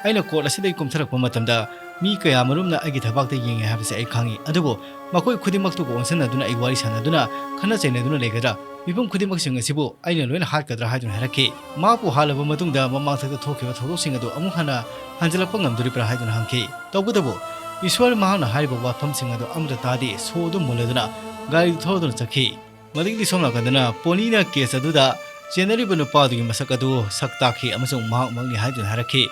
ꯑꯩꯅ ꯀꯣꯔꯠ ꯑꯁꯤꯗꯒꯤ ꯀꯨꯝꯊꯔꯛꯄ ꯃꯇꯝꯗ ꯃꯤ ꯀꯌꯥ ꯃꯔꯨꯝꯅ ꯑꯩꯒꯤ ꯊꯕꯥꯛꯇ ꯌꯦꯡꯉꯦ ꯍꯥꯏꯕꯁꯤ ꯑꯩ ꯈꯪꯏ, ꯑꯗꯨꯕꯨ ꯃꯈꯣꯏ ꯈꯨꯗꯤꯡꯃꯛꯇꯨꯒ ꯑꯣꯟꯁꯤꯟꯅꯗꯨꯅ ꯑꯩ ꯋꯥꯔꯤ ꯁꯥꯟꯅꯗꯨꯅ ꯈꯠꯅ ꯆꯩꯅꯗꯨꯅ ꯂꯩꯒꯗ꯭ꯔꯥ? ꯃꯤꯄꯨꯝ ꯈꯨꯗꯤꯡꯃꯛꯁꯤꯡ ꯑꯁꯤꯕꯨ ꯑꯩꯅ ꯂꯣꯏꯅ ꯍꯥꯠꯀꯗ꯭ꯔꯥ?" ꯍꯥꯏꯗꯨꯅ ꯍꯥꯏꯔꯛꯈꯤ꯫ ꯃꯍꯥꯛꯄꯨ ꯍꯥꯠꯂꯕ ꯃꯇꯨꯡꯗ ꯃꯃꯥꯡꯊꯛꯇ ꯊꯣꯛꯈꯤꯕ ꯊꯧꯗꯣꯛꯁꯤꯡ ꯑꯗꯨ ꯑꯃꯨꯛ ꯍꯟꯅ ꯍꯟꯖꯤꯜꯂꯛꯄ ꯉꯝꯗꯣꯔꯤꯕ꯭ꯔꯥ ꯍꯥꯏꯗꯨꯅ ꯍꯪꯈꯤ꯫ ꯇꯧꯕꯇꯕꯨ ꯏꯁ꯭ꯋꯔ ꯃꯍꯥꯛꯅ ꯍꯥꯏꯔꯤꯕ ꯋꯥꯐꯝꯁꯤꯡ ꯑꯗꯨ ꯑꯃꯠꯇ ꯇꯥꯗꯦ, ꯁꯣ ꯑꯗꯨ ꯃꯨꯜꯂꯗꯨꯅ ꯒꯥꯔꯤꯗꯨ ꯊꯧꯗꯨꯅ ꯆꯠꯈꯤ꯫ ꯃꯗꯨꯒꯤꯗꯤ ꯁꯣꯝ ꯅꯥꯀꯟꯗꯅ ꯄꯣꯅꯤꯅ ꯀꯦꯁ ꯑꯗꯨꯗ ꯆꯦꯟꯅꯔꯤꯕ ꯅꯨꯄꯥꯗꯨꯒꯤ ꯃꯁꯛ ꯑꯗꯨ ꯁꯛ ꯇꯥꯛꯈꯤ ꯑꯃꯁꯨꯡ ꯃꯍꯥꯛꯃꯛꯅꯤ ꯍꯥꯏꯗꯨꯅ ꯍꯥꯏꯔꯛꯈꯤ꯫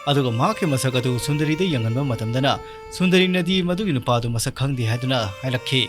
ꯑꯗꯨꯒ ꯃꯍꯥꯛꯀꯤ ꯃꯁꯛ ꯑꯗꯨ ꯁꯨꯟꯗꯔꯤꯗ ꯌꯦꯡꯍꯟꯕ ꯃꯇꯝꯗꯅ ꯁꯨꯟꯗꯔꯤꯅꯗꯤ ꯃꯗꯨꯒꯤ ꯅꯨꯄꯥꯗꯨ ꯃꯁꯛ ꯈꯪꯗꯦ ꯍꯥꯏꯗꯨꯅ ꯍꯥꯏꯔꯛꯈꯤ꯫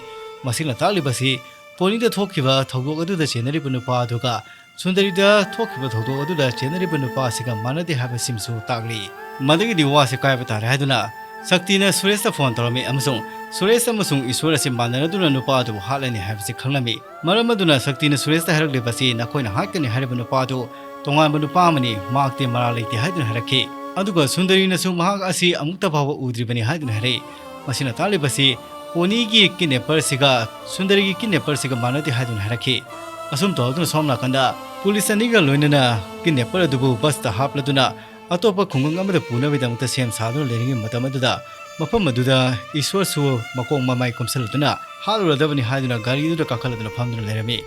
ꯃꯁꯤꯅ ꯇꯥꯛꯂꯤꯕꯁꯤ ꯄꯣꯅꯤꯗ ꯊꯣꯛꯈꯤꯕ ꯊꯧꯗꯣꯛ ꯑꯗꯨꯗ ꯆꯦꯟꯅꯔꯤꯕ ꯅꯨꯄꯥ ꯑꯗꯨꯒ ꯁꯨꯟꯗꯔꯤꯗ ꯊꯣꯛꯈꯤꯕ ꯊꯧꯗꯣꯛ ꯑꯗꯨꯗ ꯆꯦꯟꯅꯔꯤꯕ ꯅꯨꯄꯥ ꯑꯁꯤꯒ ꯃꯥꯟꯅꯗꯦ ꯍꯥꯏꯕꯁꯤꯃꯁꯨ ꯇꯥꯛꯂꯤ꯫ ꯃꯗꯨꯒꯤꯗꯤ ꯋꯥꯁꯦ ꯀꯥꯏꯕ ꯇꯥꯔꯦ ꯍꯥꯏꯗꯨꯅ ꯁꯛꯇꯤꯅ ꯁꯨꯔꯦꯁꯇ ꯐꯣꯟ ꯇꯧꯔꯝꯃꯤ ꯑꯃꯁꯨꯡ ꯁꯨꯔꯦꯁ ꯑꯃꯁꯨꯡ ꯏꯁ꯭ꯋꯔ ꯑꯁꯤ ꯃꯥꯟꯅꯔꯗꯨꯅ ꯅꯨꯄꯥ ꯑꯗꯨꯕꯨ ꯍꯥꯠꯂꯅꯤ ꯍꯥꯏꯕꯁꯤ ꯈꯪꯂꯝꯃꯤ꯫ ꯃꯔꯝ ꯑꯗꯨꯅ ꯁꯛꯇꯤꯅ ꯁꯨꯔꯦꯁꯇ ꯍꯥꯏꯔꯛꯂꯤꯕꯁꯤ ꯅꯈꯣꯏꯅ ꯍꯥꯠꯀꯅꯤ ꯍꯥꯏꯔꯤꯕ ꯅꯨꯄꯥ ꯑꯗꯨ ꯇꯣꯉꯥꯟꯕ ꯅꯨꯄꯥ ꯑꯃꯅꯤ, ꯃꯍꯥꯛꯇꯤ ꯃꯔꯥꯜ ꯂꯩꯇꯦ ꯍꯥꯏꯗꯨꯅ ꯍꯥꯏꯔꯛꯈꯤ꯫ ꯑꯗꯨꯒ ꯁꯨꯟꯗꯔꯤꯅꯁꯨ ꯃꯍꯥꯛ ꯑꯁꯤ ꯑꯃꯨꯛꯇ ꯐꯥꯎꯕ ꯎꯗ꯭ꯔꯤꯕꯅꯤ ꯍꯥꯏꯗꯨꯅ ꯍꯥꯏꯔꯛꯏ꯫ ꯃꯁꯤꯅ ꯇꯥꯛꯂꯤꯕꯁꯤ ꯄꯣꯅꯤꯒꯤ ꯀꯤꯗꯅꯦꯄꯔꯁꯤꯒ ꯁꯨꯟꯗꯔꯤꯒꯤ ꯀꯤꯗꯅꯦꯄꯔꯁꯤꯒ ꯃꯥꯟꯅꯗꯦ ꯍꯥꯏꯗꯨꯅ ꯍꯥꯏꯔꯛꯈꯤ꯫ ꯑꯁꯨꯝ ꯇꯧꯗꯨꯅ ꯁꯣꯝ ꯅꯥꯀꯟꯗ ꯄꯨꯂꯤꯁ ꯑꯅꯤꯒ ꯂꯣꯏꯅꯅ ꯀꯤꯗꯅꯦꯄꯔ ꯑꯗꯨꯕꯨ ꯕꯁꯇ ꯍꯥꯞꯂꯗꯨꯅ ꯑꯇꯣꯞꯄ ꯈꯨꯡꯒꯪ ꯑꯃꯗ ꯄꯨꯅꯕꯒꯤꯗꯃꯛꯇ ꯁꯦꯝ ꯁꯥꯗꯨꯅ ꯂꯩꯔꯤꯉꯩ ꯃꯇꯝ ꯑꯗꯨꯗ ꯃꯐꯝ ꯑꯗꯨꯗ ꯏꯁ꯭ꯋꯔꯁꯨ ꯃꯀꯣꯛ ꯃꯃꯥꯏ ꯀꯨꯝꯁꯤꯜꯂꯗꯨꯅ ꯍꯥꯠꯂꯨꯔꯗꯕꯅꯤ ꯍꯥꯏꯗꯨꯅ ꯒꯥꯔꯤ ꯑꯗꯨꯗ ꯀꯥꯈꯠꯂꯗꯨꯅ ꯐꯝꯗꯨꯅ ꯂꯩꯔꯝꯃꯤ꯫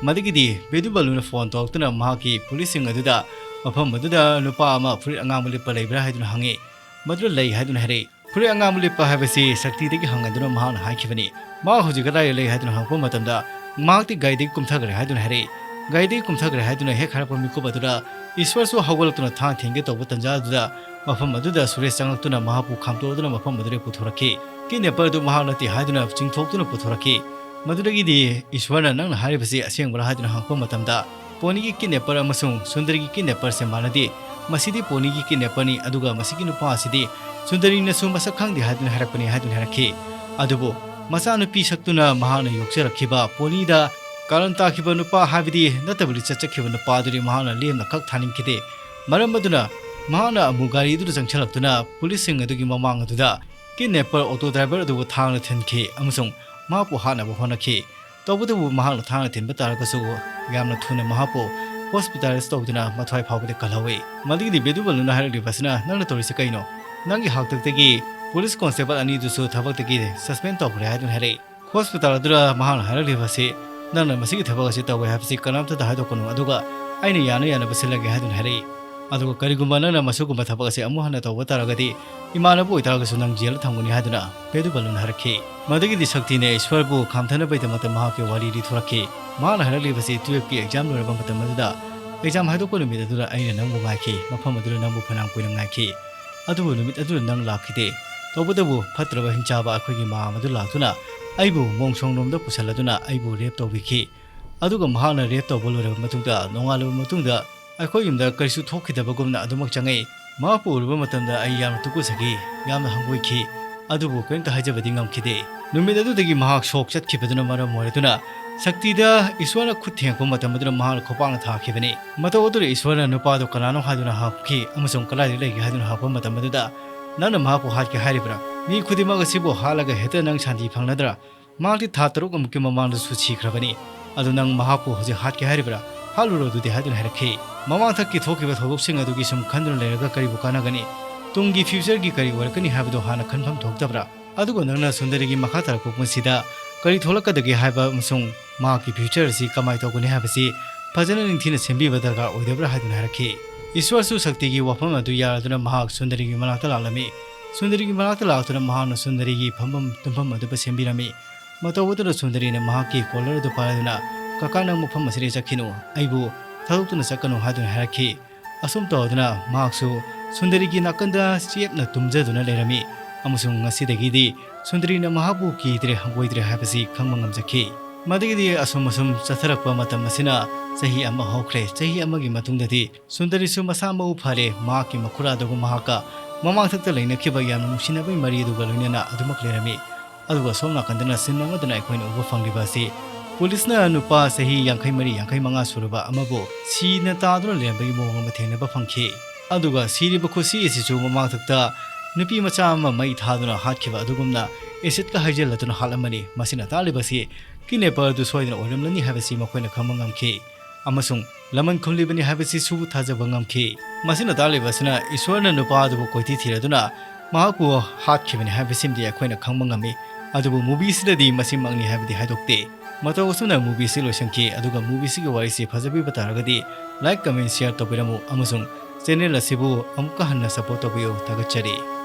ꯃꯗꯨꯒꯤꯗꯤ ꯕꯦꯗꯨꯕꯂꯨꯅ ꯐꯣꯟ ꯇꯧꯔꯛꯇꯨꯅ ꯃꯍꯥꯛꯀꯤ ꯄꯨꯂꯤꯁꯁꯤꯡ ꯑꯗꯨꯗ ꯃꯐꯝ ꯑꯗꯨꯗ ꯅꯨꯄꯥ ꯑꯃ ꯐꯨꯔꯤꯠ ꯑꯉꯥꯡꯕ ꯂꯤꯠꯄ ꯂꯩꯕ꯭ꯔꯥ ꯍꯥꯏꯗꯨꯅ ꯍꯪꯉꯤ꯫ ꯃꯗꯨꯗ ꯂꯩ ꯍꯥꯏꯗꯨꯅ ꯍꯥꯏꯔꯛꯏ꯫ ꯐꯨꯔꯤꯠ ꯑꯉꯥꯡꯕ ꯂꯤꯠꯄ ꯍꯥꯏꯕꯁꯤ ꯁꯛꯇꯤꯗꯒꯤ ꯍꯪꯒꯗꯨꯅ ꯃꯍꯥꯛꯅ ꯍꯥꯏꯈꯤꯕꯅꯤ꯫ ꯃꯍꯥꯛ ꯍꯧꯖꯤꯛ ꯀꯗꯥꯏꯗ ꯂꯩ ꯍꯥꯏꯗꯨꯅ ꯍꯪꯉꯛꯄ ꯃꯇꯝꯗ ꯃꯍꯥꯛꯇꯤ ꯒꯥꯔꯤꯗꯒꯤ ꯀꯨꯝꯊꯈ꯭ꯔꯦ ꯍꯥꯏꯗꯨꯅ ꯍꯥꯏꯔꯛꯏ꯫ ꯒꯥꯔꯤꯗꯒꯤ ꯀꯨꯝꯊꯈ꯭ꯔꯦ ꯍꯥꯏꯗꯨꯅ ꯍꯦꯛ ꯍꯥꯏꯔꯛꯄ ꯃꯤꯀꯨꯞ ꯑꯗꯨꯗ ꯏꯁ꯭ꯋꯔꯁꯨ ꯍꯧꯒꯠꯂꯛꯇꯨꯅ ꯊꯥꯡ ꯊꯦꯡꯒꯦ ꯇꯧꯕ ꯇꯟꯖꯥ ꯑꯗꯨꯗ ꯃꯐꯝ ꯑꯗꯨꯗ ꯁꯨꯔꯦꯁ ꯆꯪꯂꯛꯇꯨꯅ ꯃꯍꯥꯛꯄꯨ ꯈꯥꯝꯇꯣꯛꯇꯨꯅ ꯃꯐꯝ ꯑꯗꯨꯗ ꯄꯨꯊꯣꯔꯛꯈꯤ꯫ ꯀꯤꯗꯅꯦꯄꯔ ꯑꯗꯨ ꯃꯍꯥꯛ ꯅꯠꯇꯦ ꯍꯥꯏꯗꯨꯅ ꯆꯤꯡꯊꯣꯛꯇꯨꯅ ꯄꯨꯊꯣꯔꯛꯈꯤ꯫ ꯃꯗꯨꯗꯒꯤꯗꯤ ꯏꯁ꯭ꯋꯔꯅ ꯅꯪꯅ ꯍꯥꯏꯔꯤꯕꯁꯤ ꯑꯁꯦꯡꯕꯔꯥ ꯍꯥꯏꯗꯨꯅ ꯍꯪꯉꯛꯄ ꯃꯇꯝꯗ ꯄꯣꯅꯤꯒꯤ ꯀꯤꯗꯅꯦꯄꯔ ꯑꯃꯁꯨꯡ ꯁꯨꯟꯗꯔꯤꯒꯤ ꯀꯤꯗꯅꯦꯄꯔꯁꯦ ꯃꯥꯟꯅꯗꯦ꯫ ꯃꯁꯤꯗꯤ ꯄꯣꯅꯤꯒꯤ ꯀꯤꯗꯅꯦꯄꯔꯅꯤ, ꯑꯗꯨꯒ ꯃꯁꯤꯒꯤ ꯅꯨꯄꯥ ꯑꯁꯤꯗꯤ ꯁꯨꯟꯗꯔꯤꯅꯁꯨ ꯃꯁꯛ ꯈꯪꯗꯦ ꯍꯥꯏꯗꯨꯅ ꯍꯥꯏꯔꯛꯄꯅꯤ ꯍꯥꯏꯗꯨꯅ ꯍꯥꯏꯔꯛꯈꯤ꯫ ꯑꯗꯨꯕꯨ ꯃꯆꯥꯅꯨꯄꯤ ꯁꯛꯇꯨꯅ ꯃꯍꯥꯛꯅ ꯌꯣꯛꯆꯔꯛꯈꯤꯕ ꯄꯣꯅꯤꯗ ꯀꯥꯔꯟ ꯇꯥꯈꯤꯕ ꯅꯨꯄꯥ ꯍꯥꯏꯕꯗꯤ ꯅꯠꯇꯕ ꯂꯤꯆꯠ ꯆꯠꯈꯤꯕ ꯅꯨꯄꯥ ꯑꯗꯨꯗꯤ ꯃꯍꯥꯛꯅ ꯂꯦꯝꯅ ꯈꯛ ꯊꯥꯅꯤꯡꯈꯤꯗꯦ꯫ ꯃꯔꯝ ꯑꯗꯨꯅ ꯃꯍꯥꯛꯅ ꯑꯃꯨꯛ ꯒꯥꯔꯤ ꯑꯗꯨꯗ ꯆꯪꯁꯤꯜꯂꯛꯇꯨꯅ ꯄꯨꯂꯤꯁꯁꯤꯡ ꯑꯗꯨꯒꯤ ꯃꯃꯥꯡ ꯑꯗꯨꯗ ꯀꯤꯗꯅꯦꯄꯔ ꯑꯣꯇꯣ ꯗ꯭ꯔꯥꯏꯚꯔ ꯑꯗꯨꯕꯨ ꯊꯥꯡꯅ ꯊꯤꯟꯈꯤ ꯑꯃꯁꯨꯡ ꯃꯍꯥꯛꯄꯨ ꯍꯥꯠꯅꯕ ꯍꯣꯠꯅꯈꯤ꯫ ꯇꯧꯕꯇꯕꯨ ꯃꯍꯥꯛꯅ ꯊꯥꯡꯅ ꯊꯤꯟꯕ ꯇꯥꯔꯒꯁꯨ ꯌꯥꯝꯅ ꯊꯨꯅ ꯃꯍꯥꯛꯄꯨ ꯍꯣꯁꯄꯤꯇꯥꯂꯥꯏꯖ ꯇꯧꯗꯨꯅ ꯃꯊ꯭ꯋꯥꯏ ꯐꯥꯎꯕꯗ ꯀꯜꯍꯧꯏ꯫ ꯃꯗꯨꯒꯤꯗꯤ ꯕꯦꯗꯨꯕꯂꯨꯅ ꯍꯥꯏꯔꯛꯂꯤꯕ ꯑꯁꯤꯅ, "ꯅꯪꯅ ꯇꯧꯔꯤꯁꯤ ꯀꯩꯅꯣ? ꯅꯪꯒꯤ ꯍꯥꯛꯇꯛꯇꯒꯤ ꯄꯨꯂꯤꯁ ꯀꯣꯟꯁꯇꯦꯕꯜ ꯑꯅꯤꯗꯨꯁꯨ ꯊꯕꯛꯇꯒꯤ ꯁꯁꯄꯦꯟ ꯇꯧꯈ꯭ꯔꯦ" ꯍꯥꯏꯗꯨꯅ ꯍꯥꯏꯔꯛꯏ꯫ ꯍꯣꯁꯄꯤꯇꯥꯜ ꯑꯗꯨꯗ ꯃꯍꯥꯛꯅ ꯍꯥꯏꯔꯛꯂꯤꯕ ꯑꯁꯤ, "ꯅꯪꯅ ꯃꯁꯤꯒꯤ ꯊꯕꯛ ꯑꯁꯤ ꯇꯧꯋꯦ ꯍꯥꯏꯕꯁꯤ ꯀꯅꯥꯝꯇꯗ ꯍꯥꯏꯗꯣꯛꯀꯅꯨ, ꯑꯗꯨꯒ ꯑꯩꯅ ꯌꯥꯅ ꯌꯥꯅꯕ ꯁꯤꯜꯂꯒꯦ" ꯍꯥꯏꯗꯨꯅ ꯍꯥꯏꯔꯛꯏ꯫ "ꯑꯗꯨꯒ ꯀꯔꯤꯒꯨꯝꯕ ꯅꯪꯅ ꯃꯁꯤꯒꯨꯝꯕ ꯊꯕꯛ ꯑꯁꯤ ꯑꯃꯨꯛ ꯍꯟꯅ ꯇꯧꯕ ꯇꯥꯔꯒꯗꯤ, ꯏꯃꯥꯟꯅꯕ ꯑꯣꯏꯇꯥꯔꯒꯁꯨ ꯅꯪ ꯖꯦꯜꯗ ꯊꯝꯒꯅꯤ" ꯍꯥꯏꯗꯨꯅ ꯕꯦꯗꯨꯕꯂꯨꯅ ꯍꯥꯏꯔꯛꯈꯤ꯫ ꯃꯗꯨꯒꯤꯗꯤ ꯁꯛꯇꯤꯅ ꯏꯁ꯭ꯋꯔꯕꯨ ꯈꯥꯝꯊꯅꯕꯒꯤꯗꯃꯛꯇ ꯃꯍꯥꯛꯀꯤ ꯋꯥꯔꯤ ꯂꯤꯊꯣꯔꯛꯈꯤ꯫ ꯃꯍꯥꯛꯅ ꯍꯥꯏꯔꯛꯂꯤꯕꯁꯤ, "ꯇꯨꯌꯦꯜꯐꯀꯤ ꯑꯦꯛꯖꯥꯝ ꯂꯣꯏꯔꯕ ꯃꯇꯝ ꯑꯗꯨꯗ, ꯑꯦꯛꯖꯥꯝ ꯍꯥꯏꯗꯣꯛꯄ ꯅꯨꯃꯤꯠ ꯑꯗꯨꯗ ꯑꯩꯅ ꯅꯪꯕꯨ ꯉꯥꯏꯈꯤ, ꯃꯐꯝ ꯑꯗꯨꯗ ꯅꯪꯕꯨ ꯐꯅꯌꯥꯝ ꯀꯨꯏꯅ ꯉꯥꯏꯈꯤ꯫ ꯑꯗꯨꯕꯨ ꯅꯨꯃꯤꯠ ꯑꯗꯨꯗ ꯅꯪ ꯂꯥꯛꯈꯤꯗꯦ꯫ ꯇꯧꯕꯇꯕꯨ ꯐꯠꯇ꯭ꯔꯕ ꯍꯤꯡꯆꯥꯕ ꯑꯩꯈꯣꯏꯒꯤ ꯃꯥꯝ ꯑꯗꯨ ꯂꯥꯛꯇꯨꯅ ꯑꯩꯕꯨ ꯃꯣꯡꯁꯣꯡꯂꯣꯝꯗ ꯄꯨꯁꯜꯂꯗꯨꯅ ꯑꯩꯕꯨ ꯔꯦꯞ ꯇꯧꯕꯤꯈꯤ꯫ ꯑꯗꯨꯒ ꯃꯍꯥꯛꯅ ꯔꯦꯞ ꯇꯧꯕ ꯂꯣꯏꯔꯕ ꯃꯇꯨꯡꯗ, ꯅꯣꯡꯉꯥꯜꯂꯕ ꯃꯇꯨꯡꯗ ꯑꯩꯈꯣꯏ ꯌꯨꯝꯗ ꯀꯔꯤꯁꯨ ꯊꯣꯛꯈꯤꯗꯕꯒꯨꯝꯅ ꯑꯗꯨꯃꯛ ꯆꯪꯉꯛꯏ꯫ ꯃꯍꯥꯛꯄꯨ ꯎꯔꯨꯕ ꯃꯇꯝꯗ ꯑꯩ ꯌꯥꯝꯅ ꯇꯨꯀꯠꯆꯈꯤ, ꯌꯥꯝꯅ ꯍꯪꯒꯣꯏꯈꯤ꯫ ꯑꯗꯨꯕꯨ ꯀꯔꯤꯝꯇ ꯍꯥꯏꯖꯕꯗꯤ ꯉꯝꯈꯤꯗꯦ꯫ ꯅꯨꯃꯤꯠ ꯑꯗꯨꯗꯒꯤ ꯃꯍꯥꯛ ꯁꯣꯛ ꯆꯠꯈꯤꯕꯗꯨꯅ ꯃꯔꯝ ꯑꯣꯏꯔꯗꯨꯅ ꯁꯛꯇꯤꯗ ꯏꯁ꯭ꯋꯔꯅ ꯈꯨꯠ ꯊꯦꯡꯉꯛꯄ ꯃꯇꯝ ꯑꯗꯨꯗ ꯃꯍꯥꯛꯅ ꯈꯣꯡꯄꯥꯛꯅ ꯊꯥꯈꯤꯕꯅꯤ꯫ ꯃꯇꯧ ꯑꯗꯨꯗ ꯏꯁ꯭ꯋꯔꯅ ꯅꯨꯄꯥꯗꯨ ꯀꯅꯥꯅꯣ ꯍꯥꯏꯗꯨꯅ ꯍꯪꯈꯤ ꯑꯃꯁꯨꯡ ꯀꯗꯥꯏꯗ ꯂꯩꯒꯦ ꯍꯥꯏꯗꯨꯅ ꯍꯪꯉꯛꯄ ꯃꯇꯝ ꯑꯗꯨꯗ, "ꯅꯪꯅ ꯃꯍꯥꯛꯄꯨ ꯍꯥꯠꯀꯦ ꯍꯥꯏꯔꯤꯕ꯭ꯔꯥ? ꯃꯤ ꯈꯨꯗꯤꯡꯃꯛ ꯑꯁꯤꯕꯨ ꯍꯥꯠꯂꯒ ꯍꯦꯛꯇ ꯅꯪ ꯁꯥꯟꯇꯤ ꯐꯪꯅꯗ꯭ꯔꯥ? ꯃꯍꯥꯛꯇꯤ ꯊꯥ ꯇꯔꯨꯛ ꯑꯃꯨꯛꯀꯤ ꯃꯃꯥꯡꯗꯁꯨ ꯁꯤꯈ꯭ꯔꯕꯅꯤ꯫ ꯑꯗꯨ ꯅꯪ ꯃꯍꯥꯛꯄꯨ ꯍꯧꯖꯤꯛ ꯍꯥꯠꯀꯦ ꯍꯥꯏꯔꯤꯕ꯭ꯔꯥ? ꯍꯥꯠꯂꯨꯔꯣ ꯑꯗꯨꯗꯤ" ꯍꯥꯏꯗꯨꯅ ꯍꯥꯏꯔꯛꯈꯤ꯫ ꯃꯃꯥꯡꯊꯛꯀꯤ ꯊꯣꯛꯈꯤꯕ ꯊꯧꯗꯣꯛꯁꯤꯡ ꯑꯗꯨꯒꯤ ꯁꯨꯝ ꯈꯟꯗꯨꯅ ꯂꯩꯔꯒ ꯀꯔꯤꯕꯨ ꯀꯥꯟꯅꯒꯅꯤ? ꯇꯨꯡꯒꯤ ꯐ꯭ꯌꯨꯆꯔꯒꯤ ꯀꯔꯤ ꯑꯣꯏꯔꯛꯀꯅꯤ ꯍꯥꯏꯕꯗꯨ ꯍꯥꯟꯅ ꯈꯟꯐꯝ ꯊꯣꯛꯇꯕ꯭ꯔꯥ? ꯑꯗꯨꯒ ꯅꯪꯅ ꯁꯨꯟꯗꯔꯤꯒꯤ ꯃꯈꯥ ꯇꯥꯔꯛꯄ ꯄꯨꯟꯁꯤꯗ ꯀꯔꯤ ꯊꯣꯛꯂꯛꯀꯗꯒꯦ ꯍꯥꯏꯕ ꯑꯃꯁꯨꯡ ꯃꯍꯥꯛꯀꯤ future ꯑꯁꯤ ꯀꯃꯥꯏꯅ ꯇꯧꯒꯅꯤ ꯍꯥꯏꯕꯁꯤ ꯐꯖꯅ ꯅꯤꯡꯊꯤꯅ ꯁꯦꯝꯕꯤꯕ ꯗꯔꯀꯥꯔ ꯑꯣꯏꯗꯕ꯭ꯔꯥ ꯍꯥꯏꯗꯨꯅ ꯍꯥꯏꯔꯛꯈꯤ꯫ ꯏꯁ꯭ꯋꯔꯁꯨ ꯁꯛꯇꯤꯒꯤ ꯋꯥꯐꯝ ꯑꯗꯨ ꯌꯥꯔꯗꯨꯅ ꯃꯍꯥꯛ ꯁꯨꯟꯗꯔꯤꯒꯤ ꯃꯅꯥꯛꯇ ꯂꯥꯛꯂꯝꯃꯤ꯫ ꯁꯨꯟꯗꯔꯤꯒꯤ ꯃꯅꯥꯛꯇ ꯂꯥꯛꯇꯨꯅ ꯃꯍꯥꯛꯅ ꯁꯨꯟꯗꯔꯤꯒꯤ ꯐꯝꯐꯝ ꯇꯨꯝꯐꯝ ꯑꯗꯨ ꯁꯦꯝꯕꯤꯔꯝꯃꯤ꯫ ꯃꯇꯧ ꯑꯗꯨꯅ ꯁꯨꯟꯗꯔꯤꯅ ꯃꯍꯥꯛꯀꯤ collar ꯑꯗꯨ ꯄꯥꯏꯔꯗꯨꯅ, "ꯀꯀꯥ, ꯅꯪ ꯃꯐꯝ ꯑꯁꯤꯗ ꯆꯠꯈꯤꯅꯨ, ꯑꯩꯕꯨ ꯊꯥꯗꯣꯛꯇꯨꯅ ꯆꯠꯀꯅꯨ" ꯍꯥꯏꯗꯨꯅ ꯍꯥꯏꯔꯛꯈꯤ꯫ ꯑꯁꯨꯝ ꯇꯧꯗꯨꯅ ꯃꯍꯥꯛꯁꯨ ꯁꯨꯟꯗꯔꯤꯒꯤ ꯅꯥꯀꯟꯗ ꯆꯦꯞꯅ ꯇꯨꯝꯖꯗꯨꯅ ꯂꯩꯔꯝꯃꯤ, ꯑꯃꯁꯨꯡ ꯉꯁꯤꯗꯒꯤꯗꯤ ꯁꯨꯟꯗꯔꯤꯅ ꯃꯍꯥꯛꯄꯨ ꯀꯤꯗ꯭ꯔꯦ ꯍꯪꯒꯣꯏꯗ꯭ꯔꯦ ꯍꯥꯏꯕꯁꯤ ꯈꯪꯕ ꯉꯝꯖꯈꯤ꯫ ꯃꯗꯨꯗꯒꯤꯗꯤ ꯑꯁꯨꯝ ꯑꯁꯨꯝ ꯆꯠꯊꯔꯛꯄ ꯃꯇꯝ ꯑꯁꯤꯅ ꯆꯍꯤ ꯑꯃ ꯍꯧꯈ꯭ꯔꯦ꯫ ꯆꯍꯤ ꯑꯃꯒꯤ ꯃꯇꯨꯡꯗꯗꯤ ꯁꯨꯟꯗꯔꯤꯁꯨ ꯃꯁꯥ ꯃꯎ ꯐꯔꯦ꯫ ꯃꯍꯥꯛꯀꯤ ꯃꯈꯨꯔꯥꯗꯨꯒ ꯃꯍꯥꯛꯀ ꯃꯃꯥꯡꯊꯛꯇ ꯂꯩꯅꯈꯤꯕ ꯌꯥꯝꯅ ꯅꯨꯡꯁꯤꯅꯕꯒꯤ ꯃꯔꯤ ꯑꯗꯨꯒ ꯂꯣꯏꯅꯅ ꯑꯗꯨꯃꯛ ꯂꯩꯔꯝꯃꯤ꯫ ꯑꯗꯨꯒ ꯁꯣꯝ ꯅꯥꯀꯟꯗꯅ scene ꯑꯃꯗꯅ ꯑꯩꯈꯣꯏꯅ ꯎꯕ ꯐꯪꯂꯤꯕ ꯑꯁꯤ ꯄꯨꯂꯤꯁꯅ ꯅꯨꯄꯥ ꯆꯍꯤ ꯌꯥꯡꯈꯩ ꯃꯔꯤ, ꯌꯥꯡꯈꯩ ꯃꯉꯥ ꯁꯨꯔꯕ ꯑꯃꯕꯨ ꯁꯤꯅ ꯇꯥꯗꯨꯅ ꯂꯩꯔꯝꯕꯒꯤ ꯃꯑꯣꯡ ꯑꯃ ꯊꯦꯡꯅꯕ ꯐꯪꯈꯤ꯫ ꯑꯗꯨꯒ ꯁꯤꯔꯤꯕ ꯈꯨꯠꯁꯤ ꯑꯁꯤꯁꯨ ꯃꯃꯥꯡꯊꯛꯇ ꯅꯨꯄꯤ ꯃꯆꯥ ꯑꯃ ꯃꯩ ꯊꯥꯗꯨꯅ ꯍꯥꯠꯈꯤꯕ ꯑꯗꯨꯒꯨꯝꯅ acidꯀ ꯍꯩꯖꯤꯜꯂꯗꯨꯅ ꯍꯥꯠꯂꯝꯃꯅꯤ꯫ ꯃꯁꯤꯅ ꯇꯥꯛꯂꯤꯕꯁꯤ kidnapper ꯑꯗꯨ ꯁꯣꯏꯗꯅ ꯑꯣꯏꯔꯝꯂꯅꯤ ꯍꯥꯏꯕꯁꯤ ꯃꯈꯣꯏꯅ ꯈꯪꯕ ꯉꯝꯈꯤ꯫ ꯑꯃꯁꯨꯡ ꯂꯃꯟ ꯈꯨꯝꯂꯤꯕꯅꯤ ꯍꯥꯏꯕꯁꯤꯁꯨ ꯊꯥꯖꯕ ꯉꯝꯈꯤ꯫ ꯃꯁꯤꯅ ꯇꯥꯛꯂꯤꯕ ꯑꯁꯤꯅ ꯏꯁ꯭ꯋꯔꯅ ꯅꯨꯄꯥ ꯑꯗꯨꯕꯨ ꯀꯣꯏꯊꯤ ꯊꯤꯔꯗꯨꯅ ꯃꯍꯥꯛꯄꯨ ꯍꯥꯠꯈꯤꯕꯅꯤ ꯍꯥꯏꯕꯁꯤꯃꯗꯤ ꯑꯩꯈꯣꯏꯅ ꯈꯪꯕ ꯉꯝꯃꯤ꯫ ꯑꯗꯨꯕꯨ movieꯁꯤꯗꯗꯤ ꯃꯁꯤꯃꯛꯅꯤ ꯍꯥꯏꯕꯗꯤ ꯍꯥꯏꯗꯣꯛꯇꯦ꯫ ꯃꯇꯧ ꯑꯁꯨꯝꯅ movieꯁꯤ ꯂꯣꯏꯁꯤꯟꯈꯤ꯫ ꯑꯗꯨꯒ movieꯁꯤꯒꯤ ꯋꯥꯔꯤꯁꯤ ꯐꯖꯕꯤꯕ ꯇꯥꯔꯒꯗꯤ like, comment, share ꯇꯧꯕꯤꯔꯝꯃꯨ ꯑꯃꯁꯨꯡ channel ꯑꯁꯤꯕꯨ ꯑꯃꯨꯛꯀ ꯍꯟꯅ support ꯇꯧꯕꯤꯌꯨ꯫ ꯊꯥꯒꯠꯆꯔꯤ꯫